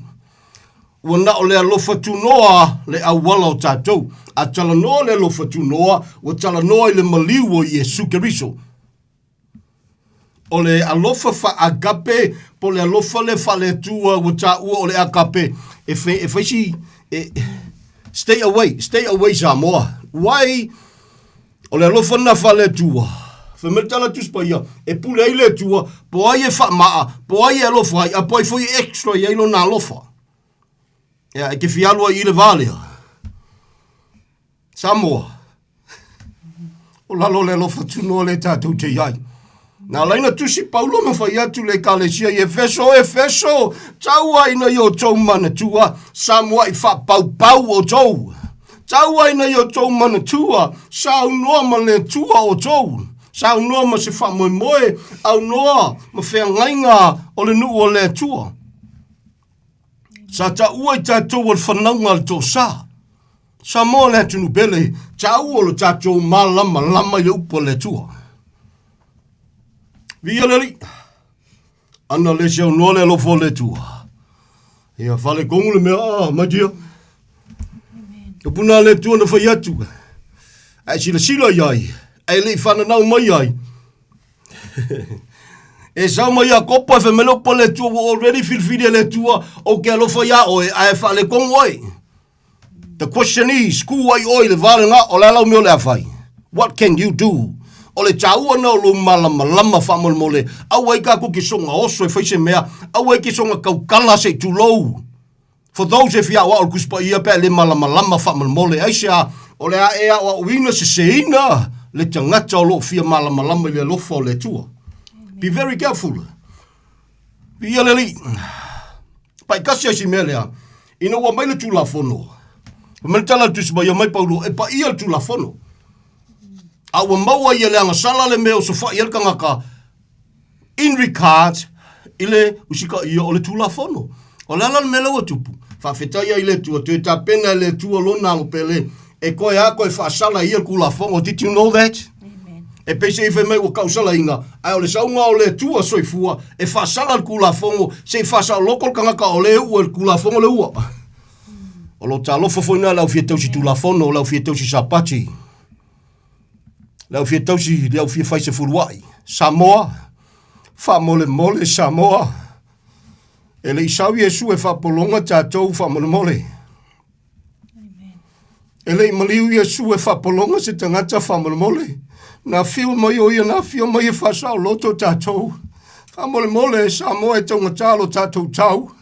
Ua na o le alofa tunoa le auala o tatou. A talanoa le alofa tunoa, ua talanoa i le maliu o Iesu Keriso. O le alofa faa-agape po o le alofa lea faale-Atua ua taua o le agape, e fai, e fai si, e, stay away, stay away Samoa. Why? O le alofa lena faale-Atua. Fai mai le tala Tusi Paia, e pule ai le Atua, po ai e faamaa, po ai e alofa ai, a po ai foi e extra i ai lona alofa. Ia, e te fia alu ai i le va lea. Samoa, o lalo le alofa tunoa le tatou te i ai. Na ala ai na tusi Paulo ma fai atu le Ekalesia i Efeso, O Efeso, tau ai ina i outou manatua, samuaʻi faapaupau outou. Tau ai ina i outou manatua, saunoa ma le Atua outou. Saunoa ma se faamoemoe, aunoa ma feagaiga o le nuu o le Atua. Sa taua i tatou o le fanauga a le toasa. Samoa le atunuu pele, taua o le tatou malamalama i le upu a le Atua. Viia le Alii. Ana le saunoa le alofa o le Atua. Ia faaletonu le mea, ah, my dear. Upu na le Atua na fai atu. Ae silasila i ai, ae le i fananau mai ai. E sau mai Iakopo e fai mai le upu a le Atua, ua already filifili e le Atua, ou te alofa iā oe, ae faaletonu oe. The question is, ku ai oe i le va lena, o le a lau mea o le a fai? What can you do? O le taua na o lou malamalama faamolemole, aua ai tatou te soga oso e fai se mea, aua ai te soga tautala se i tulou. For those e fia aoao i le Tusi Paia pe a le malamalama faamolemole, aisea, o le a e aoaoina seseina le tagata o lo o fia malamalama i le alofa o le Atua. Be very careful. Viia le Alii. Paikasi ai si mea lea, ina ua mai le Tulafono, fai mai le tala a le Tusi Paia mai Paulo, e paia le Tulafono. A ua maua ia le agasala le mea o sofai ai le tagata in regards i le usitaia o le Tulafono. O le ala le mea lea ua tupu, faafetai ai i le Atua, toe tapena e le Atua lona alo pele, e toe a toe faasala e ia le Tulafono. Did you know that? E pei se i fai mai ua tausalaina, ae o le sauga o le Atua soifua e faasala le Tulafono se i faasaoloto le tagata o le ua i le Tulafono le ua. O lo talofa foi na le au fia tausi Tulafono, le au fia tausi Sapati, le au fia tausi, le au fia fai sefuluai. Samoa, faamolemole Samoa, e le i sau Iesu e faapologa tatou faamolemole. E le i maliu Iesu e faapologa se tagata faamolemole. Na afio mai o ia na afio mai e faasaoloto tatou. Faamolemole e Samoa e taugata lo tatou tau.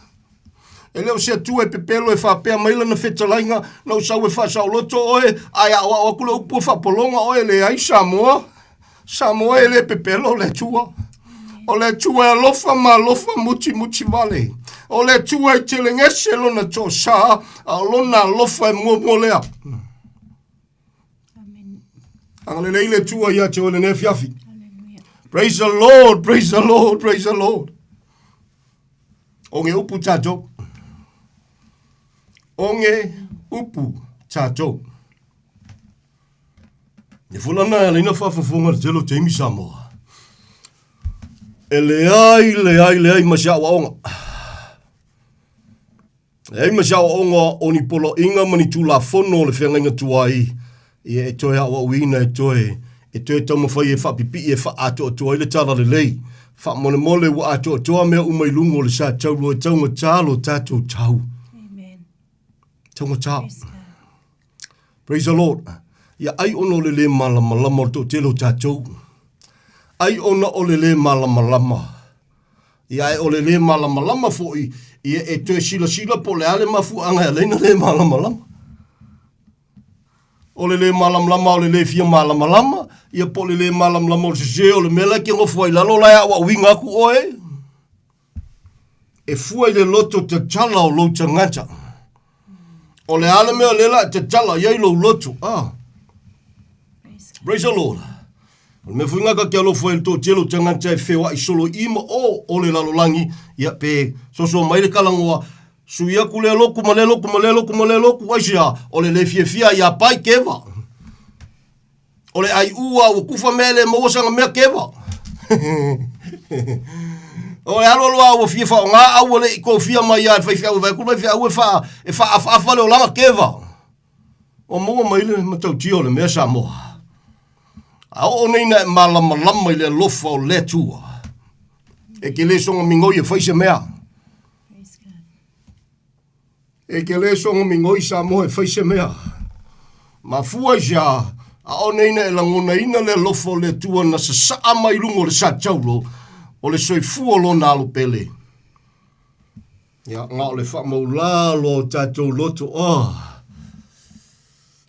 E le o se Atua e pepelo e faapea mai lana fetalaiga, na ou sau e faasaoloto oe, ae aoao atu le upu e faapologa oe, leai Samoa. Samoa e le pepelo le Atua. O le Atua e alofa ma alofa mutimuti vale. O le Atua e telegese lona toasa, a o lona alofa e muamua lea. Agalelei le Atua ia te oe lenei afiafi. Praise the Lord, praise the Lord, praise the Lord. O nge upu tatou. O nge upu tatou. E fulana e alaina faafofoga le tele o taimi Samoa. E leai, leai, leai ma se aoaoga. Leai ma se aoaoga o ni poloaiga ma ni tulafono o le feagaiga tuai, ia e toe aoaoina e toe, e toe taumafai e faapipii e faaatoatoa ai le talalelei. Faamolemole ua atoatoa mea uma i luga o le sa taurua e taugata lo tatou tau. Amen. Taugata. Praise the Lord. Ia ai ona o le lē malamalama o le toatele o tatou. Ai ona o le lē malamalama. Ia ae o le lē malamalama foi, ia e toe silasila po o le a le mafuaaga e ala ai ona lē malamalama. O le lē malamalama o le lē fia malamalama, ia po o le lē malamalama o le sese o le mea la e te nofo ai i lalo la e aoaoina atu oe. E fua i le loto tatala o lou tagata. O le a le mea o lea la e tatala i ai lou loto? Ah. Praise the Lord. O le mea foi ngaka ke alofa i le toatele o tagata e feoai solo i ma o o le lalolagi, ia pe soso mai le kalagoa, sui aku lea loku ma lea loku ma lea loku ma lea loku, aisea, o le le fiafia ia pai keva. O le ai ua ua kufa mea le maua sanga mea keva. O le alo aloa ua fia whaonga au le i kofia mai a whai whiau vai kula whiau e wha e wha afa le olanga keva. O maua mai le matautia o le mea Samoa. A oo nei na e malamalama i le alofa o le Atua. E ke le songa mingoi e whai se mea. E ke le soga migoi Samoa e fai se mea. Mafua i se a, ʻaʻole ina e lagonaina le alofa o le Atua na sasaa mai luga o le sataulo o le soifua o lona alo pele. Ia, na o le faamaulā loa o tatou loto, oh.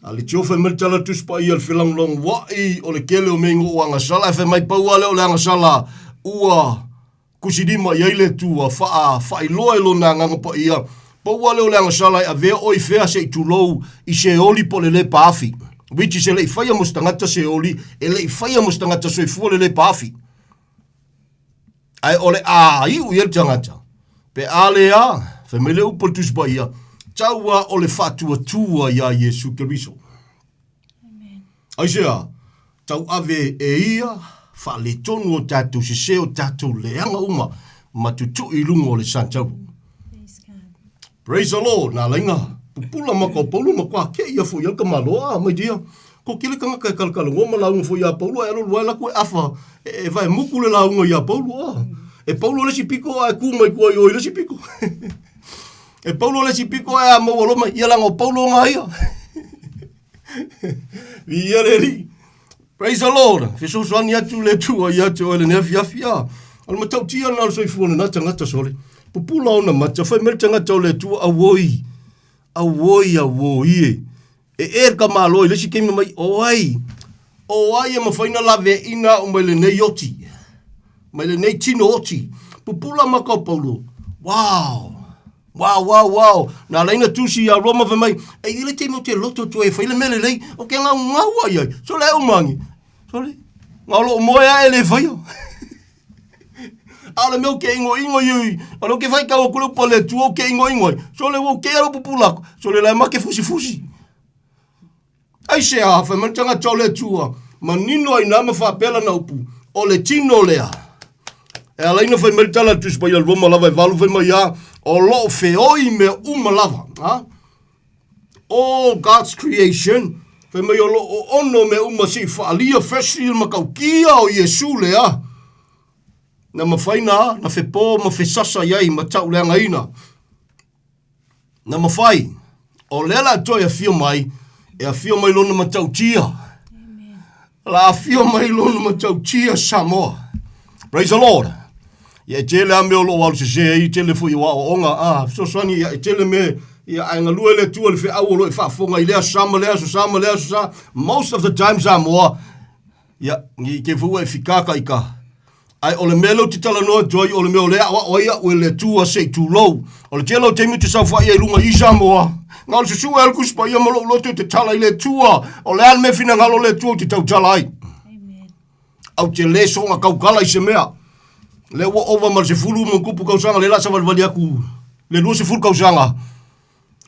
A le tio fai mai le tala Tusi Paia le felagolagoaʻi o le kele o mea i o agasala, ae fai mai pau lava lea o le agasala ua Kusilima i ai le Atua, faa, faailoa e Lona Agaga Paia, pau lava lea o le agasala e avea oe i fea se i tulou i Seoli po o le lepa afi. Which is e le i faia mo se tagata Seoli, e le i faia mo se tagata soifua le lepa afi. Ae o le a iu i ai le tagata, pe a le a, fai mai le upu a le Tusi Paia, tau a o le faatuatua iā Iesu Keriso. Aisea? Tauave e ia, faaletonu o tatou sese o tatou leaga uma ma tutui i luga o le Santauro. Praise the Lord, nā lainga pupula maka o Paulo ma kua ke ia fo ia ka malo a mai dia. Ko kile kanga ka kalakala ngo ma launga fo ia Paulo e alu la ku e afa e vai muku le launga ia Paulo a. E Paulo le si piko a e ku mai kua i oi le si piko. E Paulo le si piko e a maua lo mai ia langa o Paulo ngā ia. Viia le Alii. Praise the Lord. Fesoasoani atu le Atua ia te oe lenei afiafi a. O le matautia lena o le soifua lena tagata sole. Pupula ona mata, fai mai le tagata o le Atua, auoi, auoi, auoi e. E e le tamaloa i le isi taimi mai, o ai, o ai e mafai ona laveaiina au mai lenei oti, mai lenei tino oti. Pupula maka o Paulo, wow! Wow, wow, wow. Nā laina tusi ia Roma fai mai, e i le taimi o te loto tu e whai le mele lei, o ke ngau ngau ai ai. So le umangi. So le, ngau lo moe a e le whai o. A le mea ke ingo ingo i, o le ke whai kau o kule upa le tu o ke ingo ingo ai. So le wo ke alo pupulako. So le lai make fusi fusi. Aisea, fai mai le tagata o le Atua, manino ai na ma faapea lana upu, o le tino lea. E ala ai ona fai mai le tala a le Tusi Paia Roma lava e valu fai mai a, o lo o feoi mea uma lava. Ha? All God's creation, fai mai o lo o ono mea uma se i faalia freshly le matautia o Iesu lea. Na mafai na, na fepo ma fesasa i ai ma tauleagaina. Na mafai, o lea la toe afio mai, e afio mai lona matautia. La afio mai lona matautia Samoa. Praise the Lord. Ia e tele a mea o loo alu sese ai, tele foi o aoaoga, a fesoasoani ia e tele me ia ae galue le Atua i le feau o lo o e faafofoga i lea aso sa ma lea aso sa ma lea aso sa. Most of the time Samoa, ia, ni te foi ua e fikaka i ka Ae o le mea lea ou te talanoa atu ai, o le mea o lea e aoao ai au e le Atua se i tulou. O le tele o taimi ou te saofai ai i luga i Samoa, na o le susue lava le Tusi Paia ma lou loto ou te tala i le Atua. O le a le mea finagalo o le Atua ou te tautala ai. Ou te le soona tautala i se mea. Lea ua ova ma le 10 ma tupu tausaga, lea o le a savalivali atu le 20 tausaga.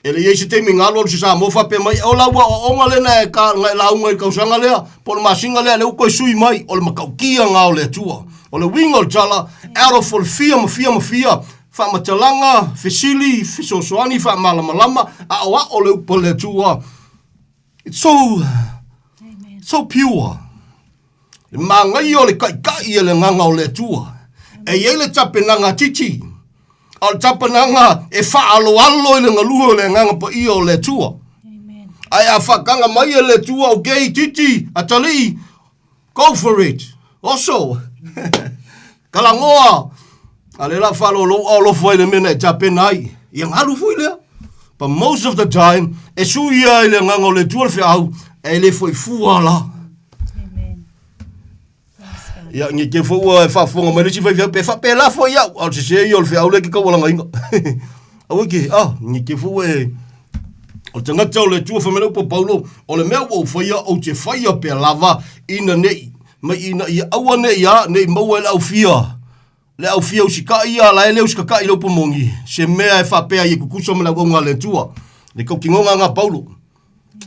E le i ai se taimi na alualu se Samoa faapea mai, o lau aoaoga lea na e, ka, na e lauga i le tausaga lea, po o le masina lea, lea ua toe sui mai, o le matautia na o le Atua. O le uiga o le tala, out of o le fia ma fia ma fia, faamatalaga, fesili, fesoasoani, faamalamalama, aoao le upu a le Atua. It's so, so pure. Le manaia o le taitai e le Agaga o le Atua. E i ai le tapenaga titi, a o le tapenaga e faaaloalo i le galue o le Agaga Paia o le Atua. Ae a faataga mai e le Atua, okay, titi, atalii, go for it. Oso. Kalagoa. A lea la falo lou alofa i le mea na e tapena ai. Ia galu foi lea. But most of the time, e sui ia i le agaga o le Atua le feau, e le foi fua la. Amen. Ia, nge te foi ua e faafofoga mai le isi faifeau, pe faapela foi au, a o le sese ia o le feau lea e te taualagaina. Aua ke, ah, nge te foi ua e... O le tagata o le Atua fai mai le upu a Paulo, o le mea ua ou faia, ou te faia pea lava, ina nei, mai ina ia aua nei a, nei maua e le aufia, le aufia usikai ia, la e le usikaka'i le upu moni, se mea e faapea ai e tutusa ma le auauna a le Atua. Le tautinoga na a Paulo.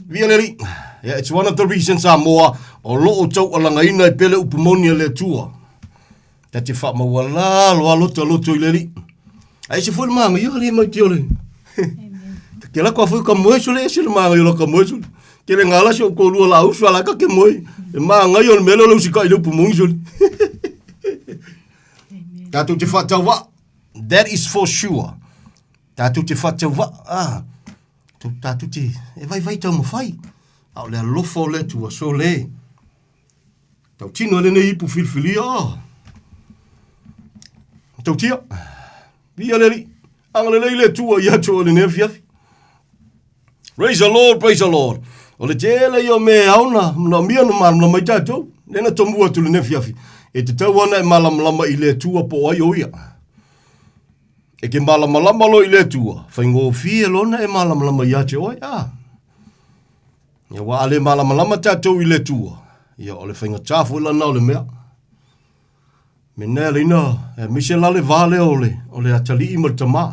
Via le Alii. Yeah, it's one of the reasons Samoa o loo taualagaina ai pea le upu moni a le Atua. Ta te faamaualalo a loto loto i le Alii. Ae ese foi le māngai, ia le mai te ole. Ta te lako a foi ka moe sole ese le māngai o la ka moe sole. Ke le ngala se o kōlua la usu ala ka ke moe. E māngai o le mea lea o le usikai le upu moni sole. Tātou te whatawa, that is for sure. Tātou te whatawa, ah, tātou te, e vai vai tau mawhai. A o le alofa o le Atua, so le. Tau tino e lenei ipu filfilia, ah. Tau tia, via le li, anga le lei le Atua i atu o lenei afiafi. Praise the Lord, praise the Lord. O le tele ia o mea e ao na manaomia na malamalama ai tatou. Lea na tomua atu lenei afiafi. E tatau ana e malamalama i le Atua po o ai o ia. E ke malamalama loa i le Atua, faigofie loa na e malamalama ia te oe. Ah. Ia ua a le malamalama tatou i le Atua, ia o le faigata foi lana o le mea. Me nea leina, e mise la le va lea o le, o le atalii ma le tamā.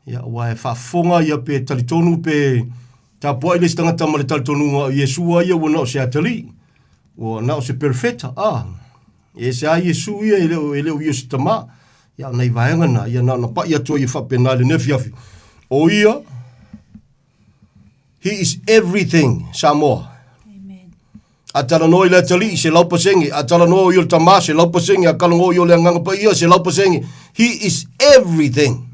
Ia, ua e faafofoga ia pe talitonu pe tapuai le isi tagata ma le talitonuga o Iesu a ia ua na o se atalii, ua na o se perofeta, a. E ese a Iesu ia e le o, e le o ia o se tamā. Ia, o nai vaega na, ia na ona paʻi atu ai e faapena i lenei afiafi. O ia, He is everything, Samoa. Amen. A talanoa i le atalii, 100%. A talanoa i o le tamā, 100%. A talanoa i o le agaga paia, 100%. He is everything.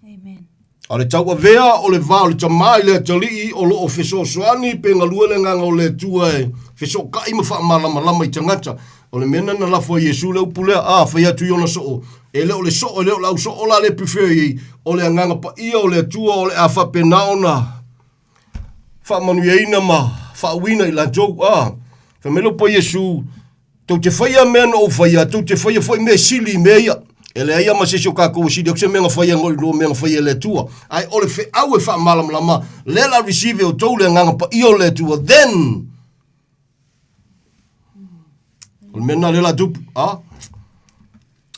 Amen. A le tauavea o le va o le tamā i le atalii o lo o fesoasoani pe galue le agaga o le Atua e fesootai ma faamalamalama i tagata. O le mea lena na lafo ai Iesu le upu lea, a fai atu i ona soo, e le o le soo, e le o le au soo la le prefer i ai, o le agaga paia o le Atua o le a faapena ona faamanuiaina ma faauina i latou. A, fai mai le upu a Iesu, tou te faia mea na ou faia, tou te faia foi mea e sili i mea ia. E leai lava ma se isi o kakou e sili atu se mea na faia noi lo mea na faia e le Atua. Ae o le feau e faamalamalama, lea la receive e outou le agaga paia o le Atua, then O le mea lena lea la tupu, a?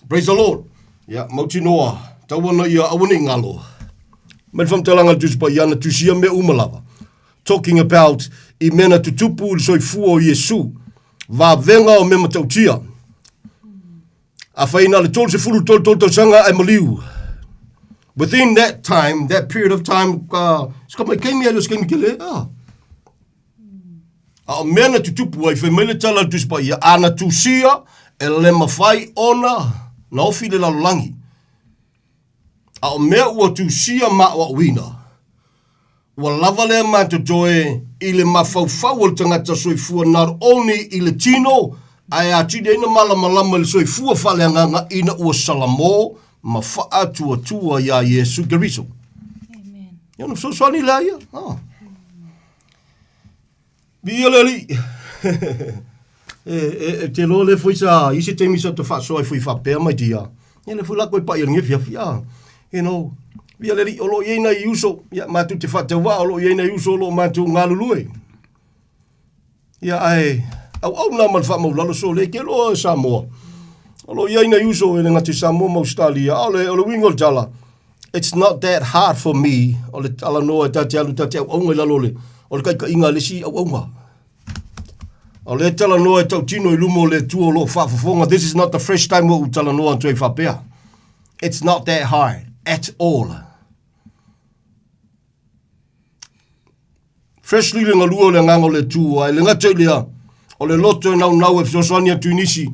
Praise the Lord. Ia, mautinoa, tau ana ia aua ne i ngalo. Mai le faamatalaga a le Tusi Paia na tusia mea uma lava. Talking about i mea na tutupu i le soifua o Iesu. Vavega o mea matautia. Afai na le 33 33 tausaga ae maliu. Within that time, that period of time, ka, se ka mai kaimi ai le o se kaimi tele, ah. A o mea na tutupu ai, fai mai le tala a le Tusi Paia, a na tusia e le mafai ona na ofi le lalolagi. A o mea ua tusia maʻoaʻoina, ua lava lea matotoe i le mafaufau o le tagata soifua not only i le tino, ae atili ai na malamalama i le soifua faaleagaga ina ua salamo ma faatuatua iā Iesu Keriso. Amen. Ia ona fesoasoani lea ia. Ah. Viia le Alii. e, e, e te loa le foi sa, i se taimi sa te faasoa ai foi faapea mai te ia. Ia le foi la koe pai o le fiafi, ah. You know, viia le Alii, o lo o i ai nai uso, ia mātou te faatauvaa, o lo o i ai nai uso o lo o mātou galulue. Ia ae auauna ma le faamaulalo so le ke loa e Samoa. O lo o i ai nai uso e le gata i Samoa ma Australia, a o le, o le uiga o le tala, it's not that hard for me, o le talanoa e ta te alu ta te auaunga i lalo o le, o le taitaiga a le isi auaunga. A o le talanoa e tautino i luma o le Atua o lo o faafofoga, this is not the first time ua ou talanoa atu ai faapea. It's not that hard at all. Firstly le galue o le agaga o le Atua, e le gata i lea, o le loto e naunau e fesoasoani atu i nisi,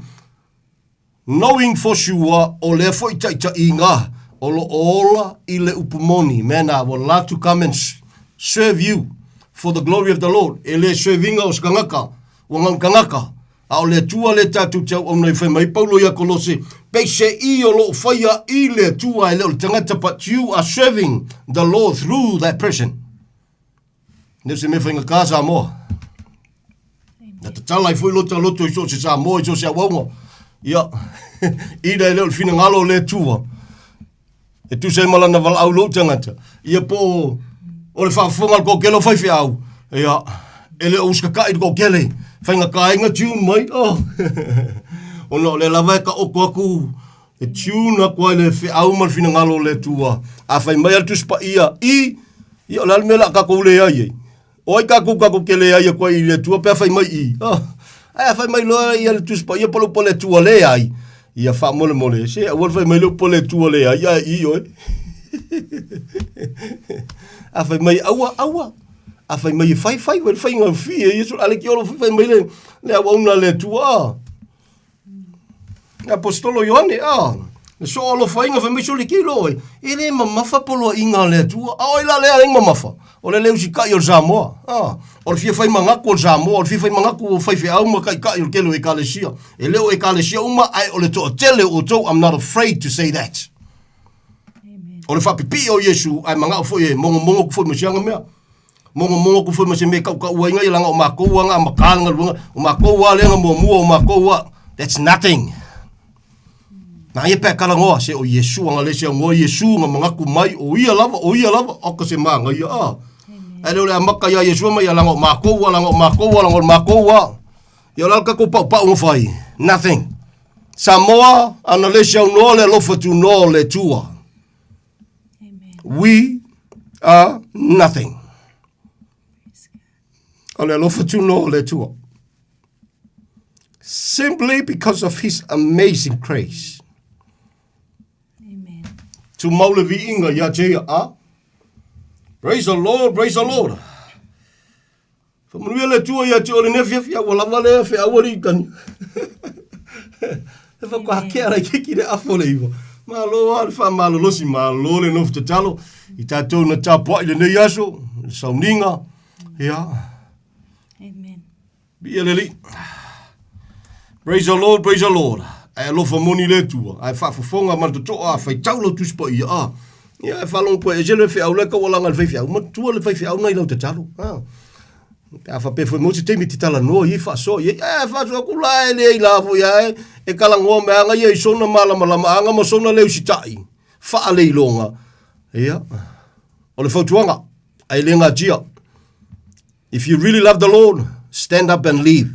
knowing for sure o lea foi taitaiga o lo o ola i le upu moni, man I would love to come and serve you for the glory of the Lord. E le serve ina o se kangaka, ua gau kangaka. A o le Atua lea tatou te auauna ai, fai mai Paulo ia Kolose, peiseai o lo o faia i le Atua e le o le tagata, but you are serving the Lord through that person. Ne o se mea faigata Samoa. Na tatala ai foi lota loto i so o se Samoa i so o se auaunga. Ia, ina e le o le finagalo o le Atua. E tusa ai ma lana valaau lou tagata, ia po o, o le faafofoga a le toatele o faifeau, ia, e le o usitatai le toatele, faigata ai na tune mai, oh. Ona o lea lava e taoto atu, e tune atu ai le feau ma le finagalo o le Atua. A fai mai a le Tusi Paia i, ia o le a le mea o le a tatou leai ai? O ai tatou tatou te leai atu ai i le Atua pe a fai mai i? Oh. Ae a fai mai loa ia le Tusi Paia po o le upu a le Atua leai, ia faamolemole, se aua le fai mai le upu a le Atua leai ae i oe. A fai mai aua, aua. A fai mai e fai, fai, le faigofie ia, a le kiolo fai mai le, le auauna a le Atua. Ah. Le Aposetolo Ioane, a, le soo alofaina fai mai sole kilo oi, e le mamafa poloaiga a le Atua. A o ai la lea e mamafa? O le le usitai o le Samoa. A, o le fia fai manatu o le Samoa, o le fia fai manatu o faifeau ma taitai o le tele o ekalesia. E le o ekalesia uma, ae o le toatele o outou, I'm not afraid to say that. O le faapipii o Iesu, ae manao foi e mogomogo atu foi ma siaga mea. Mogomogo atu foi ma se mea e tautau ai ia leaga o matou a na amata le galuega, o matou a lea na muamua, o matou a, that's nothing. Na ia pe talanoa se o Iesu anga le se aunoa Iesu na manatu mai o ia lava, o ia lava, oka se manaia a. Ae le o le amata ia Iesu mai ia leaga o matou a, leaga o matou a, leaga o matou a. Ia o le a le tatou paupau na fai? Nothing. Samoa ana le se aunoa le alofa tunoa o le Atua. We are nothing. O le alofa tunoa o le Atua. Simply because of his amazing grace. Amen. Tumau le viiga ia te ia, a? Praise the Lord, praise the Lord. Faamanuia le Atua ia te oe lenei afiafi, a ua lava lea feau alii tani. E whakakea rai kiki le afo le iwa. Malo a le whamalolosi, malo le nofo tatalo. I tātou na tapuai lenei aso, le sauniga, ia. Amen. Viia le Alii. Praise the Lord, praise the Lord. Ae alofa moni le Atua, ae faafofoga ma le totoa, a faitau lau Tusi Paia, a. Ia, e faalogo koe, ese le feau lea taualaga i le faifeau, matua le faifeau na i lau tatalo. A. Pe a faapea foi mo se taimi e te talanoa i ai, faasoa i ai, ae faasoa atu la e leai la foi ae e talanoa mai aga ia i sona malamalamaaga ma sona le usitai, faaleiloga. Ia, o le fautuaga, ae le gatia. If you really love the Lord, stand up and leave.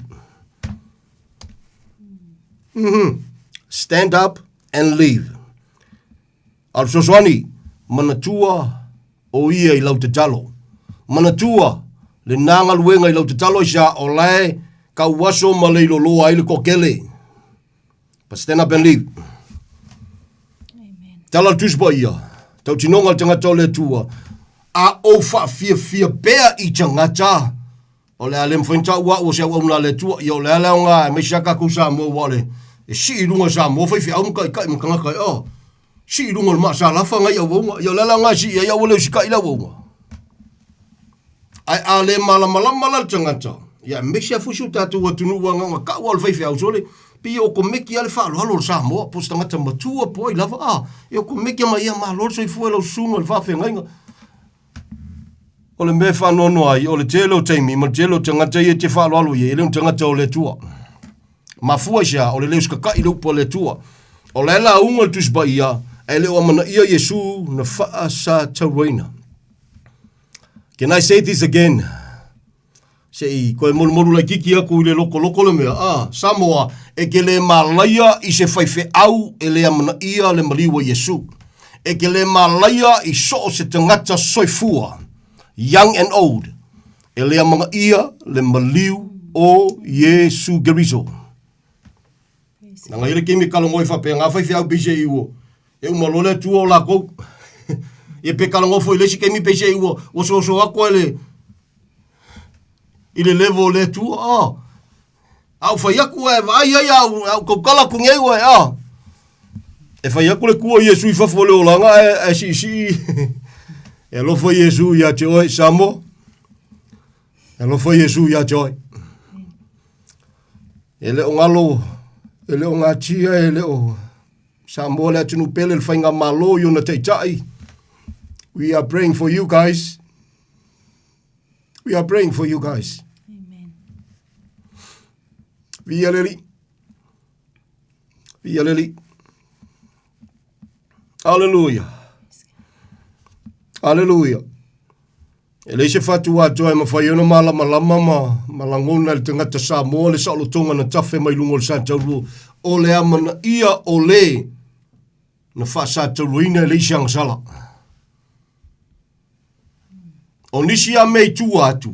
Mm-hmm. Stand up and leave. A o le fesoasoani, manatua o ia i lau tatalo. Manatua lena galuega i lau tatalo i sa o lae kauaso ma le iloloa ai le toatele. But stand up and leave. Amen. Tala le Tusi Paia, tautinoga le tagata o le Atua, a ou faafiafia pea i tagata, o le a le mafai ona taua au o se auauna a le Atua, ia o le a le aoga aemaise lava tatou Samoa aua o le e sii i luga o Samoa faifeau ma taitai ma tagata e oh, sii i luga o le maasalafa nai auauna, ia o le a le aoga e sii ai aua le usitai le auauna. Ae a le malamalama la le tagata, ia aemaise lava foi si o tatou atunuu aua na ona tau lava o le faifeau sole, pei e okomeki lava le faaaloalo o le Samoa, po o se tagata matua po o ai lava, a, e okomeki lava mai, ia malo le soifua i lau susuga i le faafeagaiga. O le mea e faanoanoa ai, o le tele o taimi ma le tele o tagata ia e te faaaloalo i ai, e le o ni tagata o le Atua. Mafua i se a? O le le usitatai i le upu a le Atua. O la e lauga le Tusi Paia, ae le o amanaia Iesu na faasatauaina. Can I say this again? Se i koe molumolu laititi atu i le lokoloko le mea, ah, Samoa, e te le malaia i se faifeau e le amanaia le maliu a Iesu. E te le malaia i so o se tagata soifua, young and old, e le amanaia le maliu o Iesu Keriso. Leaga i le taimi e talanoa ai faapea, na faifeau peiseai ua e uma loa le Atua o lakou. Ia pe talanoa foi i le isi taimi peiseai ua ua soso atu ai le i le level o le Atua. Ah. A ou fai atu e vaai ai a ou, a ou tautala atu nei ua e ah. E fai atu le kua Iesu i fafo o le olaga ae, ae siisii. E alofa Iesu ia te oe, Samoa. E alofa Iesu ia te oe. E le o galo, e le o gatia, e le o Samoa le atunuu pele le faigamalo i ona taitai. We are praying for you guys. We are praying for you guys. Amen. Via le Alii. Via le Alii. Aleluia. Aleluia. E leai se fatu atoa e mafai ai ona malamalama ma, ma lagona e le tagata Samoa le saolotoga na tafe mai luga o le satauro o le amanaia o le na faasatauroina e le isi agasala. O nisi a mea i tua atu,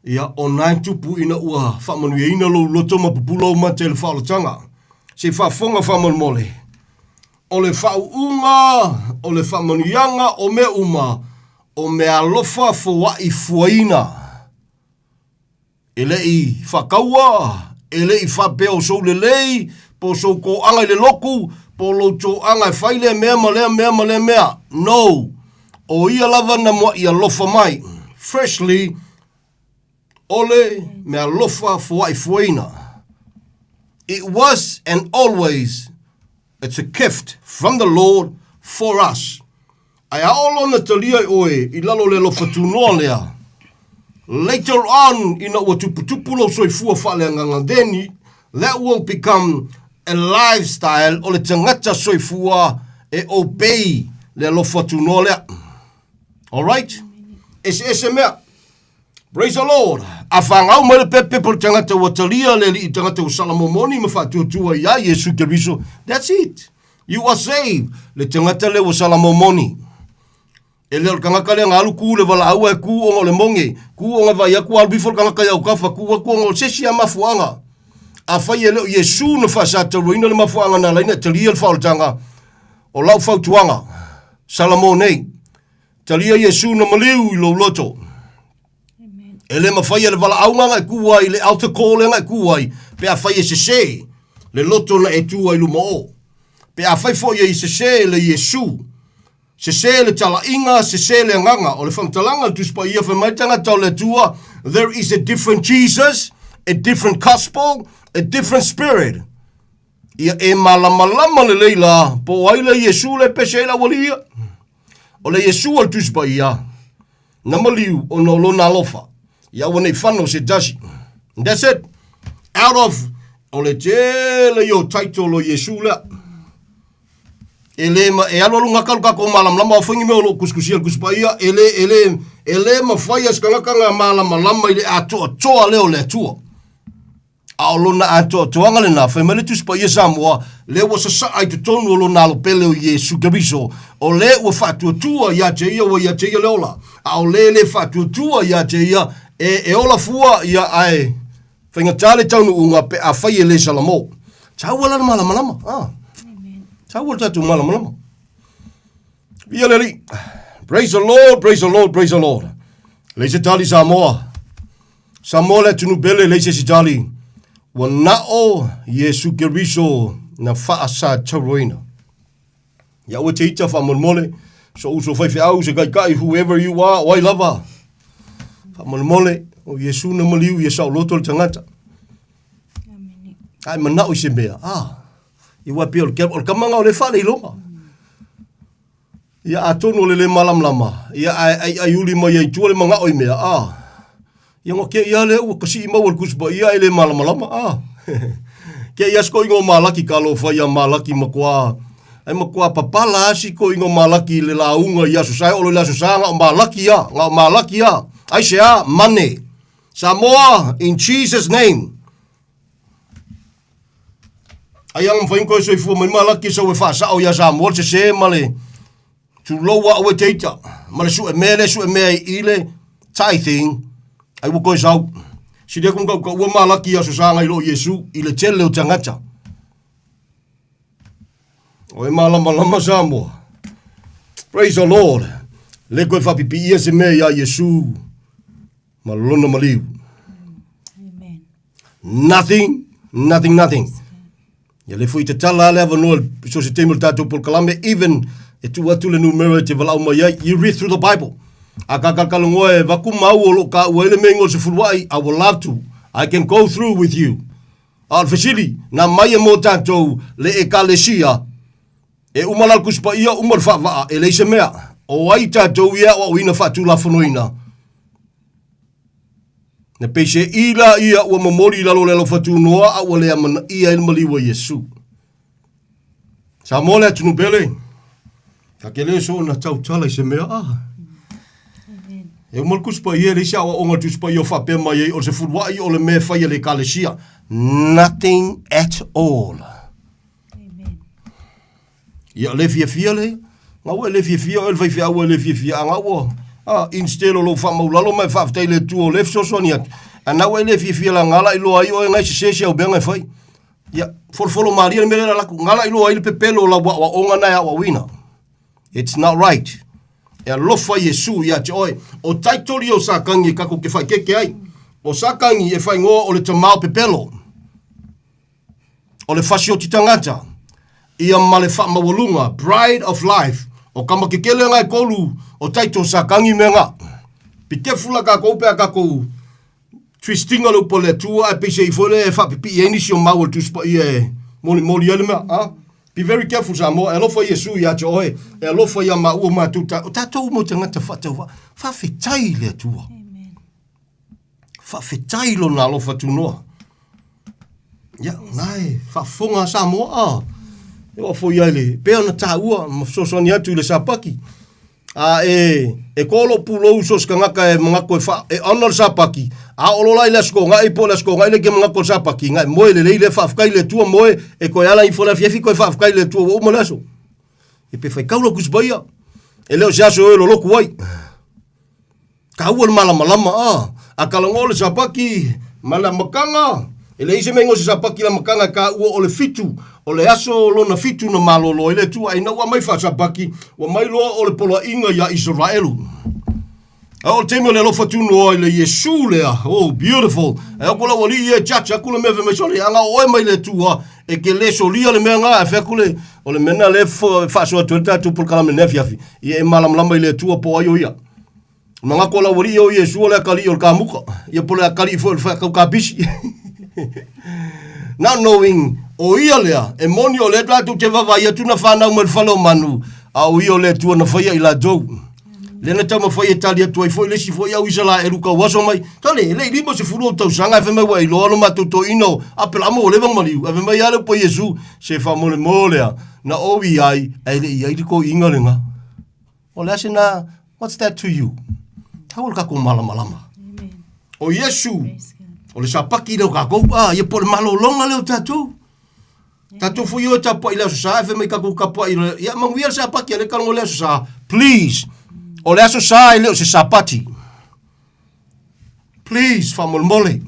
Ia, o na e tupu ina ua faamanuiaina lou loto ma pupula ou mata i le faaolataga. Se i faafofoga faamolemole. O le faauuga, o le faamanuiaga, o mea uma, o meaalofa foai fuaina. E le i faataua, e le i faapea o sou lelei, po o sou toaga i le lotu, po o lou toaga e fai lea mea ma lea mea ma lea mea. No! O ia lava na muaʻi alofa mai. Firstly, o le mealofa foaʻifuaina. It was and always it's a gift from the Lord for us. Ae a oo lona talia i oe i lalo o le alofa tunoa lea, later on ina ua tuputupu lou soifua faaleagaga then that will become a lifestyle o le tagata soifua e obey le alofa tunoa lea. Alright? Eseese mea. Praise the Lord. A whangau mai le pepe po le tangata ua talia le alii tangata ua salamomoni ma whaatuatua i a Iesu Keriso. That's it. You are saved. Le tangata le ua salamomoni. E le o le tagata lea na alu ku le valaau ae ku ona o le moge, ku ona vaai atu alu ifo le tagata i autafa, ku atu ona o se isi lava mafuaaga. Afai e le o Iesu na faasatauaina le mafuaaga na ala ai ona e talia le faaolataga, o lau fautuaga, Salamo nei, talia Iesu na maliu i lou loto. E le mafai e le valaauga na e ku ai, le altar call lea na e ku ai, pe afai e sese le loto na e tu ai luma o. Pe afai foi e sese le Iesu, Sesē le talaiga, sesē le agaga. O le faamatalaga a le Tusi Paia, fai mai le tagata o le Atua, There is a different Jesus, a different gospel, a different spirit. Ia e malamalama lelei la, po o ai le Iesu le pese ai le aualii ia. O le Iesu a le Tusi Paia, na maliu ona o lona alofa. Ia aua nei fano se tasi. And that's it. Out of, o le tele ia o title o Iesu lea. E le ma, e alualu gaka lo tatou malamalama o foi ni mea o lo o kusikusia le Tusi Paia, e le, e le, e le mafai e se tagata na malamalama i le atoatoa lea o le Atua. A o lona atoatoaga lena, fai mai le Tusi Paia Samoa, lea ua sasaa i totonu o lona alopele o Iesu Keriso, o le ua faatuatua ia te ia ua ia te ia le ola, a o le le faatuatua ia te ia, e, e ola fua ia ae Faigata le taunuuga pe afai e le Salamo. Taua la le malamalama. Ah. Taua le tatou malamalama. Ia le Alii. Praise the Lord, praise the Lord, praise the Lord. Leai se tali Samoa. Samoa le atunuu pele, leai se isi tali. Ua nao Iesu Keriso na faasatauroina. Ia aua te ita faamolemole, so uso faifeau, se kaikai, whoever you are, o ai lava. Faamolemole, o Iesu na maliu ia saoloto le tagata. Ai manao i se mea, ah, i wa pei o le, o le kamaga o le faaleiloga. Ia atonu o le le malamalama, ia ae aiaiuli mai ai i tua le manao i mea, ah, Ia nga ke ia le ua kasi mau al kuspa ia ele malamalama a. Ke ia sko ingo malaki ka lo fa ia malaki makwa. Ai makwa papala asi ko ingo malaki le launga ia so sai olo le so sa nga malaki ia, nga malaki ia. Ai se a mane. Samoa in Jesus name. Ai ang mawhai koe soifua mai malaki sa ue whaasao ia Samoa se se ma le Tulou a oe te ita, ma le sue mea le sue mea i le tithing, ai ua koe sau. Sili aku ma ka ua malaki aso sanga i lo Iesu i le tele o tagata. O e malamalama Samoa. Praise the Lord. Le koe whapipi ia se mea ia Iesu ma lona maliu. Amen. Nothing, nothing, nothing. Ia le foi tatala le avanoa so se taimi o le tatou polokalame, even e tuu atu le numera e te valaau mai ai, you read through the Bible. A ka kalakalagoa e vaku mau o lo ka ua ele mea ingoa o le sefuluai, I would love to. I can go through with you. A o le fesili, na mai e mo tatou le Ekalesia, e uma la le Tusi Paia, uma le faavaa, e leai se mea. O ai tatou ia e aoaoina faatulafonoina? Na peiseai la ia ua momoli i lalo o le alofa tunoa a ua le amanaia ai le maliu a Iesu. Samoa le atunuu pele, ta te le soona tautala i se mea a. E uma le Tusi Paia, e leai se aoaoga o le Tusi Paia o faapea mai ai o le sefuluai o le mea e fai e le Ekalesia. Nothing at all. Ia le fiafia le, nga ua e le fiafia oe le faifeau ua e le fiafia, a nga ua, a, instead o lou faamaulalo ma e faafetai i le Atua o lea e fesoasoani atu, a na ua e le fiafia la nga la iloa ai oe nga e sese si au mea nga e fai. Ia, folofolo malie le mea lea la laku, nga la iloa ai le pepelo o lau aoaoga na e aoaoina. It's not right. E alofa Iesu ia te oe. O title ia o Satani e kakou te whaikeke ai. O Satani e whaingoa o le tamao pepelo. O le fasioti tagata, ia ma le faamaualuga, pride of life, o kama kekele nga e kolu o taito Satani mea nga. Pitefu la kakou pe a kakou twistinga le upu a le Atua ae peisei foi lea e faapipii ai nisi o mau o le Tusi Paia e molimoli ai le mea, a? Be very careful Samoa, e alofa Iesu ia te oe, e alofa ia maua matou ta, o tatou uma o tagata faatauvaa, faafetai i le Atua. Amen. Faafetai i lona alofa tunoa. Ia, na e faafofoga a Samoa, a. E oo foi ai le, pei ona taua ma fesoasoani atu i le Sapaki. A e, e kō lou pulou so o se tagata e manatu e wha, e honor le Sapaki, a o lola i le aso togai po o le aso togai le ke manatu o le Sapaki, ngai moe lelei le faafetai i le Atua moe e toe ala ifo le afiafi toe faafetai i le Atua ua uma le aso. E pe faitau lau Tusi Paia, e le o se aso e lolotu ai. Taua le malamalama a, a talanoa le Sapati ma le amataga, e leai se mea igoa o se Sapati i le amataga e taua o le fitu, o le aso lona fitu na malolo ai le Atua. Ina ua aumai faa-Sapati, ua mai loa o le poloaiga ia Isaraelu. A o le taimi o le alofa tunoa i le Iesu lea, oh beautiful, e atu lau alii ia e judge atu le mea fai mai, sole, a na o oe mai le Atua, e te le solia le mea na, e fai atu le, o le mea na lea e faasoa atu ai le tatou polokalame i lenei afiafi, ia e malamalama i le Atua po o ai o ia. Manatu o lau alii o Iesu o le atalii o le kamuka, ia po o le atalii foi o le faatau kapisi. Not knowing, o ia lea, e moni o lea tatou te vaavaai atu na fanau mai le fale o manu, a o ia o le Atua na faia i latou. Lea na taumafai e tali atu ai foi le isi foi au Isaraelu tauaso mai, Tale, e le i 50 ou tausaga ae fai mai ua e iloa lo matou toeaina o Apelama ua leva ona maliu. Ae fai mai lava le upu a Iesu, se faamolemole a, na ou i ai, ae le i ai le toeaina lena. O le a se na, what's that to you? Tau o le kakou malamalama. O Iesu, o le sapaki lea o kakou, ah, ia po o le malologa lea o tatou. Tatou foi o e tapuai i le Aso Sa, e fai mai kakou tapuai i le, ia manuia le sapaki a le kalogo le Aso Sa. Please, o le Aso Sa e le o se sapati. Please, faamolemole.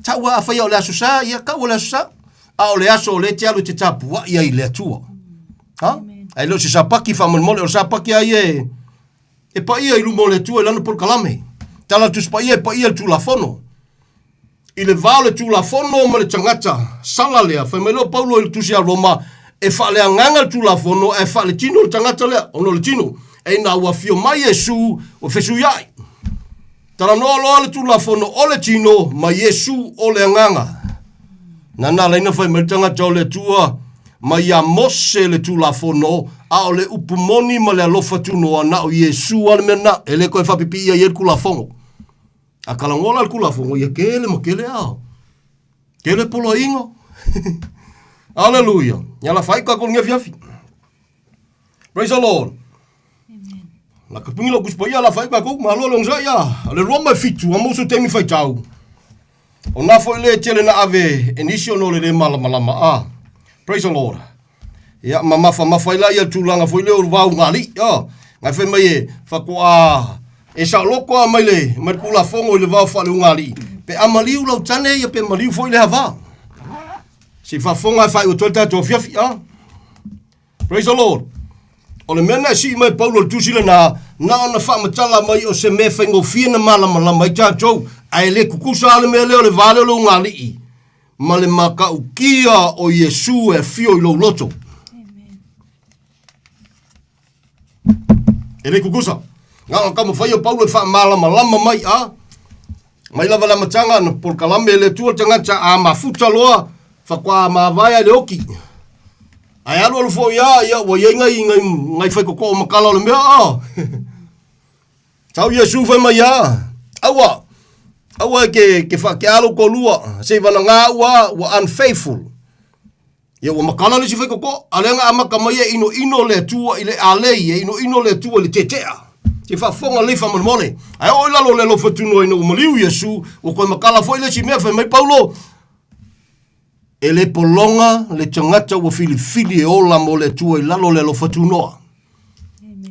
Taua afai o le Aso Sa, ia taua le Aso Sa. A o le aso o lea e te alu e te tapuai ai i le Atua. Ha? Ae le o se sapaki faamolemole, o le sapaki a ia e, e paia i luma o le Atua i lana polokalame. Tala le Tusi Paia e paia le Tulafono. I le va o le Tulafono ma le tagata sala lea, fai mai lea o Paulo i le Tusi a Roma, e faaleagaga le Tulafono ae faaletino le tagata lea, ona o le tino. E ina ua afio mai Iesu, ua fesuiai. Talanoa loa le Tulafono o le tino ma Iesu o le agaga. Na na laina fai mai le tagata o le Atua, mai ia Mose le Tulafono, a o le upu moni ma le alofa tunoa na o Iesu a le mea na, e le toe faapipii ai le Tulafono. A talanoa la le Tulafono, ia kele ma kele a. Kele poloaiga. Aleluia. Ia la fai ka ko ngia fiafi. Praise the Lord. La ka pungi lo kuspa ia la fai ka ko malo le onsa ia. Le Roma e fitu a mo so taimi fai tau. O na foi le tele na ave e nisi o no le le malamalama a. Praise the Lord. Ia ma mafa mafa ila ia tulaga foi le o vau ngali. A. Ngai fai mai e fakoa e sa loko a mai le mai le kulafono i le vao fa le ungali. Pe amaliu lau tane ia pe maliu foi le hava. Se faafofoga e faaiu atu ai le tatou afiafi, a. Praise the Lord. O le mea na e sii mai Paulo i le tusi lena, na ona faamatala mai o se mea faigofie na malamalama ai tatou, ae le tutusa lava le mea lea o le va lea o le ugali'i ma le matautia o Iesu e afio i lou loto. E le tutusa. Na ona taumafai o Paulo e faamalamalama mai, a. Mai lava le amataga na polokalame e le Atua le tagata a mafuta loa faatoa mavae ai le oki. Ae alualu foi a ia ua iai ngai ngai ngai faikokoo makala o le mea a. Tau Iesu fai mai a, aua, aua e ke, ke whaakealo ko lua, se i wana ngā ua, ua unfaithful. Ia ua makala le isi faikoko, a lea na amata mai e inoino le Atua i le alei, e inoino le Atua i le tetea. Se faafofoga lelei faamolemole. Ae oo i lalo o le alofa tunoa ina ua maliu Iesu, ua toe makala foi le isi mea, fai mai Paulo, E le pologa le tagata ua filifili e ola mo le Atua i lalo o le alofa tunoa.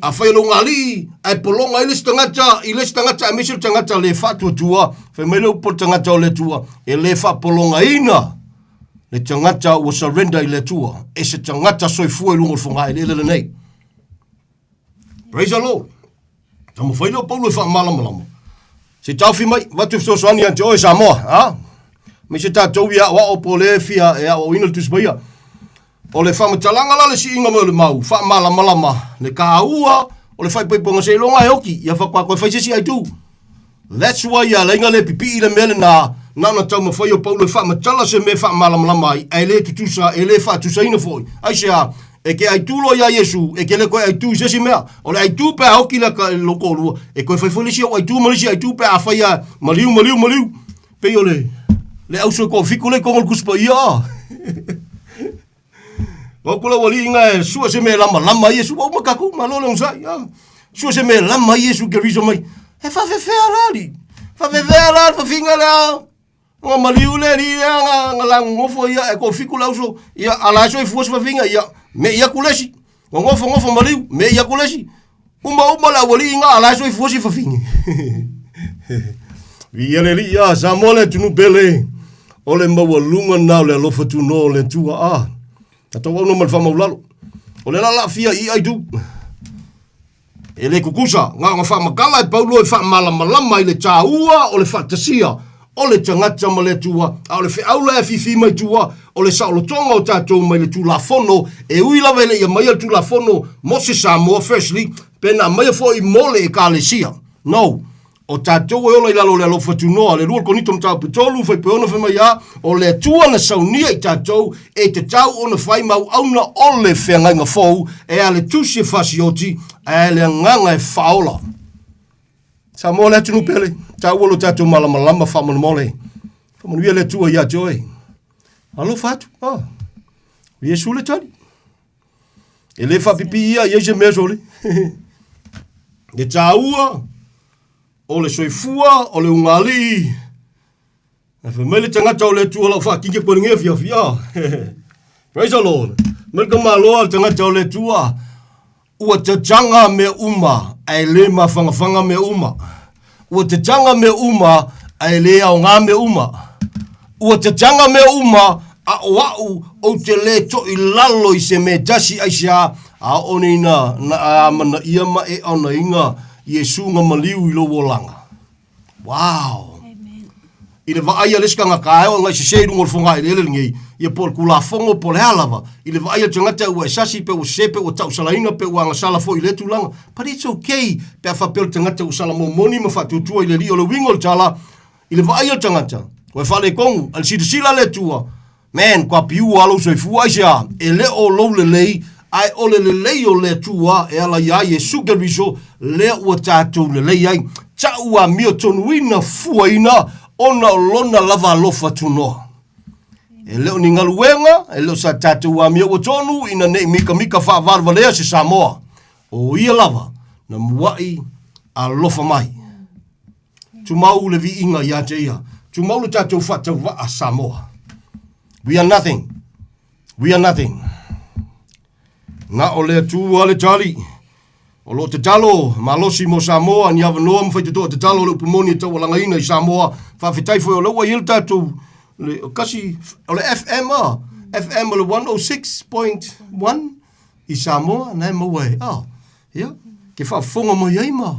Afai o le ugaalii ae pologa ai le isi tagata i le isi tagata aemaise le tagata le faatuatua, fai mai le upu o le tagata o le Atua, e le faapologaina le tagata ua surrender i le Atua e se tagata soifua i luga o le fogaeleele lenei. Praise the Lord. Taumafai lea o Paulo e faamalamalama. Se taofi mai, avatu fesoasoani ia te oe Samoa, ha? Aemaise tatou ia aoao po o le fia e aoaoina le Tusi Paia. O le faamatalaga la le siiga mai o le mau, faamalamalama le taua o le faaipoipoga seiloga e oki, ia faatoa toe fai se isi aitu. That's why ia ala ai na le pipii le mea lena, na ona taumafai o Paulo e faamatala se mea e faamalamalama ai, ae le tutusa, e le faatusaina foi. Aisea? E te aitu loa iā Iesu, e te le toe aitu i se isi mea. O le aitu pe a oki le lou toalua, e toe fai foi le isi ou aitu ma le isi aitu pe a fai a maliu, maliu, maliu. Pei o le, le auso e toafitu lea i totonu o le Tusi Paia. O aku lau alii ina e sua se mea e lamalama ai Iesu, ua uma tatou, malo le onosai. Ah. Sua se mea e lama ai Iesu Keriso mai. E faafefea la alii? Faafefea la le fafiga lea? Nga maliu le alii lea nga, nga lagogofo ia e toafitu le auso, ia a la e soifua se fafiga, ia me'i atu le isi. Gogofo gofo maliu, me'i atu le isi. Uma uma le aualii nga a la e soifua si fafine. Viia le Alii, a Samoa le atunuu pele, o le maualuga lena o le alofa tunoa o le Atua, a tatou auna ma le faamaulalo. O le la laafia i aitu. E le tutusa, na ona faamatala e Paulo e faamalamalama i le taua o le faatasia o le tagata ma le Atua, a o le feau la e afifi mai tua, o le saolotoga o tatou mai le Tulafono, e ui lava e le i aumaia le Tulafono mo se Samoa, firstly, pe na aumaia foi mo le Ekalesia. No. O tatou e ola i lalo o le alofa tunoa, le 2 Korinito mataupu 3, fuaiupu 6 fai mai a, o le Atua na saunia i tatou e tatau ona fai ma auauna o le feagaiga fou, e a le tusi e fasioti, ae le agaga e faaola. Samoa le atunuu pele, taua lo tatou malamalama faamolemole. Faamanuia le Atua ia te oe. Alofa atu. Oh. O Iesu le tali. E le faapipii ia i ai se mea sole. Le taua o le soifua o le ugaalii. Ae fai mai le tagata o le Atua lau faakingi koe lenei afiafi. Ah. Praise the Lord. Mai le tamaloa le tagata o le Atua. Ua tataga mea uma, ae le mafagafaga mea uma. Ua tataga mea uma, ae le aoga mea uma. Ua tataga mea uma, a o a'u ou te lē toʻilalo i se mea tasi aisea, a oo nei na, na amanaia ma e aonaina Iesu na maliu i lou olaga. Wow! I le vaai a le isi tagata e oo ina i sese i luga o le fogaeleele lenei, ia po o le Tulafono po o le a lava, i le vaai a le tagata ua e sasi pe ua sese pe ua tausalaina pe ua agasala foi i lea tulaga. But it's okay pe a faapea o le tagata ua sala momoni ma faatuatua i le Alii. O le uiga o le tala, i le vaai a le tagata, ua e faaletonu, a le silasila a le Atua, Man, kua piua lou soifua, aisea? E le o lou lelei, ae o le lelei o le Atua e ala iā Iesu Keriso, lea ua tatou lelei ai. Ta'u amiotonuina fuaina ona o Lona lava alofa tunoa. E le o ni galuega, e le o sa tatou amio ua tonu ina ne'i mikamika faavalevalea se Samoa. O Ia lava na mua'i alofa mai. Tumau le viiga ia te ia. Tumau le tatou faatauvaa Samoa. We are nothing. We are nothing. Na o le Atua le tali. O lo o tatalo malosi mo Samoa, ni avanoa ma faitotoa tatalo le upu moni e taualagaina i Samoa. Faafetai foi o lea ua i ai le tatou le, kasi, o le FM a, FM o le 106.1 i Samoa, na e maua e, ah, Ia, ke faafofoga mai ai ma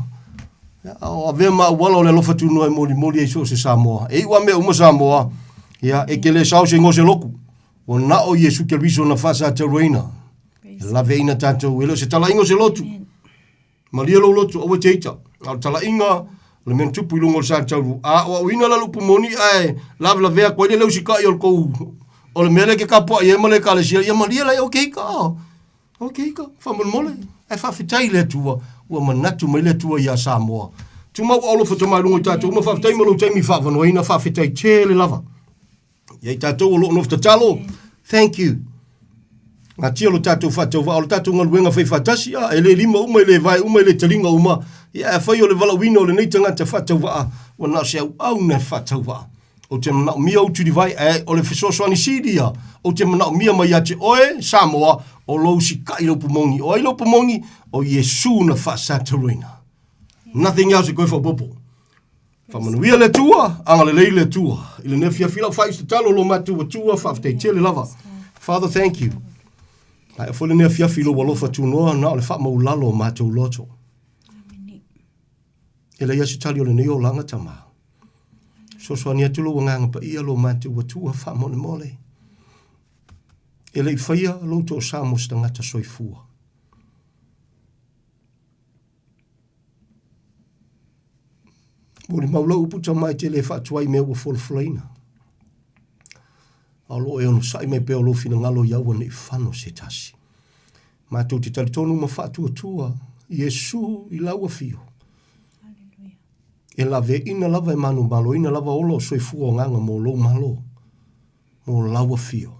ia, a o avea ma auala o le alofa tunoa e molimoli ai so o se Samoa. E iu a mea uma Samoa, ia, e ke le sao se igoa se lotu. Ua na o Iesu Keriso na faasatauraina. E laveaina tatou, e le o se talaiga o se lotu. Malie lou lotu, aua e te ita. A o le talaiga O le mea na tupu i luga o le Satauru, a aoaoina la le upu moni ae lavelavea atu ai le le usitai o le tou, o le mea lea e te tapuai ai ma le Ekalesia, ia malie la, okay ka, okay ka, faamolemole. Ae faafetai i le Atua, ua manatu mai le Atua ia Samoa. Tumau alofa tama i luga i tatou uma, faafetai mo lou taimi faavanoaina, faafetai tele lava. Ia i tatou o lo o nofo tatalo, thank you. Gatia lo tatou faatauvaa, o le tatou galuega fai faatasi, a, e le lima uma, e le vae uma, e le taliga uma. Ia, afai o le valaauina o lenei tagata faatauvaa, ua na o se auauna e faatauvaa. Ou te manaomia ou tulivae, ae o le fesoasoani sili ia, ou te manaomia mai ia te oe, Samoa, o lou sikai le upu moni. O ai le upu moni? O Iesu na faasataroina. Nothing else e koe faaopoopo. Faamanuia le Atua, agalelei le Atua. I lenei afiafi lau faaiu se tatalo lo matou Atua, faafetai tele lava. Father, thank you. Ae foi lenei afiafi i lou alofa tunoa na o le faamaulalo o matou loto. E leai se tali o lenei olaga tama. Sosoani atu lou agaga paia lo matou Atua faamolemole. E le i faia lou toasa mo se tagata soifua. Molimau lau upu tama e te le faatuai mea ua folafolaina. A o lo o e onosai mai pea o lou finagalo ia aua ne i fano se tasi. Matou te talitonu ma faatuatua Iesu i lau afio. E laveina lava e manumaloina lava ola o soifua o agaga mo lou malo, mo lau afio.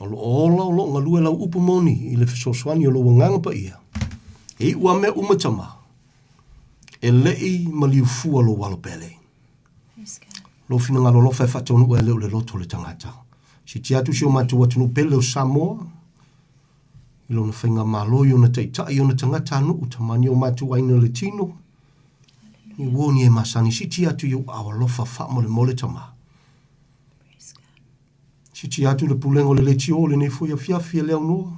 O lo o ola o lo o galue lau upu moni i le fesoasoani o lou Agaga Paia, e iu a mea uma tama, e le i maliu fua lou alo pele. Lou finagalo alofa e faataunuu ai lea o le loto o le tagata. Siitia atu si o matou atunuu pele o Samoa, i lona faigamalo, i ona taitai, i ona tagatanuu, tama ni o matou aiga le tino, ni uo ni e masani, siitia atu i ou aao alofa faamolemole tama. Siitia atu le pulega o le leitio i lenei foi afiafi e le aunoa.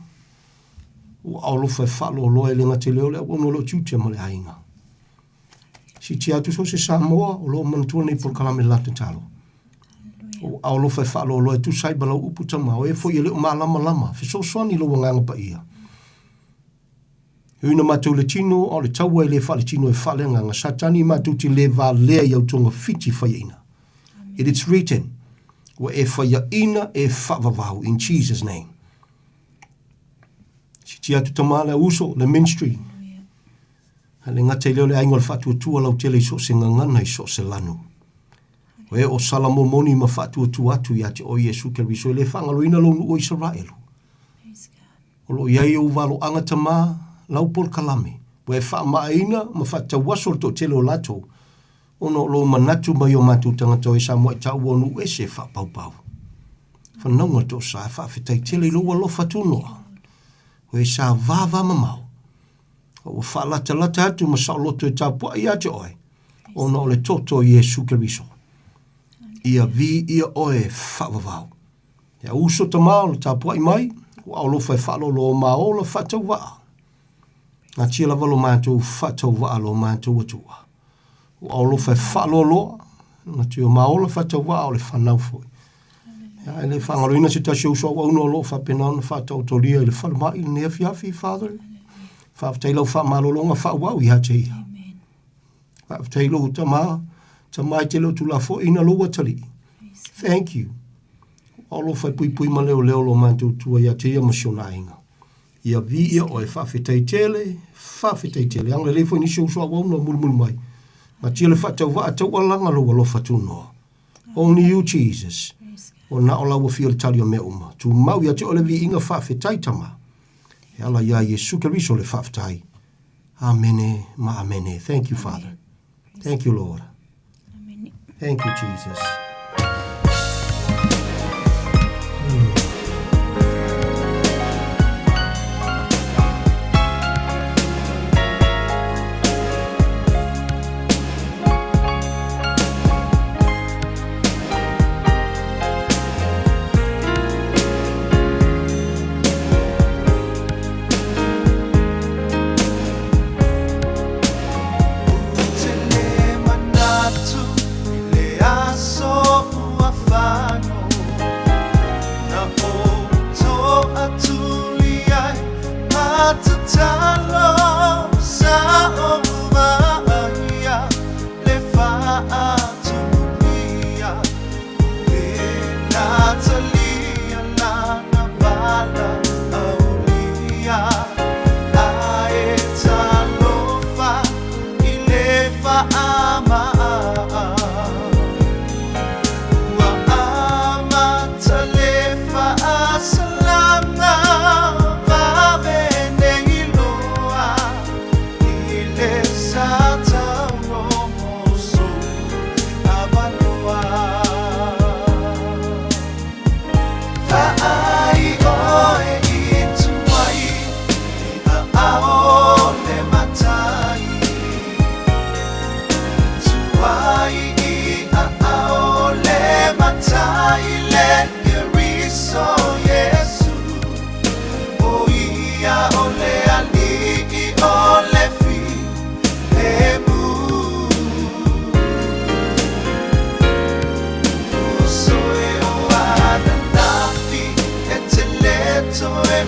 Ua aolofa e faaloaloa e le gata i lea o le auauna o lo o tiute ma le aiga. Siitia atu so o se Samoa o lo o manatua lenei polokalame le la tatalo. Ua aolofa e faaloaloa e tusa ai ma lau upu tama, o e foi e le o malamalama, fesoasoani i lou agaga paia. E ui ina matou le tino, a o le taua e le faaletino e faaleagaga, Satani matou te le valea i au togafiti faiaina. It is written, ua e faiaina e faavavau, in Jesus name. Siitia atu tama le uso, le ministry. A le gata i lea o le aiga o le faatuatua lautele i so o se gagana i so o se lanu. O e o Salamo moni ma faatuatua atu ia te oe Iesu Keriso e le faagaloina lou nuu o Isaraelu. O lo o i ai ou valoaga tama, lau polokalame, ua e faamaaina ma faatauaso le toatele o latou, ona o lou manatu mai o matou tagata o e Samoa i taua o nuu ese e faapaupau. Fanauga toasa, e faafetai tele i lou alofa tunoa, o e sa vavamamao, a ua faalatalata atu ma saoloto e tapuai ia te oe, ona o le toto o Iesu Keriso. Ia viia oe e faavavau. Ia uso tama o le tapuai mai, ua alofa e faalolo o ma ola faatauvaa. Gatia lava lo matou faatauvaa lo matou Atua. Ua alofa e faaloaloa, gatia o ma ola faatauvaa o le fanau foi. Ia, e le faagaloina se tasi o uso auauna o lo o faapena ona faataotolia i le falemai i lenei afiafi, Father. Faafetai lau faamalologa faaauau ia te ia. Faafetai lou tama, tama e te le o tulafoina lou atalii. Thank you. Ua alofa e puipui ma leoleo lo matou tua ia te ia ma si ona aiga. Ia viia oe, faafetai tele, faafetai tele. Agalelei foi nisi o uso auauna o mulimuli mai. Gatia le faatauvaa taualaga lou alofa tunoa. Only you, Jesus. Ua na o lau afio le tali o mea uma. Tumau ia te oe le viiga faafetai tama. E ala iā Iesu Keriso le faafetai. Amene ma amene. Thank you, Father. Thank you, Lord. Thank you, Jesus.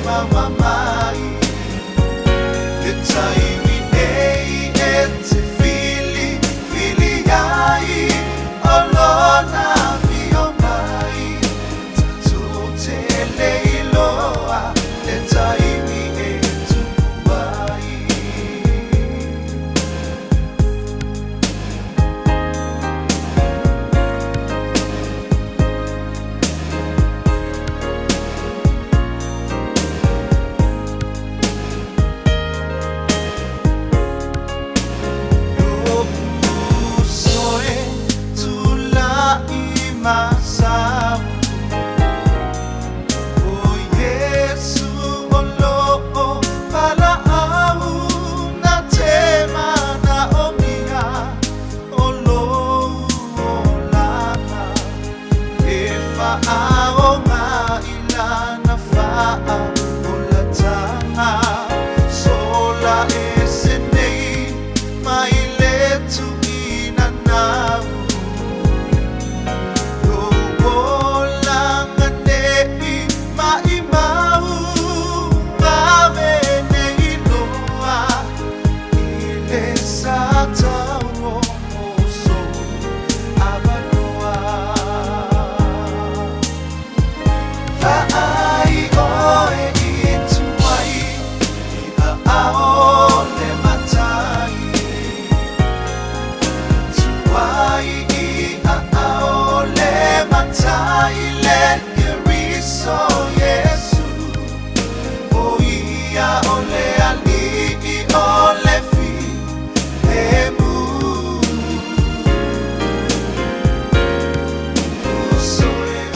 maua mai Le taimi nei e te whili whili ai O lona whio mai Tatou te le iloa Le taimi e tupu ai.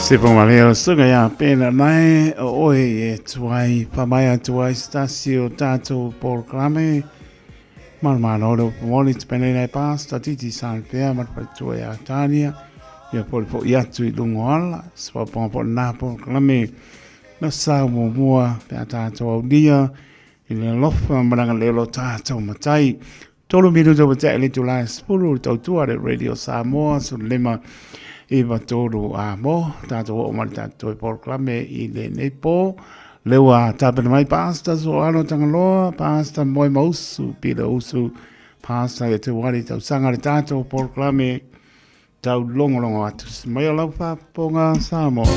Se whangareo suga ia pēna mai o oe e tuai whamai atu ai stasi o tātou polokalame. Marmaro o Pumoli te penei pāsta titi san pea ma te tua ia tānia ia pori po i atu i lungo ala se paponga po nā polokalame na sa mo mua pe a tātou au nia i le alofa maranga le lo tātou matai Tolu minuta ua tea i le itula e 10 le tautua le Radio Samoa 15 iva tolu a mo tātou oo mai le tātou e polokalame i lenei pō. Lea ua tapena mai Pastor Soano Tagaloa, Pastor Moe Mausu, Peter Usu, Pastor e te wari tausaga le tātou polokalame tau longolongo atu. Mai o lau faafofoga Samoa.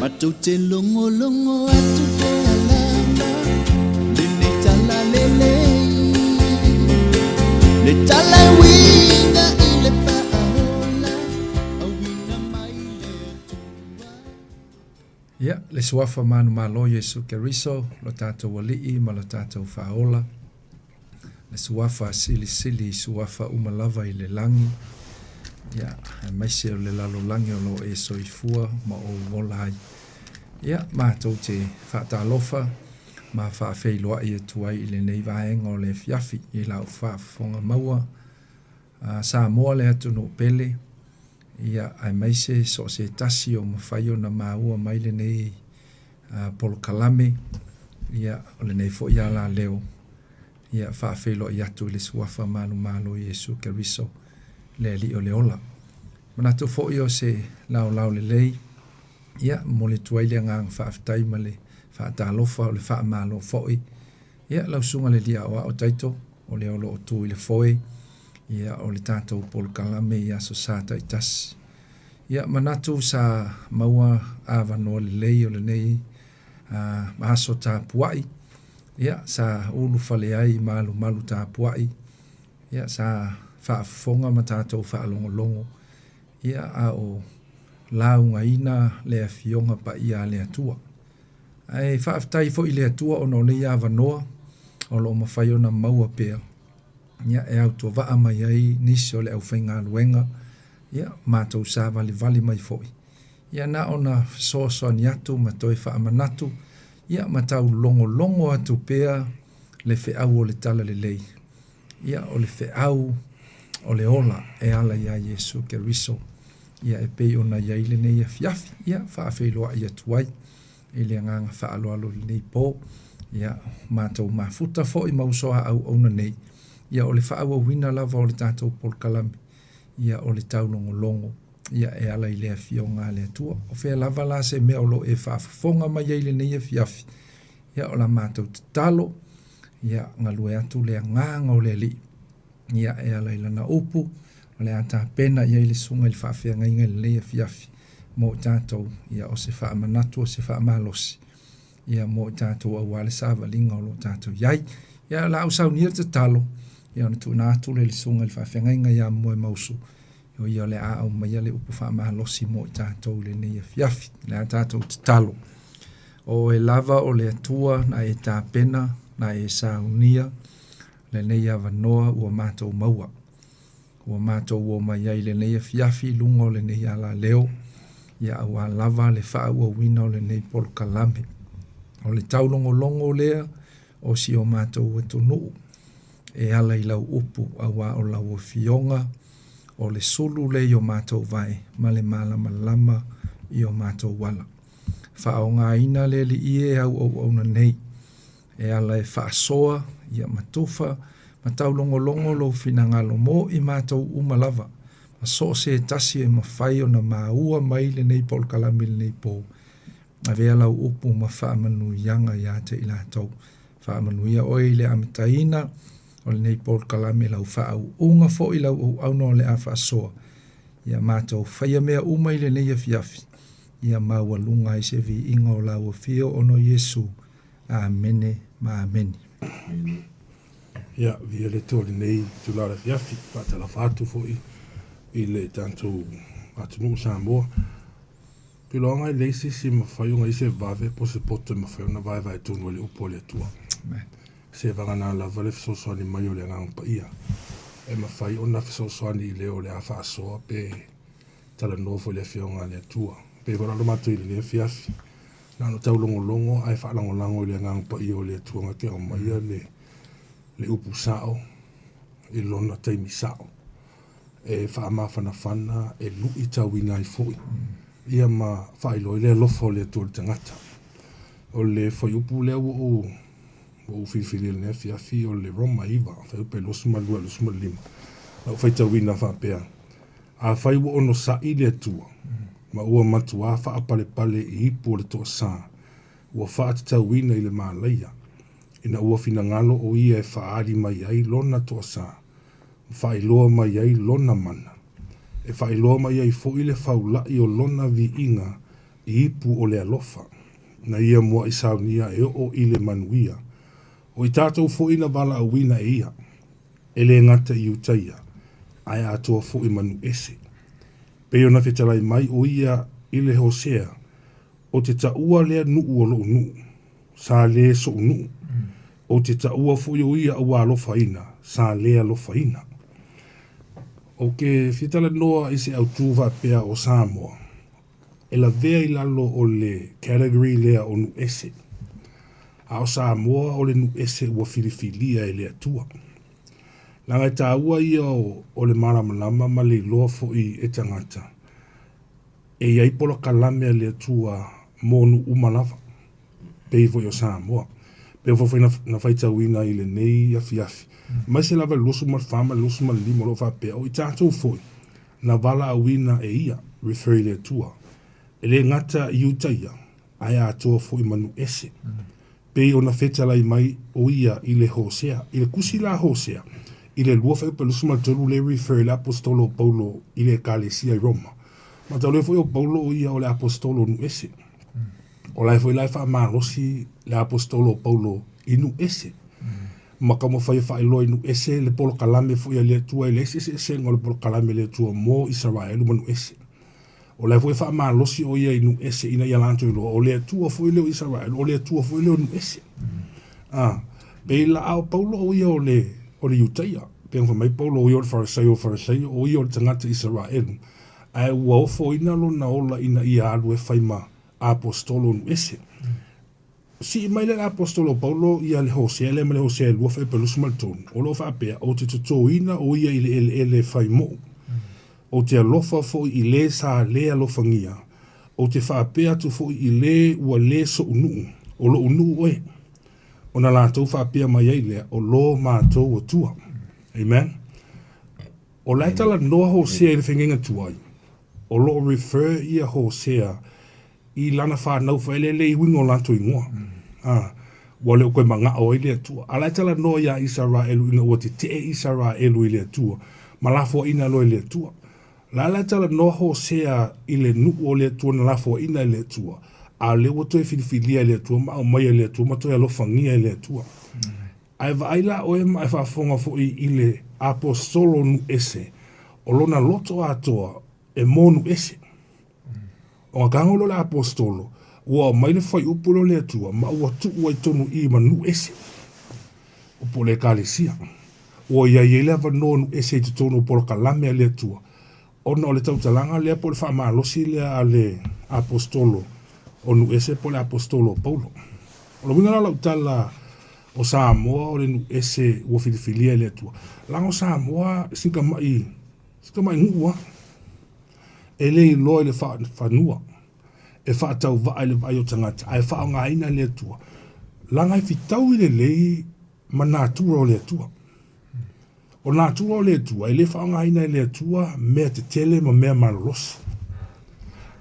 Matou te logologo atu pea lava lenei tala lelei, le tala e uiga i le faaola, auina mai le Atua. Ia, le Suafa manumalo Iesu Keriso, lo tatou Alii ma lo tatou Faaola. Le suafa silisili i suafa uma lava i le lagi, ia, aemaise o le lalolagi o lo o e soifua ma ou ola ai. Ia, matou te faatalofa ma faafeiloai atu ai i lenei vaega o le afiafi i lau faafofoga maua a Samoa le atunuu pele, ia, aemaise so o se tasi o mafai ona maua mai lenei polokalame, ia, o lenei foi alaleo, ia, faafeiloai atu i le Suafa manumalo o Iesu Keriso, le Alii o le ola. Manatu foi o se laolao lelei, ia, momoli atu ai le agaga faafetai ma le faatalofa, o le faamalo foi, ia, lau susuga i le Alii Aoao Taito, o lea o lo o tu i le foe, ia, o le tatou polokalame i Aso Sa taitasi. Ia, manatu sa maua avanoa lelei o lenei aso tapuai, ia, sa ulufale ai i malumalu tapuai, ia, sa faafofoga ma tatou faalogologo, ia, a o laugaina le Afioga Paia a le Atua. Ae faafetai foi i le Atua ona o nei avanoa o lo o mafai ona maua pea, ia, e autovaa mai ai nisi o le aufaigaluega, ia, matou savalivali mai foi, ia na ona fesoasoani atu ma toe faamanatu, ia, ma tau logologo atu pea le feau o le Talalelei. Ia, o le feau o le ola e ala iā Iesu Keriso, ia e pei ona i ai lenei afiafi, ia faafeiloai atu ai i le agaga faaaloalo i lenei po. Ia, matou mafuta foi ma uso a auauna nei, ia o le faaauauina lava o le tatou polokalame, ia o le taulogologo, ia e ala i le Afioga a le Atua. O fea lava la se mea o lo o e faafofoga mai ai i lenei afiafi, ia o la matou tatalo, ia galue atu le agaga o le Alii, ia e ala i lana upu, o le a tapena i ai le susuga i le faafeagaiga i lenei afiafi mo i tatou, ia o se faamanatu, o se faamalosi, ia mo i tatou aua le savaliga o lo o tatou i ai. Ia o le a ou saunia le tatalo, ia ona tuuina atu lea i le susuga i le faafeagaiga ia Moemausu, o ia o le a aumaia le upu faamalosi mo i tatou i lenei afiafi. O le a tatou tatalo. O oe lava o le Atua na e tapena, na e saunia lenei avanoa ua matou maua. Ua matou omai ai i lenei afiafi i luga o lenei alaleo, ia auā lava le faaauauina o lenei polokalame. O le taulogologo lea o si o matou atunuu e ala i lau upu, auā o lau Afioga o le sulu lea i o matou vae ma le malamalama i o matou ala. Faaaogaina le Alii e au auauna nei e ala e faasoa ia ma tufa ma taulogologo lou finagalo mo i matou uma lava, ma so o se tasi e mafai ona maua mai lenei polokalame i lenei po. Avea lau upu ma faamanuiaga ia te i latou. Faamanuia oe i le amataina o lenei polokalame, lau faauuga foi lau auauna o le a faasoa. Ia matou faia mea uma i lenei afiafi, ia maualuga ai se viiga o lau afio ona o Iesu. Amene ma amene. Ia, viia le Atua i lenei itula o le afiafi, faatalofa atu foi i le tatou atunuu o Samoa. Piloaga e leai se isi e mafai ona i ai se vave po o se poto e mafai ona vaevae tonu ai le upu a le Atua. Se vagana lava le fesoasoani mai o le Agaga Paia e mafai ona fesoasoani i le o le a faasoa pe talanoa foi i le Afioga a le Atua. Pei foi la o le matou i lenei afiafi, na ona taulogologo ae faalagolago i le Agaga Paia o le Atua na te aumaia le, le upu sao i lona taimi sao. E faamafanafana, e luitauina ai foi, ia ma faailoa ai le alofa o le Atua i le tagata. O le fuaiupu lea ua ou, ua ou filifilia i lenei afiafi o le Roma 9, fuaiupu e 22 i le 25. Na ou faitauina faapea, Afai ua onosai le Atua, ma ua matuā faapalepale i ipu o le toasā, ua faatatauina i le malaia, ina ua finagalo o ia e faaali mai ai lona toasā, ma faailoa mai ai lona mana, e faailoa mai ai foi le faula'i o lona viiga i ipu o le alofa, na ia mua'i saunia e oo i le manuia, o i tatou foi na valaauina e ia, e le gata i Iutaia, ae atoa foi ma nuu ese. Pei ona fetalai mai o ia i le Hosea, Ou te taua lea nuu o lou nuu, sa le soʻu nuu. Ou te taua foi o ia ua alofaina, sa le alofaina. Ou te fia talanoa i se autū faapea o Samoa, e lavea i lalo o le category lea o nuu ese. A o Samoa o le nuu ese ua filifilia e le Atua. Leaga e taua ia o le malamalama ma le iloa foi e tagata, E i ai polokalame a le Atua mo nuu uma lava, pei foi o Samoa. Pei foi na, na faitauina i lenei afiafi, aemaise lava i le 24 ma le 25 o lo o faapea, o i tatou foi na valaauina e ia, refer i le Atua, e le gata i Iutaia, ae atoa foi ma nuu ese. Pei ona fetalai mai o ia i le Hosea, i le tusi la a Hosea, i le 2 fuaiupu 23 lea e refer i le Aposetolo o Paulo i le Ekalesia i Roma. Ma talu ai foi o Paulo o ia o le Aposetolo o nuu ese. O la e foi la e faamalosi le Aposetolo o Paulo i nuu ese. Ma taumafai e faailoa i nuu ese le polokalame foi a le Atua e leai se eseesega o le polokalame a le Atua mo Isaraelu ma nuu ese. O la e foi e faamalosi o ia i nuu ese ina ia latou iloa, o le Atua foi lea o Isaraelu, o le Atua foi lea o nuu ese. A, pei la, a o Paulo o ia o le, o le Iutaia. Pei ona fai mai Paulo o ia o le Farisaio o Farisaio, o ia o le tagata Isaraelu, ae ua ofoina lona ola ina ia alu e fai ma aposetolo o nuu ese. Sii mai lea le Aposetolo o Paulo ia le Hosea lea ma le Hosea e 2 fuaiupu e 23, o lo o faapea, Ou te totoina o ia i le eleele e fai moʻu, ou te alofa foi i le sa le alofagia, ou te faapea atu foi i le ua le soʻu nuu, o loʻu nuu oe. Ona latou faapea mai ai lea, O lo matou Atua. Amen. O la e talanoa Hosea i le fegega tuai, o lo o refer ia Hosea i lana fanau faaeleele i uiga o latou igoa. A, ua le o toe magao ai le Atua. A la e talanoa iā Isaraelu ina ua tetee Isaraelu i le Atua, ma lafoaiina loa e le Atua. La la e talanoa Hosea i le nuu o le Atua na lafoaiina e le Atua, a o lea ua toe filifilia e le Atua ma aumaia e le Atua ma toe alofagia e le Atua. Ae vaai la oe ma e faafofoga foi i le aposolo nuu ese, o lona loto atoa e mo nuu ese. O ga tago lea o le aposetolo, ua aumai le fuaiupu lea o le Atua, ma ua tuu ai tonu i i ma nuu ese, po o le Ekalesia. Ua i ai ai le avanoa nuu ese i totonu o polokalame a le Atua, ona o le tautalaga lea po o le faamalosi lea a le aposetolo o nuu ese po o le aposetolo o Paulo. O le uiga la o lau tala, o Samoa o le nuu ese ua filifilia e le Atua. Leaga o Samoa si tamai, si tamai nuu lava. E le iloa i le fanua e faatauvaa i le vaai o tagata, ae faaaogaina e le Atua, leaga e fitaui lelei ma natura o le Atua. O natura o le Atua, e le faaaogaina e le Atua mea tetele ma mea malolosi.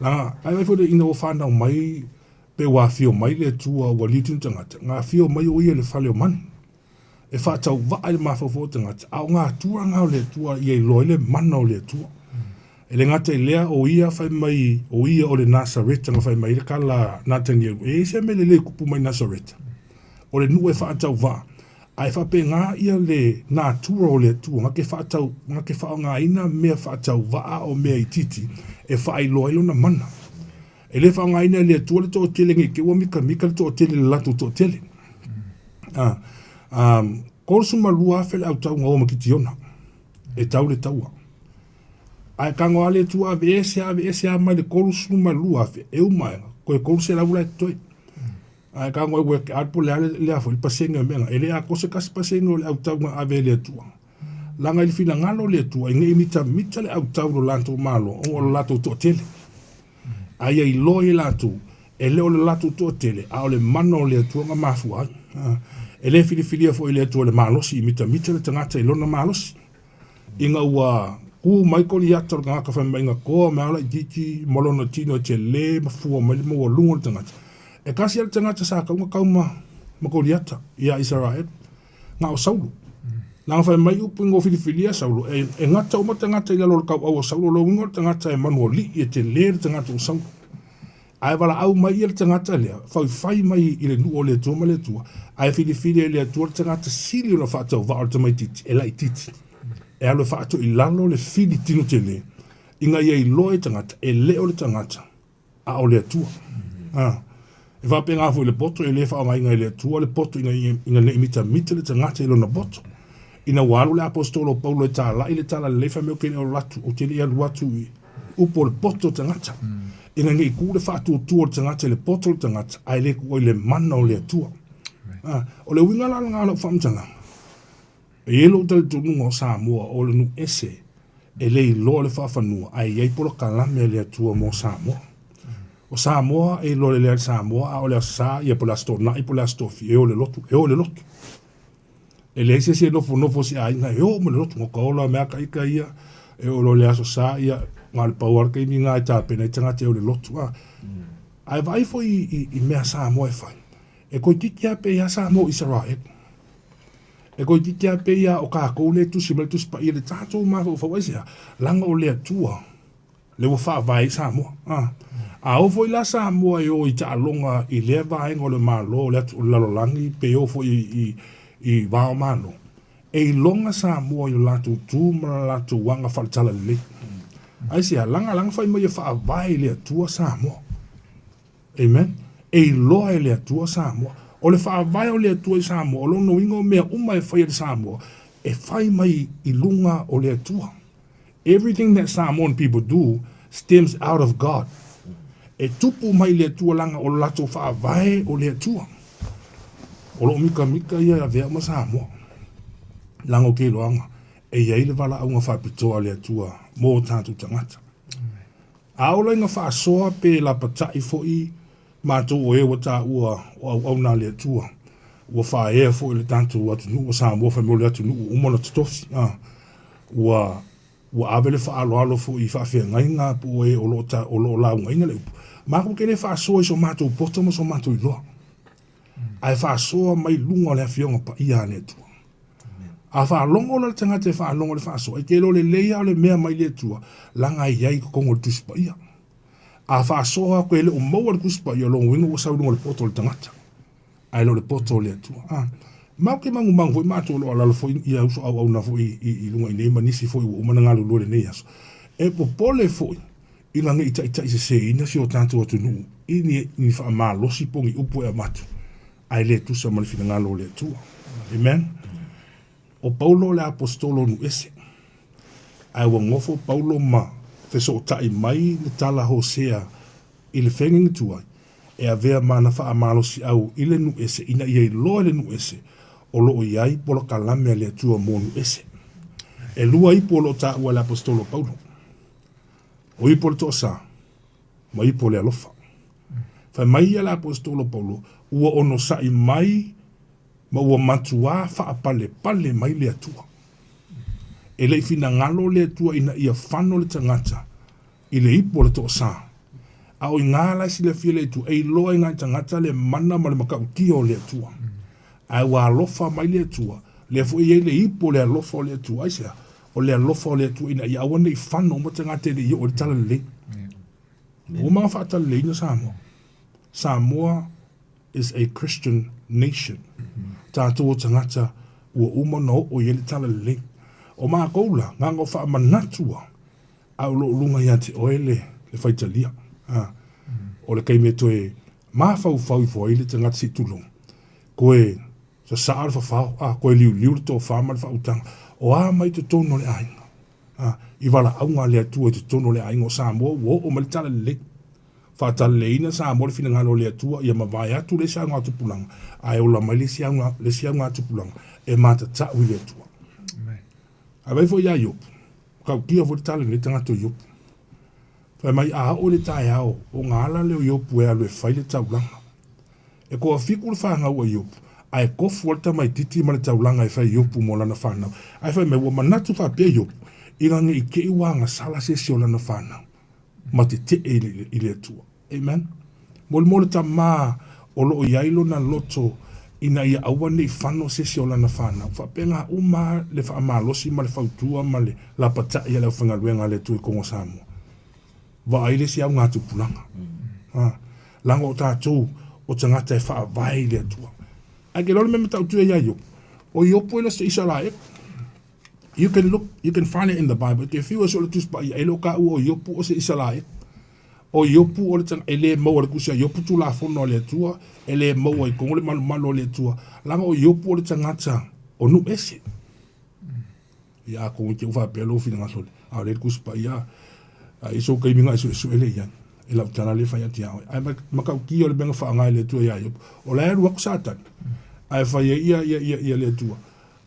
Leaga, ai vai foi ina ua fanau mai, pe ua afio mai le Atua ua liu tino tagata, na afio mai o ia i le fale o manu. e faatauvaa i le mafaufau o tagata, a o ngā tūranga o le Atua ia iloa ai le mana o le Atua. E le gata i lea, o ia fai mai, o ia o le Nasareta na fai mai ai le kala Natanielu, e i ai se mea lelei e kupu mai Nasareta. O le nuu e faatauvaa, ae faapena ia le natura o le Atua, na te faatau, na te faaaogaina mea faatauvaa o mea itiiti e faailoa ai lona mana. E le faaaogaina e le Atua le toatele nei te ua mitamita le toatele i le latou toatele. A, um, 32,000 le autauga o ma Kitiona e tau le taua. Ae tago lava le Atua aveese, aveese lava mai le 32,000 e uma aega, toe 300 la e totoe. Ae tago e work out po o le a le a foi le pasene o mea na. E le atoa se tasi pasene o le autauga ave e le Atua. Leaga i le finagalo o le Atua ina ia mitamita le autau i lo latou Malo ona o lo latou toatele. A ia iloa e latou, e le o le latou toatele, a o le mana o le Atua na mafua ai. E le filifilia foi e le Atua le malosi i mitamita le tagata i lona malosi. Ina ua ku mai Koliata o le tagata fai mai na toa mai lava laitiiti ma lona tino e tele ma fua mai le maualuga o le tagata. E tasi lava le tagata sa tatau ona tau ma Koliata ia Isaraelu. na o Saulo. Leaga fai mai upu ina ua filifilia Saulo, e, e gata uma tagata i lalo o le tauau o Saulo, o le uiga o le tagata e manualii, e tele le tagata o Saulo. Ae valaau mai ia le tagata lea, faifai mai i le nuu o le Atua ma le Atua, ae filifili e le Atua le tagata sili ona faatauvaa o le tamaitiiti, e laitiiti, e alu e faatu i lalo le fili tino tele, ina ia iloa e tagata, e le o le tagata, a o le Atua. A, e faapena foi i le poto, e le faaaogaina e le Atua le poto ina ia, ina ne i mitamita le tagata i lona poto. Ina ua alu le aposetolo o Paulo e talai le talalelei, fai mai ou te le alu atu, ou te le i alu atu i upu o le poto o tagata. Ina ne i ku le faatuatua o le tagata i le poto o le tagata, ae le ku ai i le mana o le Atua. A, o le uiga la lena o lau faamatalaga, E i ai lou talitonuga o Samoa o le nuu ese e le iloa le faafanua ae i ai polokalame a le Atua mo Samoa. O Samoa e iloa lelei a le Samoa a o le Aso Sa ia po o le Aso Toonai po o le Aso Tofi e o i le lotu, e o i le lotu. E leai se isi e nofonofo i se aiga e o uma i le lotu. Ka ola mea ka ika ia e oo loa i le Aso Sa ia na o le pau lava le taimi lena e tapena ai tagata e o i le lotu. A, ae vaai foi i mea Samoa e fai, e toeitiiti lava pei lava Samoa o Isaraelu. E toeitiiti lava pei lava o tatou lea e tusi mai le Tusi Paia i le tatou mafaufau. Aisea? Leaga o le Atua lea ua faavae ai Samoa. A, a o foi la Samoa e o i taaloga i lea vaega o le Malo o le atu, o le lalolagi pe o foi i, i, i va o Malo, e iloga Samoa i lo latou tu ma le latou aga faale-talalelei. Aisea? Leaga, leaga fai mai e faavae i le Atua Samoa. Amen. E iloa e le Atua Samoa. O le faavae o le Atua i Samoa, o lona uiga o mea uma e fai e le Samoa, e fai mai i luga o le Atua. Everything that Samoan people do stems out of God. E tupu mai i le Atua leaga o le latou faavae o le Atua. O loo mikamika ia e avea uma Samoa. Leaga ou te iloaga e i ai le valaauga faapitoa a le Atua mo o tatou tagata. A ola ina faasoa pe lapatai foi matou o e ua taua o auauna a le Atua, ua faaea foi le tatou atunuu o Samoa fai mai o le atunuu ua uma ona totofi, a, ua ua ave le faaaloalo foi i faafeagaiga po o e o lo o o lo o laugaina le upu. Matou te le faasoa i so matou poto ma so matou iloa, ae faasoa mai luga o le Afioga Paia a le Atua. A faalogo la le tagata e faalogo i le faasoa, e te iloa lelei lava o le mea mai le Atua, leaga e i ai i totonu o le Tusi Paia. A faasoa atu e le o maua i le Tusi Paia, o lona uiga ua sau i luga o le poto o le tagata, ae le o le poto o le Atua. A, matou te magumagu foi matou o lo o alaala foi ia uso auauna foi i luga i nei ma nisi foi ua uma ona galulue i lenei aso, e popole foi ina ne i taitaiseseina si o tatou atunuu i ni faamalosi po o ni upu e avatu ae le tusa ma le finagalo o le Atua. Amen. O Paulo o le aposetolo o nuu ese. Ae ua nofo Paulo ma fesootai mai le tala Hosea i le feagaiga tuai, e avea ma ana faamalosiau i le nuu ese ina ia iloa e le nuu ese o lo o i ai polokalame a le Atua mo nuu ese. E lua ipu o lo o taua e le aposetolo Paulo. O ipu o le toasa ma ipu o le alofa. Fai mai ia le aposetolo Paulo, ua onosai mai ma ua matuā faapalepale mai le Atua. E le i finagalo le Atua ina ia fano le tagata i le ipu o le toasā. A o iga la e silafia e le Atua, e iloa e nai tagata le mana ma le matautia o le Atua. Ae ua alofa mai le Atua, lea foi e i ai le ipu o le alofa o le Atua. Aisea? O le alofa o le Atua ina ia aua ne i fano uma tagata e le i oo i le talalelei. Ua uma ona faatalaleina Samoa. Samoa is a Christian nation. Tatou o tagata ua uma ona oo i ai le talalelei. O matou la, na ona faamanatu lava, a o lo o luga ia te oe le, le faitalia. A, o le taimi e toe mafaufau ifo ai le tagata se i tulou, toe sasaa le fafao, a, toe liuliu le tofa ma le faautaga. O a mai totonu o le aiga? A, i valaauga a le Atua i totonu o le aiga o Samoa ua oo mai le talalelei. Faatalaleina Samoa le finagalo o le Atua ia mavae atu le isi augatupulaga, ae ola mai le isi auga, le isi augatupulaga e matatau i le Atua. Ae vaai foi ia Iopu, tautia foi le tala lenei tagata o Iopu. Fai mai a oo i le taeao, ona ala lea o Iopu e alu e fai le taulaga. E toafitu le fanau a Iopu, ae tofu lava le tamaitiiti ma le taulaga e fai e Iopu mo lana fanau. Ae fai mai, ua manatu faapea Iopu, ina ne i te i ua agasala se isi o lana fanau, ma tetee i le Atua. Amen. Mo le tama o lo o i ai lona loto ina ia aua ne i fano se isi o lana fanau. Faapena uma le faamalosi ma le fautua ma le lapatai a le aufaigaluega a le Atua i totonu o Samoa. Vaai le isi augatupulaga. Ha. Leaga o tatou o tagata e faavae i le Atua. Ae ke iloa le mea matautu ia Iopu. O Iopu e le o se Isaraelu. You can look, you can find it in the Bible. E te fiu e sue le Tusi Paia, e le o taua o Iopu o se Isaraelu. O Iopu o le tagata, e le maua i le Tusi a Iopu Tulafono a le Atua, e le maua i totonu le malumalu o le Atua. Leaga o Iopu o le tagata o nuu ese. Ia atonu i te i ua faapea lou finagalo, a o lea le Tusi Paia, a i ai sou taimi ona e suesue lea i ai. E lau tala lea e fai atu ia oe. Ae matautia o le mea na faaaoga e le Atua ia Iopu. O la e alu atu Satani, ae fai ai ia, ia, ia, ia le Atua.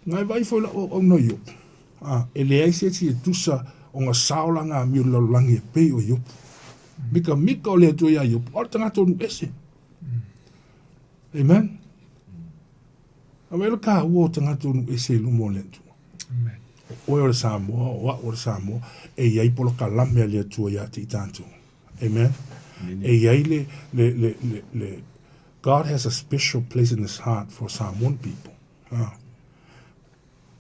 Na e vaai foi lau auauna o Iopu, a, e leai se isi e tusa ona sao lana amio i le lalolagi e pei o Iopu. Mikamika o le Atua ia Iopu, a o le tagata o nuu ese. Amen. A vaai le taua o tagata o nuu ese i luma o le Atua. Amen. O oe o le Samoa, o au o le Samoa, e i ai polokalame a le Atua ia te i tatou. Amen. Amen. E i ai le, le, le, le, le, God has a special place in his heart for Samoan people. A.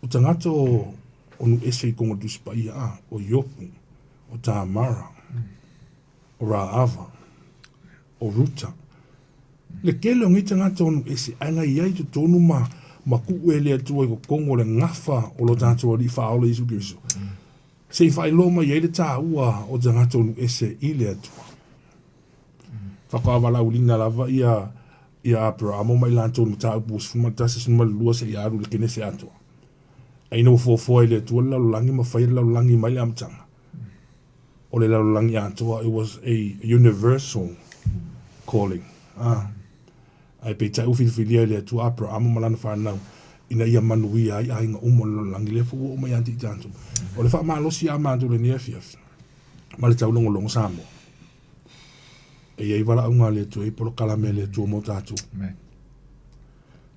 O tagata o, o nuu ese i totonu o le Tusi Paia, a, o Iopu, o Tamara, o Raava, o Ruta. Le tele o nei tagata o nuu ese, ae na i ai i totonu ma, ma tuu e le Atua i totonu o le gafa o lo tatou Alii Faaola Iesu Keriso, se i faailoa mai ai le taua o tagata o nuu ese i le Atua. Faatoa valaauina lava ia ia Aperamo ma i latou i mataupu 11, 12 seia alu i le Kenese atoa. Ae ina ua fuafua e le Atua le lalolagi ma faia le lalolagi mai le amataga, o le lalolagi atoa, it was a universal calling. Ah. Ae peitai ua filifilia e le Atua Aperahama ma lana fanau ina ia manuia ai aiga uma o le lalolagi, lea foi ua oo mai ia te i tatou. O le faamalosi a matou i lenei afiafi ma le taulogologo Samoa, e i ai valaauga a le Atua, e i ai polokalame a le Atua mo tatou.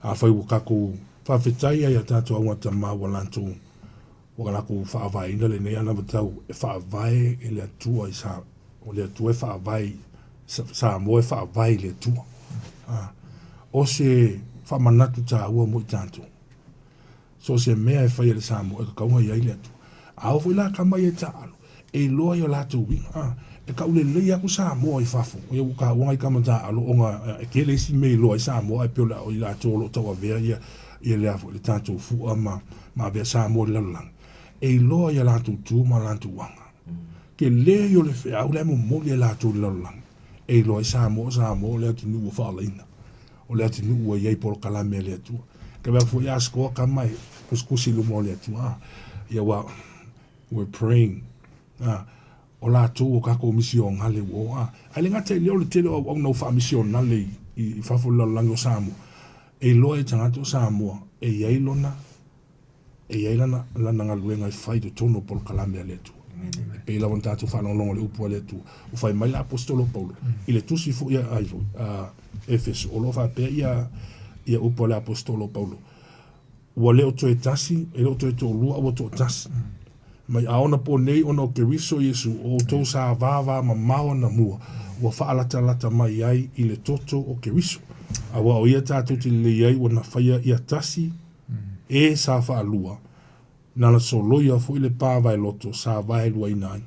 Afai ua tatou faafetai ai ia tatou augatama ua latou ua latou faavaeina lenei anavatau e faavae e le Atua i sa o le Atua e faavae i Samoa e faavae i le Atua. A, o se faamanatu taua mo i tatou. So o se mea e fai e le Samoa e tatau ona i ai le Atua. A oo foi la tama ia e taaalo, e iloa i o latou uiga. A, e taulelei atu Samoa i fafo, ia ua taua nai tama taaalo ona e tele isi mea e iloa ai Samoa ae pei o i latou o lo o tauavea ia ia le a foi le tatou fua ma ma avea Samoa i le lalolagi. E iloa i a latou tu ma latou aga. Tele ia o le feau la e momoli e latou i le lalolagi. E iloa ai Samoa o Samoa o le atunuu ua faaolaina. O le atunuu ua i ai polokalame a le Atua. Ke mea foi a scoa kama e kusikusi i luma o le Atua. Ah, ia ua, we're praying. Ah, o latou o kakou misionale ua o. Ah, ae le gata i lea o le tele o auauna ua faamisionale i, i, i fafo i le lalolagi o Samoa. E iloa e tagata o Samoa e i ai lona e i ai lana, lana galuega e fai i totonu o polokalame a le Atua. E pei lava ona tatou faalogologo i le upu a le Atua. Ua fai mai le Aposetolo Paulo, i le tusi foi a, ai foi, a Efeso, o lo o faapea ia, ia upu a le Aposetolo Paulo, ua le o toe tasi, e le o toe toalua, a ua toatasi. Mai a ona po nei ona o Keriso Iesu, o outou sa vavamamao anamua, ua faalatalata mai ai i le toto o Keriso. Aua o ia tatou te lelei ai ua na faia ia tasi, e sa faalua, na na soloia foi le pa vaeloto sa vaeluaina ai.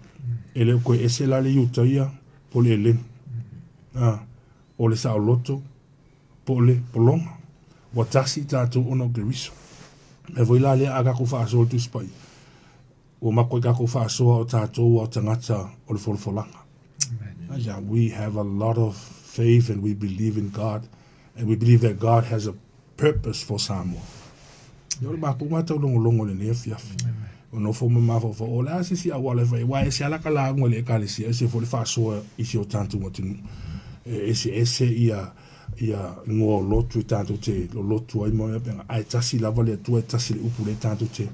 E le o toe ese la le Iuta ia po o le Eleni, a, o le saoloto po o le pologa. Ua tasi i tatou ona o Keriso. Mea foi la lea a tatou faasoa i le Tusi Paia, ua matou i tatou faasoa o tatou a o tagata o le folafolaga. Yeah, we have a lot of faith and we believe in God and we believe that God has a purpose for Samoa. Ia o le matou taulogologo i lenei afiafi. O nofo ma mafaufau, o le a se isi auala e fai ai, aua e ese lava la ta lauga i le Ekalesia, ese foi le faasoa i si o tatou atunuu. E eseese ia ia igoa o lotu e tatou te lolotu ai ma mea faapena, ae tasi lava le Atua, e tasi le upu lea tatou te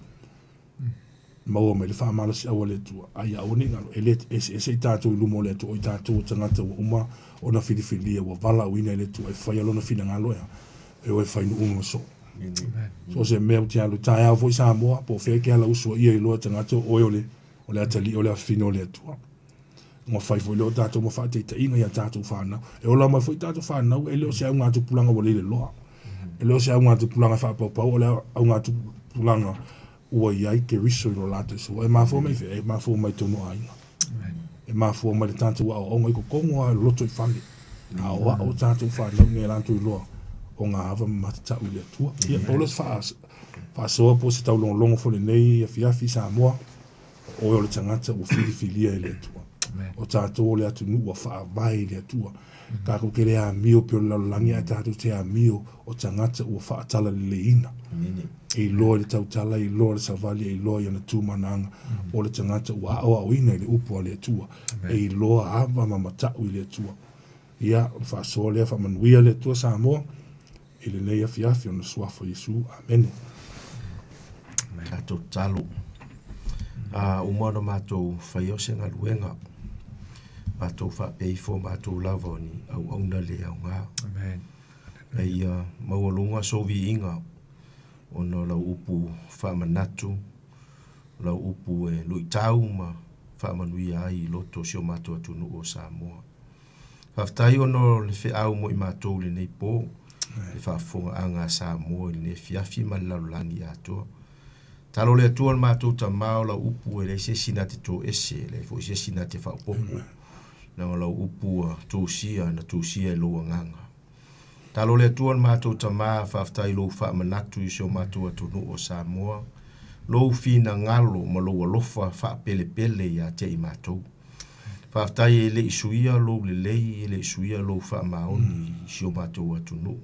maua mai le faamalosiau a le Atua, a ia aua ne i galo, e le eseese i tatou i luma o le Atua, o i tatou o tagata ua uma ona filifilia, ua valaauina e le Atua e faia Lona finagalo ea, e o e fai nuu ma soo. So o se mea ou te alu, taeao foi Samoa, po o fea e te ala usuaia i loa tagata o oe o le, o le atalii o le afafine o le Atua. Ua fai foi lea o tatou ma faataitaiga i a tatou fanau. E ola mai foi tatou fanau, e le o se augatupulaga ua lele loa. E le o se augatupulaga e faapaupau, o le augatupulaga ua i ai Keriso i lo latou soifua. E mafua mai fea? E mafua mai tonu aiga. E mafua mai le tatou aoaoga i totonu lava i loto i fale. Aoao tatou fanau ina ia latou iloa o ngā ava ma matatau i le Atua. Ia, pau lea o se faasoa po o se taulogologo foi lenei afiafi Samoa. O oe o le tagata ua filifilia e le Atua. O tatou o le atunuu ua faavae i le Atua. Tatou te le amio pei o le lalolagi ae tatou te amio o tagata ua faatalaleleiina. E iloa i le tautala, e iloa i le savali, e iloa i ana tu ma ana aga. O le tagata ua aoaoina i le upu a le Atua. E iloa ava ma matau i le Atua. Ia, o le faasoa lea, faamanuia le Atua Samoa i lenei afiafi ona Suafa o Iesu. Amene. Tatou tatalo. A uma ona matou faia o se galuega, matou faapea ifo matou lava o ni auauna le aoga. Amen. A ia maualuga sou viiga ona o lau upu faamanatu, lau upu e luitau ma faamanuia ai i loto o si o matou atunuu o Samoa. Faafetai ona o le feau mo i matou i lenei po, le faafofogaaga a Samoa i lenei afiafi ma le lalolagi atoa. Talo le Atua le matou Tama o lau upu e leai se isi na te toese, e leai foi se isi na te faaopoopo. Leaga o lau upu ua tusia, na tusia e lou Agaga. Talo le Atua le matou Tama, faafetai i lou faamanatu i si o matou atunuu o Samoa, lou finagalo ma lou alofa faapelepele ia te i matou. Faafetai e le i suia lou lelei, e le i suia lou faamaoni i si o matou atunuu.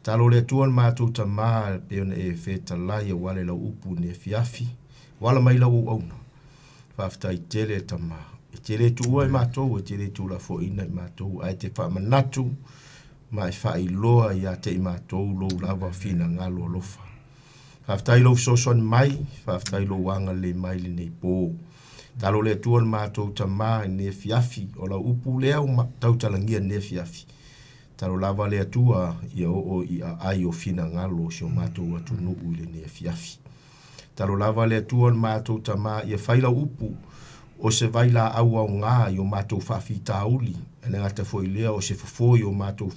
Talo le Atua le matou Tama e pei ona e fetalai aua le lau upu i lenei afiafi, ua ala mai lau auauna. Faafetai tele e Tama. E te le tuua i matou, e te le tuulafoaiina i matou, ae te faamanatu. ma e faailoa ia te i matou lou lava finagalo alofa. Faafetai i lou fesoasoani mai, faafetai i lou agalelei mai i lenei po. Talo le Atua le matou Tama i lenei afiafi, o lau upu lea ua tautalagia i lenei afiafi. Talo lava le Atua ia oo i aai o finagalo o si o matou atunuu i lenei afiafi. Talo lava le Atua le matou Tama ia fai lau upu o se vailaau aoga i o matou faafitauli, e le gata foi i lea o se fofo i o matou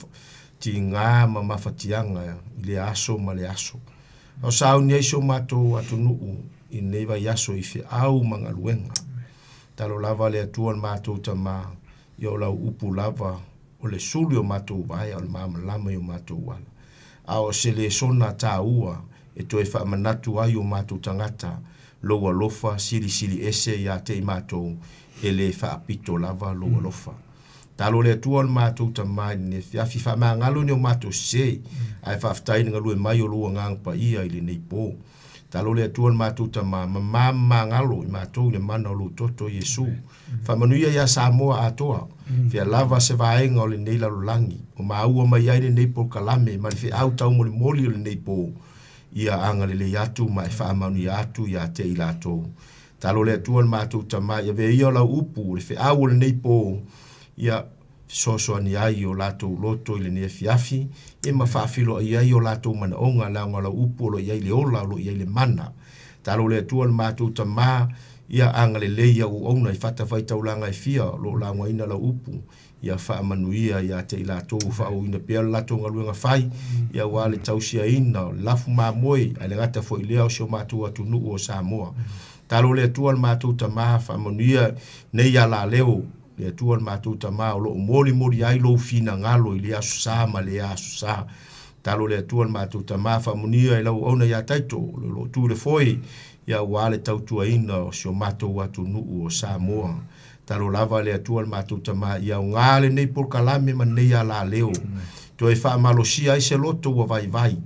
tiga ma mafatiaga i lea aso ma lea aso. A o sauni ai si o matou atunuu i lenei vaiaso i feau ma galuega. Talo lava le Atua le matou Tama, ia o lau upu lava o le sulu i o matou vaea, o le malamalama i o matou ala. A o se lesona taua e toe faamanatu ai o matou tagata lou alofa silisili ese ia te i matou, e le faapito lava lou alofa. Talo le Atua o le matou Tama i lenei afiafi, faamagalo ni o matou sese, ae faafetai i le galue mai o lou Agaga Paia i lenei po. Talo le Atua o le matou Tama, mamā ma magalo i matou i le mana o lou toto Iesu. Faamanuia ia Samoa atoa, fea lava se vaega o lenei lalolagi o maua mai ai lenei polokalame ma le feau taumolimoli o lenei po, ia agalelei atu ma e faamanuia atu ia te i latou. Talo le Atua le matou Tama, ia avea ia o lau upu o le feau o lenei po, ia fesoasoani ai i o latou loto i lenei afiafi, ia ma faafiloai ai o latou manaoga, leaga o lau upu o lo o i ai le ola, o lo o i ai le mana. Talo le Atua le matou Tama, ia agalelei i au auauna i fatafaitaulaga e fia o lo o laugaina lau upu, ia faamanuia ia te i latou ua faaauauina pea le latou galuega fai, ia aua le tausiaina o le lafu mamoe, ae le gata foi i lea o si o matou atunuu o Samoa. Talo le Atua le matou Tama, faamanuia nei alaleo, le Atua le matou Tama o lo o molimoli ai lou finagalo i lea aso sa ma lea aso sa. Talo le Atua le matou Tama, faamanuia i lau auauna ia Taito, o lo o tu i le foe, ia aua le tautuaina o si o matou atunuu o Samoa. Talo lava le Atua le matou Tama ia aoga lenei polokalame ma lenei alaleo, toe faamalosia ai se loto ua vaivai,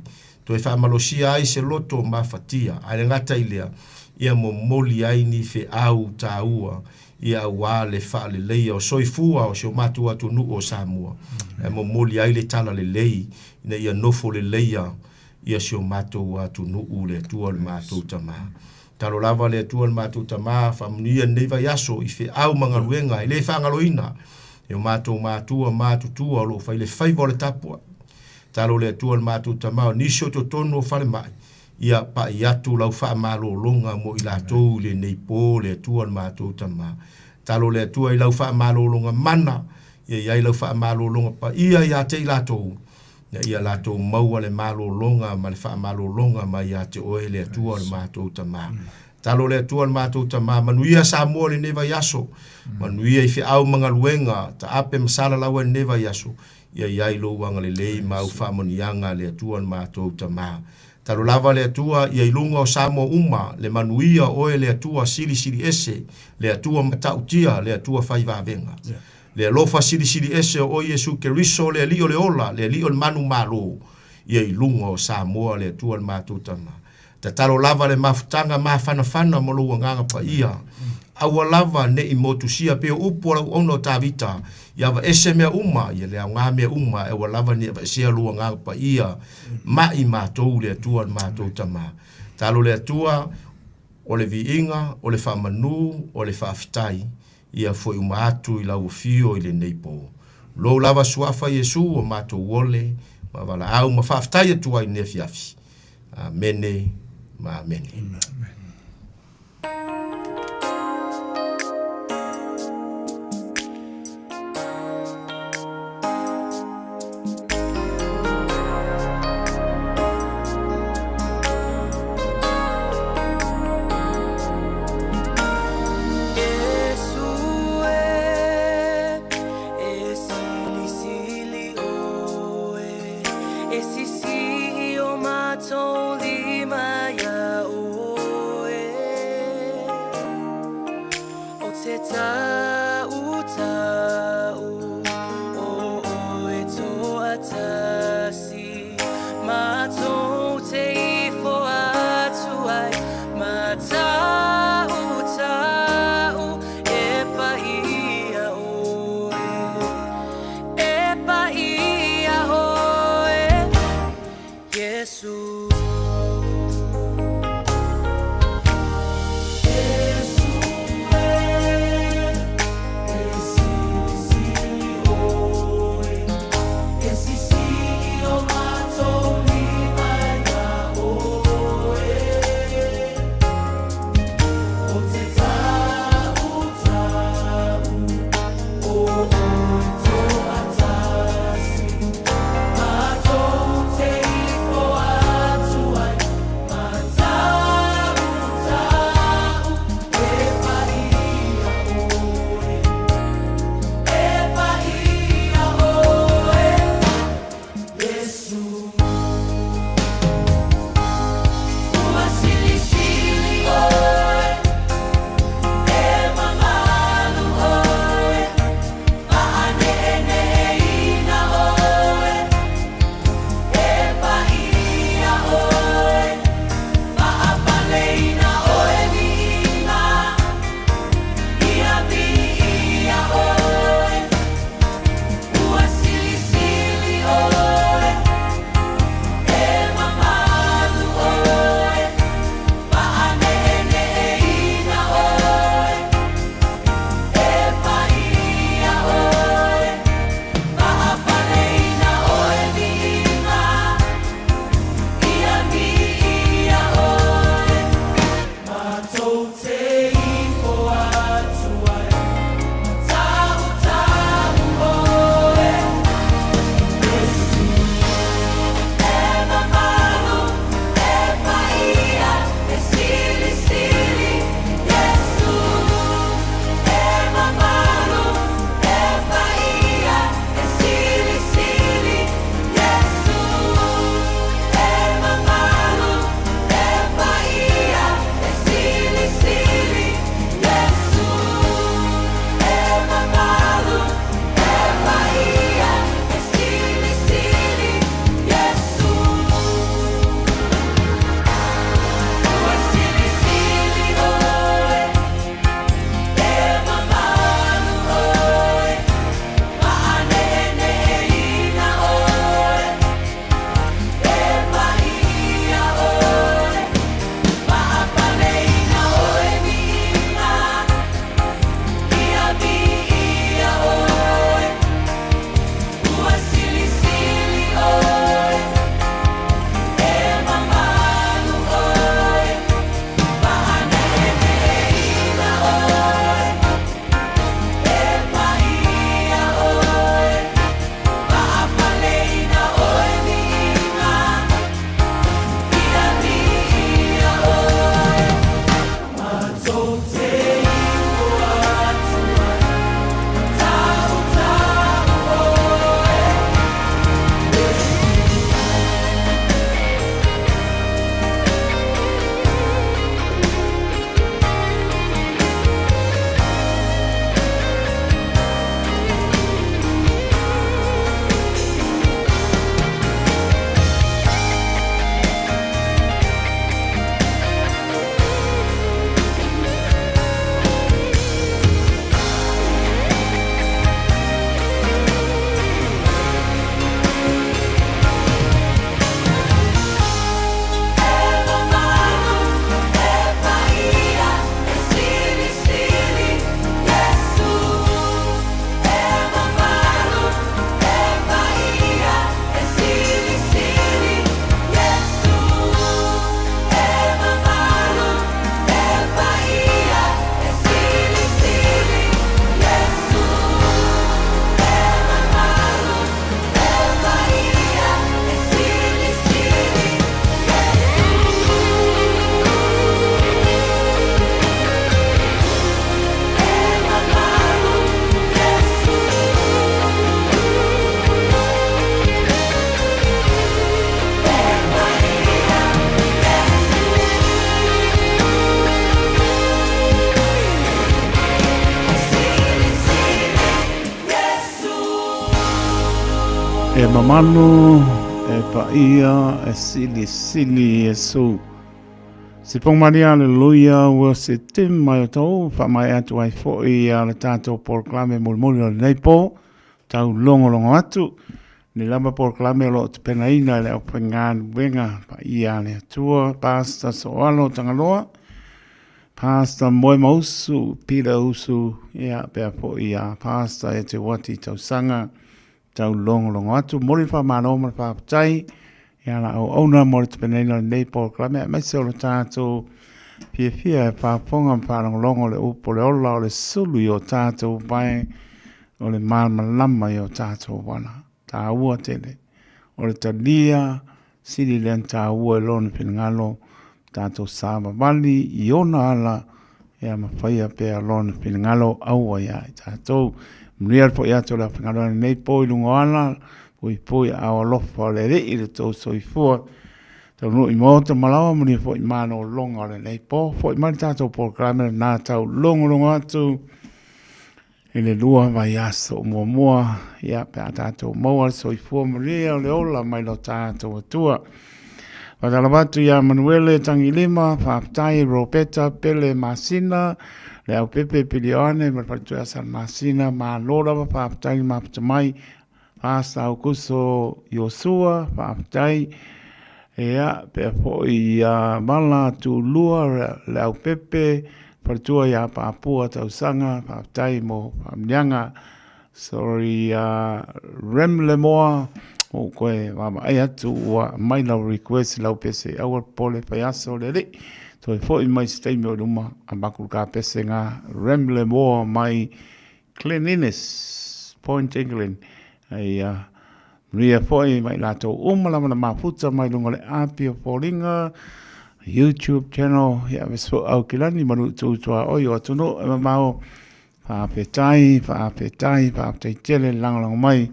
toe faamalosia ai se loto mafatia, ae le gata i lea, ia momoli ai ni feau taua ia aua le faaleleia o soifua o si o matou atunuu o Samoa, ae momoli ai le talalelei ina ia nofo leleia ia si o matou atunuu le Atua le matou Tama. Talo lava le Atua le matou Tama, faamanuia lenei vaiaso i feau ma galuega e le faagaloina e o matou matua matutua o lo o fai le faiva o le tapuai. Talo le Atua le matou Tama o nisi o totonu o falemai, ia pai atu lau faamalologa mo i latou i lenei po le Atua le matou Tama. Talo le Atua i lau faamalologa mana, ia i ai lau faamalologa paia ia te i latou, ina ia latou maua le malologa ma le faamalologa mai ia te Oe le Atua o le matou Tama. Talo le Atua le matou Tama, manuia Samoa i lenei vaiaso, manuia i feau ma galuega, taape ma salalau ai lenei vaiaso, ia i ai lou agalelei ma au faamanuiaga le Atua le matou Tama. Talo lava le Atua ia i luga o Samoa uma le manuia o Oe le Atua silisili ese, le Atua matautia, le Atua fai vavega. Le alofa silisili ese o Oe Iesu Keriso, le Alii o le ola, le Alii o le manumalo, ia i luga o Samoa, le Atua le matou Tama. Tatalo lava le mafutaga mafanafana ma lou Agaga Paia. Aua lava ne i motusia pei o upu a lau auauna o Tavita, Ia aveese mea uma, ia le aoga mea uma, ae aua lava ne i aveesea lou Agaga Paia ma i matou, le Atua le matou Tama. Talo le Atua, o le viiga, o le faamanu, o le faafetai, Ia foi uma atu i lau afio i lenei po. Lou lava suafa Iesu o matou ole ma valaau ma faafetai atu ai i lenei afiafi. Amene ma amene. Amen. E mamalu, e paia, e silisili Iesu. Sipong Maria, aleluia, ua se te mai o tau, wha mai atu ai foi a le tātou polokalame mulimuli o lenei pō, tau logologo atu, nei lava polokalame o lo o tapenaina e le aufaigaluega paia a le Atua, Pastor Soalo Tagaloa, Pastor Moemausu, Peter Usu, ia, pea foi a Pastor Eteuati Tausaga, tau logologo atu. Momoli le faamalo ma le faafetai i la auauna mo le tapenaina o lenei polokalame aemaise o le tatou fiafia e faafofoga ma faalogologo le upu o le ola o le sulu i o tatou pae o le malamalama i o tatou ala. Taua tele o le talia Sili lea na taua i lona finagalo tatou savavali i ona ala ia ma faia pea lona finagalo aua ia i tatou. Manuia le foi atu o le aufaigaluega i lenei po i luga o ala, puipui aao alofa o le Alii i le tou soifua. Taunuu i maota ma laoa, manuia foi malologa o lenei po. Foi mai le tatou polokalame lena tau logologo atu. I le lua vaiaso muamua, ia, pe a tatou maua le soifua manuia o le ola mai lo tatou Atua. Faatalofa atu ia Manuele Tagilima, faafetai Robeta Pele Masina, Leaupepe Pilioane ma le faletua ia Sala Masina, malo lava faafetai le mafuta mai. Pastor Aukuso Iosua, faafetai. Ia, pea foi ia Vala Tuulua, Leaupepe, faletua ia Paapua Tausaga, faafetai mo faamanuiaga. Sorry ia Rem Lemoa, ua ou toe vaavaai atu ua aumai lau request i lau pese, aua le popole, fai aso le alii. Toe foi mai se taimi o i luma, avatu le kapese ga Ramble Moore mai Glen Innes, Point England. Ia manuia foi ma i latou uma lava na mafuta mai luga o le api o Foliga, YouTube channel, ia aemaise foi o Aukilani ma Lutu Tuaoi o atunuu e mamao. Faafetai, faafetai, faafetai tele le lagolago mai,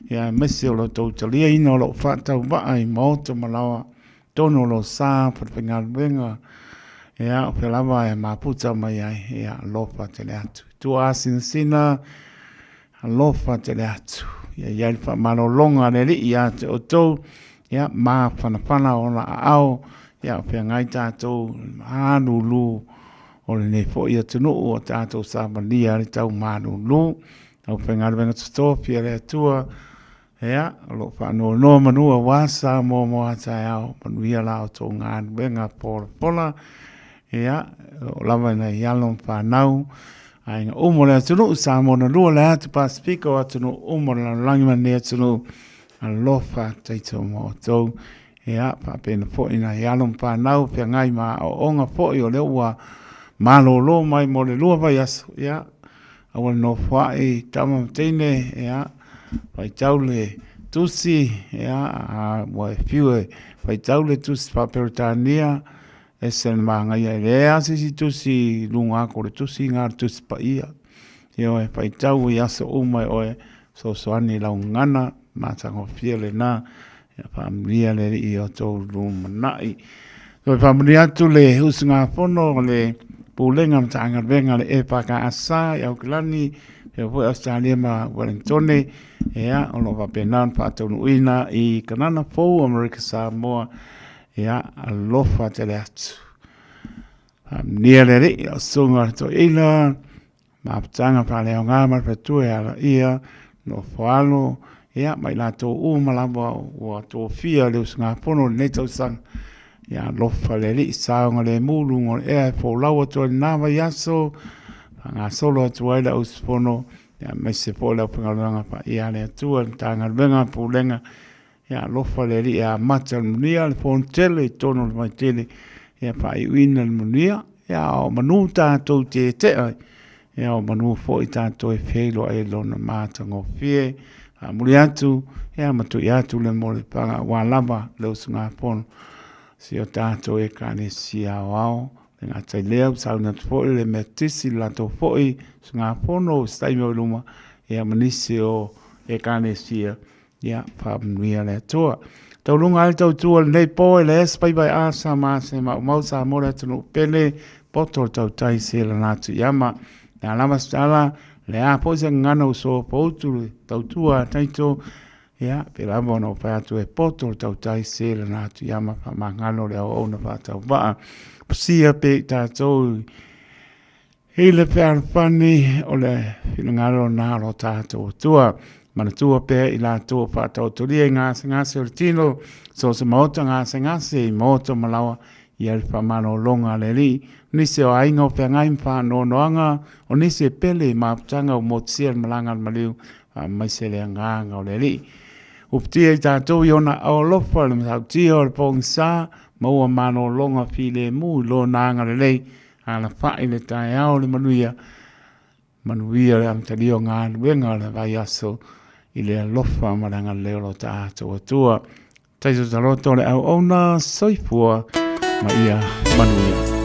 ia aemaise o lo outou taliaina o lou faatauvaa i maota ma laoa, totonu o lou sa, falefaigaluega, ia, o fea lava e maputa mai ai, ia, alofa tele atu. Tuaasinasina, alofa tele atu. Ia i ai le faamalologa a le Alii ia te outou, ia, mafanafana ona aao, ia, o feagai tatou malulu o lenei foi atunuu o tatou savalia le tau malulu. Aufaigaluega totofi a le Atua, ia, o lo o faanoanoa manu aua Samoa mo a taeao, manuia la outou galuega polapola, ia, o lava nai alo ma fanau, aiga uma o le atunuu, Samoa na lua le atu Pasifika o atunuu uma o le lalolagi ma lenei atunuu, alofa taito ma outou. Ia, faapena foi nai alo ma fanau feagai ma aoaoga foi o lea ua malolo mai mo le 2 vaiaso, ia, aua le nofoai tama ma teine, ia, faitau le tusi, ia, a ua e fiu e faitau le tusi faa-Peretania, ese le manaia, e leai lava se isi tusi i luga atu o le tusi lena o le Tusi Paia. Ioe, faitau i aso uma e oe, fesoasoani i lau gagana, matagofie lena. Ia faamanuia le Alii i o outou lumanai. Toe faamanuia atu le usugafono o le Pulega Matagaluega a le EFKS i Aukilani, faapea foi Ausetalia ma Ueligitone, ia, o lo o faapena ona faataunuuina i Kanana Fou, Amerika Samoa. Ia, alofa tele atu. Faamanuia le Alii i lau susuga i le toeaina, Mafutaga faaleaoga ma le faletua e alaia, nofo alo, ia, ma i latou uma lava ua tofia le usugafono i lenei tausaga. Ia alofa le Alii, saogalemu luga o le ea e folau atu ai i lena vaiaso, faagasolo atu ai le auusufono, ia, aemaise foi le aufaigaluega paia a le Atua i le Matagaluega, Pulega, Ia alofa le Alii e amata le manuia, le Fonotele i totonu o le Vaitele, ia faaiuina le manuia, ia o manu tatou te tea ai, ia o manu foi tatou e feiloai ai i Lona matagofie. Faamuli atu, ia ma tui atu le molefaga aua lava le usugafono si o tatou Ekalesia Aoao. E le gata i lea, ua sauni atu foi le Metotisi i le latou foi usugafono i se taimi o i luma, ia ma nisi o Ekalesia Ia, faamanuia le Atua. Tauluga ai le tautua i lenei po e le se faiva e asa ma se maumau Samoa le atunuu pele, poto le tautai se lana atu i ama. Le a lava se tala, le a foi se gagana ua sopoutu le tautua a Taito, ia, pe lava ona ou fai atu e poto le tautai se lana atu i ama faamagalo le auauna faatauvaa. Pasia pea i tatou i I le fealofani o le finagalo na o lo tatou Atua, manatua pea i latou o faataotolia i gasegase o le tino, so o se maota gasegase i maota ma laoa, ia le faamalologa a le Alii, o nisi o aiga o feagai ma faanoanoaga, o nisi e pele i mafutaga ua motusia le malaga a le maliu, faamaise le agaga o le Alii. Uputia i tatou i ona aao alofa le matautia o le pogisa, maua malologa filemu i lona agalelei, Alafai le taeao le manuia, manuia le amatalia o galuega o le vaiaso i le alofa ma le agalelei o lo tatou Atua. Taito taloto le auauna, soifua ma ia manuia.